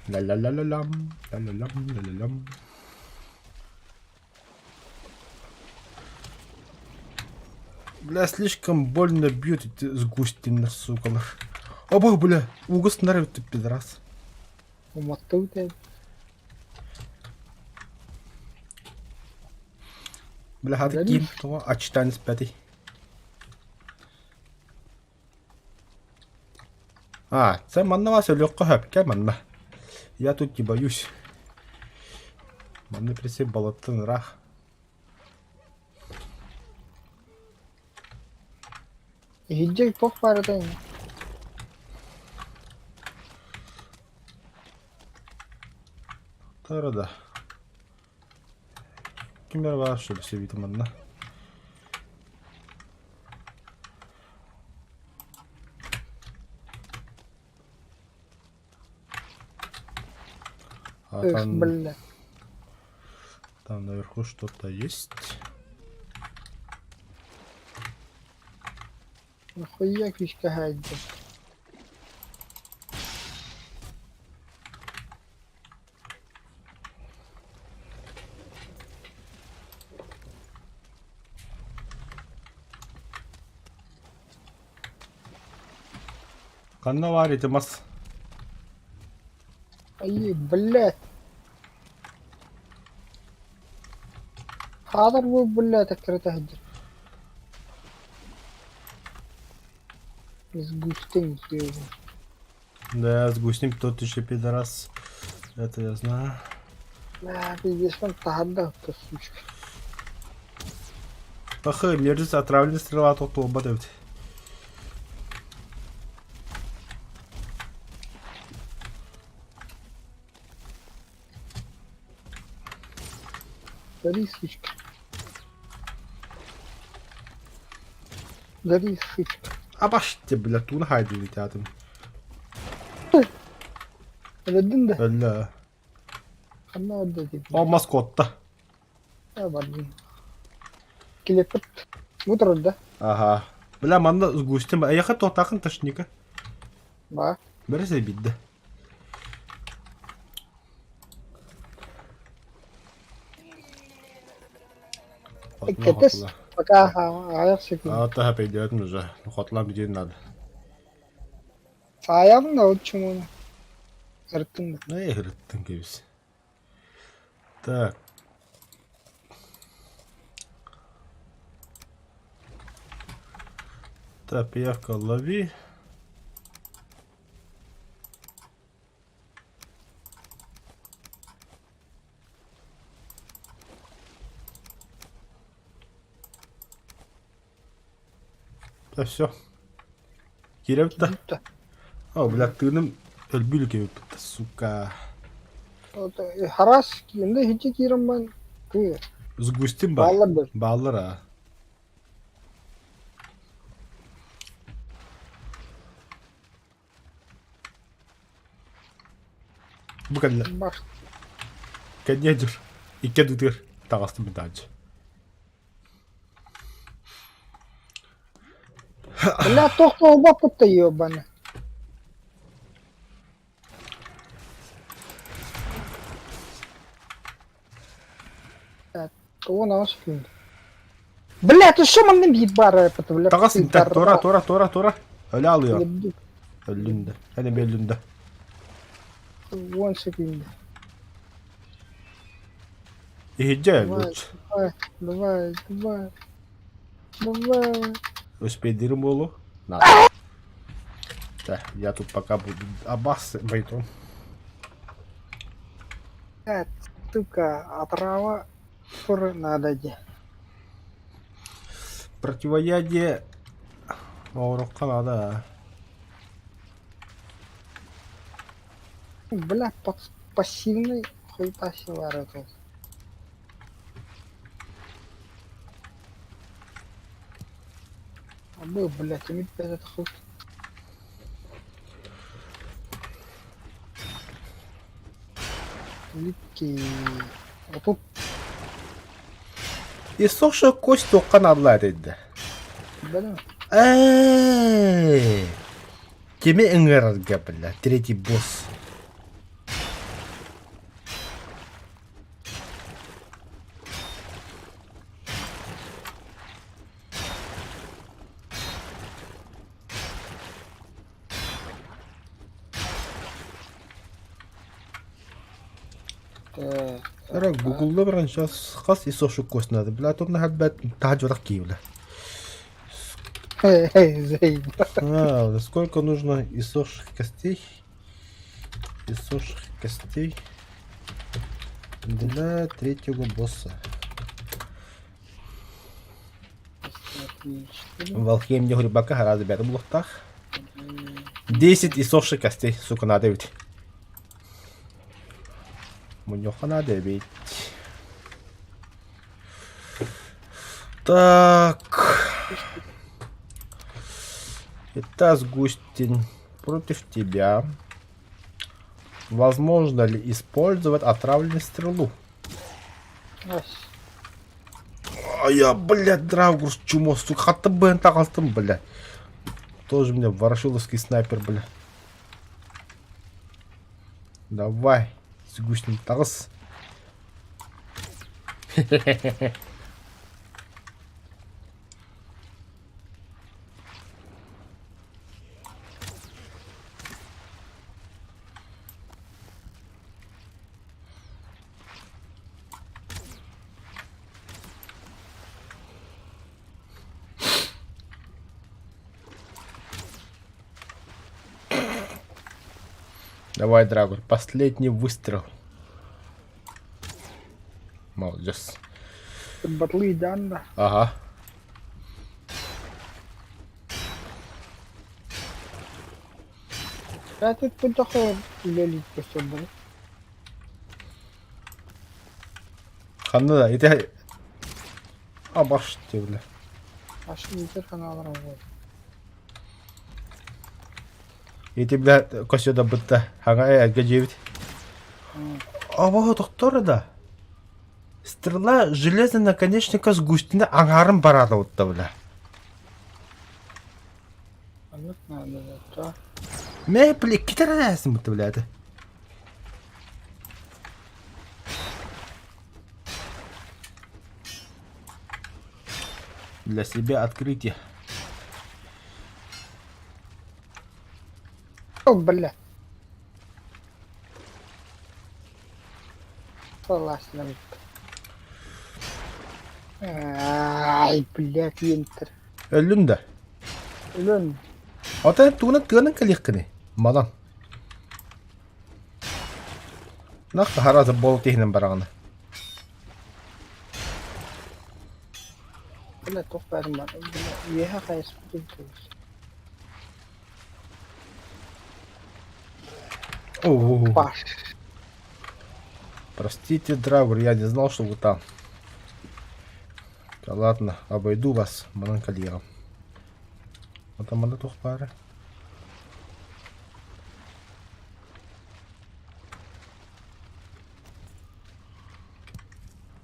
Ля-ля-ля-ля-лям, ля-ля-лям, ля-ля-лям. Бля, слишком больно бьют эти сгустины, сука. Оба, бля, угус нар эбит пидорас. Уматтыбыт ээ. Бля, хаты киин тоҕо ачтаан испэтий. А, це манна вас өлүөххэ сөп, манна. Я тут не боюсь. Манна присеп балаттан ыраах. Иһирдьэ туох баар этэй? Тара да. Ким эрэ баар сөбүсэбитим манна. А Эх, там, бля. там наверху что-то есть. Нахуя кишка хайда? Ханна баар ити мас? Ай, блядь. Хаалар бу, блядь, открыто сылдьар. Сгустим его. Да, сгустим тот еще пидорас. Это я знаю. Бля, пиздец, он таһарда то сучка. Пахы, мерзость отравленная стрела тохтуолбат эбит. Гори, сучка. Гори, сучка. Абаште, бля, тугун хаайдыы театым. Өлөрдүн да. Өллө. Ханна орда диэн. Ол маскотта. Ээ бардым. Килиэппит бу турар да? Аха. Бля, манна сгустим. Эйиэхэ туохтааххын тошника? Баа. Бэрэ биирдэ. Кэтэс. Пока аҕыйах секунд. А вот пойдет уже. Хотлам где надо. Саайабын да ол чумуну. Ырыттым да. Ну, я ырыттым кэбис. Так. Так, пиявка лови. Да все. Кирэбит да? Бүттэ. О, бля, тыыным өлбүл кэбиппит, сука. Харас киинде хичи киирэн бан Сгустим бар. бааллар да. Бааллар а. Бу кэллэ. Бар. Кэнниэ дьур. Икки ардытыгар таҕыстым бытааччы. Бля, туох туолбаппыт да ебаны. 18 күн. Бля, ты что манна биир баар это, бля? Таҕыс интэ, туора, туора, туора, туора. Өлө алыа. Өллүн да. Эн эмиэ өллүн да. 10 секунд. Иһирдьэ Давай, өлбүт. давай, давай, давай. Давай. Успейдирим буолуо. Надо. Так, я тут пока буду абас войду. Блядь, сука, отрава тур надо де. Противоядие оҥоруохха наада. Бля, пассивный хуйта силара тут. А был, блядь, иметь этот хуй. Липкий. Вот тут Иссохша кость туохха наадалаа этэ бля, Эй! Кими ыҥырарга бля, третий босс. Ара гуглда баран сейчас хас иссохших кость надо, бля, тут на хаббат таһа киһи, бля. А, сколько нужно иссохших костей? Иссохших костей для третьего босса. Валхейм не грибака гораздо бәрі булуктах. 10 иссохших костей, сука, надо ведь. Муньоха надо ведь. Так. Итас Густин против тебя. Возможно ли использовать отравленную стрелу? А я, блядь, Драугр чмо, сука, хатта бен тағалтым, блядь. Тоже мне ворошиловский снайпер, бля. Давай, сгустим таҕыс. Давай, Драгур, последний выстрел. Молодец. Батлы да. Ага. Я тут такой лелит көстөр Ханна да, ити... А, баш бля. Аш интер каналлар бар. Ити, бля, көсөдө бытта. Хага эрге жебит. Аба, доктор да. Стрела железный наконечника с густина аңарын барады отта, бля. Аннык надо да. Мэ, бля, китарасың бутта, бля, это. Для себя открытие. О, бля. Согласна. Ай, блядь, ентер. Өллүн да. Өлөн. Ата тугунан тыанан кэлиэххиний? Манан. Нах хараза бол тиһинэн бараҕына. Бля, туох баарын бар. Үөһэ хайыспытын кэбис. О, Паш. Простите, Драугр, я не знал, что вы там. Да ладно, обойду вас, манан кэлиэҕим. Ата манна туох баара?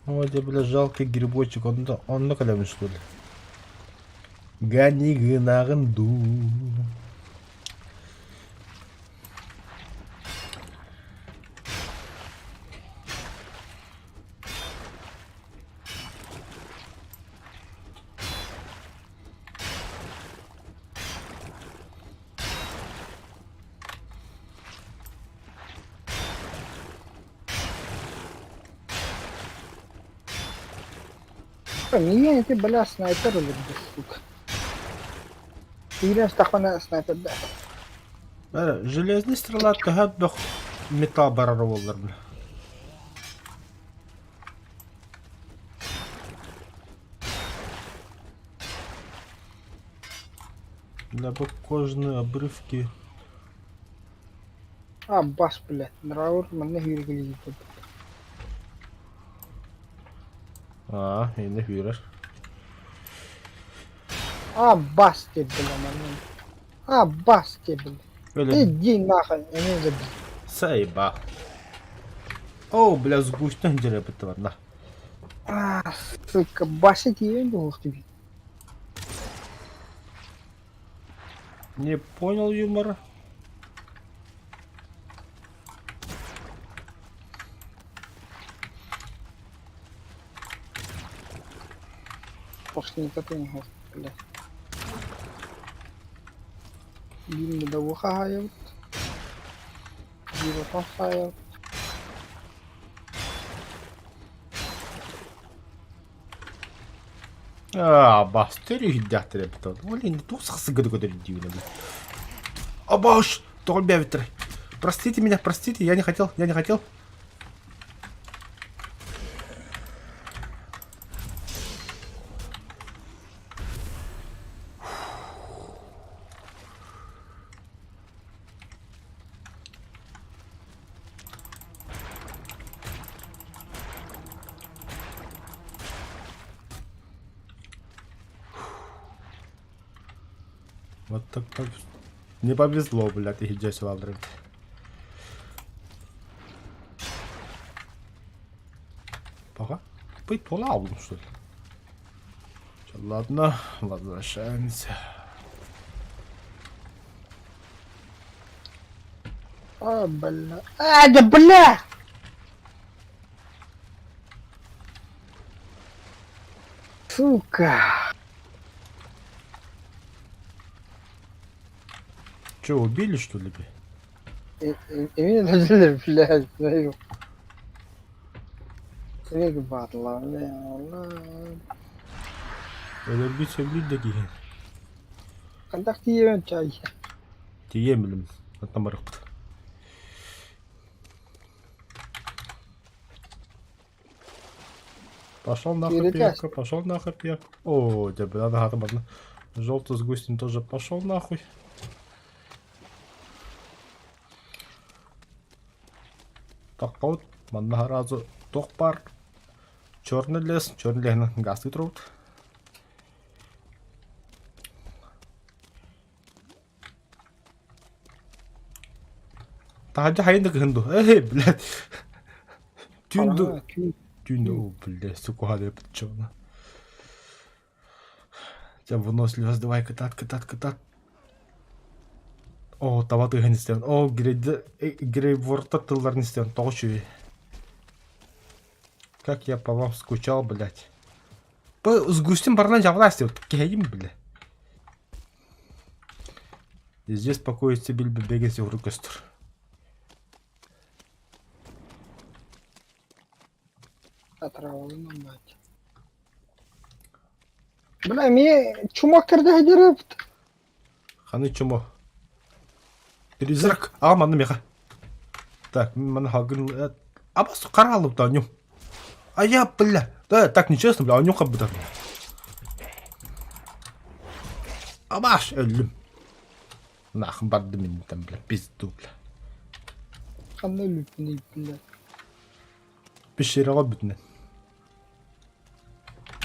Ой, да, бля, жалкий грибочек, он, он на что ли? Гони гынаҕын дуу. Миигин ити бля снайпер өлөрдө, сука. Киирэн стахпана снайпер да. Железный стрела төһө бөх металл барар буоллар бля. Для бу кожные обрывки. А, бас, блядь. Драур манна хүүргилии А, инде хүүрэр. А, бас тебе, бля, манна. А, бас тебе, бля. Өлө Иди нахуй, я не забил. сайба. О, бля, сгустен дьэрэ бар на. А, сука, басить я не ух тебе. Не понял юмора. Пошли, это не бля. Биир медовуха хаайабыт. Биир отон хаайабыт. Аа, бастер иһирдээхтэр эбит ол. Ол инде туох сахсыгы көтөр диибин эбит. Абаш, тоҕо бэбиттэр. Простите меня, простите, я не хотел, я не хотел. Вот так так. Не повезло, блядь, иһирдьэ сылаллар эбит. Пока. Пыть пола алдым, что ли? Ладно, возвращаемся. А, бля. А, да бля! Сука! Че, убили, что ли? Эмиэ блядь, знаю. Эмиэ баатылар, бля. Өлөрбүт сөбүлүүр да киһи. Хайдах тиийэбин чай? Тиийэн билим. Оттон барыахпыт. Пошел нахуй пиявка, пошел нахуй пиявка. О, дьэ, бля, наһаата барна. Желтый с густин тоже пошел нахуй. Тохпаут, манна сразу туох баар. Черный лес, черный леһинэн газтыы турабыт. Таһырдьа хайын да кыһын дуо? Эй, блядь. Түүн ду түүн ду, блядь, сука, чё Дьэ, выносливость давай кытаат, кытаат, кытаат. Оо, таба тыаһын истэбин. Оо, грейд грейворта тылларын истэбин. Тоҕо үчүгэй. Как я по вам скучал, блядь. Бу сгустим барынан дьаҕалаа истэбит. Кэһэйим, бля. Здесь покоится Бильбо Бэггинс уһурук көстөр. Отравлена мать. Бля, эмиэ чумак көрдөһө Ханы чумо. Призрак. А, манна меха. Так, маны хагын... Абас қаралып да анюм. А я, бля. Да, так нечестно, бля, анюм хабыта. Абаш, өллүм. Нахын барды мин там, бля, пизду, бля. Ханна өлүппүнүй, бля. Пещераҕа бүтүнэн.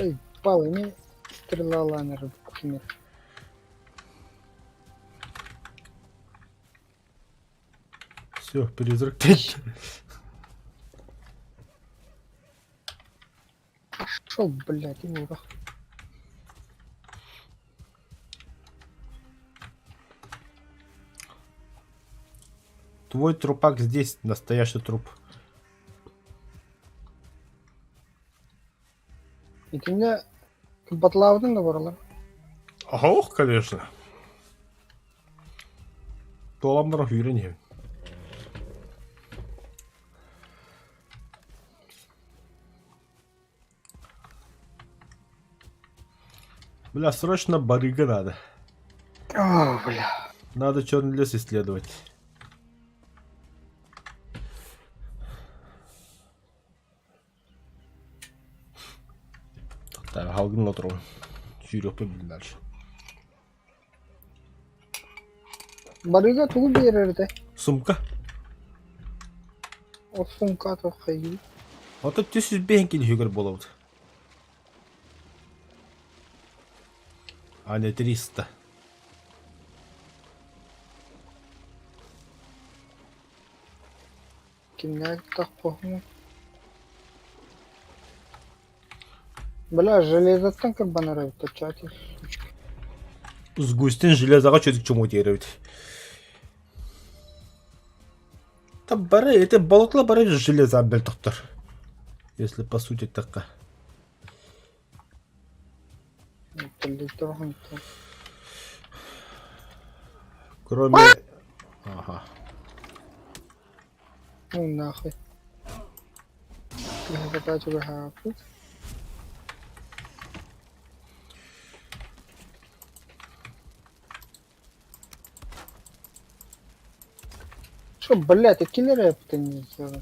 Эй, пал, эмиэ стрелалаан эрэр кимир. Все, призрак кэллэ. Пошел, блядь, уурах. Твой трупак здесь, настоящий труп. Итиннэ кырбатылаабытын да баралар. Ох, конечно. Туолан баран сүүрэн иһэбин. Бля, срочно барыга надо. О, бля. Надо черный лес исследовать. Так, халгын отыруын. Сүүрүөхпүн билин дальше. Барыга тугу биэрэр этэ? Сумка. Ол сумка туох хайыы? Ото түс үс кило үһүгэр буолабыт. А не 300. Кимнээх тохпоһуҥ? Бля, железоттан кырбанар эбит оччоҕо сучка. Сгустин железоҕа чөтүк чуму тиэрэбит. Та бары, это болотла бары железо бөлтөхтөр. Если по сути такка. Кроме... Ага. Ну нахуй. Что, блядь, я киллера это не сделал.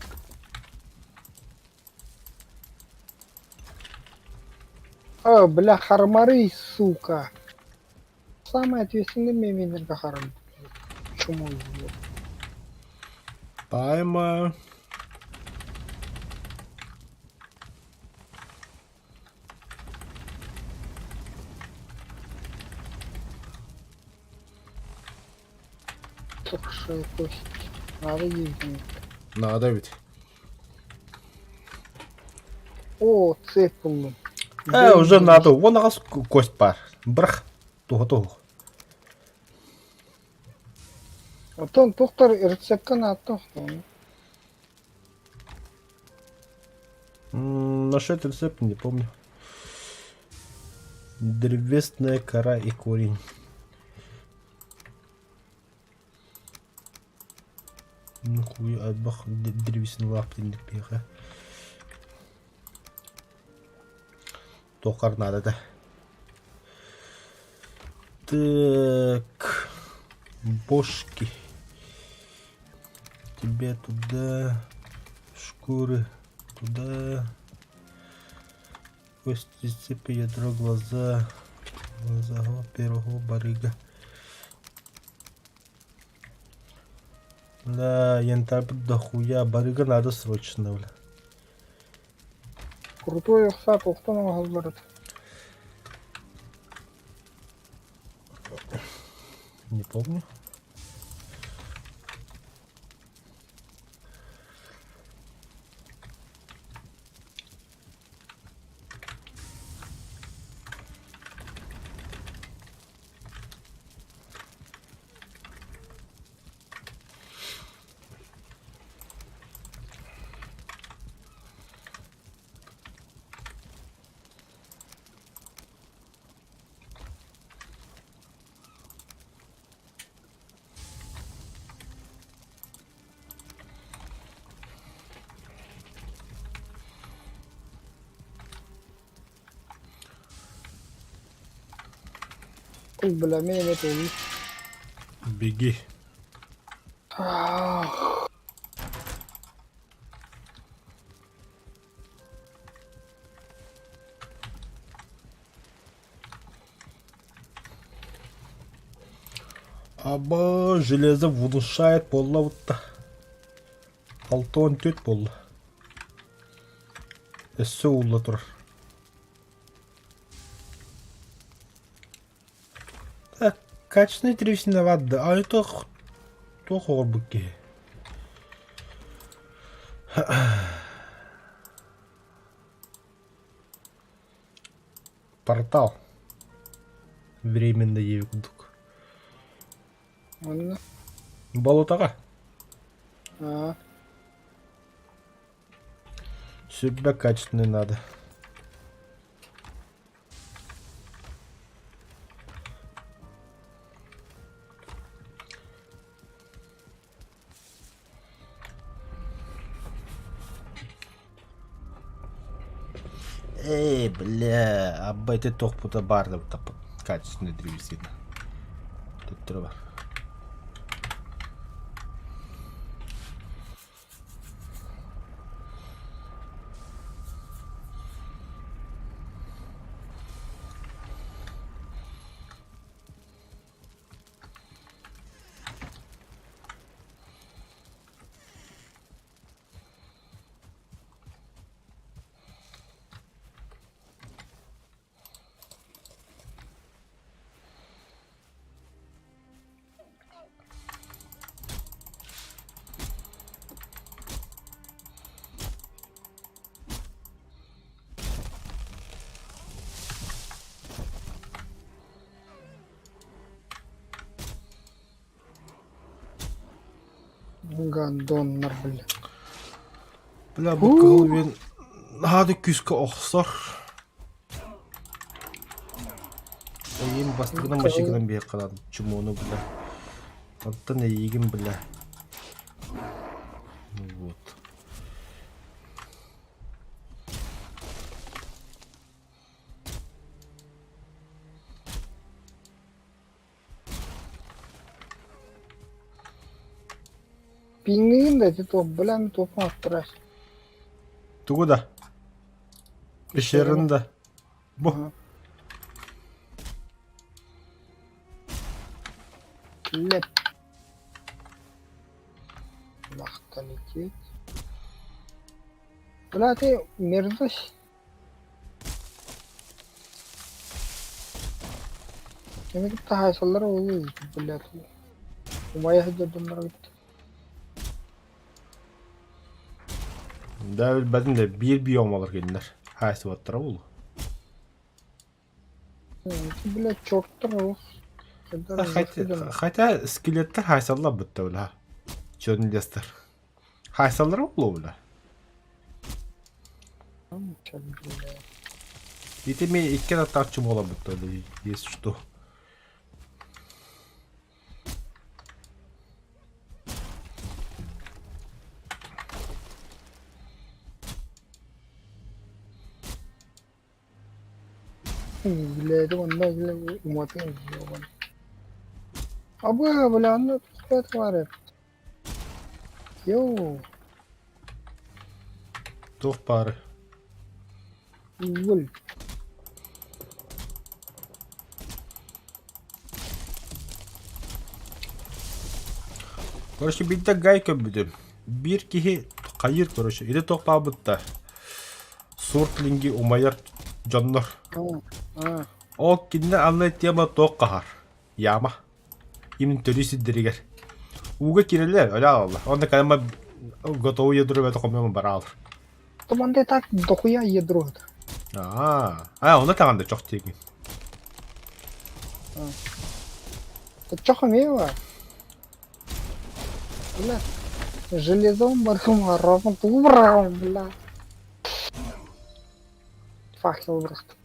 О, бля, хармары, сука. Самый ответственный меминерга харм. Чему его? Тайма. Слушай, кость. Надо ездить. Надо ведь. О, цепь буллум. Э, уже надо. Вон аҕас кость бар. Бырах. Туһа туһух. Оттон тухтар рецепка наатта Насчет рецепта не помню. Древесная кора и корень. Нахуй альбах древесин лапты пиха. Токар надо да. Так. Бошки. Тебе туда. Шкуры туда. Кости, цепи, ядро, глаза. Глаза первого барыга. Да, янтарь дохуя. Барыга надо срочно, бля. Крутой охса тохтон оҥоһуллар Не помню. Ой, бля, мин эмиэ тугуй. Беги. Ах, Аба железо внушает буолла 64 буолла. Өссө уулла турар. Так, качественный древесина ватты. А это туох оҕорбут киһи. Портал. Временно диэби курдук. Онно. Болотаҕа. Аа. Сүрбэ качественный надо. Эй, бля, абба ити тохпута баар да качественный древесина. Төттөрү бар. Гандоннар, бля. Бля, бу кыһыл наһаа да күүскэ охсор. Эйим бастыгынан машинканан биһиэхэ ханаан чумуону бля. Оттон эйигин бля. Вот. Пиҥҥин да ити туох бэлэм туох оҥотторор. Тугу да? Пещераны да. Бу. Леп. Лахта летит. Бля, ты мерзость. Кими кытта хаайсаллара буолуой, блядь. Умайа сылдьар дьонноро кытта. Да билбэтим да биир биомалар кинилэр хаайсыбаттара буолуо. Ити, блядь, чертар олох. Хотя, хотя скелеттэр хаайсаллар бытта бля. Черный лестер. Хаайсаллара буолуо бля. Ити ми икки аттаах чумолорбут если что. Билээти онно уматыам Абы, бля, онно туох баар эбит. Йоу. Туох баары? Уголь. Короче, биирдэ гай көрбүтүм. Биир киһи хайыыр, короче, или туох баабытта. Суртлинги умайар дьоннор. Ол кинини анны тема туох хаһар? Яма. Имин төрүү сирдэригэр. Ууга киирэллэр, өлө аалаллар. Онно кэлэн готовый ядро бэт хомуйан бараалар. Туманды так дохуя ядро. Аа, а, онно таҕан да чох диигин. Чох эмиэ бар. Бля, железом бархым араҕын тугу быраҕым, бля. Факел бырахтым.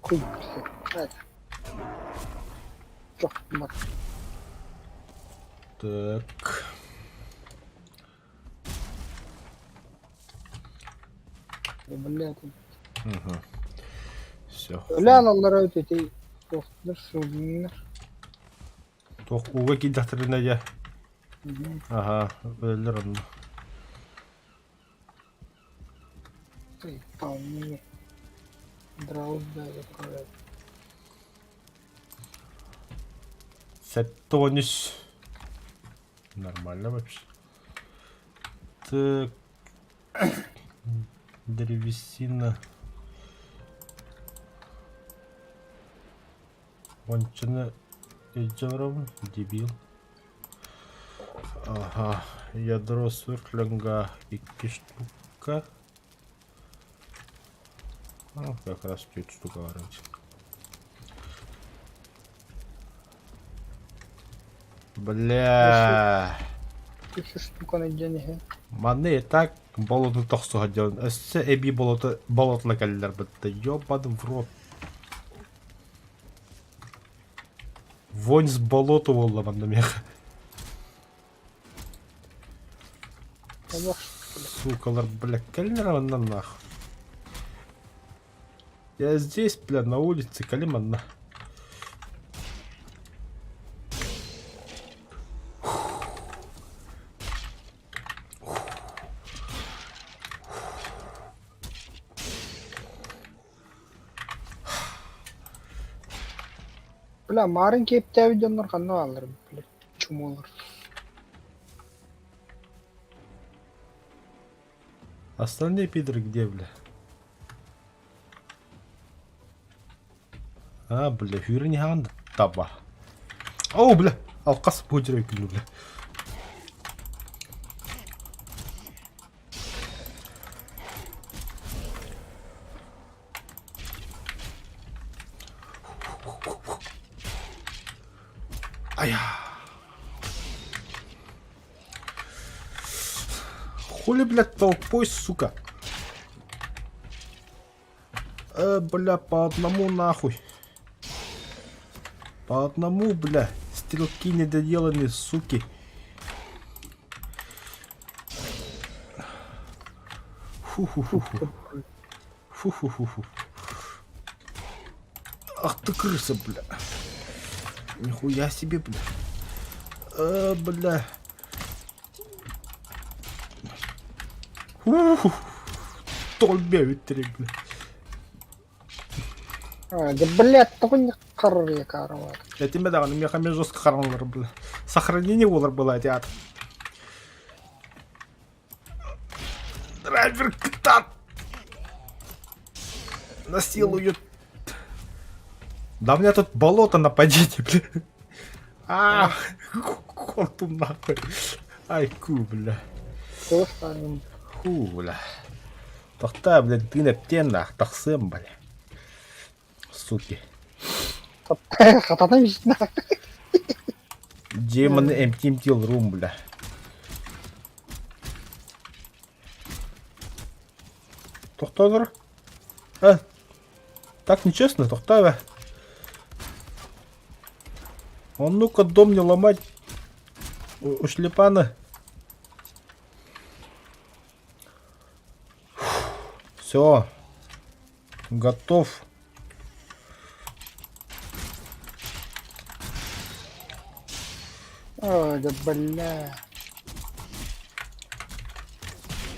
Хуй Чох бар. Так. Бля, Угу. Все. Өлө алаллара өтөтүй туохтар суолуннар. Туох ууга киирдэхтэринэ дьэ. Аха, өлөр онно. Вполне. Драуд да Сэттэ Нормально вообще. Так. Древесина. Ончуну илдьэ дебил. Ага, ядро сверхлинга икки штука. Ну, как раз чуть штука варить. Бля. Үс штуканы дьэниһэ. Манна и так болоту тохсуһа дьон. Өссө эбии болоту болотуна кэллилэр бытта. Ёбаный в рот. Вонь с болота буолла манна миэхэ. Олох Сукалар, бля, кэллилэр манна нахуй. Я здесь, бля, на улице, кали манна. Бля, марын киэптээбит дьоннор ханна бааллар бля, чумолар. Остальные пидоры где, бля? А, бля, хүрэн хаан таба. О, бля, алкас бу күнү, бля. Ая. Хули, блядь, толпой, сука. Бля, по одному нахуй. По одному, бля. Стрелки недоделанные, суки. Фу-фу-фу-фу. Фу-фу-фу-фу. Ах ты крыса, бля. Нихуя себе, бля. Бля. Ух, Толбе бүттэрик, бля. А, да блядь, тоҕо не харры карават. Этимэ даҕаны миэхэ эмиэ жестко хараҥалар бля. Сохранение буолар была эти ат. Драйвер кытат! Насилуют. Да у меня тут болото нападите, бля. А, кортум нахуй. Ай, ку, бля. Ху, бля. Тохтоо, блядь, тыын эптиэн нах, тахсыам, бля. Суки. Хатана висна. Демоны эмтим рум, бля. Тохтоолор. А, так нечестно, тохтоо. Он ну-ка дом не ломать. У шлепана. Все. Готов. Ой, да бля.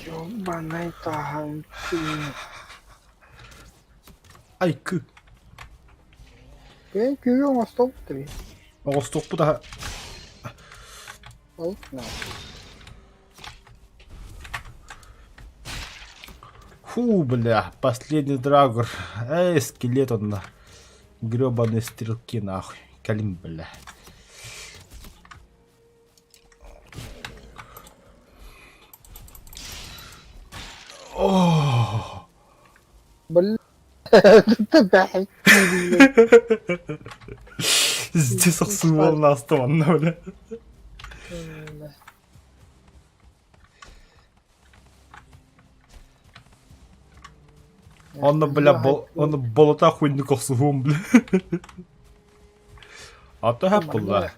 Ёбаный таһанты. Айкы. Бэйэҥ күүһү оҥостубут эбит. Оҥостуохпут аһа. Ол Фу, бля, последний драгор. Эй, скелет он на. Гребаные стрелки нахуй. Калим, бля. О! Бля, Здесь охсуол наастым бля. Онно, бля, бол, онно болота хуйнук охсуһуом, бля. А то хап булла.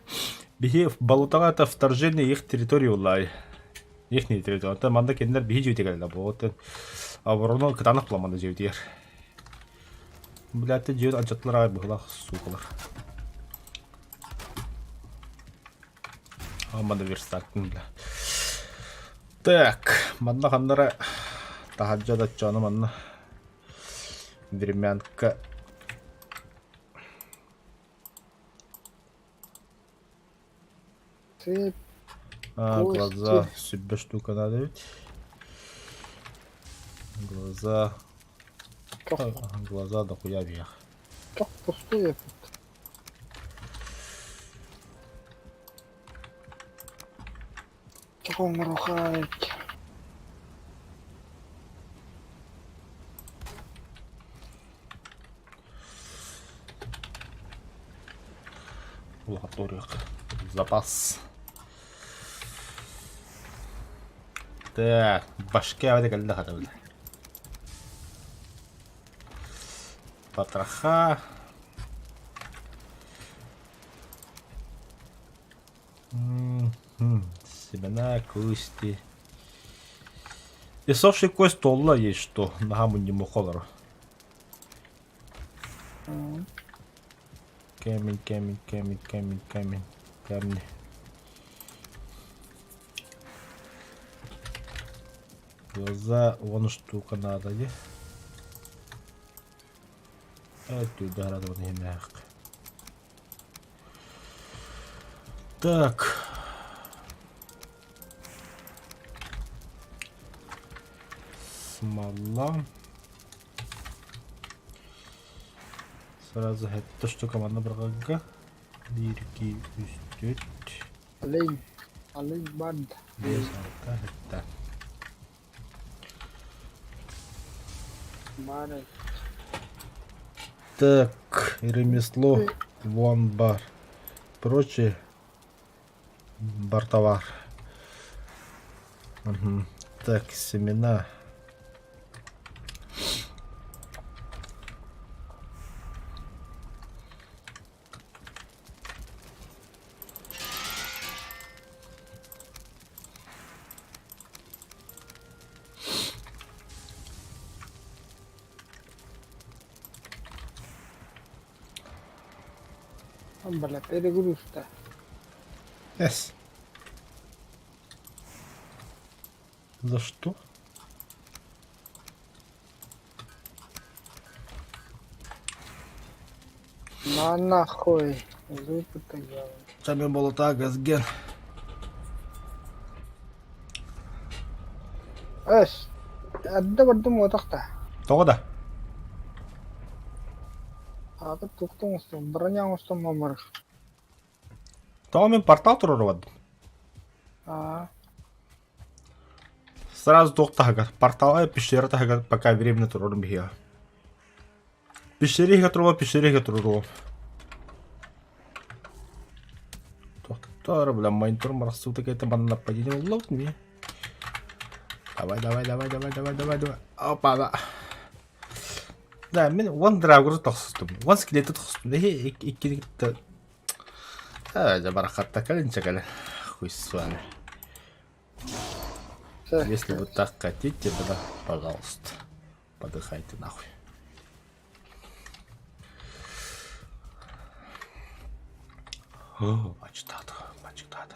Биһи болотаҕа это вторжение их территории улай. Их не территория. Оттон манна кинилэр биһи дьиэтигэр буолуттан. Оборону кытаанах буламмана дьиэтигэр. Блядь, дьиэт алдьаттылар аҕай быһылаах суукалар. Аммада верстактын бля. Так, манна ханнара таһырдьа да чону манна времянка Ты А, глаза себе штука надо ведь. Глаза. Глаза дохуя вверх. Как пустые. Тоҕо Лабораториях. Запас. Так, башка эбэтэ кэллэ хата бile. Потроха. Семена, кости. Иссохший кость толла есть что, наһаа мунньумуха олорор. Камень, камень, камень, камень, камень, камни. Глаза, вон штука надо, не? Өттү Так. Смола. Сразу это штука манна бырҕарга. Биир, икки, үс, түөрт. Олень. Олень банд. Биэс, алта, сэттэ. Бары. Так, ремесло, вон бар. Прочее бартовар. Угу. Так, семена. Бля, перегрузка. Эс. За что? На нахуй. Зубы-то делай. Сами болота газген. Эс. Эрдэ бардым уотахта. Тоҕо да? Аата туохтан оҥостон, броня оҥостон мамырых. Тоҕо мин портал туруорубадым? Аа. Сразу туох таһыгар, порталга пещера таһыгар пока временно туруорум биһиэхэ. Пещера иһигэр туруома, пещера иһигэр туруоруом. Туохтар, бля, монитор марсута какая-то манна нападение уллабыт мне. Давай, давай, давай, давай, давай, давай, давай. Опа, да. Да, мин уон драгуру тохсустум. Уон скелети тохсустум. Эһи иккини кытта дьэ барахатта кэлин чэ Хуй с вами. Если вы так хотите, тогда пожалуйста, подыхайте нахуй. Мачтады, мачтады.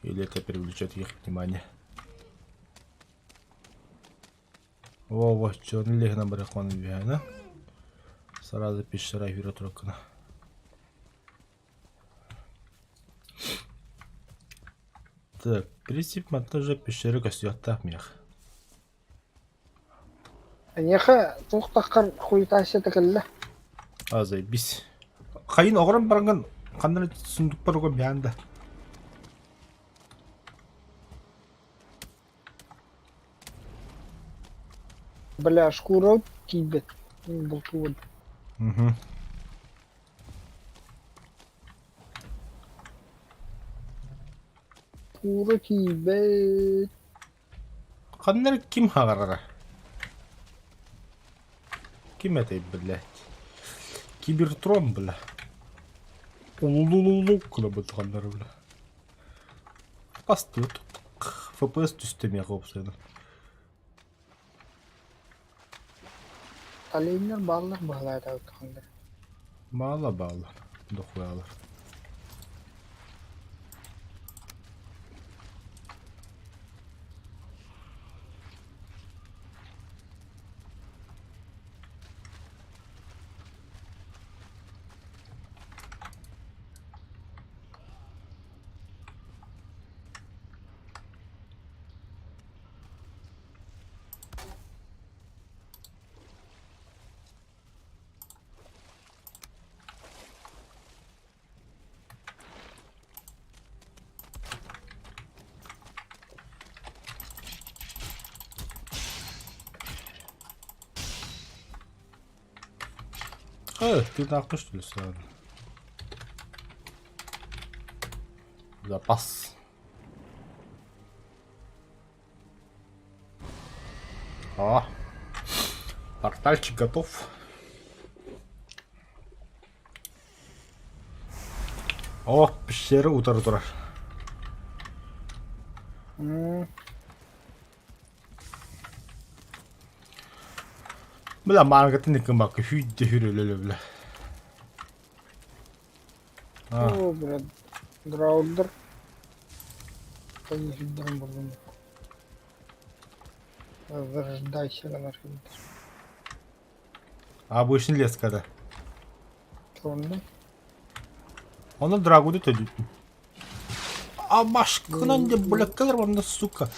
Или это привлечет их внимание. Во-во, черный легна барахлан да? Сразу пещера юра трокана. Так, принцип монтажа пещеры костюктах мех. Эйиэхэ туох таххар хуйтаайса кэллэ? А, заебись. Хайын оҕорон баранган ханна сундукпар уган биһаан да. Бля, шкура тиийбэт. Бултуубун. Угу. Шкура тиийбэт. Ханна эрэ ким хаҕарара? Ким этэй, блядь? Кибертрон, бля. Улулулулу гынабыт ханна эрэ, бля. Бастыбыт. FPS түстэ миэхэ уопсайынан. Оленнар бааллар баһылаатаабыт ханна эрэ. Маала бааллар, дохуялар. Э, ты нахуй что ли сразу? Запас. О, портальчик готов. О, пещера утары турар. Бля, мааргатын ыкымакка хүйдэ хүрөлөлө бля. А. О, бля, драудер. Хайыһырдарын буллум. Возрождайся гынар Обычный лес когда. Черный. Оны драгуды төлөйтүн. А башкынан деп бля кэлэр онно сука.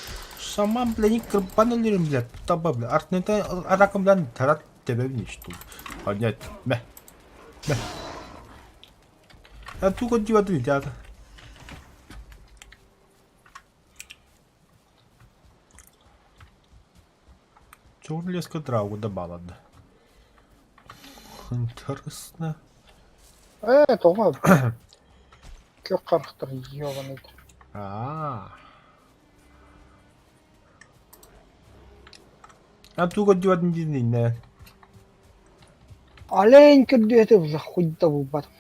Шаман бля не кырбан өлөрүм бля таба бля. Артнета аракым бля тарат тебебин что. Понять. Мэ. Мэ. А туга дивады дядя. Черный леска драгу добавила. Интересно. Ээ, тоҕо? Күөх харахтар ёбаный. Аа. А туга дьуотун дьиҥнэ. Олень көрдүөтэ уже хуй да булбатым.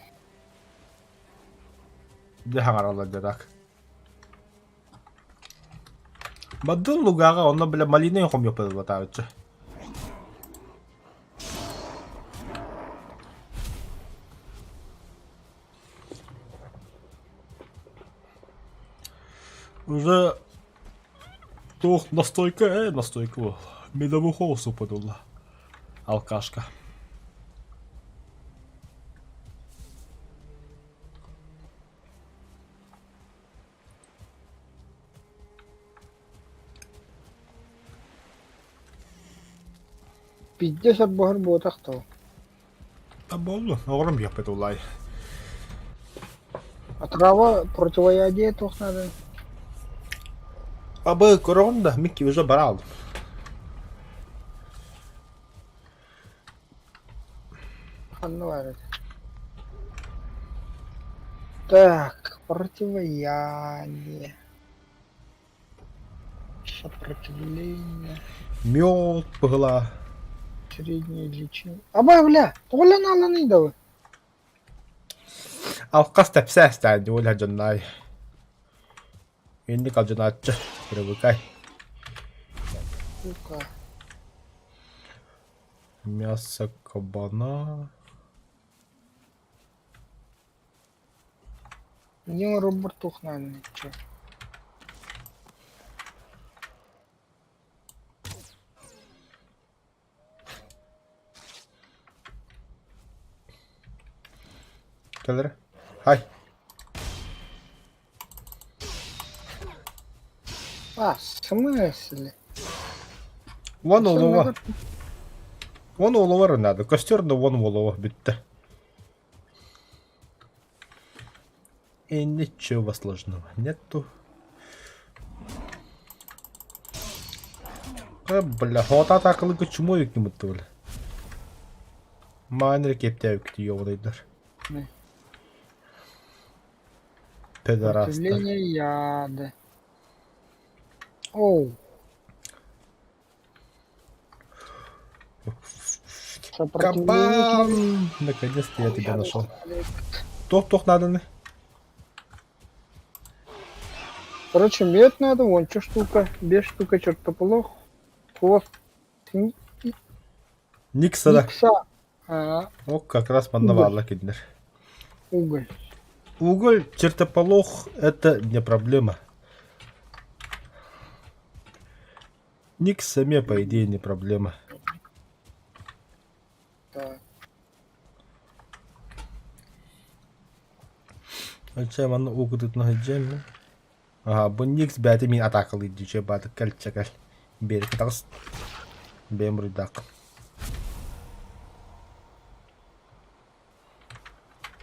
Дьэ хаҥараллар дьэ так. Баддын лугаҕа онно бile малина хомуйаппатаабыччы. Уже туох настойка настойка буол. Медовуху охсуппутулла. Алкашка. Пиздец арбаһар буотах тоо. Та буоллун, оҕором биэхпит улай. Отрава противоядие туох надо? Абы көрөҕүн да, Микки уже барал. Ханна баар этэ? Так, противоядие. Сопротивление. Мёд быһылаа. Среднее лечение. Абай, бля, тоҕо нааланый да Алкас тэпсээстээн дьуолэ дьоннаай. Инник алдьанааччы, привыкай. Сука. Мясо кабана. Мне робот тухнан чё. Кэлэр. Хай. А, в смысле? Вон олова. Вон оловар надо. Костер да вон олова бүттэ. И ничего сложного нету. А, бля, хота такылы чумой үкімітті бля. Майнер кепте үкті ёбаныйдар. Не. Педорастар. Сопротивление яда. Оу. Сопротивление Кабан! Наконец-то я тебя нашел. Тох-тох надо. не? Короче, мед надо, вон что штука, без штука, чертополох, хвост, Никса да. Никса, а, О, как раз манна Уголь. баалла кинилэр. уголь. Уголь, чертополох, это не проблема. Никс сами, по идее, не проблема. Так. Ача манна угутутна хаджем. Ага, бу Никс бэти мин атакалый диче баты кэл чакал. Бери катагыс. Бэм рудак.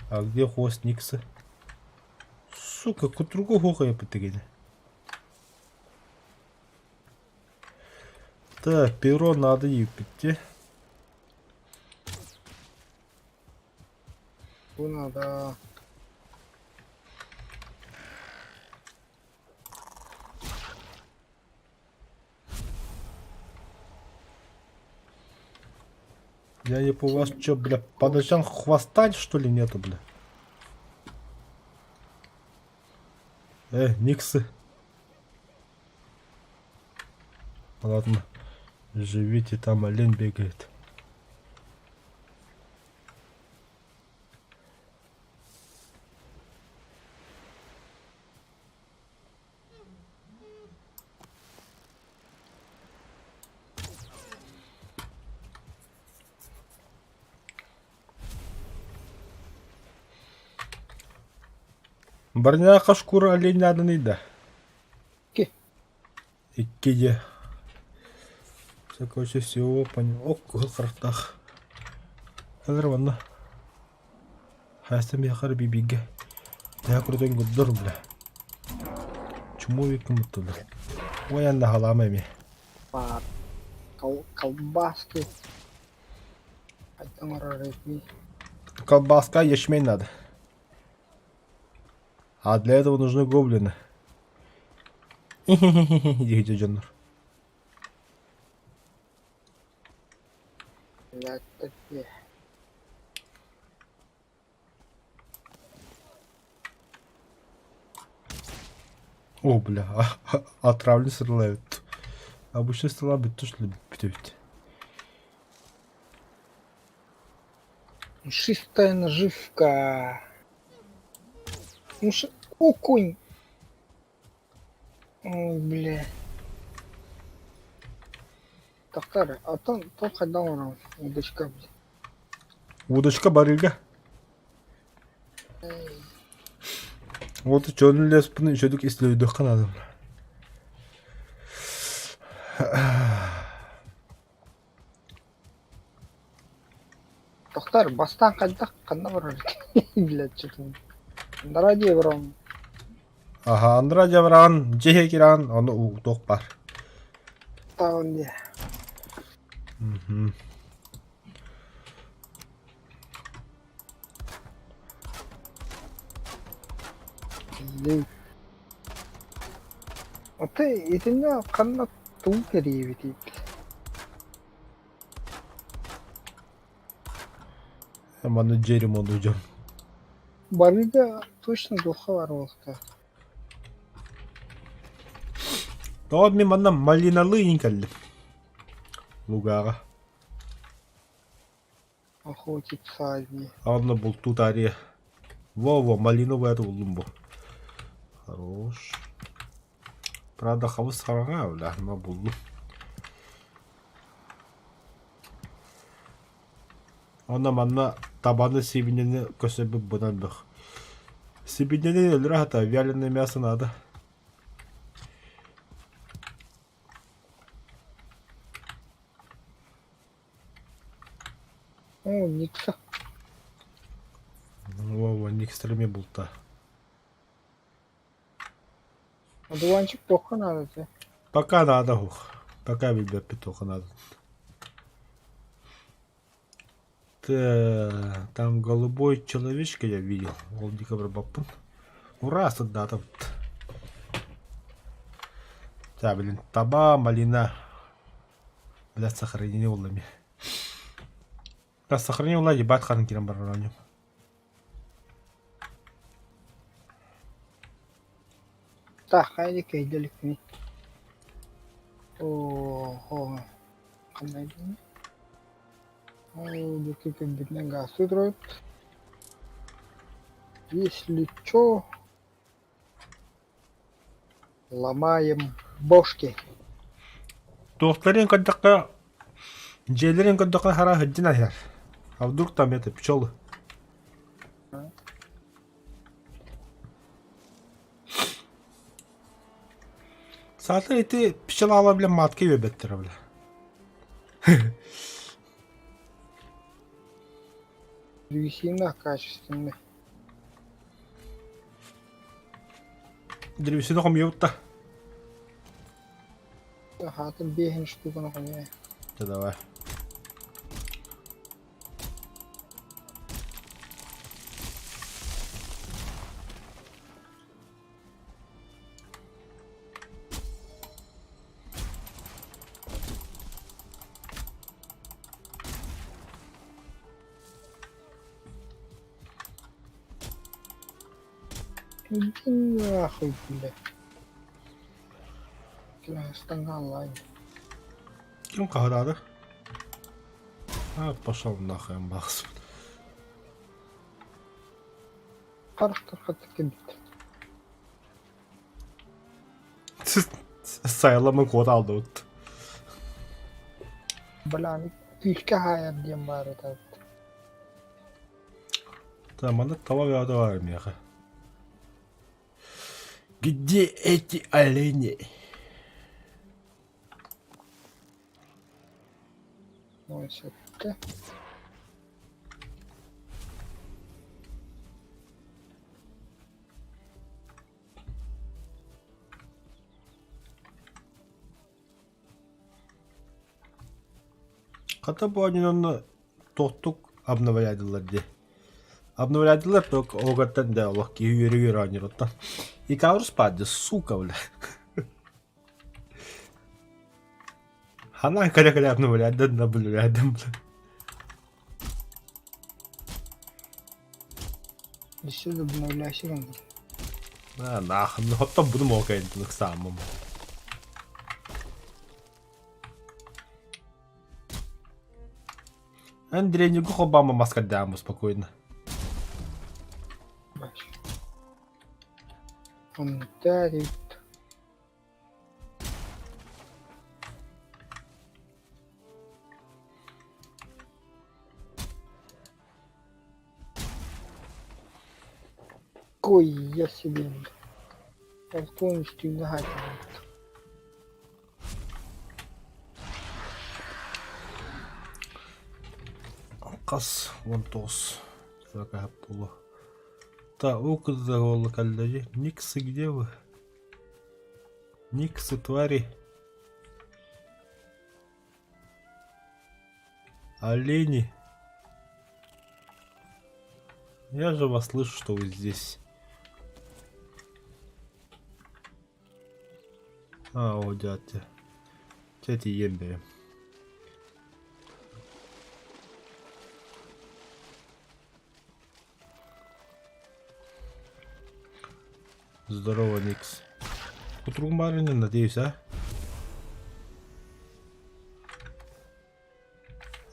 А где хвост Никса? Сука, кутругу хохая потыгили. Так, перо надо епите. Бу надо. Я не по вас чё, бля, по ночам хвостать что ли нету, бля? Никсы. Ладно. Живите, там олень бегает. Барняха шкура оленя да. Икки. Икки де. Короче, всего понял. Ок, картах. Хазар ванна. Хайстам яхар бибиге. Я крутой гуддор, бля. Чуму виким оттуда. Ой, анна халама ми. Баар. Кол колбаски. Хайдах оҥорор эбитий? Колбаска, ячмень надо. А для этого нужны гоблины. Диэки дьоннор. О, бля, отравленный стрела эбит. Обычный стрела бүттэ что ли бүтэбит. Чистая наживка. Муш... Окунь! Ой, бля. Тахтар, а там то хайдах оҥороҕун удочка бля. Удочка барыга. Вот черный лес үчүгдүк ислөйдөххө наада. Тохтор, бастаан хайдах ханна барар блядь, чекин. Андараа дии баран Аха, Андра дьабыраан, дьиэ кираан, ону уутуох бар. таҕын дии. Мгм. Блин. Аты итиннэ ханна тугу кэрийэбитий? Маны дьиэ ремонту дьон. Барыга точно духа бар буолуохтаах. Тоҕо мин манна малиналыы иин кэллим. Лугаҕа. Охотиться дии. Онно бултуу таарыйа. Во-во, малиновая буллум бу. Хорош. Правда, хабыс хараҥа, бля, но буллум. Онно манна табаны сибиньэни көсөбүт бынан бөх. Сибиньэни өлөрө хата, вяленое мясо надо. О, Никса. Во-во, Никстерми булта. Одуванчик туохха наада этэ? Пока надо ух. Пока билбэппит туохха надо. Там голубой человечка я видел. Ол декабрь баппын. Ура, сырдаатабыт. Так, блин, таба, малина. Блядь, сохранение улами. Да, сохранение ула, ебать, харын кирен барар Так, хайди кэйдэликпиний. Оо, ханна диний? Оо, дьэ кэлбитинэн гаастыы турабыт. Если чё, ломаем бошки. Туохтарын көрдөххө, дьиэлэрин көрдөххө хара сылдьан аһар. А вдруг там это пчелы? Саатар ити пчела бля матка үөбэттэрэ бля. Древесина качественная. Древесина хомуйабыт да. Хаатын биэһин штуканы хомуйа. Да давай. Иди нахуй, бля. Стангалань. Ким хаһыраары? А, пошел нахуй, Макс. Харахтар хатта кэлбит. Сайылама куот алдыбыт. Бля, күүскэ хаайар диэн баар этэ. Да, манна таба бөҕөтө баар миэхэ. Где эти олени? Ой, сөптө. Хата бу онно тохтук обновлядылар дии. Обновлядылар только оҕоттон да олох киһи үөрэ-үөрэ оонньуур оттон. Икаурус паде, сука, бля. Ханан кэлэ-кэлэ обновлядын, обновлядын, бля. Еще обновляйся он. А, нахуй, ну оттон буду мокаин самым. Андрей, не Обама маска даму спокойно. Он дарит. Какой я себе. Я полностью нагадил. Хас 19 буолуо. Та ол кэллэги Никсы где вы? Никсы твари. Олени. Я же вас слышу, что вы здесь. А, о, дядя. Дядя ем берем. Здорово, Никс. Утру Марина, надеюсь, а?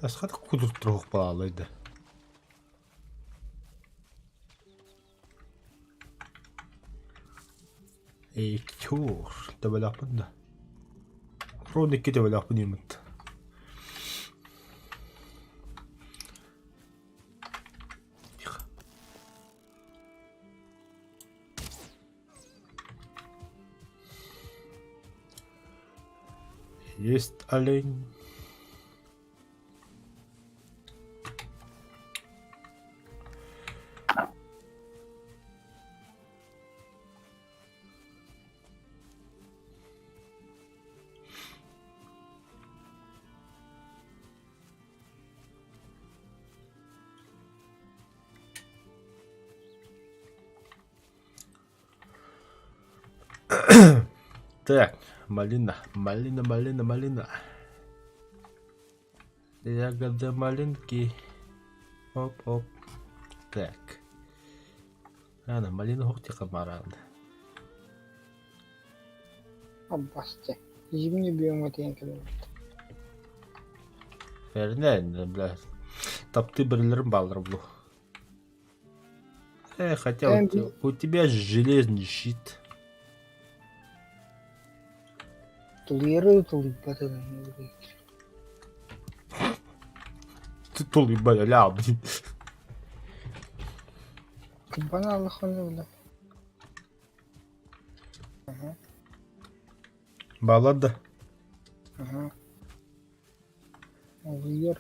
Асхат кудур балалайды. Эй, чур, төбөлөөхпүн да. Рон икки төбөлөөхпүн ииммит. Тихо. Есть олень. Так, малина, малина, малина, малина. Ягоды малинки. Оп-оп. Так. Ана, малина хоқтиқа маран. Аббасте. Зимний биом это я не Фернен, бля. Тапты бірлерім балыр бұл. Э, хотя у тебя железный щит. Тулуйары тулуйбат Ты тулуйбат, ля, блин. Кыбана Аллахона, бля. Ага. Баллада. Ага. Улуйар.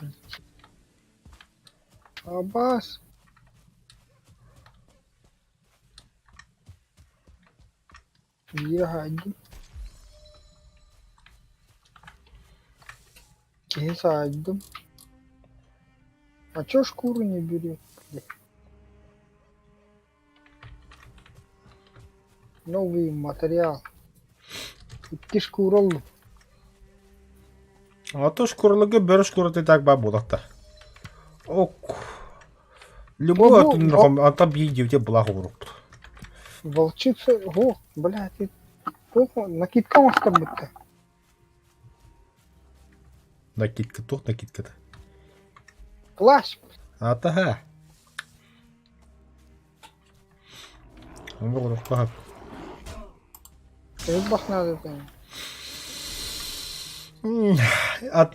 Абас. Биир Киһи саайдым. А чё шкуру не берет? Новый материал. Икки шкура ыллым. А то шкуралыгы бөрө шкурата так баа буолахта. Ок. Любой атын ата биир булах урук. Волчица, о, блядь, ты накидка оҥостор Накидка туох накидката? Плащ. Атаха. Оҥоруохха Элбэх надо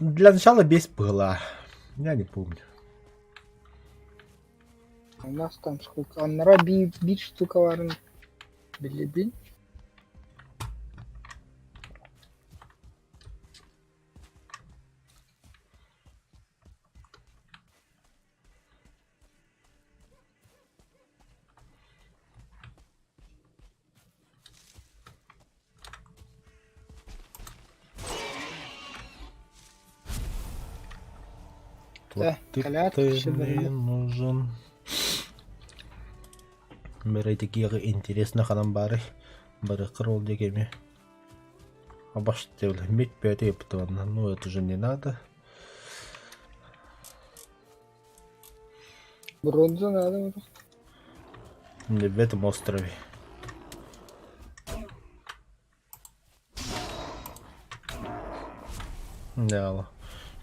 Для начала без пыла. Я не помню. У нас там сколько? Аннара биир штука баарын билибин. Ты, ты мне нужен. Бэрэ интересно ханан баарый? Барыаххар ол диэки эмиэ. Обаштел, медь пятый ну это же не надо. Бронза надо. Не в этом острове. Да.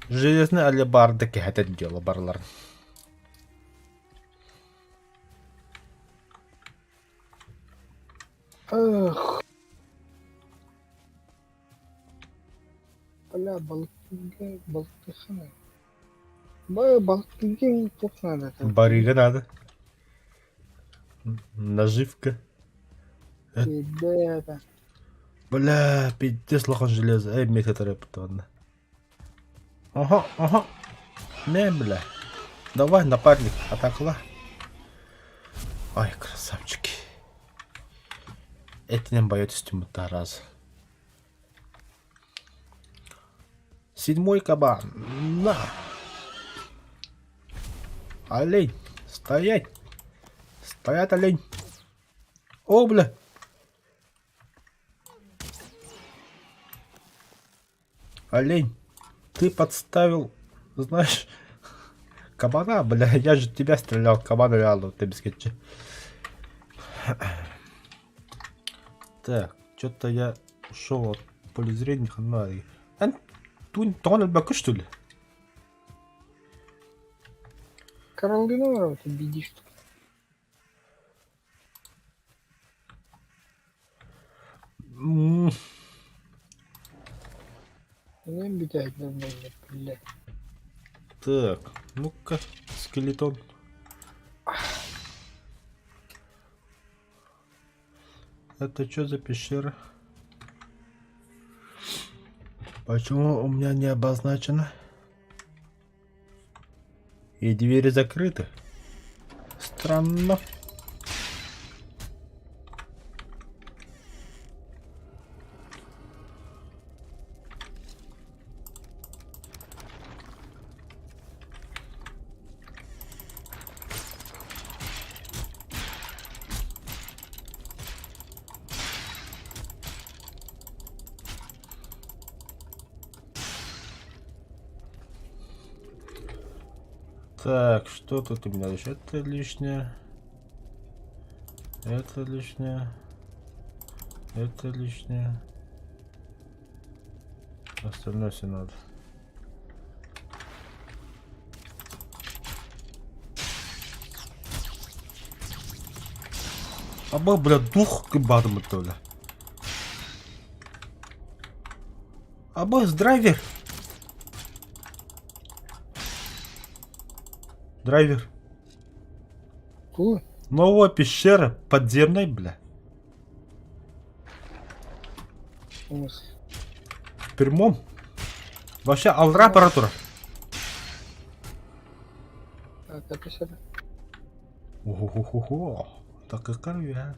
Железный алебарда кэһэтэн дьыала барыларын. Эх. Бля, балыктыга балыктыхына. Бля, балыктыга туох надо? Барыга надо. Наживка. Ребята. Бля, пиздец лохон железо. Эй, мех ладно. Ага, ага. Не, бля. Давай, напарник, атакла. Ай, красавчики. Этинен боетесь раз. Седьмой кабан. На. Олень. Стоять. Стоять, олень. О, бля. Олень, ты подставил, знаешь, кабана, бля, я же тебя стрелял, кабана реально, ты бескетчи. Так, что-то я ушел от поля зрения, хана. Тунь, тон альбаку, что ли? Каролина, ты бедишь. Бля. Так, ну-ка, скелетон. Это что за пещера? Почему у меня не обозначено? И двери закрыты. Странно. Так, что тут у меня еще? Это лишнее. Это лишнее. Это лишнее. Остальное все надо. Аба, бля, дух кыбадым это, бля. Абаз, драйвер. Драйвер. Фу. Новая пещера подземная, бля. В прямом. Вообще, алра аппаратура. Так, это сюда. Ого-го-го. Так какая?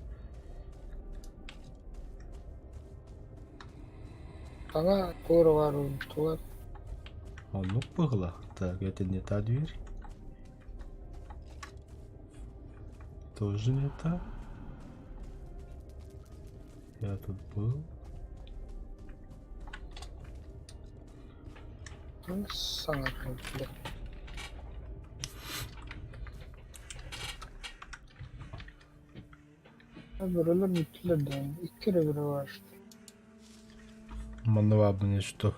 Она курва туар. А ну пыгла. Так, это не та дверь. Тоже не та. Я тут был. Ну, сам бля. Бөрөлөр бүттүлэр да. Икки эрэ бөрө бар. Манова, мне что?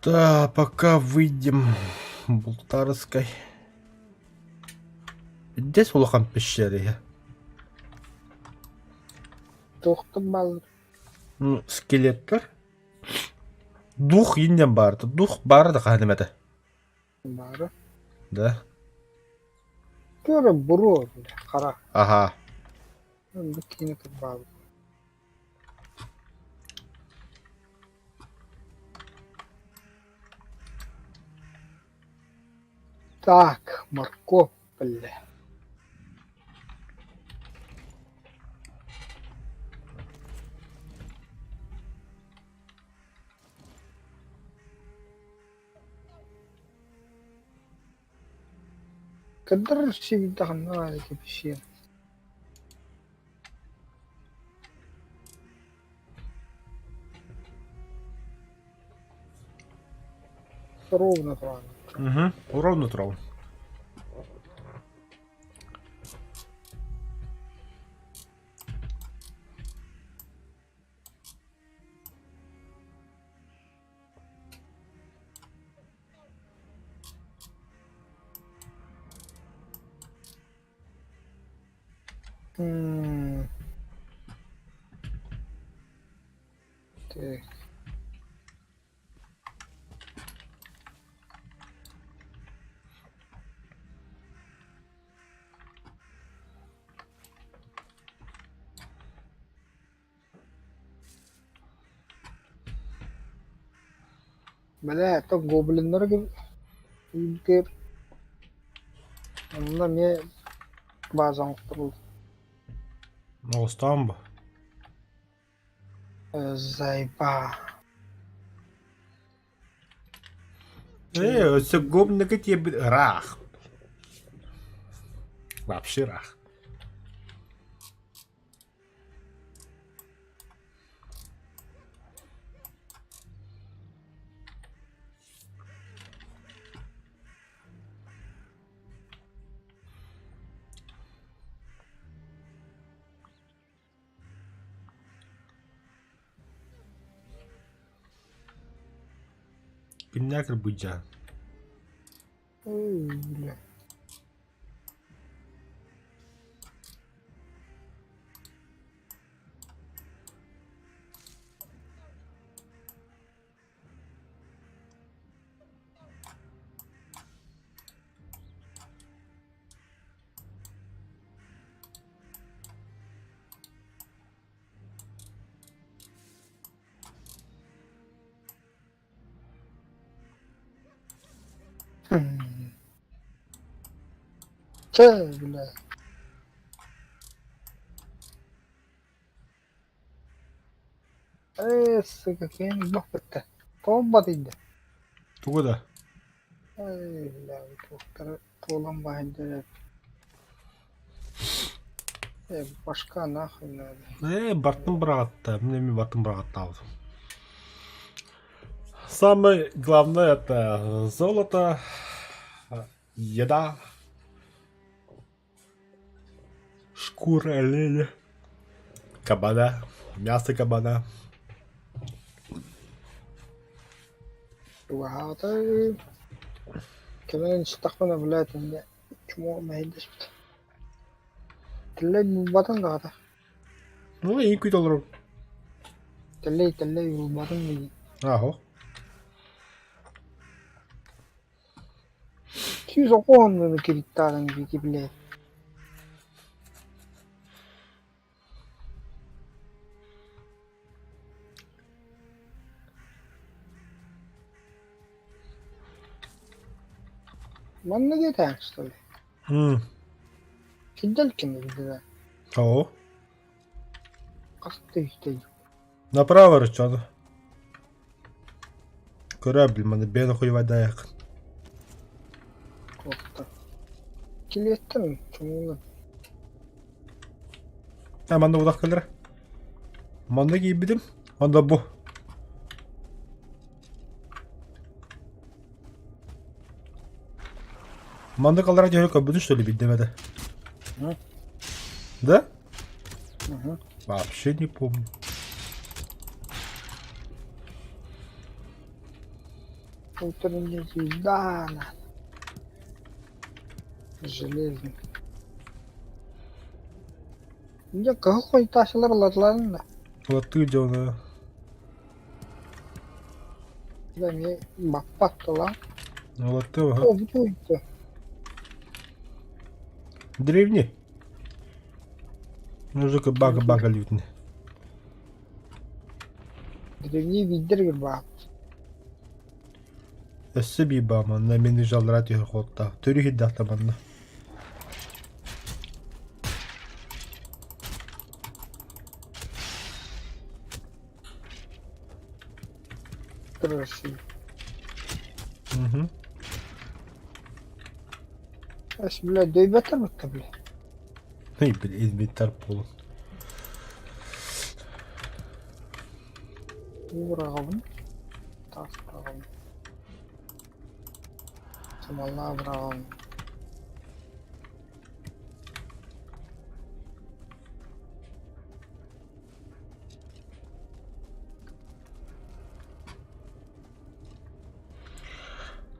Да, пока выйдем Бултарской. Здесь улахан пещере. Тохтум бал. Ну, скелеттер. Дух иннен барды. Дух барды ханым это. Бары. Да. Көрө буруо бля. Хара. Ага. Бу киини турбаабыт. Так, морковь, бля. Кадр всегда надо вообще. Ровно туран. Угу, ровно турабын. Так. Бля, это гоблиннар кир. Онно эмиэ база оҥорторул. Оҕустаҕым бу. Зайба. Ээ, өссө гобника тиэрбит ыраах. Вообще ыраах. Кимнээх кырбыйдьаан? Ой, бля. Чэ, бля. Ээ, сука, киһим бахпытта. Тоҕо батыйда? Тугу да? Эй, бля, туохтара туолан баһыйда Э, башка нахуй надо. Ээ, бартын быраҕатта. Мин эмиэ бартын быраҕаттаабытым. Самое главное это золото, еда, шкура оленя, кабана, мясо кабана. Чугаһаата кэлэн сыттахпына, блядь, инньэ чмо мэһэйдэспит. Тэллэй булбатым даҕата. Ну, и күйт олорор. Тэллэй, тэллэй булбатым дии. Ааһо. 110 кириттааҕын диэки блядь. Манна диэтээн что ли? Кирдэл ким билдилэр? Оо. Хас тыһытай? Направо рычаг. Корабль маны бэйэн хуйвайдаайаххын. Туохта. Килиэттэн чумуулан. А манна удах кэлэр. Манна киирбитим. Онда бу. Маннык аллара дьөһө көрбүтүн что ли билдим это. Да? Угу. Вообще не помню. Утренний да, Железный. Дьэ, кыһыл хойутааччылар ыллатыларын да. Ылаттыы дьоно. Дьэ, эмиэ баппат тыла. Ылаттыы баһа. О, бу туйда. Древний. Музыка бага-бага лютня. Древний биирдэр баап. Өссө биир баа манна мин жаллара түһэр хуоттаах. Төрү хирдаахта манна. Россия. Угу. Эс, бля, дөйбөтөр бутта, бля. Эй, бля, инвентарь полон. Ураҕабын. Таас ураҕабын. Маллаа быраҕан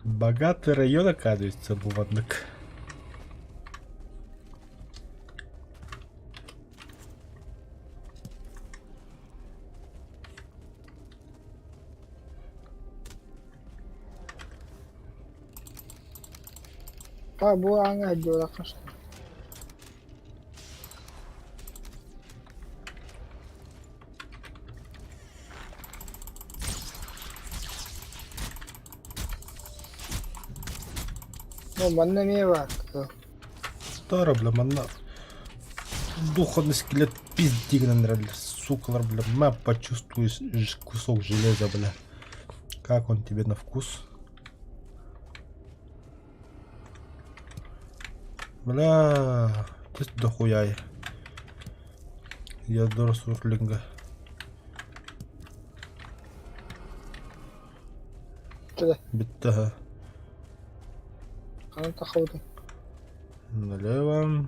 Богатый район, оказывается, буваннык. Та бу ааҥҥа сылдьыбатахха что Ну, манна эмиэ баар кыыл. Старо, бля, манна духовный скелет пиздигнан эрэллэр, сукалар, бля, на, почувствуй кусок железа, бля. Как он тебе на вкус? Бля, ты дохуя. Я дорос урлинга. Туда. Бүттэ. Ханан тахабытый? Налево.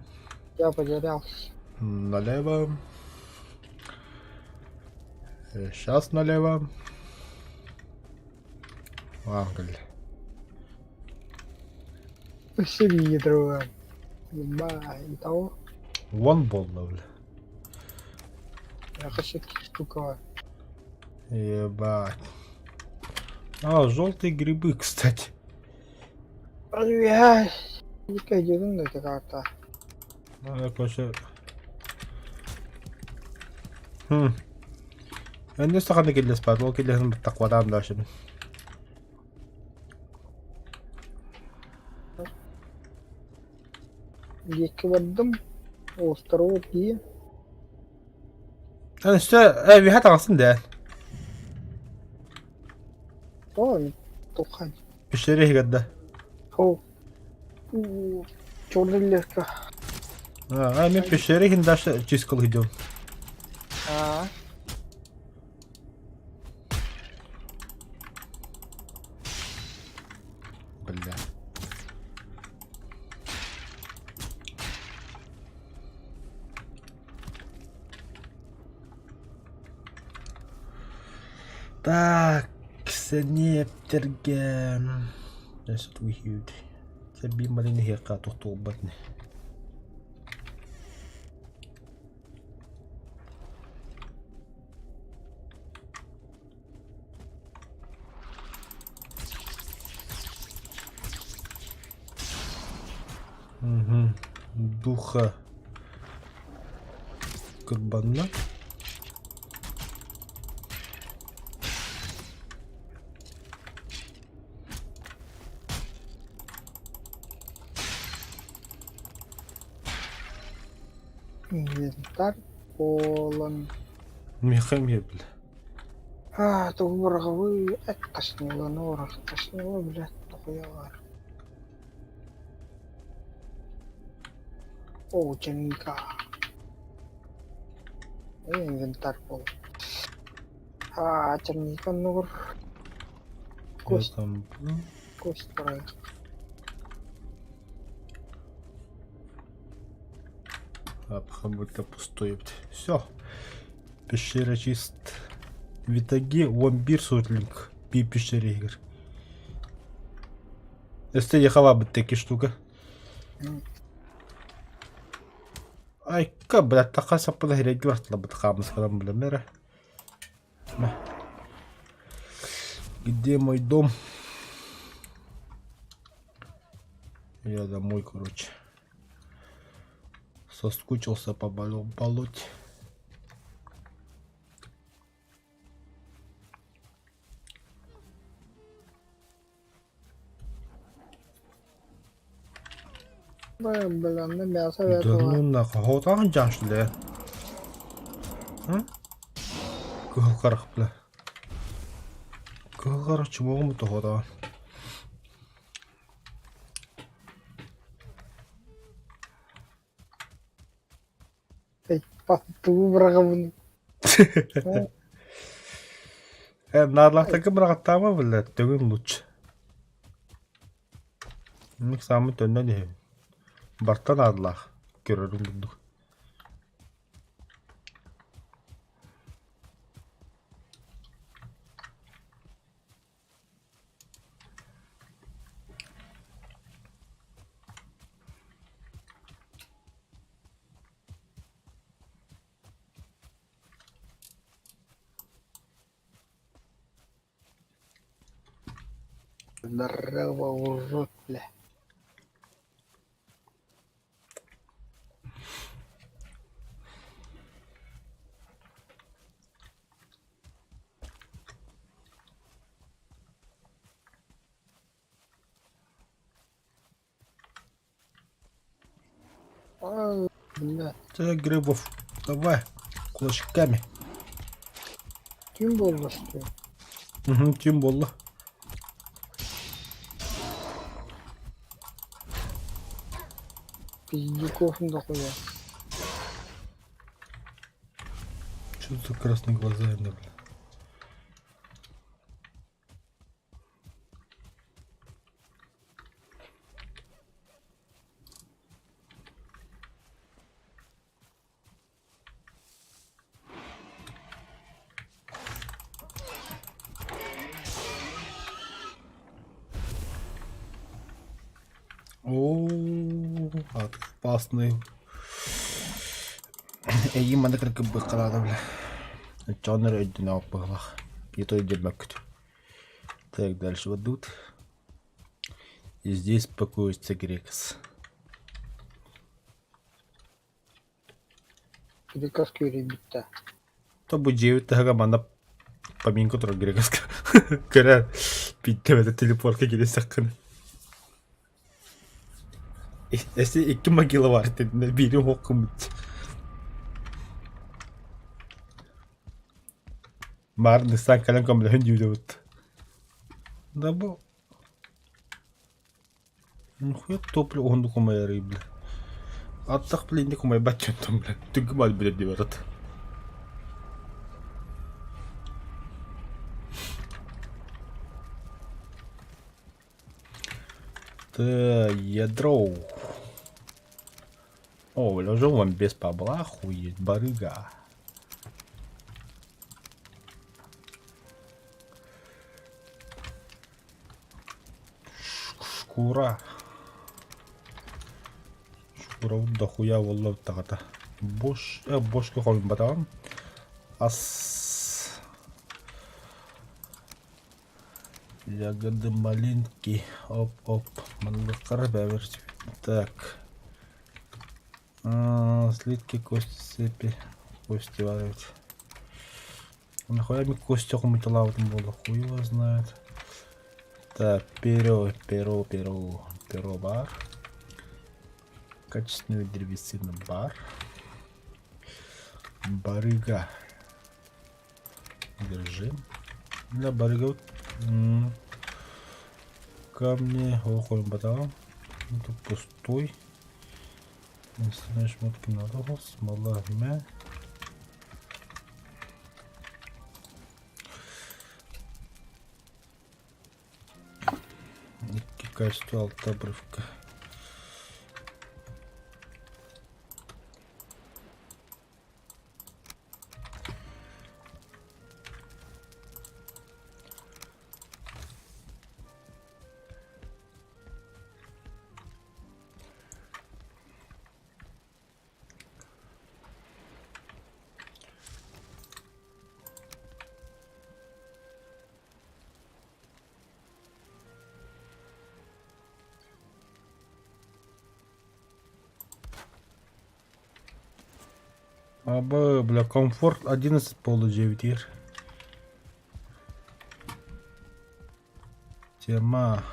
Я потерялся. Налево. Сейчас налево. Англь. Спасибо, друга. Ебать, того. Вон болла, бля. Я хочу штука. Ебать. А, желтые грибы, кстати. Блядь. Дьүһүн да ити карта. Надо, короче... Хм. Энне саханы киллес бар, ол киллесин баттаквадан дальше. Диэки бардым. Острову тиийэн. Өссө эбиһэ таҕыстын дээ. Тоҕо туххай. Пещере иһигэр да. Оо. Черный леска. А, мен пещере иһин дальше чискал идем. Аа. Бля. Так, сэниэптэргэ Сэрбиин баран иһиэххэ тохтуурбат ини Угу. Духа кырбанна. Инвентарь полон. Миэхэ эмиэ бile. А, тугу быраҕабый эт тошнило, норах тошнило, блядь, дохуя баар. О, черника. Инвентарь полон. А, черника нор. Кость, Там кость быраҕыах. Как будто пустой. Все. Пещера чист. В итоге вампир сутлинг. Пи пещере игр. Өстө яхава бит штука. Айка, блядь, така саппыла хирэйги бартылабыт хаамыскалан билэмэрэ. Где мой дом? Я домой, короче. Соскучился по болоте. Бля, на мясо Да этого. ну нахуй, хотаҕын дьаҥшыле. Кыһыл харах бля. Кыһыл харах чумоҕум тоһотоҕун. Тугу быраҕабын? Э, наадалаахтарга быраҕаттаама биллэ, төгүн лучше. Инник сааммын төннөн иһэбин. Бартан аадылаах, көрөрүҥ курдук. Здорово, урод, бля. А, бля. Так, Грибов, давай, кулачками. Ким буолла что ли? Угу, ким буолла? Пиздюков дохуя. Что за красные глаза, бля? О, опасный. Эйигин манна кыргыбыахха бля. Оччоҕуна эрэ өйдөнө быһыылаах. И то өйдөммөккүт. Так, дальше вот тут. И здесь покоится Грекс. Приказ күүрүйбүттэ. То бу дьиэбит таһыгар манна поминка турар Грекска. Көрөр, биирдэ телепортка киирсэххинэ. Эссе икки могила бар дединэ биири уһуох гыммыт. Баар Ниссан кэлэн көмөлөһүн дьүүлэбит. Да бу нахуя топливо уһуннук умайарый бля. Аттах бля инник умайбат дьонтон бля. Түгүм альбилер диэбэт. Т ядро. О, бля, уже вон без бабла, охуеть, барыга. Шкура. Шкура дохуя буолла таҕата. Бош, бошка хойумбатаҕым. Ас. Ягоды малинки. Оп-оп. Манныктара бэбэр. Так. Слитки, кости, цепи. Кости варить. Нахуя мне кости хомуталаабытым буолла, хуй его знает. Так, перо, перо, перо, перо бар. Качественную древесину бар. Барыга. Держи. Для барыга камни. Охуем батал. Это пустой. Остальные шмотки надо. Смола мя. Икки качество алта обрывка. Аба, бля, комфорт 11 полудевять. Тема.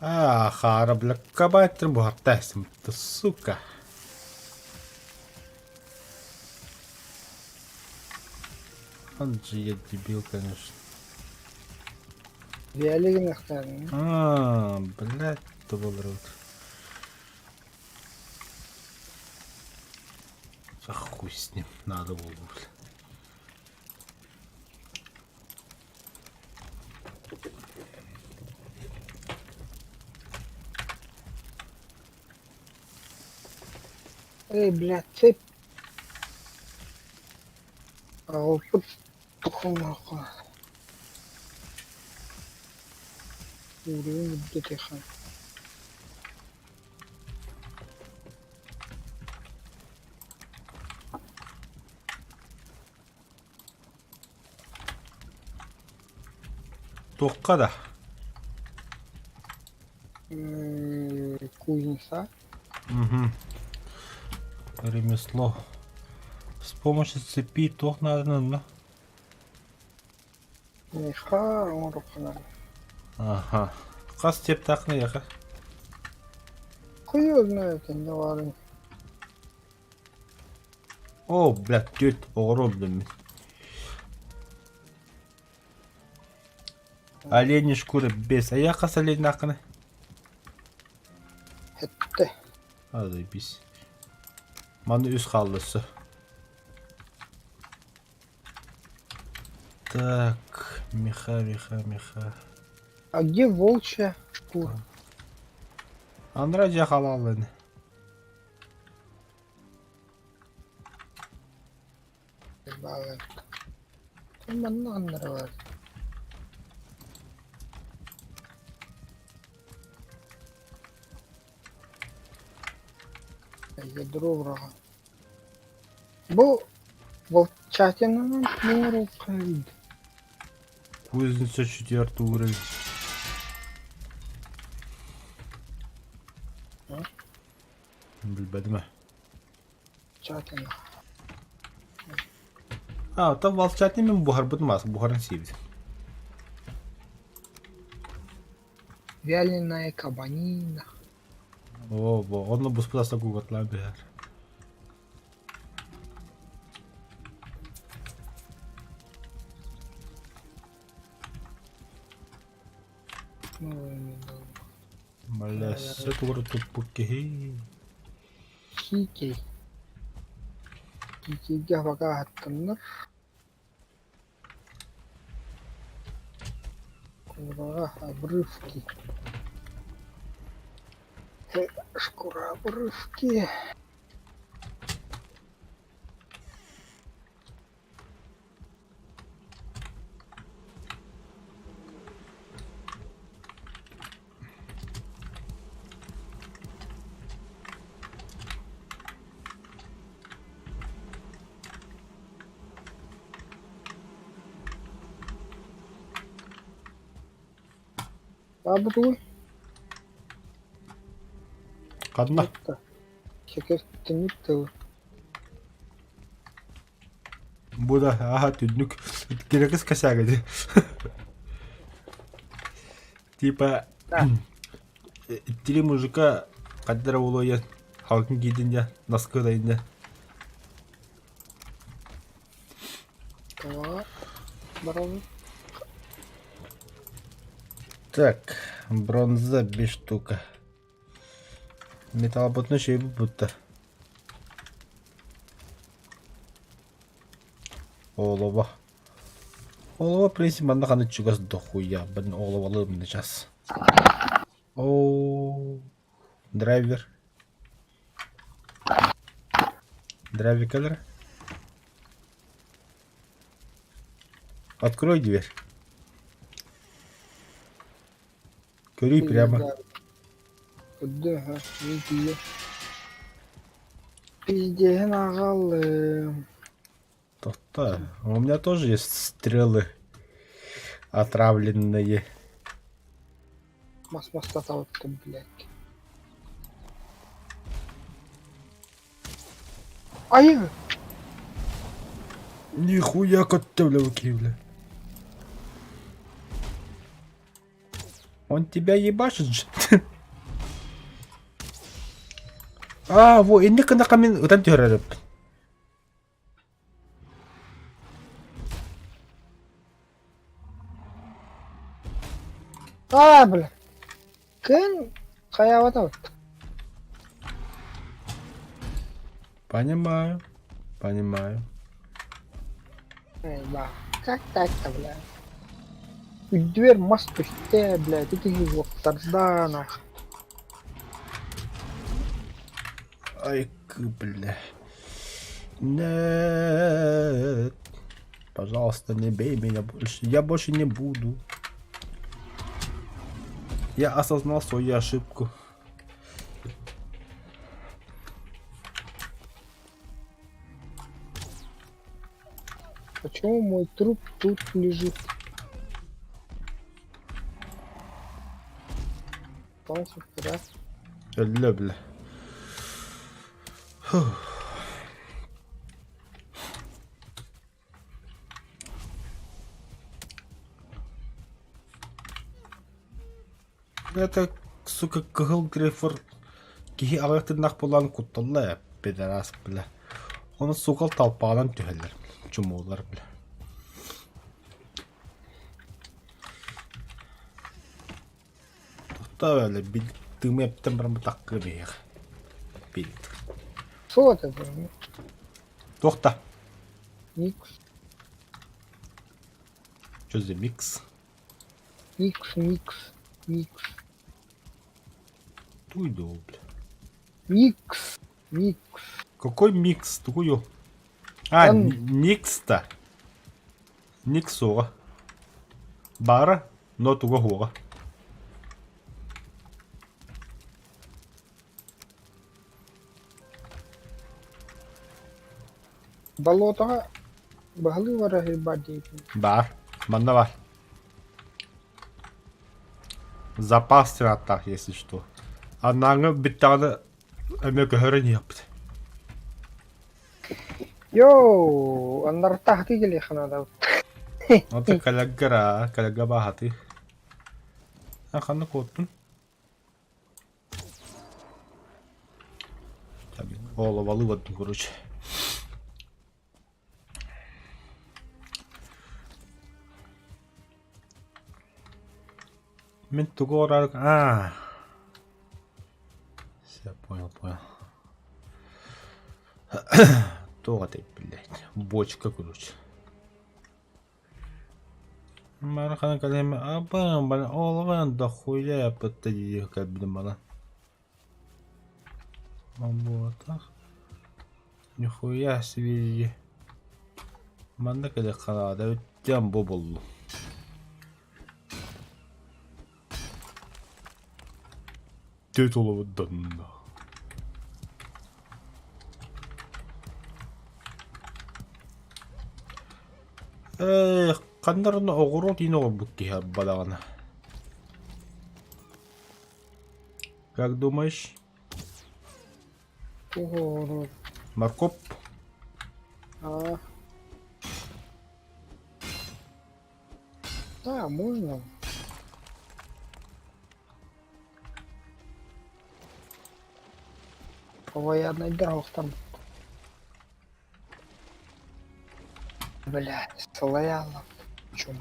А, хаара, бля, кабайтын буһартайсың, сука. Он же я дебил, конечно. Виалигин ахтаарын. А, блядь, тоболор А хуй с ним, надо было, бля. Эй, блядь, цепь. Аҕалбыт туххалаахха Уруйун үрдэтиэххэ Туохха да? Кузница. Угу. Ремесло. С помощью цепи туох нааданы Миха оҥороххунан. Аха. Хас тиэптааххына яха? Хуй знает, не баарын. О, блядь, түөрт оҕоро өллөммүт. Оленья шкура без. А я хас оленьнааххына? Эттэ. А, заебись. Маны үс хаалла өссө. Так, меха, меха, меха. А где волчья шкура? Андра дьэ халааллын. Манна аннаралар. Ядро врага. Бу волчатинанан муҥур Кузница четвертый уровень. Билбэтим Чатина. А, оттон волчатин мин буһарбыт мас, буһаран сиибит. Вяленая кабанина. О, бо, онно буспут аста кугатлаан түһэр. Бля, тугу туппут киһи. Кикей. Кикейгэ пока аттаннар. Кураҕа обрывки. Шкура обрывки. Баабытыгый? Ханна? Секер түннүк тылы. Бу да аха түннүк кирэкис косяга дии. Типа три мужика хаддара улуйан халкын киидин дьэ наскыдайын дьэ. Тоҕо барабын? Так, бронза 5 штука. Металлоботно шөйбүт будто. Олово. Олово, в принципе, манна ханы чугас дохуя. Блин, оловолым сейчас. О, драйвер. Драйвер кэлэр. Открой дверь. Көрүй прямо. Көрдө, мин тиийэ. Пиздеһин аҕаллым. Тоқта. У меня тоже есть стрелы отравленные. Мас мастатабыттым, блядь. Айы! Нихуя көттө бля выкинули. Он тебя ебашит же. А, во, инник гыннахха мин ытан түһэрэр эбиппин. Аа, бля. Кын хайаабата Понимаю, понимаю. Эй, ба. Как так-то, бля? Үрдүбэр мас түстэ, бля, ити киһи уоттарда, нах. Ай, бля. Нет. Пожалуйста, не бей меня больше. Я больше не буду. Я осознал свою ошибку. Почему мой труп тут лежит? Да? Өллө бля. Это, сука, кыһыл грейфор киһи аҕыйах тыыннаах буолан кутталла ээ, пидорас, бля. Ону сука талпаҕынан түһэллэр, чумуулар, бля. Тохтоо бля, бил тыымы эптэн баран бытаххы биһиэх. Бил. Что это было? Туох да? Микс, Что за микс? микс, микс, микс, Туй доо, бля. микс, микс. Какой микс? Тугую? А, Эн- Никс-то. Никс суоҕа. Баара, но туга суоҕа. Болотоҕа баһылыы барар баар диэбитим. Баар. Манна баар. Запас сырааттаах, если что. Аннааҥы бүттэҕинэ эмиэ көһөрөн иһиэхпит. Йоу, аннартаахтыы кэлиэххэ наада. Онто каляггара, калягга баахатыы. А ханна куоттун? Оловалы бардым, короче. Мин тугу орар... А, Все, понял, понял. Туох этэй, блядь. Бочка, короче. Мархана кэлэм абан бан олован дохуя пытта кэлбитим бана. Буотах. Нихуя себе. Манна кэлэ хараада өттөм бу буллум. Түт олобутдан. Эх, ханнарына оҕуруот иин оҕорбут киһи арбадаҕына. Как думаешь? Оҕуруот. Моркоп? А. Да, можно. Повоенный там. Бля, слояла. Чум.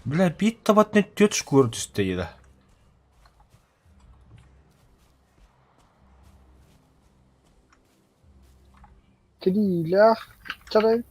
Бля, биир табатына түөрт шкура түстэ диэтэ. Тириилээх чарайт.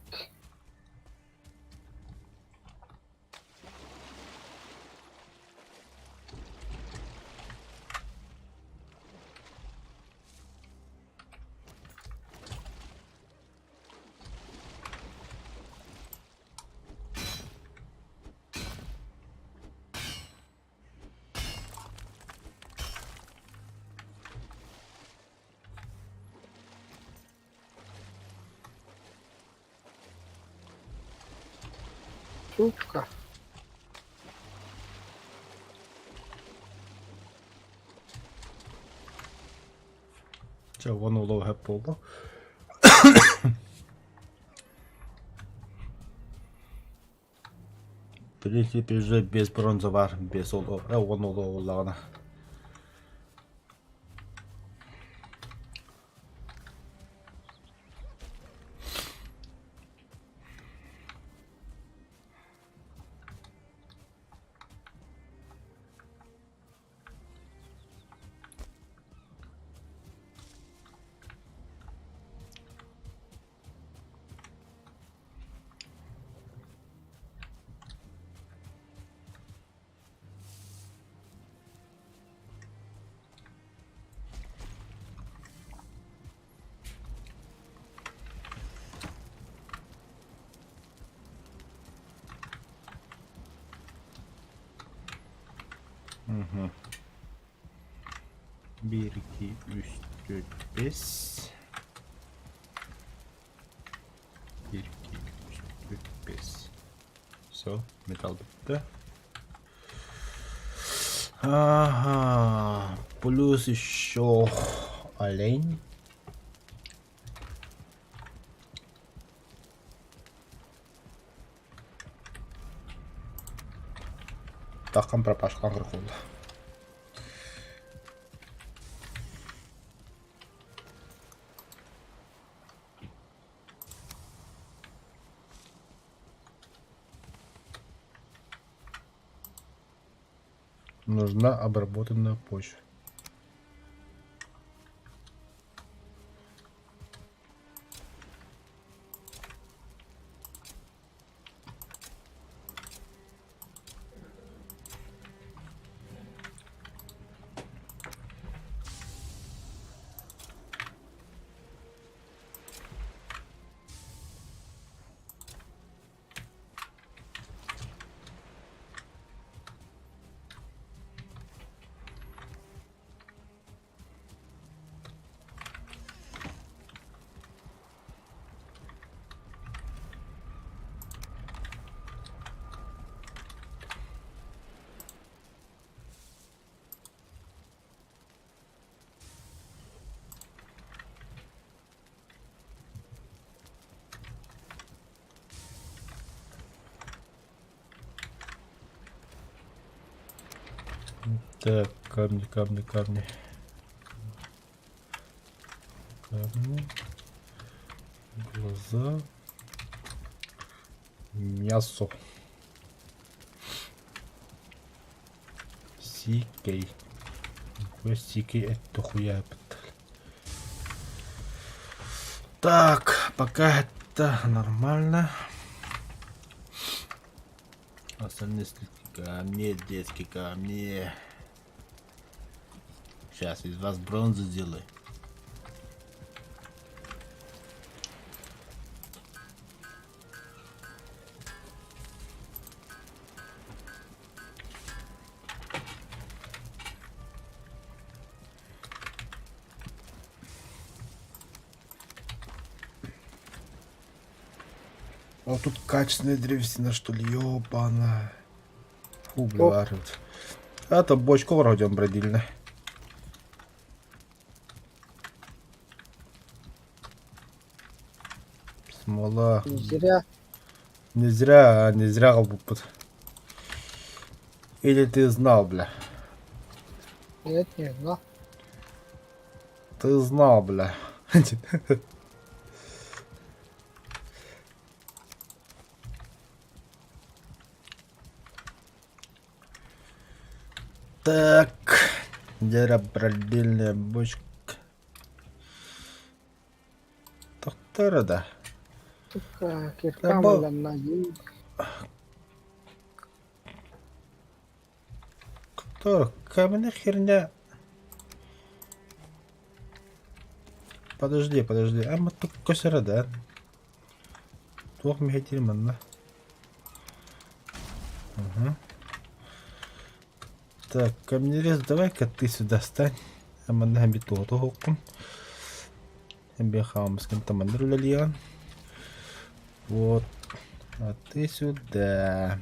Сука. Чэ, уон олоо сөп буолла. В принципе, уже без бронза бар, без ол он ол буоллаҕына. Угу. 1, 2, 3, 4, 5. 1, 2, 3, 4, 5. Все, металл да? Ага, плюс еще олень. Такам пропашкан кыркулла. Нужна обработанная почва. Так, камни, камни, камни. Камни. Глаза. Мясо. Сикей. Нихуя сикей, это хуя. Так, пока это нормально. Остальные слитки ко мне, детки, ко мне. Сейчас из вас бронзу сделаю. О, тут качественная древесина, что ли, ёбана. Фу, бля, орёт. А то бочку вроде он бродильно. Смола. Не зря. Не зря, не зря голубут. Или ты знал, бля? Нет, не знал. Ты знал, бля. Так, бродильная бочка. Тоқтар да. Сука, кирка Да, на Кто? Каменная херня. Подожди, подожди. А мы тут косера, да? Туох мехетир манна. Угу. Так, камнерез, давай-ка ты сюда стань. А манна хамби туоху хоккун. Хамби хаамыскын таманныр үлэлиэҕин. Вот. А ты сюда.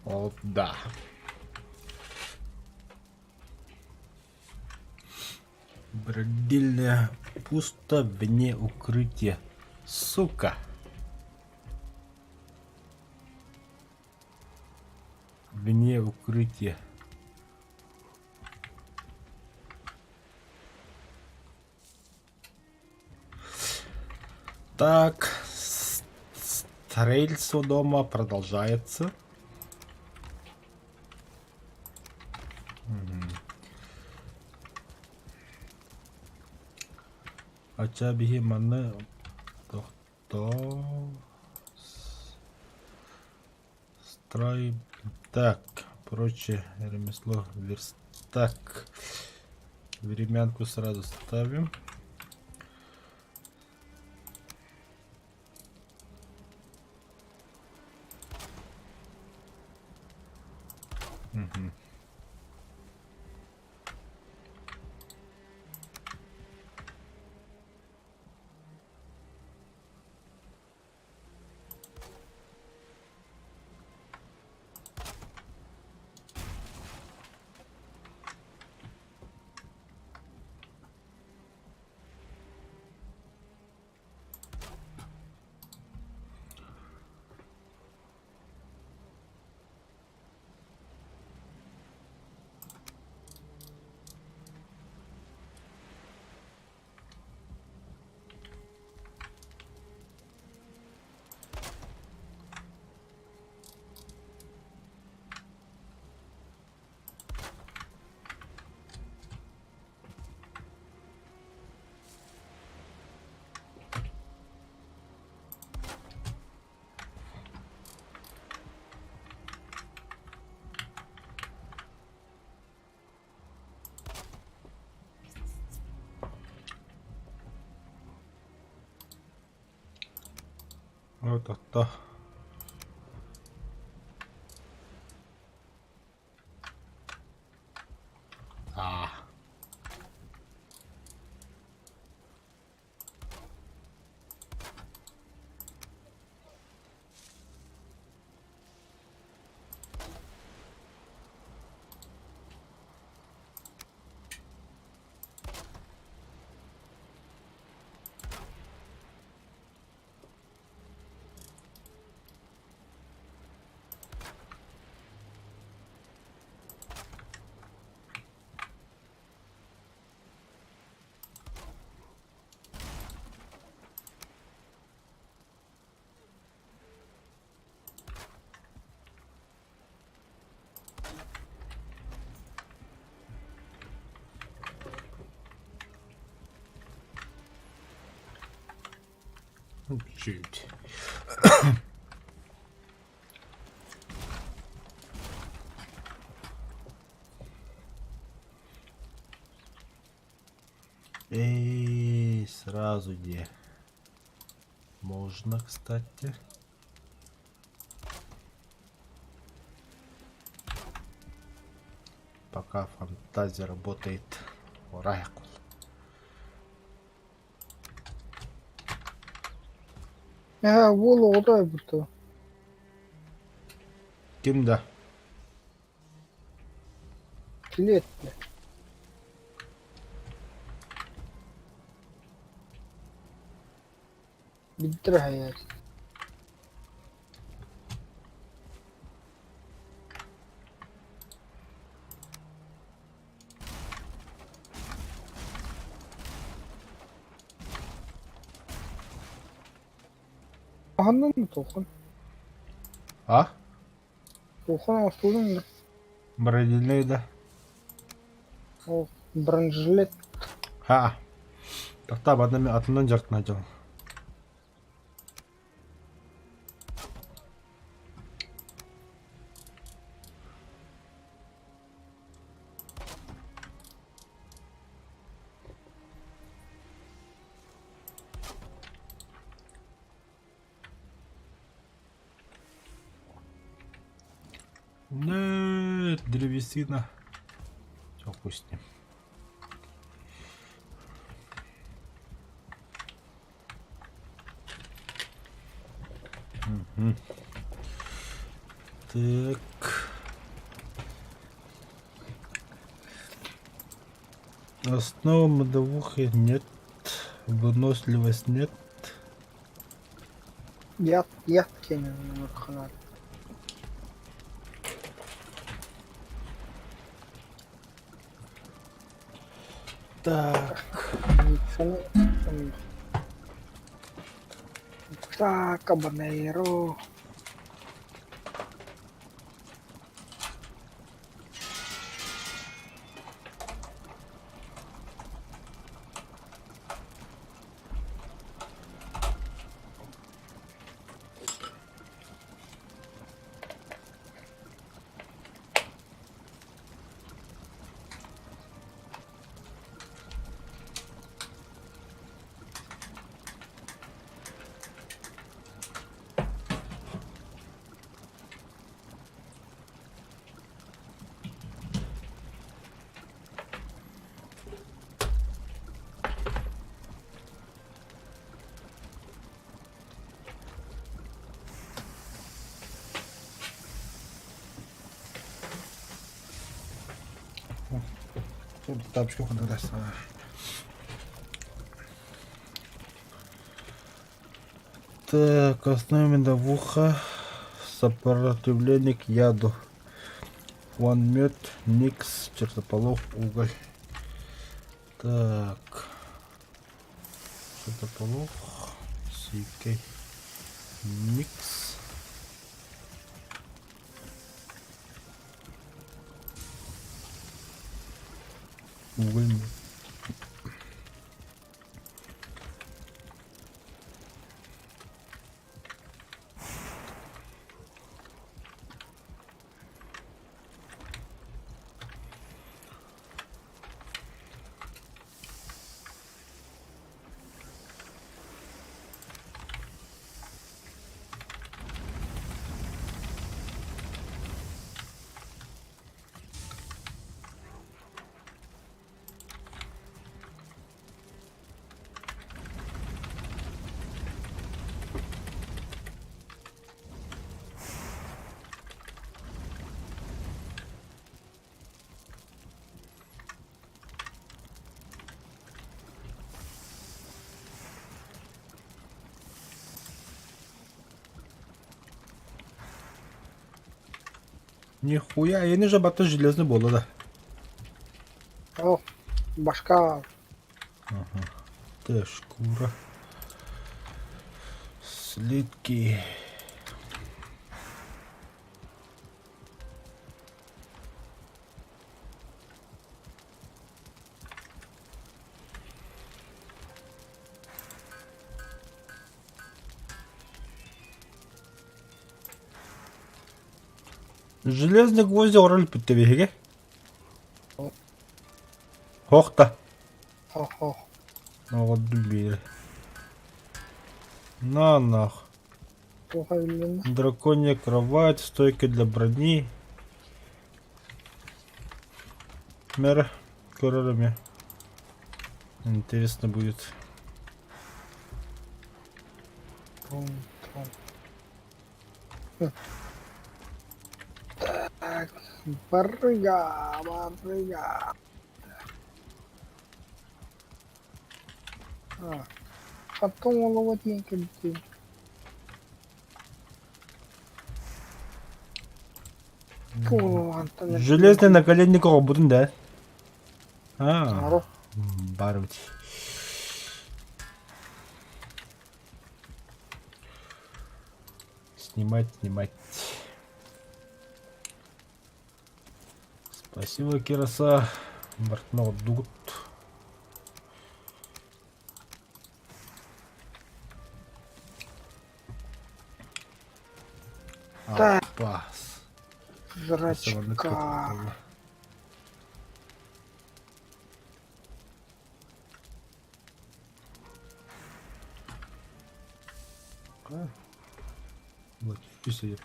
О, да. Бродильная пусто вне укрытия. Сука! Вне укрытия. Так, строительство дома продолжается. Ача биһи манна тохтоо строй так прочее ремесло верстак времянку сразу ставим. Угу. Вот это. А. Чуть. Эй, сразу где? Можно, кстати. Пока фантазия работает. Оракул. Ээ, уол оҕото өлбүт дуо? Ким да? Кини эттэ. Билдэр аһайаат. Аһыннын туоххун? А? Туоххун оҥостуутуҥ да? Бронежилет да? Ол бронежилет. Ха. Тохтоо, атынан дьарыктана дьон. Нет, древесина. Все, пусть с ним. Мгм. Так. Основа медовухи нет, выносливость нет. Ят, ят кэнэн ыараханар. Так. Так, Кабанеро. Так, основа медовуха, сопротивление к яду. Ван мед, никс, чертополох, уголь. Так. Чертополох, сикей, никс. Уголь. мед. Нихуя, я не жабата железный буолла да. О, башка Ага. Т шкура. Слитки. Железный гвозди оҥорор бүттэ биһиги. Ох да. Ох-ох. Оҕордум биири. На нах. Туох эбиллиннэ? Драконья кровать, стойка для брони. Мэр, көрөр эмиэ. Интересно будет. Трум-трум. Так, барыга, барыга. А, потом олоҕо диэн кэлбитим. Туолаҕантан Железный наколенник оҕорбутун да? А, Оҥоро. баар эбит. Снимать, снимать. Спасибо, Кираса. Бартына ордугут. Так. Апас. Зрачка. Вот, үс ыйыт.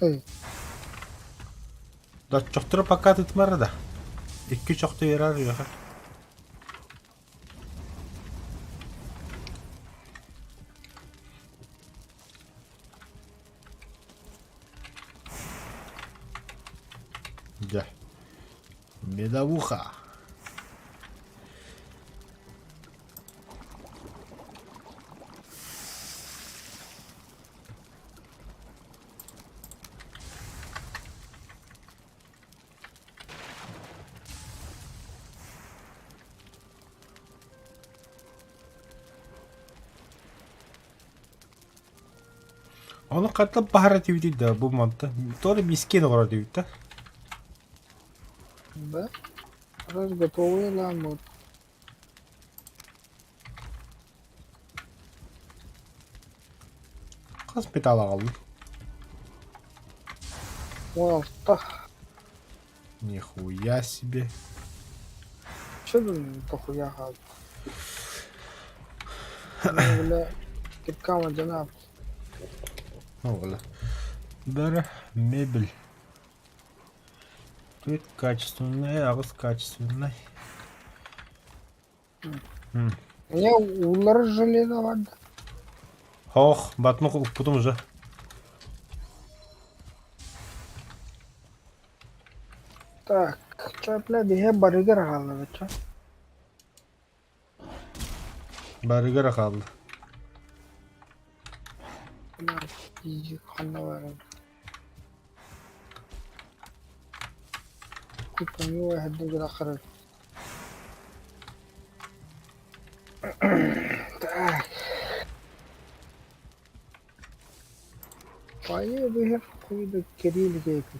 Эй, Да чохтору пока тытмара да. Икки чохту ярар үөһэ. Медовуха. Ону хата баһар этибитий да бу манта то ли мискин оҕоро этибит да. Да? Раз готовые нам вот. Хас металл аҕаллым. 16. Нихуя себе. Че дохуя хаалбыт. Бля, киркама дьана. Ну, Бары мебель. Тут качественная, аҕыс качественный. Мне улар железо баар. Ох, батмы укпутум уже. Так, чэ, бля, биһи барыгар хааллыбыт чэ. Барыгар хаалла. Ханна барар. Купаню эһэрдин гына Так. Хайа быһах куйда кирилл диэки.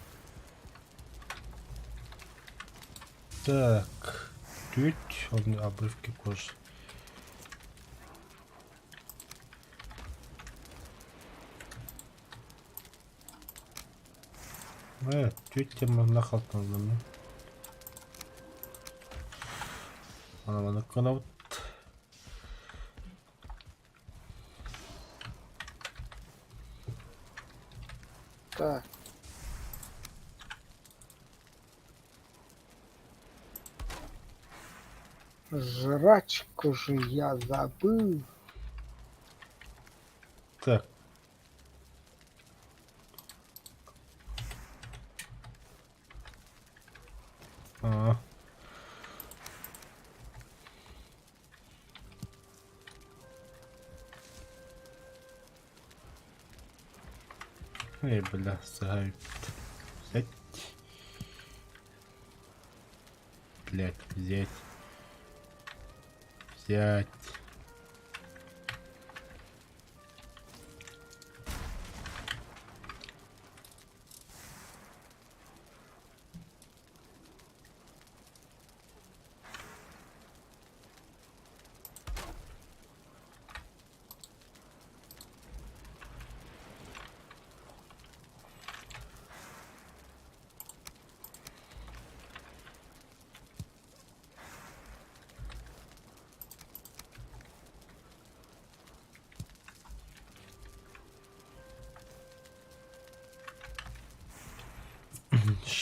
Так, тут он обрывки кожи. Тетя манна халтанным. Ана маны кынабыт. Так. Жрачку же я забыл. Так. А. Эй, бля, сагай. Взять. Блять, взять. Взять.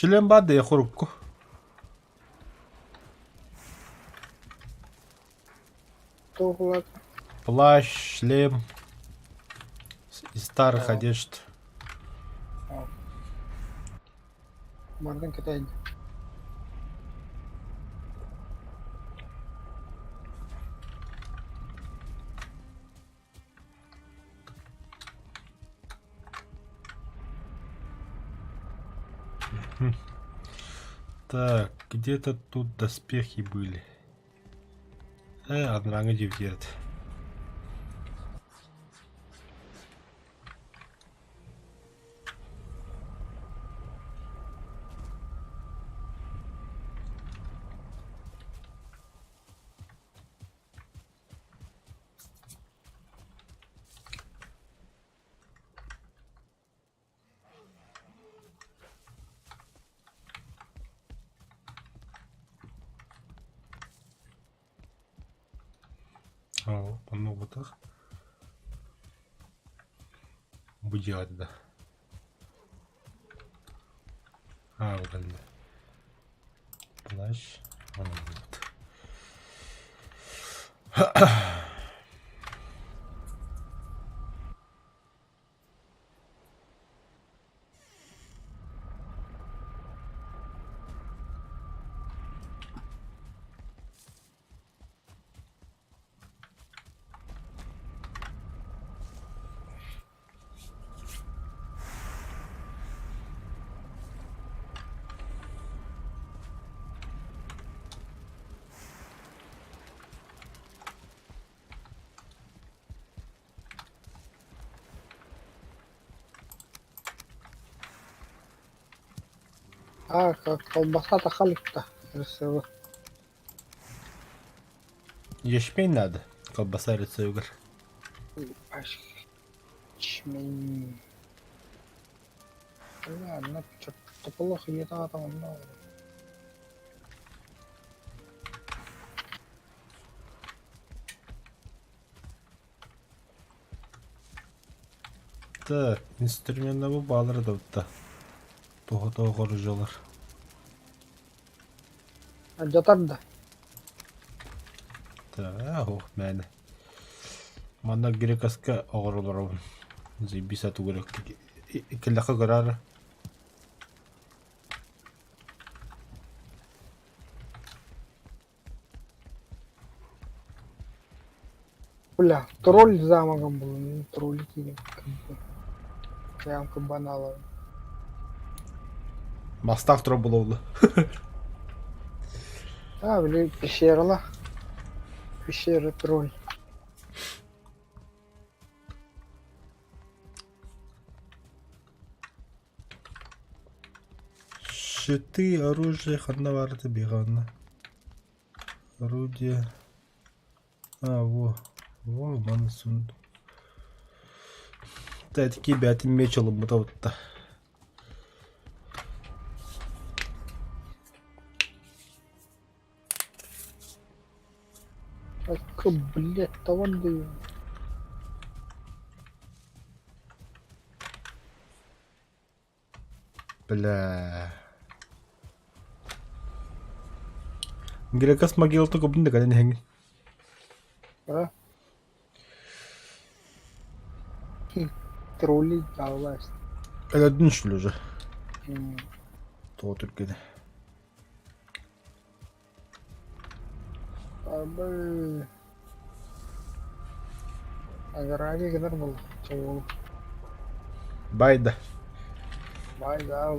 Шлем бады хорукку. Туох Плащ, шлем. Из старых одежд. Бардан кэтэйдэ. Так, где-то тут доспехи были. Однако где-то. О, оннугутах. Бу дьиэҕэ да. А, удалили. Плащ. Вот. А, колбаса тахаликта. РСВ. Ячмень надо. Колбаса рецептугар. Ячмень. Ладно, что-то плохо еда там много. Так, инструментна бу баалара да бутта. Тоҕо-тоҕо хоружалар. Алдьатар да. Так, ох, мээнэ. Манна грекаска оҕоролоробун. Заебись атугура. Кэллэххэ көрөөрө. Бля, тролль замогом был, ну, тролль кинул. Прям кабанала. Мастаах турар буолла. А, били, пещерала. Пещера тролль. Щиты, оружие, ханна баарыта биҕанна. Орудие. А, во. Во, маны сундук. Тэтки бээтин меч ылыммыта бутта. Так, блядь, товар даю. Бля. Грекас могилата кубун да кэлэн иһэҥҥин. А? Тролли далась. Өлөрдүн что ли уже? Тоҕо түргэнэ. Абы. Аграги гынар буолла. Чоҕул. Байда. Байда.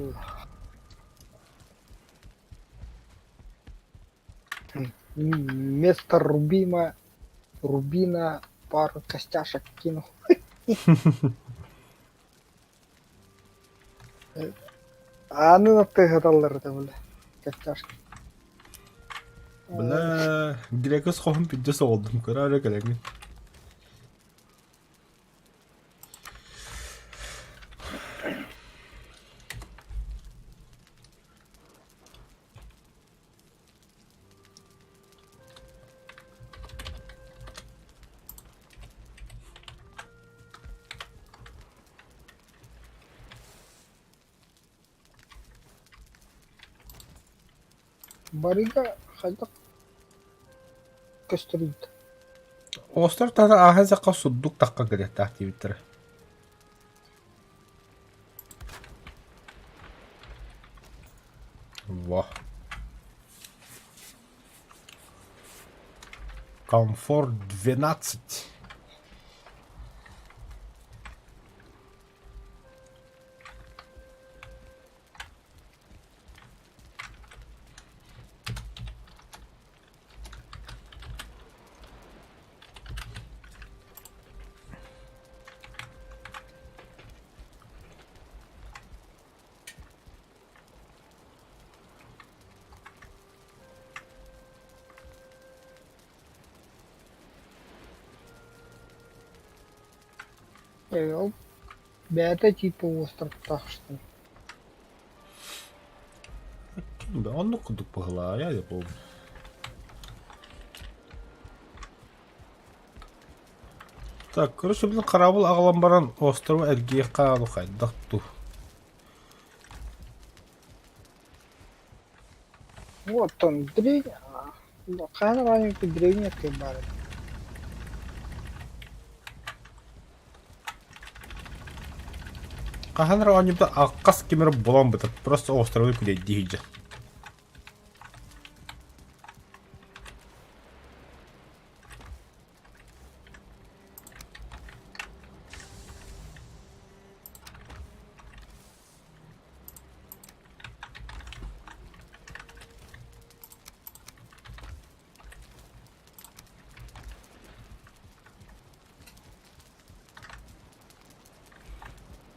Вместо Рубима, Рубина пару костяшек кинул. Аны тыгыталлар это, бля. Костяшки. Бля, Грекос хоһун пидде соҕолдум көрө эрэ кэлэҥҥин. Барыга хайдах көстөрүйт? Оҕустар тата ааһан сахха сурдук тахха кэлиэхтээх диэбиттэрэ. Во. Комфорт 12. Ол бэйэтэ типа островтаах что ли. Оннук курдук быһылаа, я помню. Так, короче, блин, хараабыл аҕалан баран острова эргиэххэ хаалу хайдах ту. Вот он, дрень. Хаһан маленький древний баар. Хаһан эрэ оонньуубута алҕас ким эрэ булан бытар, просто островы күлэйдии сылдьар.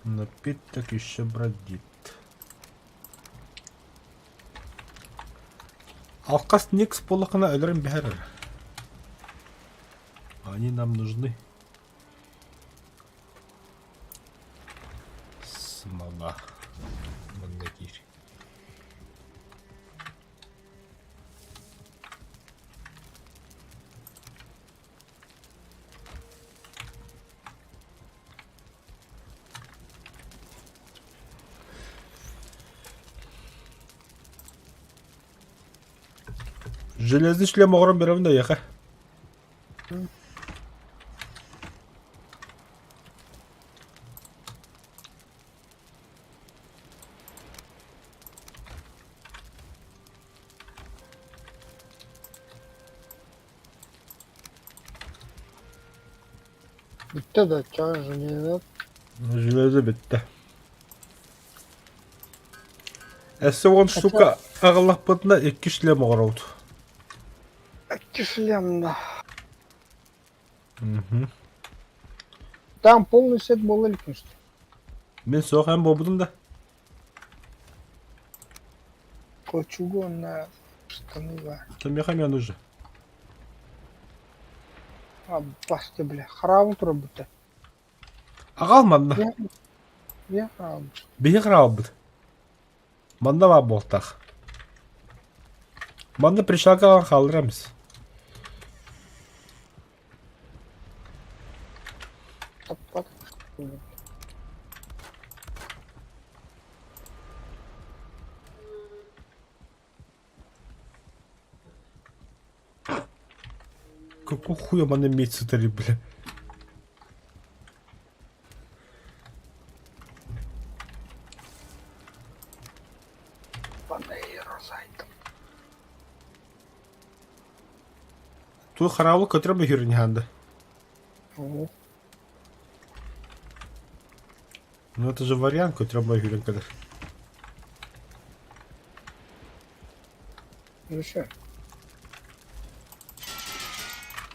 Напиток еще бродит. Алкас Никс буоллаххына өлөрөн биһэр эрэ. Они нам нужны. Смола. Манна киир. Железный шлем оҥорон биэрэбин да эйиэхэ. Бүттэ да оччоҕо железо. Железо бүттэ. Өссө уон штука аҕаллахпытына икки шлем оҥоробут. Икки шлем да. Мгм. Там полный сет буола илик что? Мин суох эн буолбутум да. Кольчугу уонна штаны баар. Миэхэ эмиэ нужно. А, басты бля, хараабын турар бүтэ. Аҕал манна. Ийэ хараабын. Биһи хараабыт. Манна баар буолтах. Манна пришалкаҕа хаалларамыз. Таппат. Какого хуя манна медь сытар, бля? Панейро зайтом. Ту хараабы көтөрө бөһүрүнһаанда. Оо. Ну это же вариант көтөрө бөһүрүн кэлэр. Еще.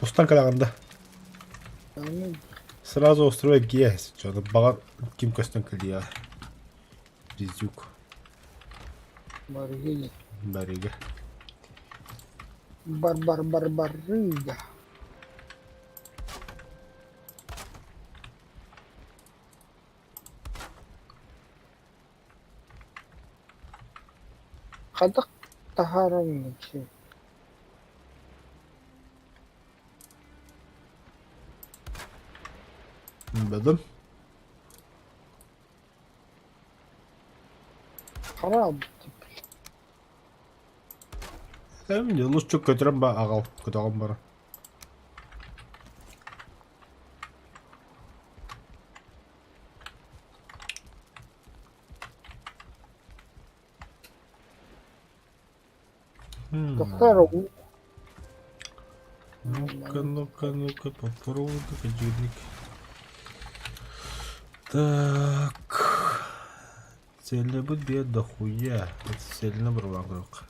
Устан кэлэҕин да. Ну, Сразу устрой ГС. Что-то баҕар ким көстөн кэлиэ. Резюк. барыга. Барыга. Бар-бар-бар-барыга. Хайдах таһаарабын чи? Бэдим. Хараабыт Эм, лучше көтөрөн ба аҕал көтөҕөн бара. Тохтоор уу Ну-ка, ну-ка, ну-ка, попробуй-ка, дюрник. Так. Целебут бе дохуя. Это сильно вокруг.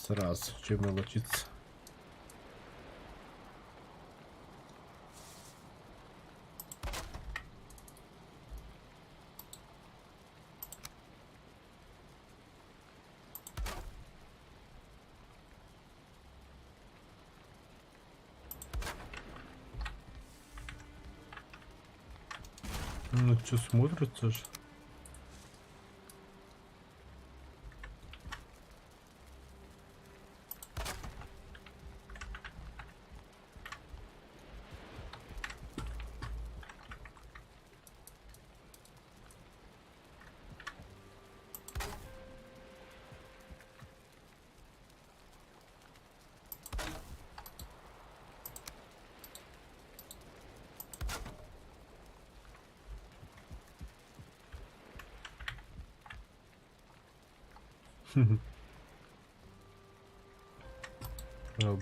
Сразу, чем мелочиться. Ну что, смотрится же?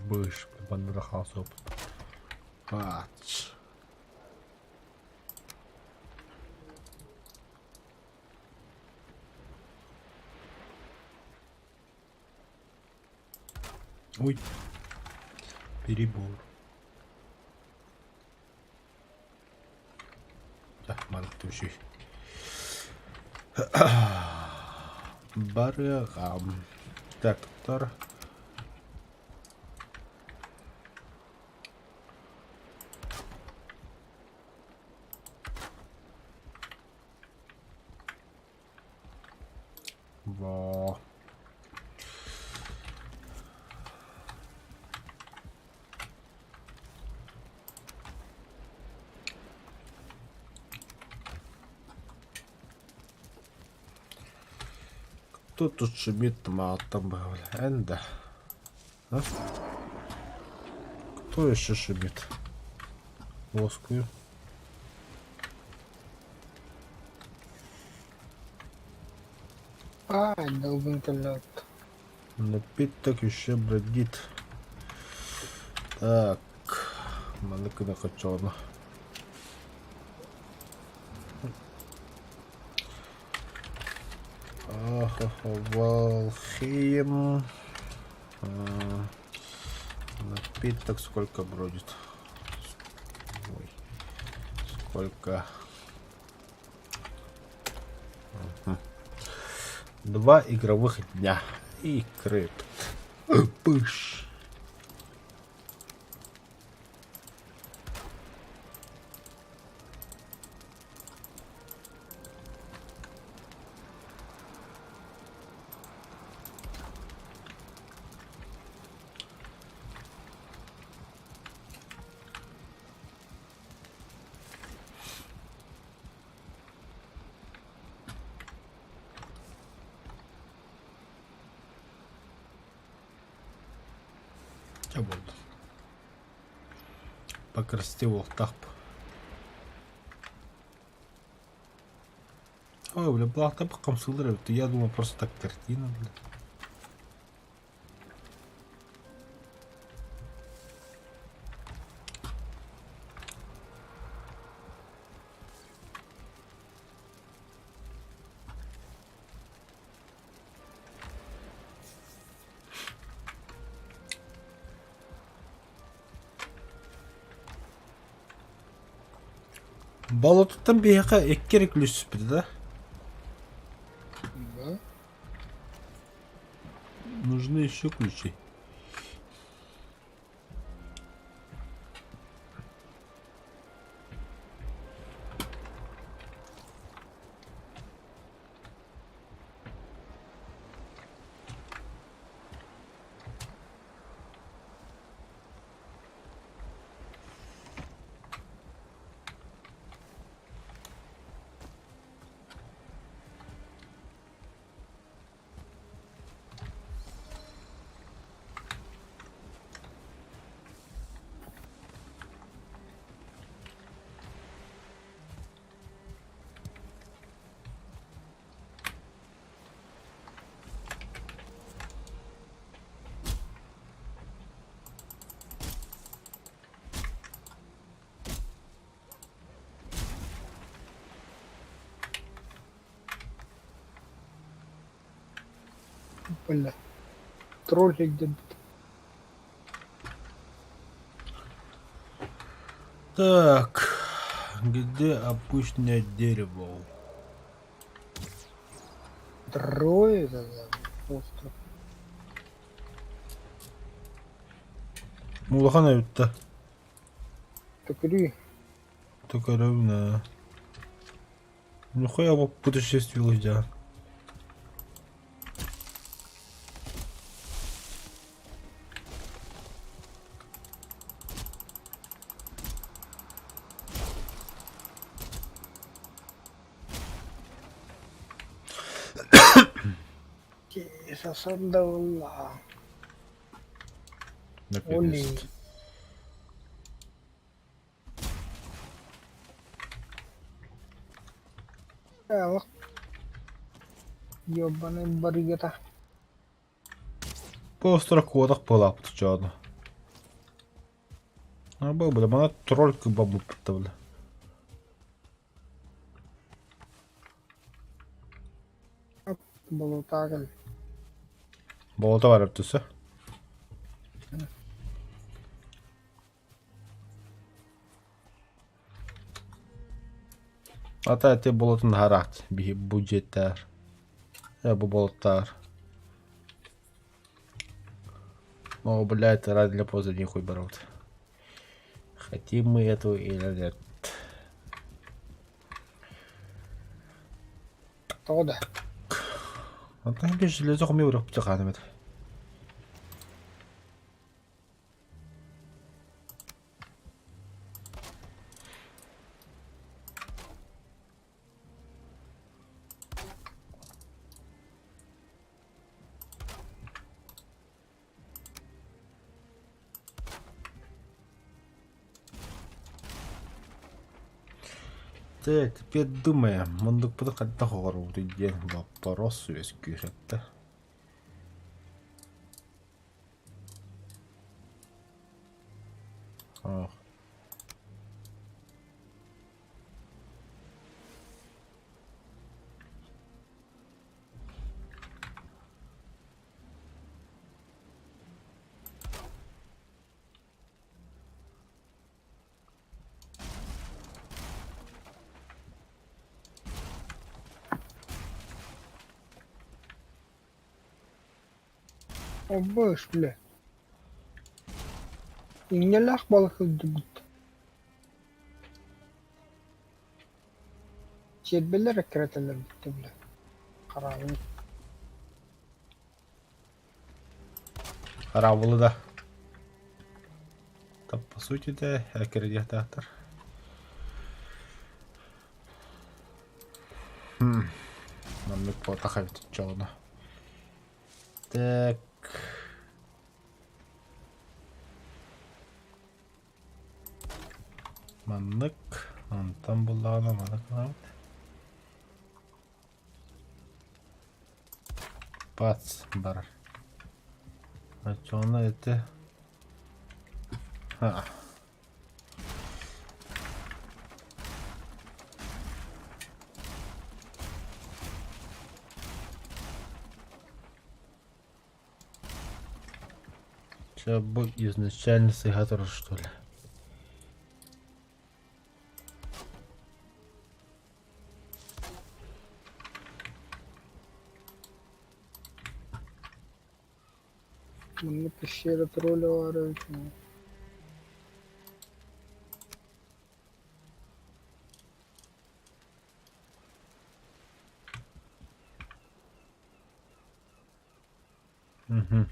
Быш, бандыра хаалсыбыт. Пач. Ой, перебор. Да, маннык түшүй. Барыаҕам. Детектор. Во. Кто тут шумит матом, бля? Энда. А? Кто еще шумит? Воскую. А, долбын кэллэ. Напиток еще бродит. Так. Маннык гына хочоно. Валхейм. Напиток сколько бродит? Ой. Сколько? Два игровых дня. И крипт. Пыш. Чэ буоллун. По красоте уолтаах Ой, бля, былаахтарбыт хамсыыллар эбит. Я думал, просто так картина, бля. Болотуттан биһиэхэ икки эрэ күлүс түспүтэ да? Да. Нужны еще ключи. Бля. Тролль где-то. Так, где обычное дерево? Трое это да, остров. Улахан эбит да. Төкүрүй. Төкөрөбүн Нихуя бу путешествие дьэ. Сасандалла. Наконец-то. Ёбаный барыгата. По кодах была чаана. А был бля, мана тролль бабу бля. Болотагын. Болота бар өттүсө. Ата эти болотун хараат биһи бюджеттер. Э бу болоттар. Но, блядь, рано или поздно нехуй берут. Хотим мы этого или нет. Тоҕо да? Онтон биир железо хомуйа үрэх хаанымыт. Так, теперь думаем, мундукпутун хайдах оҥоробутуй диэн боппуруос үөскүүр этэ. Ох. Обыш, бля. Иҥнэлээх балык сылдьыбыт. Чиэрбэлэр эккирэтэллэр бүттэ бля. Хараабын. Хараабылы да. Да, по сути да, эккирэтиэхтээхтэр. Хм. Маннык буотах эбит оччоҕуна. Так. Маннык. Онтон буллаҕына маннык гынабыт. Бац барар. Оччоҕуна ити Ха. Чэ, бу изначально сыһа турар что ли? Манна пещера тролля баара эбит. Мгм.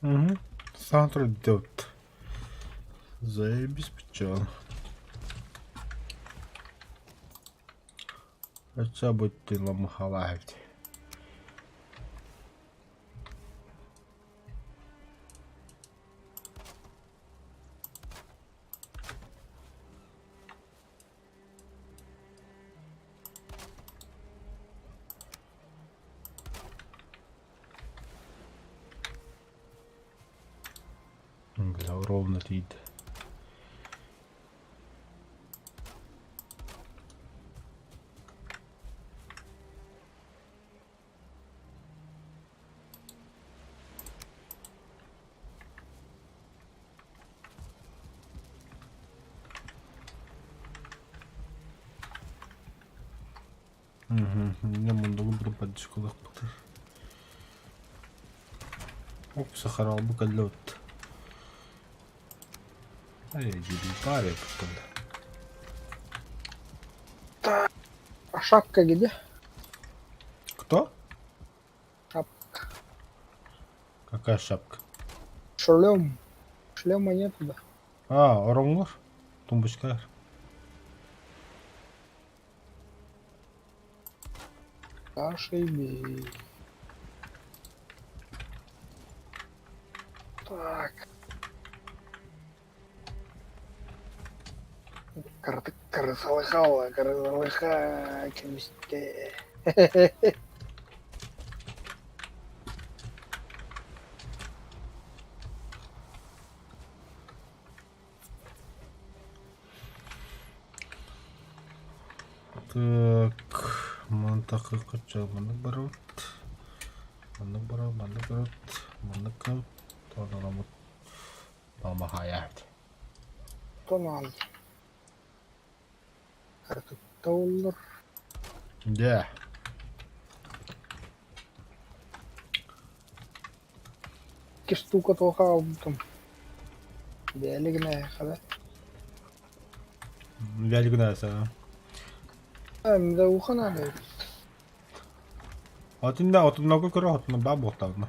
Угу. Саҥа идет. Заебись пчел. Хотя бы ты ломахалаевт. Бля, ровно тиийдэ. Мгм. Инньэ мундугу бу поддержкалыахпытый. Оп, сахаралбы кэллэбит. Эй, паре А шапка где? Кто? Шапка. Какая шапка? Шлем. Шлема нету, да? А, ороҥҥор. Тумбочка. Зашибись. Так. Кыратык кырысалыха, кырысалыха кэмистэ. Так, мантакы качалманы барабыт. Маннык барабыт, маннык барабыт, маннык кабыт. Тоноламыт. Мамахая. Тонал. Кыратыкта оллор. Да. Икки штука туох аҕалбытым. Бээлигинэ хара. Бээлигинэ саа. Да уха надо. Отунда отунного көрө отуна баа буолтаҕына.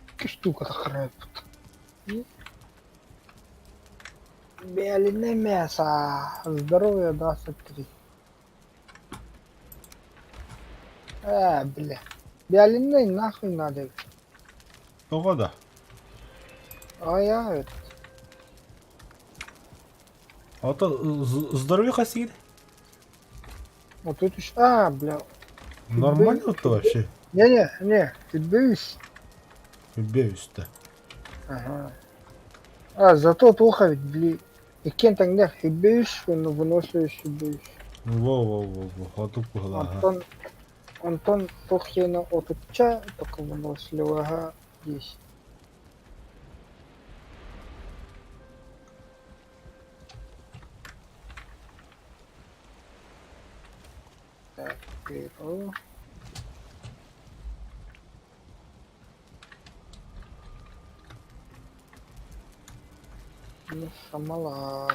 Икки штука тахарыппыт. Белине мясо. Здоровье 23. Э, бля. Биалинный нахуй надо. Тоҕо да? А я это. Ото здоровье хасигит? Вот тут еще. А, бля. Нормально вот вообще? Не-не, не, ты бьюсь. Бейүстэ. Ага. А, зато плохо ведь, бли. Иккен тогда хибеюсь, он выносливость хибеюсь. Во-во-во-во, хоту куһалааха. Антон, Антон Тохена отуча, только выносливого есть. Так, беру. Ну, Самала,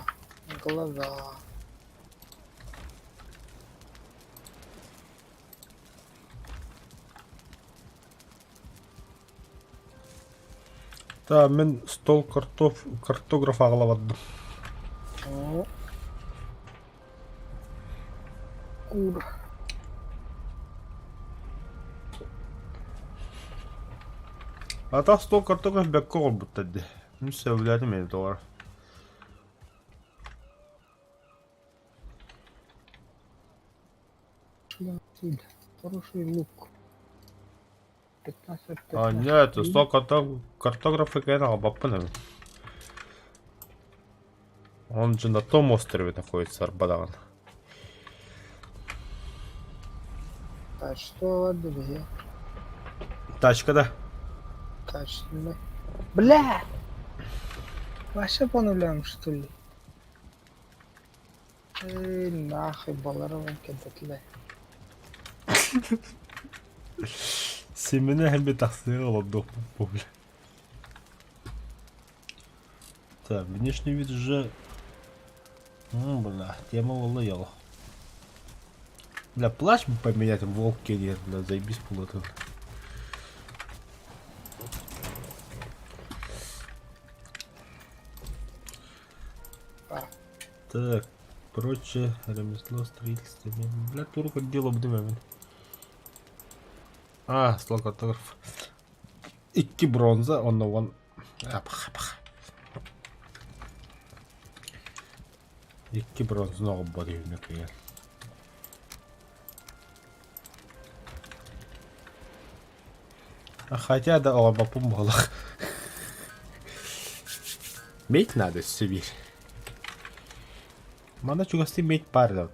глаза. Та мин стол картоф картограф аҕалабардым. О. Кур. Атах стол картограф бэккэ оҕорбуттар дии. Мин сөбүлээтим эбит оҕор. Хороший лук. 15, А 15. нет, стол картографа кэлэн аҕалбаппын эбит. Он же на том острове находится, Арбадаҕын. Так, что друзья? Тачка да? Качественно. Бля! Вообще по нулям, что ли? Эй, нахуй, баларован кэдэтлэ. Симини хэмби тахсыга олордуохпут бу бля. Так, внешний вид уже... Ну, бля, тема волла Бля, плащ бы поменять в волке нет, бля, заебись было тут. Так, прочее, ремесло, строительство. Бля, турка дело бдымамин. А, слоготограф. Икки бронза, онно уон апах-апах. Икки бронзаны оҕолбот үһүнэ кыйан. Хотя да оҕолбоппун буолах. Медь надо себе. Манна чугастыы медь паар да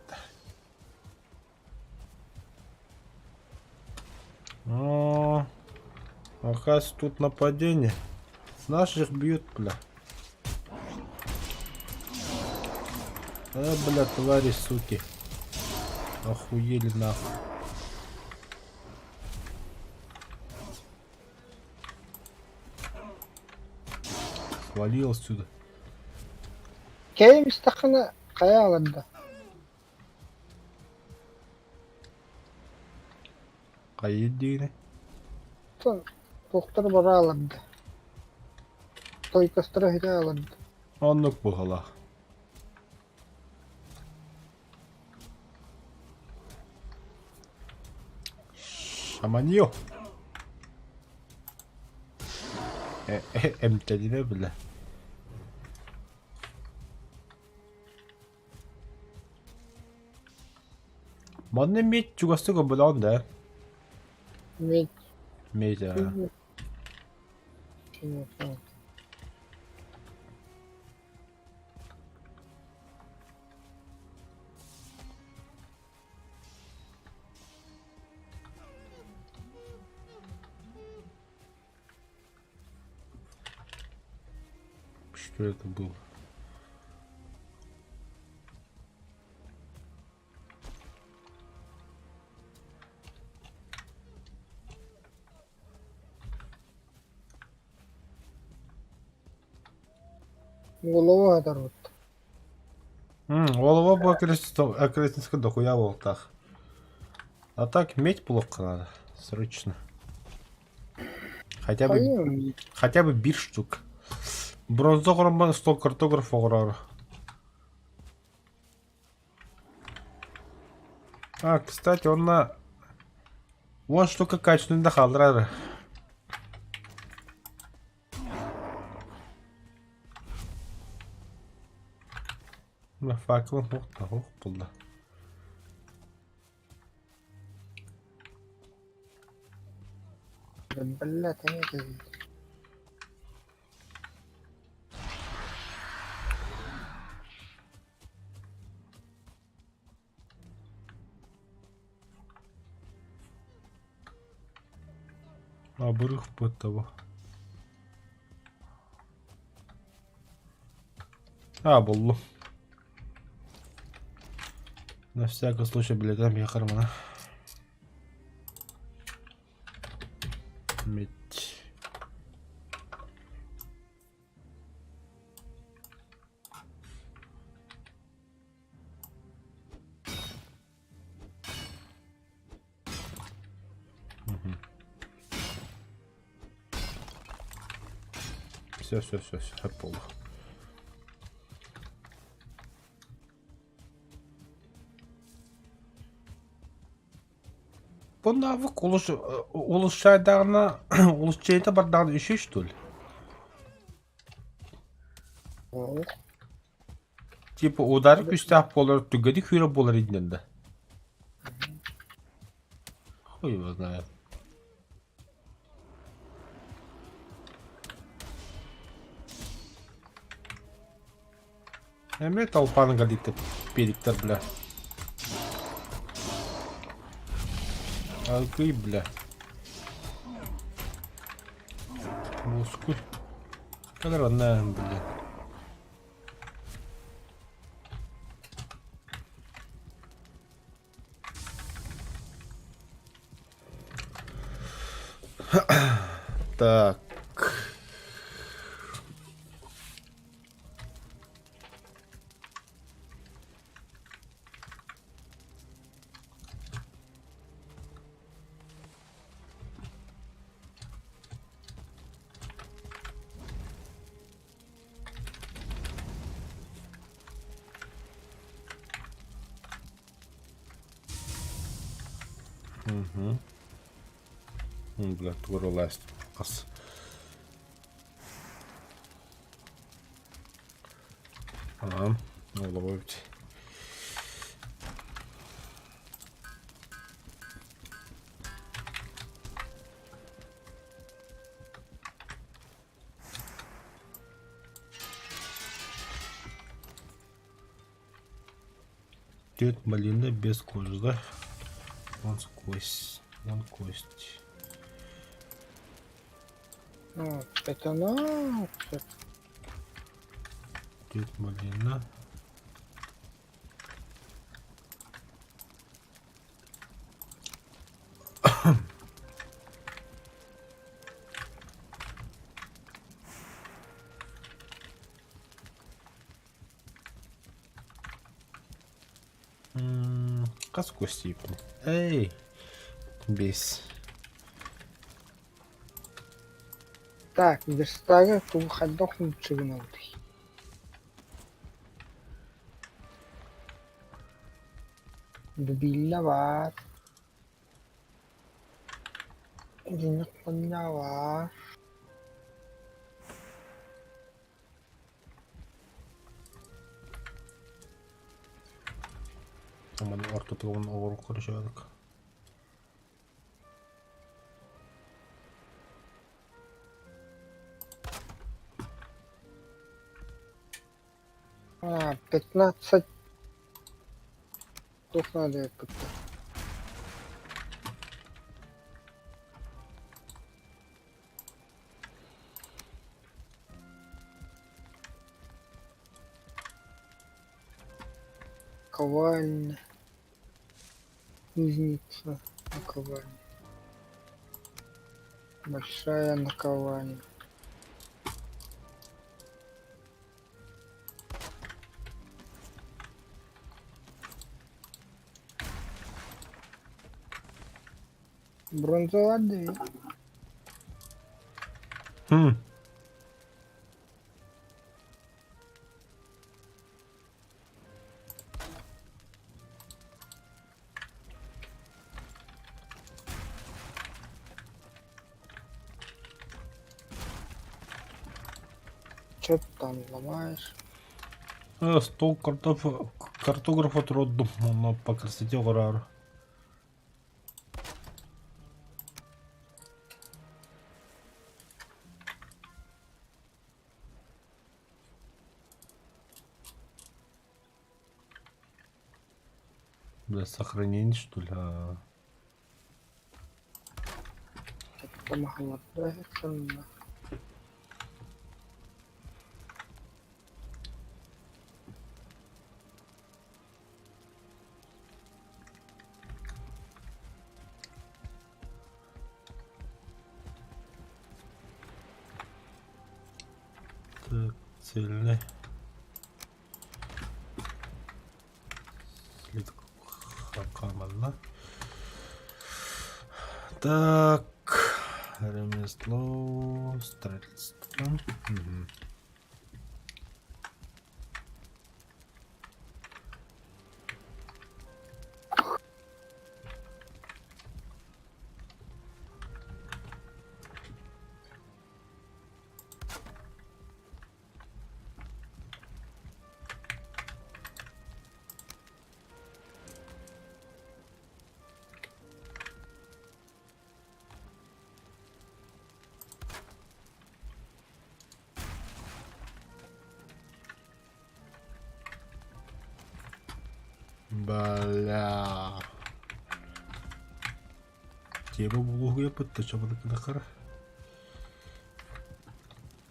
О, оказывается, тут нападение. С наших бьют, бля. А, бля, твари, суки. Охуели нахуй. Свалил отсюда. Кэйм истэххинэ хайа аҕалар да? Хайа диигиний? Оттон туохтар бара аҕалар да? Стойкостара ситэ олордо. Оннук быһыылаах. Шаманьё. Эмтэнинэ бile. Манна эмиэ чугастык ылбытаҕын да? Медь. Медь, аа. Что это было? Голова оторвут. Голова бу окрестностька дохуя буолтах. А так медь плохо надо. Срочно. Хотя бы, хотя бы бир штук. Бронза оҥороммун стол картограф оҥороор. А, кстати, онно уон штука качественный да хаалларар. Факелын суох да суох буолла. Бля, ты Обрыв под того. А, буллум. На всякий случай, блядь, там я кармана. Медь. Все, все, все, все, пол. Бу навык улучшайдаҕына улучшайта бардаҕына үчүгэй что ли? Типа удар күүстээх буолар, түгэни күүрэ буолар иннин да. Хуй его знает. Эмиэ толпаны галиты педиктэр бля. Алгый бля. Мускуль. Кэлэр онно блин. Так. Угу. Бля, туора Ас. Ага, олобо эбит. Цвет малины без кожи, да? Вон кость. Вон кость. Ну, это на... Цвет малина. Хас костииппин. Эй! Бес. Так, верстагы тугу хайдах лучше гынабытый? Дубильна баар. Итинник хонньоо баар. Аман ортотугун оҕурук көрүсөөдүк. А, 15 туох надо кытта. Ковальня. Кузница. Наковальня. Большая наковальня. Бронзовая дверь. Хм. Че ты там ломаешь? Стол картографа турдум, онно по красоте оҕороор. Бля, сохранение, что ли? А. Что-то там Так, цельный. Слиток хакамана. Так, ремесло, строительство. Мгм. Бля. Тебе булугуя подтача.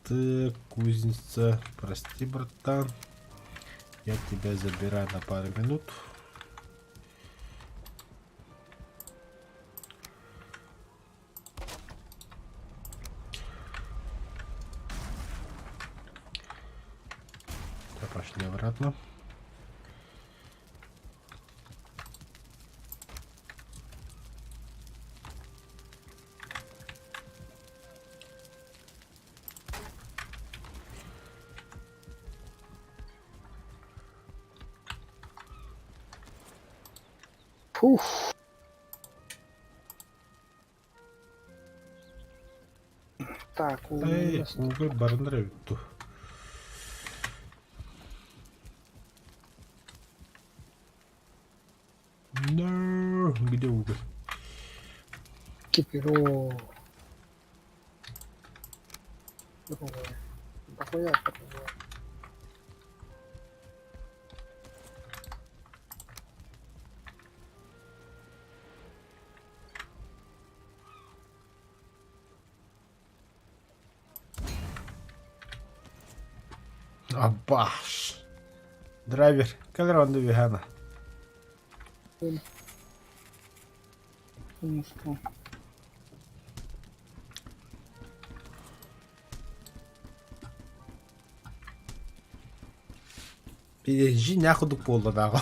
Так, кузница. Прости, братан. Я тебя забираю на пару минут. Так, пошли обратно. Фух. Так, у Эй, нас уголь барнревту. No, где уголь? кипиро. Другое. Дохуя другое. Абаш. Драйвер, калерон вегана. Ну что? Жи нахуй буолла даҕа.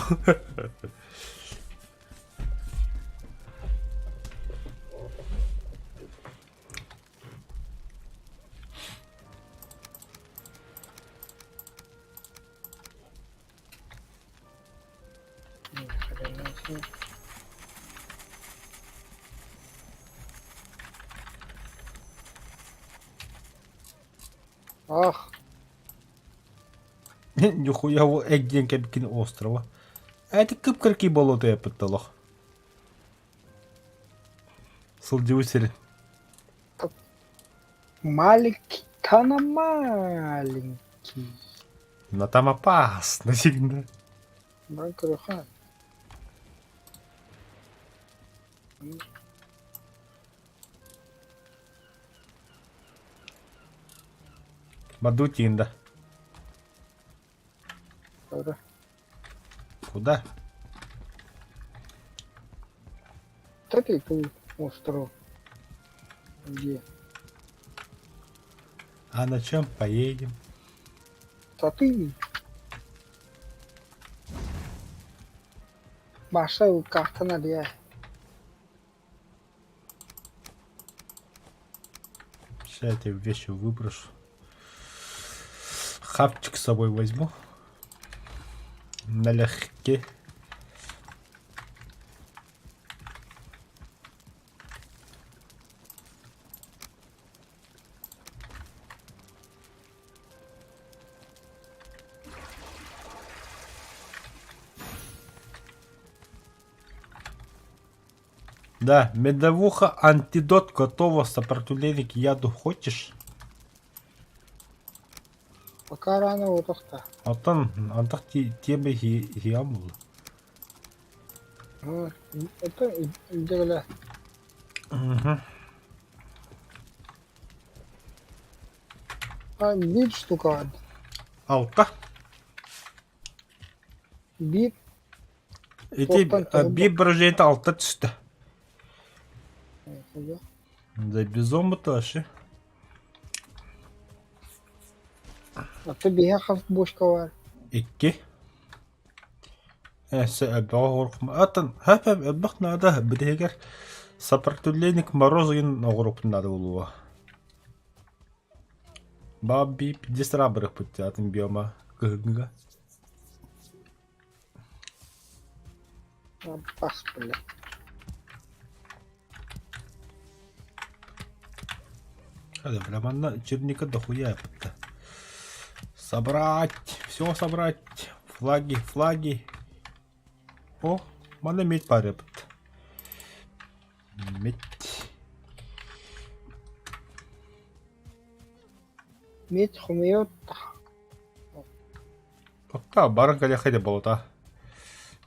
Ах, Нихуя ол эгдиэн кэбиккин острова. Эти кып-кыркий болото яппыт олох. Сылдьыбыт сирин. маленький, та маленький. Но там опасно всегда. Баран көрүөххэ. Мадутин, да. Көрө. Куда? Тэпи тул остров. Где? А на чем поедем? Да ты. Маша картана диэ. Сейчас я тебе вещи выброшу. Хавчик с собой возьму. Налегке. Да, медовуха антидот готова, сопротивление к яду хочешь? Пока рано отохта. Оттон антах тиэмэ хиам буолла. Это дегеле. А, биир штука. Алта. Биир Ити биир выражение алта түстэ. Да безумно вообще. А ты биһиэхэ бочка баар. Икки. Эссе элбэҕи оҕуруохпун атын хэп-хэп элбэх наада билиһигэр сопротивление к морозу диэн оҕуруохпун наада буолуо. Баби пятьдесят барыахпыт атын биома кыһыҥҥыга. Бас бля. Hadi бля, манна черника дохуя эппитэ. Собрать, все собрать, флаги, флаги. О, манна медь баар эбит. Медь. Медь хомуйа Пока баран кэлиэххэ болота.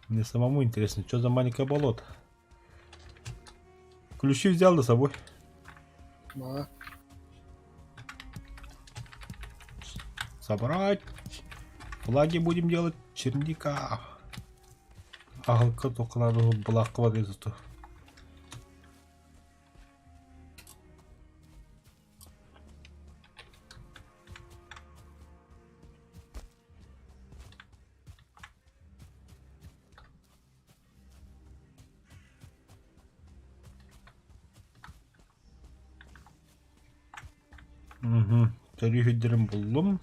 Мне самому интересно, что за маленькое болото? Ключи взял с собой. Да. Собрать. Флаги будем делать черника. Аһылыкка туохха былаахха барыа зато. Угу. Төрүүһүддэрин буллум.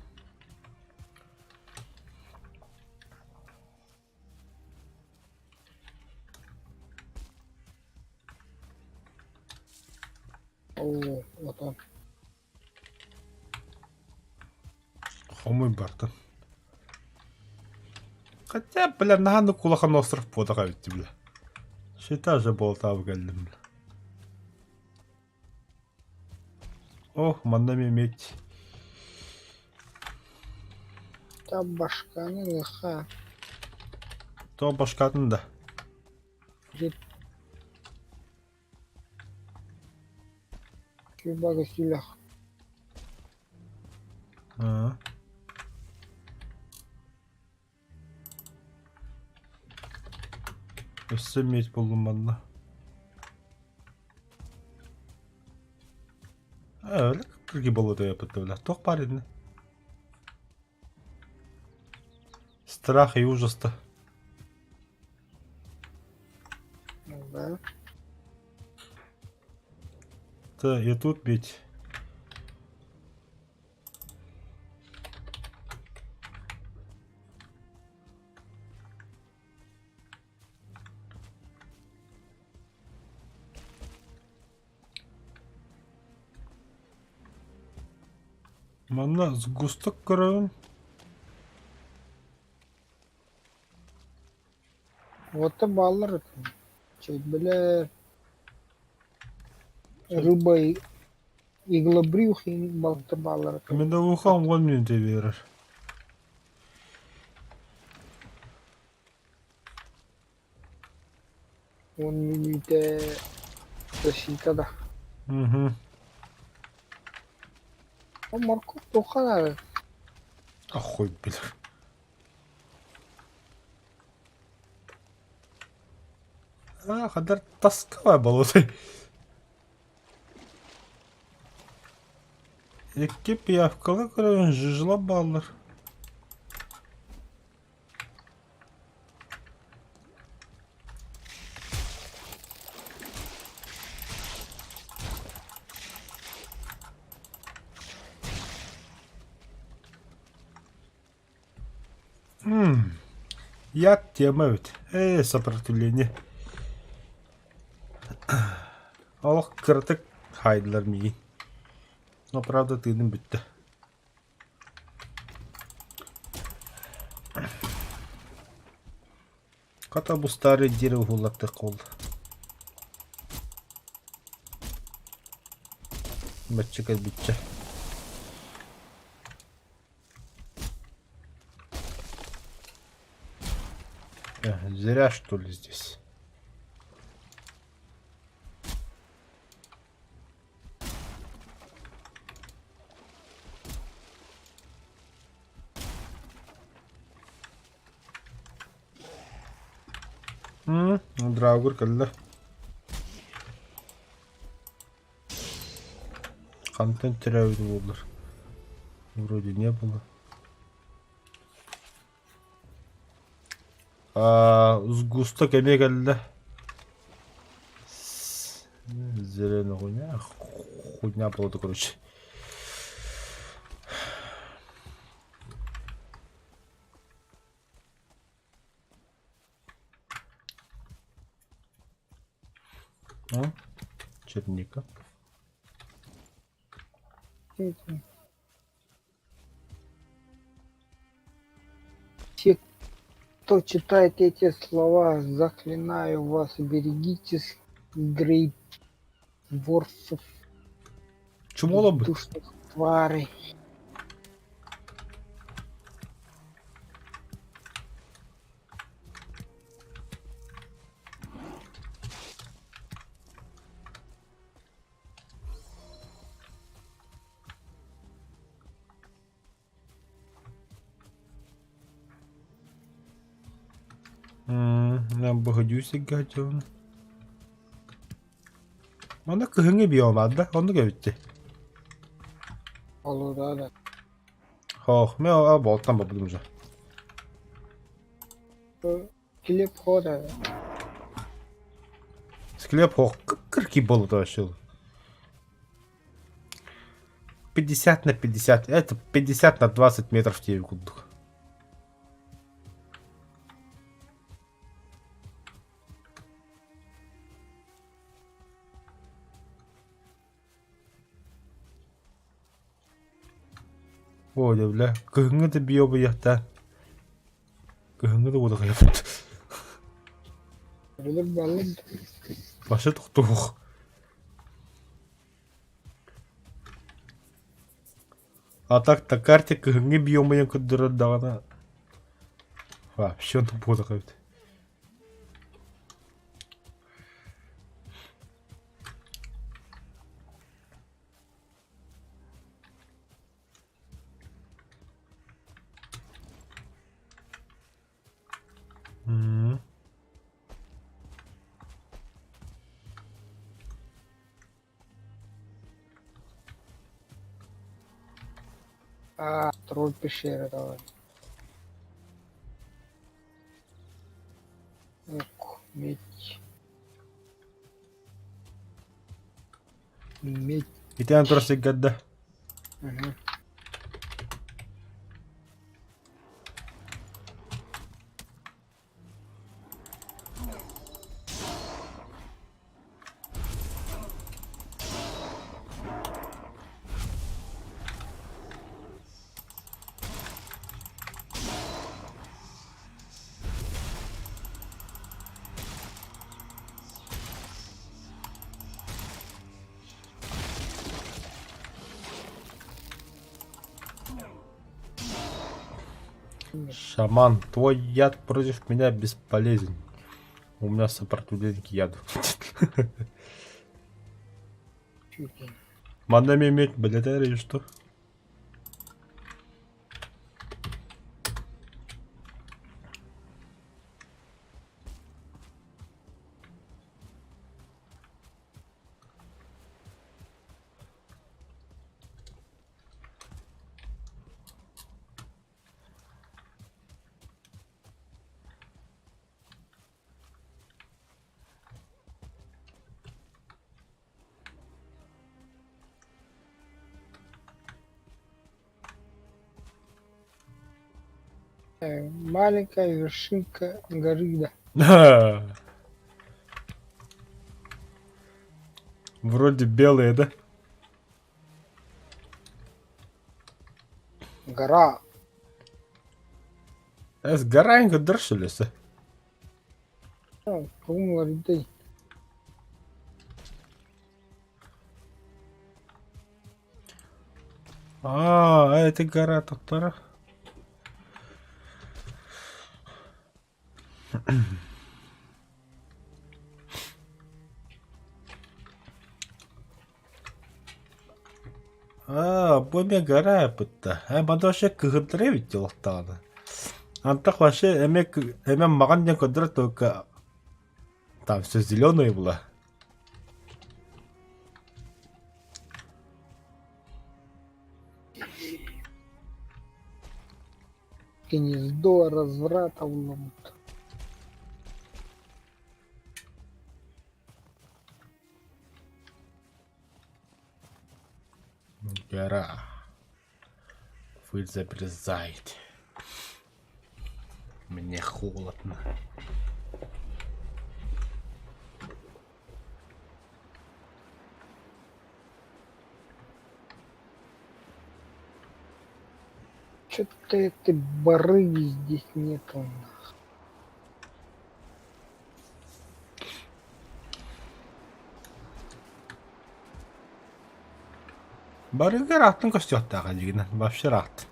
Оо, отон. Хомуй бартын. Хотя, бля, наһаа улахан остров буотах эбит бля. Считай же болтаабы кэллим бля. Ох, манна иметь. Та башканы лыха. То башкатын да. Кюбага сүлэх. Аа. Өссө медь буллум манна. Ээ, өлө кыргы болото бля. Туох баар иннэ. Страх и ужас-то. Да. Да, и тут бить. Манна сгусток көрөбүн. Уоттар бааллар чэйбэлэр, рыба иглобрюх балыктар бааллар. Медовуха 10 мүнүүтэ биэрэр. 10 мүнүүтэ защита да. Угу. О, морковь туохха наада? Охуй билэр. А, хадар тасковая болотой. Икки пиявкалы көрөбүн жижила бааллар. М, Я тема эбит. Ээ, сопротивление. Олох кыратык хаайдылар миигин. Но правда тыыным бүттэ. Хата бу старый дерево уһуллаттык ол. Бачча кэлбиччэ. Зря что ли здесь. Драугр кэллэ. Хантан төрөөбүт буоллар. Вроде не было. Аа, сгусток эмиэ кэллэ. Зеленый хуйня, хуйня буолла короче. О, черника. Те, кто читает эти слова, заклинаю вас, берегитесь грейдворфов, Чумола бы. душных тварей. Богодюсик гатион. Манна кыһыҥҥы биомат да, оннук эбит Олуда да. Хоох, мен болтан бабдым уже. Килип хода. Склеп хоох, кырки болото вообще. 50 на 50, это 50 на 20 метров тебе курдук. О, бля, кыһыҥҥы да биобуйахтаан. Кыһыҥҥы да уода хайаппыт. Билир баллын. Башы тохтуох. А так на карте кыһыҥҥы биомайан көрдөрөр даҕаны вообще оннук буолуох эбит. М. А, тролль пещеры давай. Ок, медь. Медь. Итэн турар сиргэ Угу. Шаман, твой яд против меня бесполезен. У меня сопротивление к яду. Манна иметь, блядь, или что? Маленькая вершинка горы, да. Вроде белые, да? Гора. Эс гора дыршылысы. Кумларды. А, это гора Токтора. Аа, бу эмиэ гора эппиттэ. Ээ, маны вообще кыһынтара эбит дьылахтаҕына. Антах вообще эмиэ эмиэ маҕан диэн көрдөрөр только там все зеленое было. Гнездо разврата уломут. Гора. Вы замерзаете. Мне холодно. Что-то этой барыги здесь нету. Барыга ыраахтан көстүөхтээҕэ дьигинэн, вообще ыраахтан.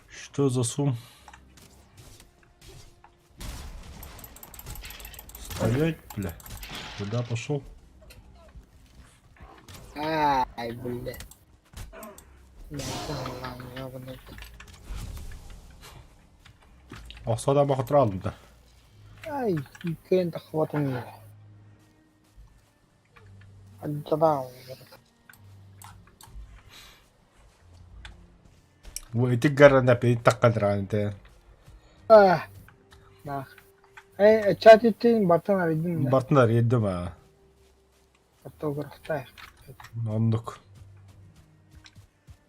Что за сум? Стоять, бля. Куда пошел? Ай, бля. Охсода бахытыр алдым да. Ай, иккиэн тахсыбатым дии. Алдьараа Ити гарана таққадыраан Аа, Э, чат иттин бартан арыйдым да. Бартын арыйдым аа. Фотографтай. Оннук.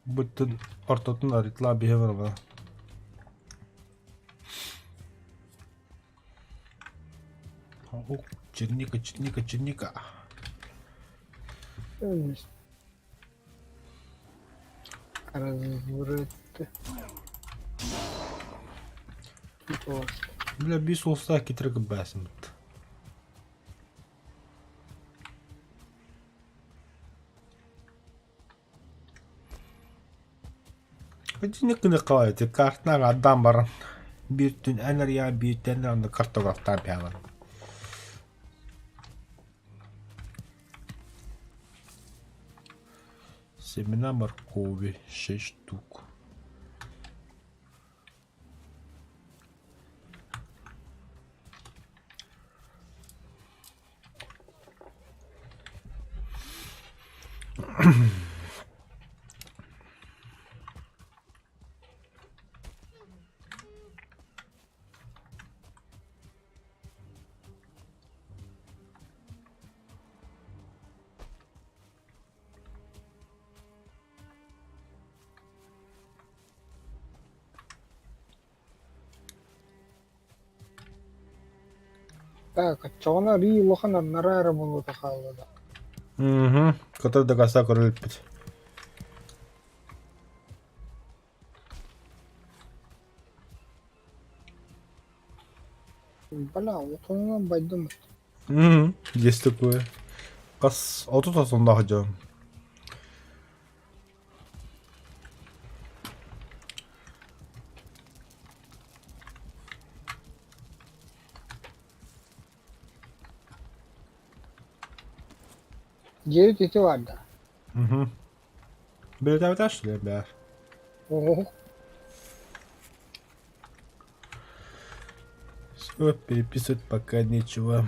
Бүттүн ортотун арыйтла биһи барба. Ох, черника, черника, черника. Разврат. Бля, бис олса китрик бәсімт. Итини кыны қалай, картынан адам баран. Бір түн әнер я, бір түн аны картографтан пиалан. Семена моркови 6 штук. Так, оччоҕуна арыый улахан аннараа эрэ буолуота хаалла да. Угу. Который до конца көрүлүппүт. Бля, отонунан байдым. Угу. Есть такое. Хас 30 отоннаах дьон. Дьиэбит ити баар да. Угу. Бэлэтээбитэ что ли, бээр? Оһо. Все, переписывать пока нечего.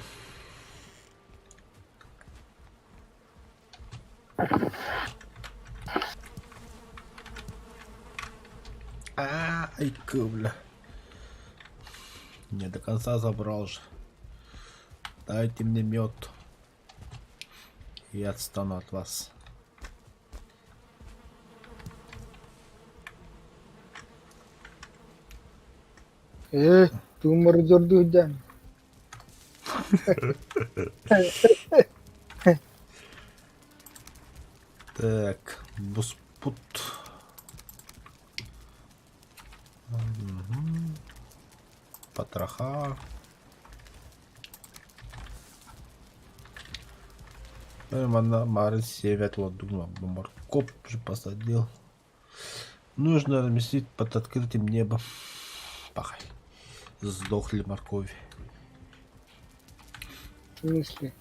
Ай, бля. Не до конца забрал же. Дайте мне мед. Я отстану от вас. Ээ, туумары дьордуу Так, буспут. Мгм. Потроха. Манна Марын севет лодуна. Моркоп же посадил. Нужно разместить под открытым небом. Пахай. Сдохли моркови. В смысле?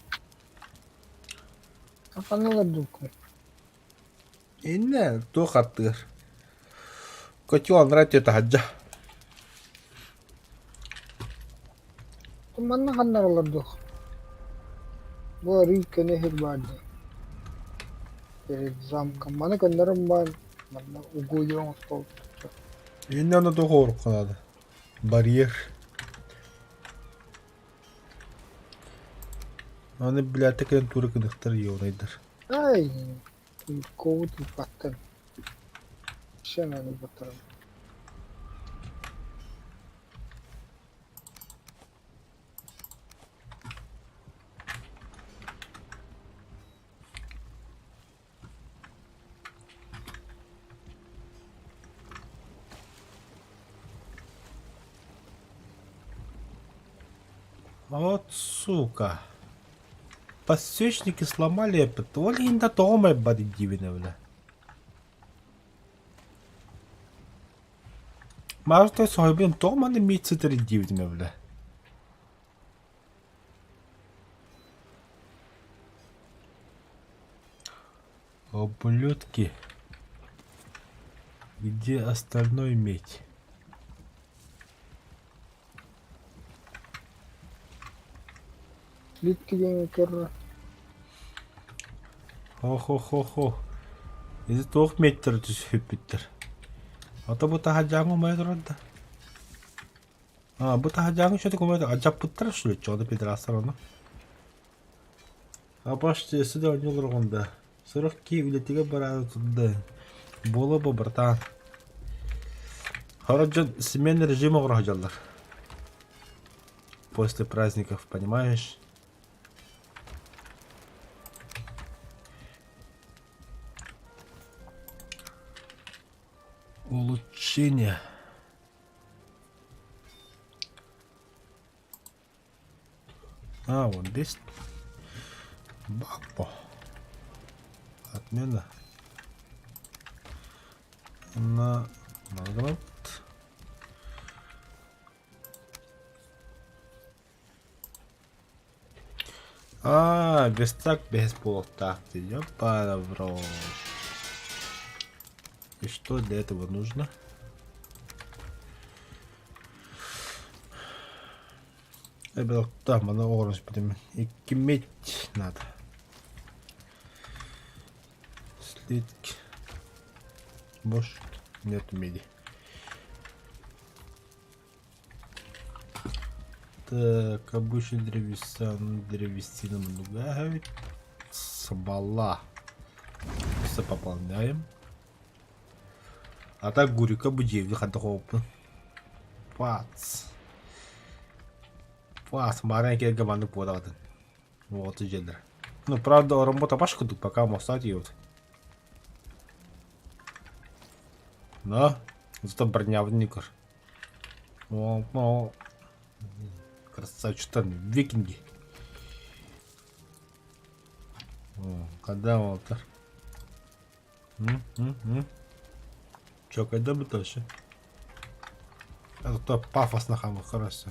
Ханна дукку. Инне туох аттыыр. Котел анраа таһырдьа. Манна ханна олордух. Бу арый көнө сир баар дии. Перед замком. Маны көннөрөн баар. Манна угуйа оҥостолтуччу. Инне аны туох оҥоруохха наада. Барьер. Аны билээттэ кэлэн туора гыныахтар ёнайдар. Ай, кого тыыппаттар. Все надо батарам. Вот сука. Подсвечники сломали это. Ол да тоҕо бады дибинэ бля. Маартай соһуйбун тоҕо манна миит сытар диэбитим бля. Ублюдки. Где остальной медь? Слитки диэн көрөр. Хо-хо-хо-хо. Ити туох медтэр түспүттэр. Ото бу таһырдьааҥҥы умайа турар да. А, бу таһырдьааҥҥы что-то умайа алдьаппыттар что ли? Чоҕо пидорастар ону. Апаш сюда оонньуулар да. Сорох киһи үлэтигэр бараары турда. Буола бу братан. Сорох дьон сменный режим оҥоро сылдьаллар. После праздников, понимаешь? Улучшение. А, вот здесь. Бапо. Отмена. На Магнат. А, верстак без полутакты. Ёпара, бро. И что для этого нужно? Да, мана оҕорон бүтүм. Икки медь надо. Слитки. Может, нет меди. Так, обычный древесина, древесина много. Смола. Все пополняем. А так гурика будевли хадропы. Пац. Пац, маленький гаманы подадын. Вот и жедер. Ну, правда, оромбо табаш курдук пока мостат вот. Но, зато бронявник. О, о, красавчик, викинги. О, когда вот. Чё, когда бы дальше? Это то пафосно хам, хорошо.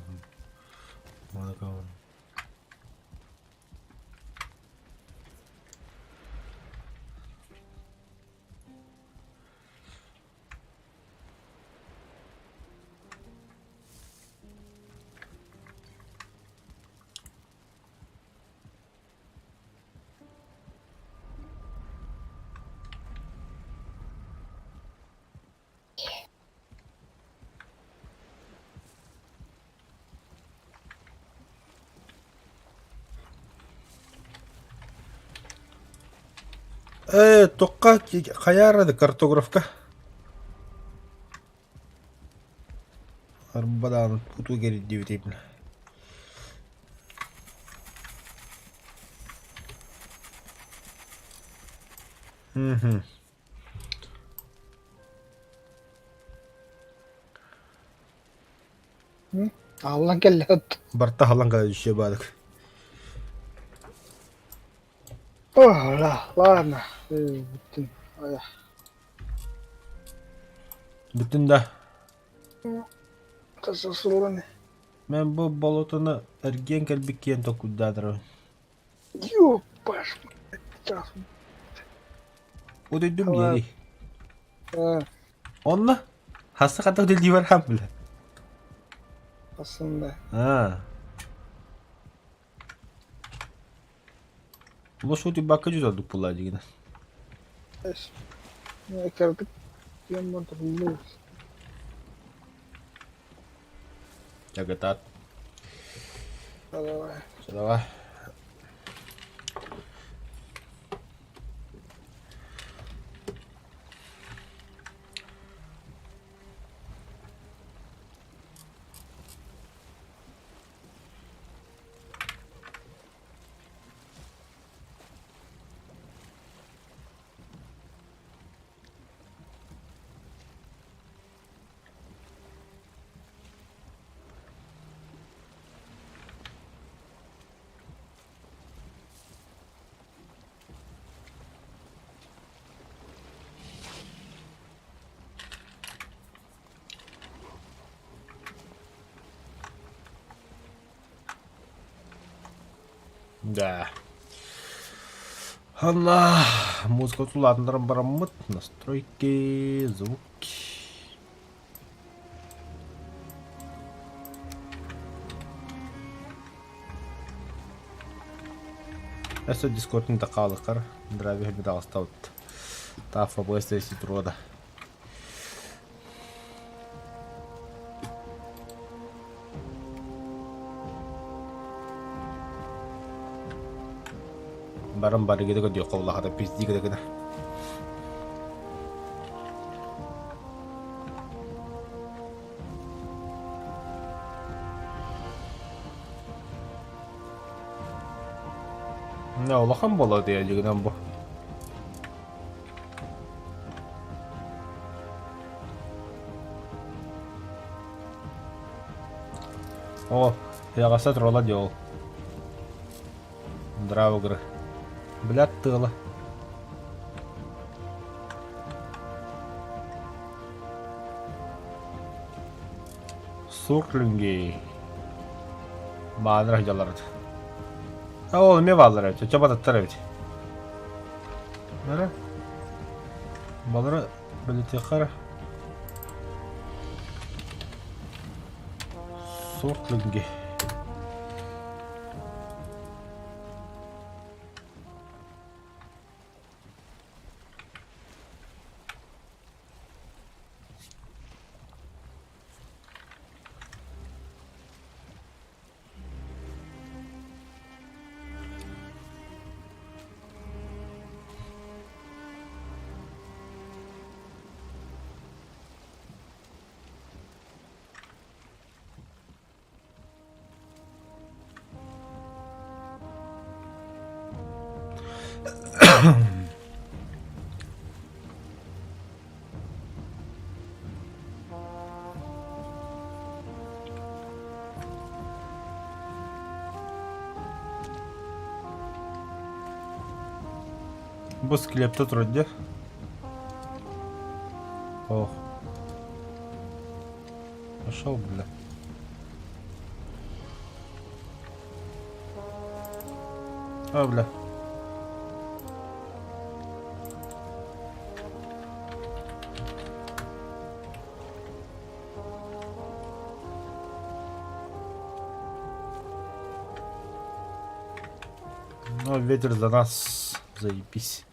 Туохха хайа картографка? Арбадаан тутуу кэрийдибит Угу. Аллан кэллэт. Барта халан кэлэ баадык. О, ладно. Бүттүм. Бүттүн да. Касасыллан. Мен бу болотуну эргиэн кэлбиккиэн токуйдаатырабын. Ёпаш. Сейчас. Утуйдум диэри. Онно хасса хатах дилди бар хам биле. Aslında. Аа. Бу сути бакка жүз була дигин. Кырдык. Яман. Жагатат. Давай. Давай. Да. Анна, музыка тулатындарым бараммыт, настройки, звуки. Өссө Дискордун да хаалыкар, драйвер медалыстаут. Тафа быстро трода. Баран бары геде көдү колла хата пизди геде геде. Не улахан бола диye бу. О, ягаса трола дел. Драугры. Блядь, тыла. Сурклинги. Баанрах жаларыт. А ол эме баалар эбит, чабататтар эбит. Бара. Балары билетехар. Сурклинги. Бу склепте турар дии. Ох. Пошел, бля. О, бля. Ну, ветер за нас. Заебись.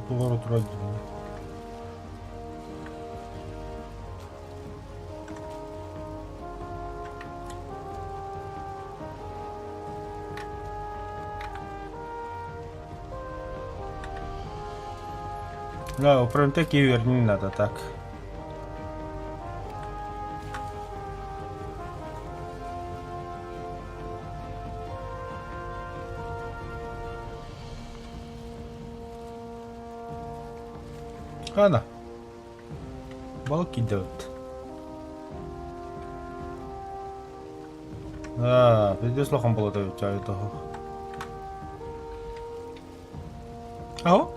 Поворот вроде. Да, прям такие верни надо так. Ана. Балки делают. А, пиздец лохом было того. Ау?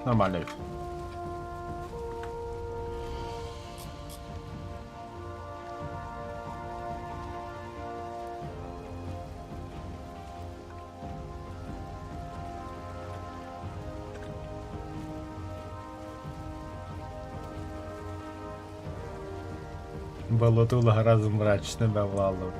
Нормально. Болотула гораздо мрачно бавлалот.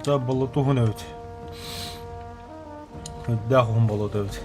Да, болотугун эбит. Дээх уһун болото эбит.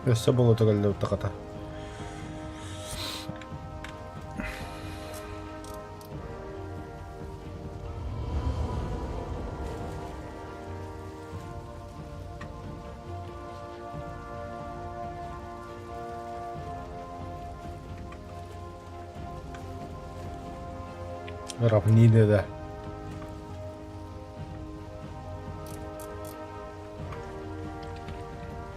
Өссө болото кэллэ тахата. Равнины, да.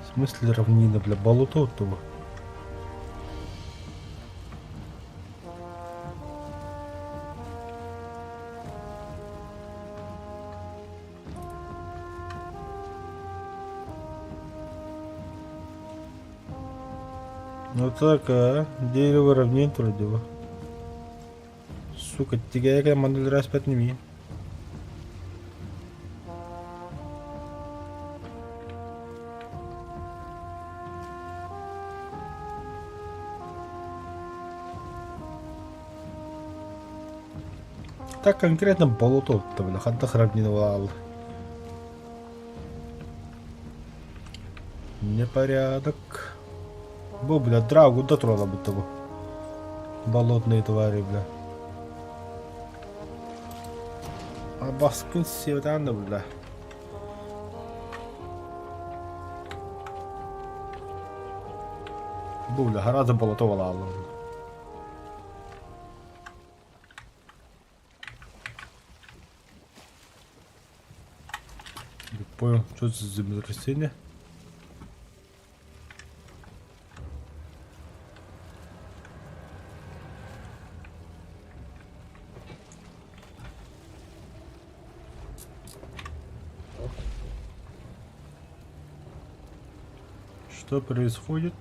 В смысле равнина, бля, болото того. Ну так, а, дерево равнин вроде бы. Сука, тигээкэ маныл распят не. Так конкретно болото бля, ханта равнина буолла. Непорядок. Бу, бля, драгу да турала будто бы. Болотные твари, бля. А баскын севдан бля. Бу, бля, гораздо болото буолла. Не понял, что за землетрясение? Что происходит?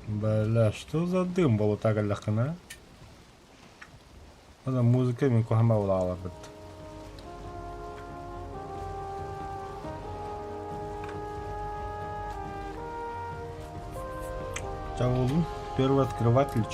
Бля, что за дым был так лахна? Ана музыка мин кухама улааларбыт. Чаулун, первый открыватель.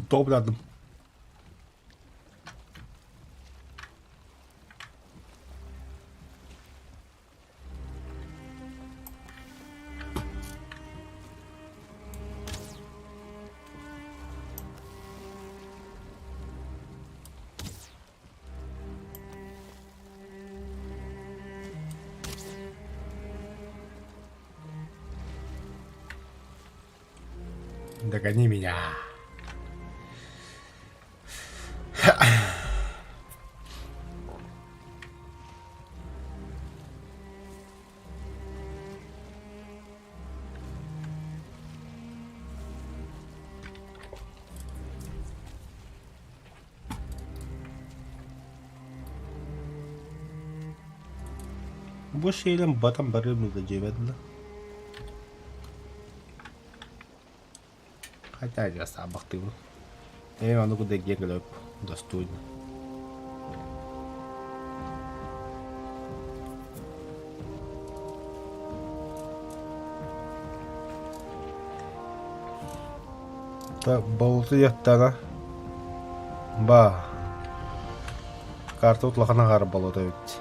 Топ-рядом. Догони меня. Бу шейлен батан барым да жебедиле. Хотя я сам бахтым. Эми аны куда келіп. Достойно. Так, болоту яттана. Ба. Карта улахан аҕаар болото эбит.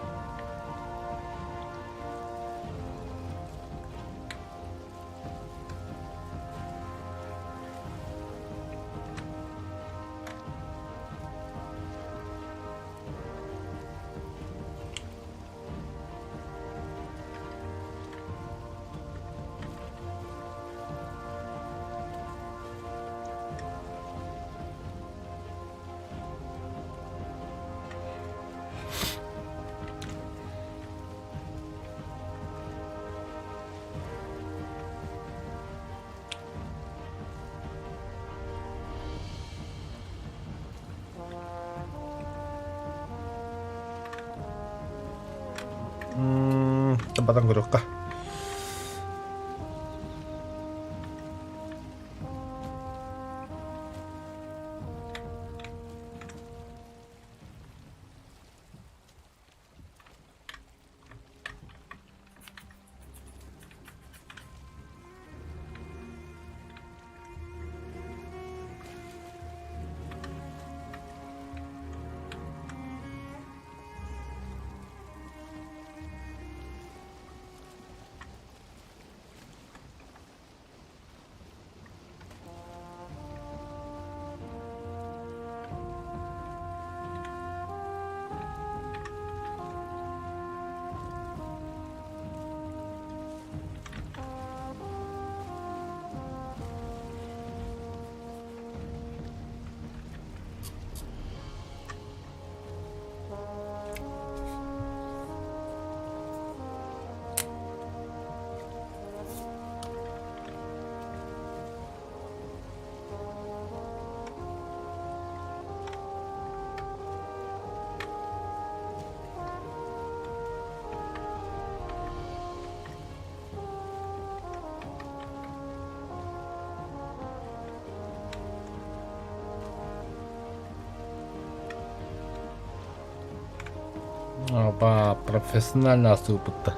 Батан көрүөххэ. Оба профессионально асыпытта.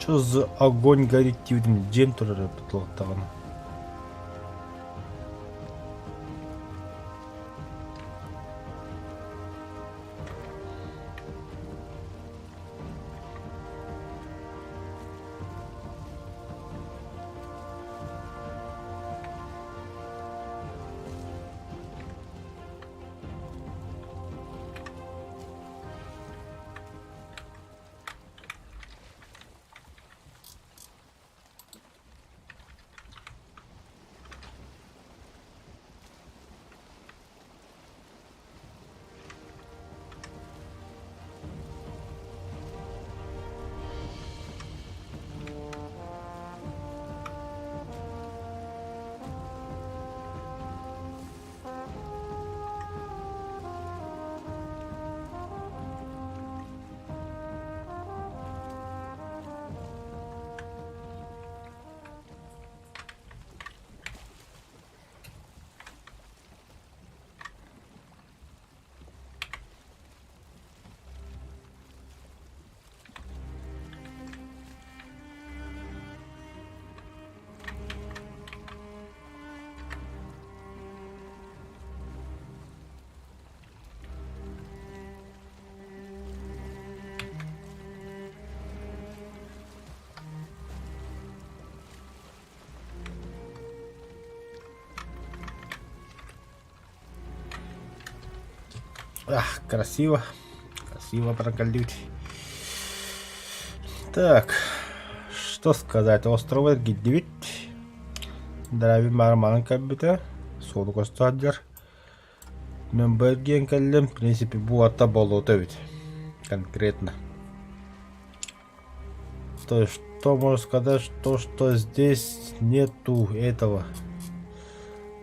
Что за огонь горит диэбитим дьиэм турар эбит даҕаны. Ах, красиво. Красиво прокалить. Так, что сказать, острова эргийдибит. Драйвин баара манан кэлбитэ. Суолу көстө сылдьар. Мен бу эргийэн кэллим. В принципе, бу ата болото эбит. Конкретно. То есть, что можно сказать, то, что здесь нету этого.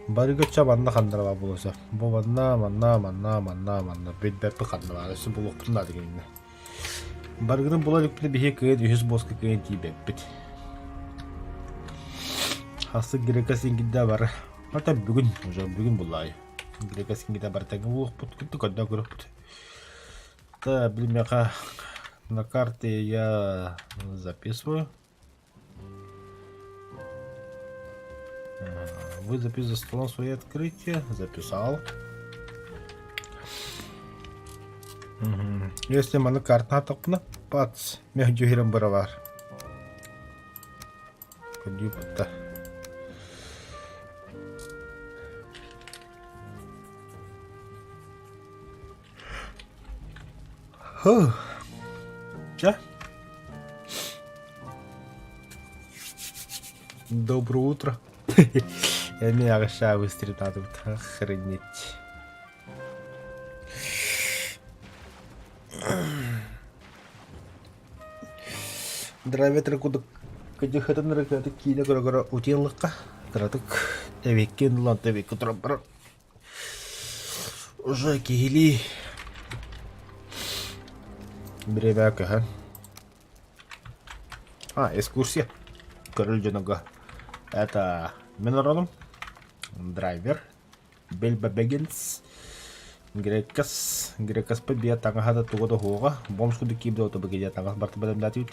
Барыгыча манна ханнарaba буолуса. Бу манна, манна, манна, манна, манна. Билбэппи ханнарaba. Өссө булуохпутун наада кинини. Барыгытын була иликпитинэ биһиги кыайан үһүс буоска кыайан тиийбэппит. Хасык грека сингидэ бары. Это бүгүн, уже бүгүн буллаайы. Грека сингидэ бары тэҥҥэ булуохпут, кытты көрдөө көрүөхпүт. Так, билимиэхэ на карте я записываю. Вы записывали за столом свои открытия. Записал. Угу. Если маны картына топна, пац, мех дюхерем бара бар. Күндүү Фух. Чэ. Доброе утро. Эмиэ аҕыша быстритаатыбыт. Охренеть. Драйветер кудук кыдьыхытын ырыкыаты киинэ көрө-көрө утуйаллахха кыратык эбиккин ылан тэбикки туран баран Уже киһилии бириэмэҕэ көһөн. А, экскурсия. Көрөл дьонуга. Это мин ороном. Драйвер. Бельба Бэггинс. Грекас. Грекаспыт биэ таҥаһа да туга да суоҕа. Бомж курдук киирдэ ото бу таҥас барыта бэлэмнээтибит.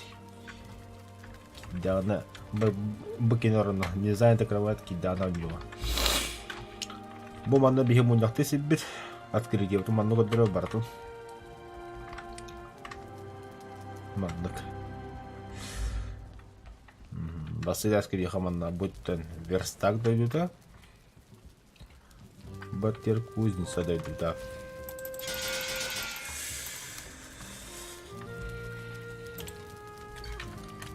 Киирдэҕинэ бу кини ороно. Не занята кровать киирдэҕинэ оонньуоҕа. Бу манна биһи мунньахтыы сирбит. Открытиебытын манна көрдөрөр барытын. Маннык. Василий кириэхэ манна буттан верстак дойдута. Батер кузница дойдута.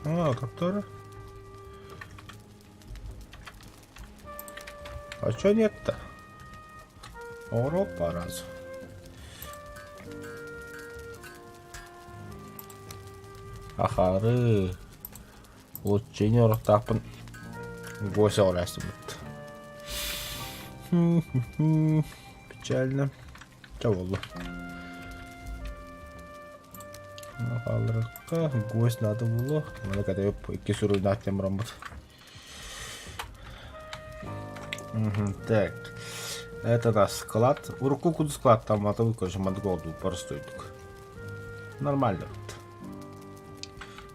А, который? А чё нет-то? Оропа раз. Ахары. Улучшение орохтаахпын Гося оҕолоосубут. Печально. Чэ буолла. Хаалларыкка гость надо было. Маны катайып икки суруйнаах диэн бараммыт. Так. Это наш склад. Урукку куду склад там атабы короче мандык олду простойдук. Нормально.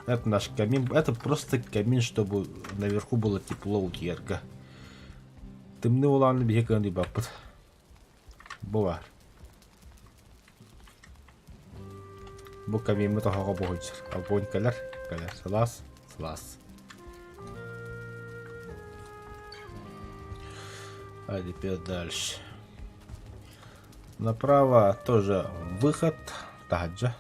Это наш камин. Это просто камин, чтобы наверху было тепло у Герга. Тымны улааны биһи кыан баппыт. Бу бар. Бу камиммыт оһоҕо буһуйсар. Огонь кэлэр, кэлэр. Сылаас, сылаас. А теперь дальше. Направо тоже выход. Таһырдьа.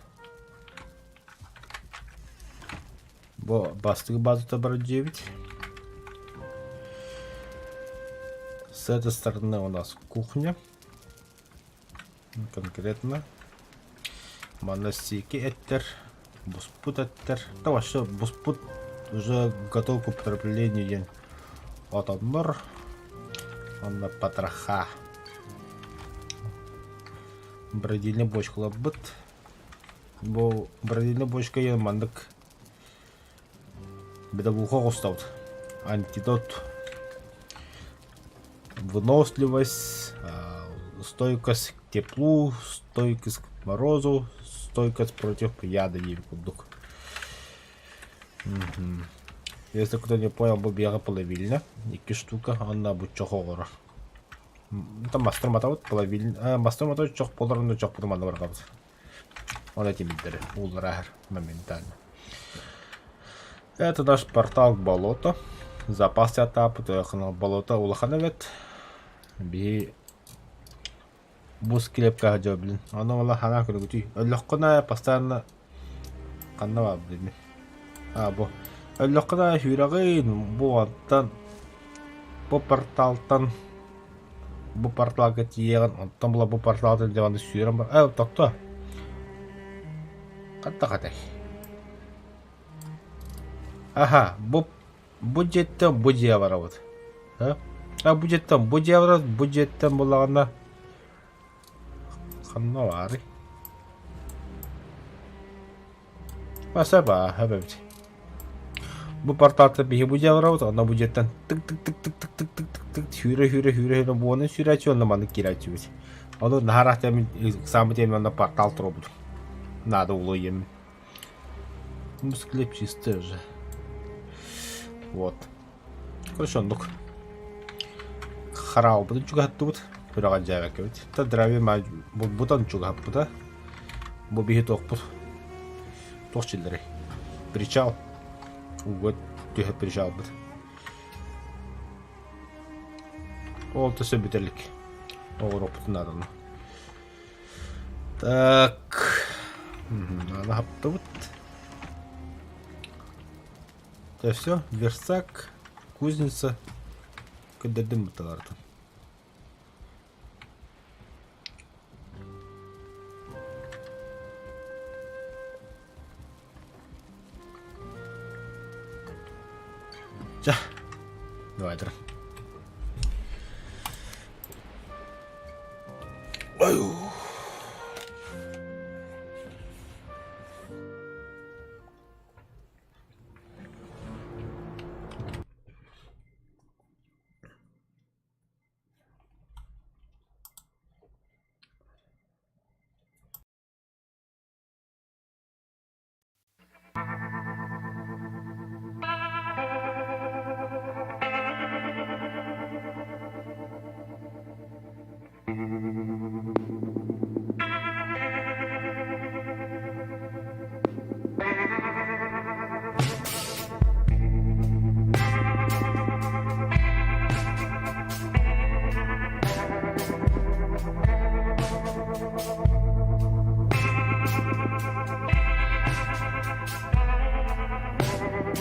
Бу бастакы базата бар дьиэбит. С этой стороны у нас кухня. Конкретно. Манна сики эттер, буспут эттер. Да вообще буспут уже готов к употреблению диэн отоннор. Онно потроха. Бродильный бочкаларбыт. Бу бродильный бочка диэн маннык бедовуха оҕустабыт. Антидот выносливость, стойкость к теплу, стойкость к морозу, стойкость против яда диир курдук. Если кто не понял, бу биэҕэ плавильня, икки штука, онно буччах оҕоро. Там мастер матабыт, плавильня, мастер матабыт чох болар, онно чохпутун манна барҕабыт. Ол этимиддери ууллараһар моментально. Это наш портал к болото. Запас этапы, болото улахан эбит. Биһи Бу скрепка сылдьабын. Ону ыла санаа көрүгүтүй. Өллөххүнэ постоянно ханна баар билиммин. А бу. Өллөххүнэ сүүрэҕин бу онтон бу порталтан бу порталга тиийэҕин онтон була бу порталтан дьэ сүүрэн бар. Э тохтоо. Хатта хатай. Аха, бу бу дьиэттэн бу дьиэ барабыт. А бу дьиэттэн бу дьиэ барабыт, бу дьиэттэн буллаҕына ханна баарый? Асаба, эбит. Бу порталта биһи бу дьиэ барабыт, онно бу дьиэттэн тык тык тык тык тык тык тык тык тык сүүрэ сүүрэ сүүрэ сүүрэ буонун сүүрээччи онно маннык киирээччибит. Ону наһараах тэмин ыксааммыт тэмин онно портал туруорбутум. Надо улуйеммин. Ну, склеп чистый уже. Вот. Короче, оннук. Хараалбытын чугаһаттыбыт. Күрэҕэ дьээбэккэбит. Та драви булбутан чугаһаппыта. Бу биһи туохпут. Туох чиллэрий? Причал. Уга түһэ причалбыт. Ол төсө бүтэлик. Оҕороппутун нааданы. Так. Аны хаптыбыт. Это все. Верстак, кузница. Көрдөрдүм буталартан. Чэ, давай.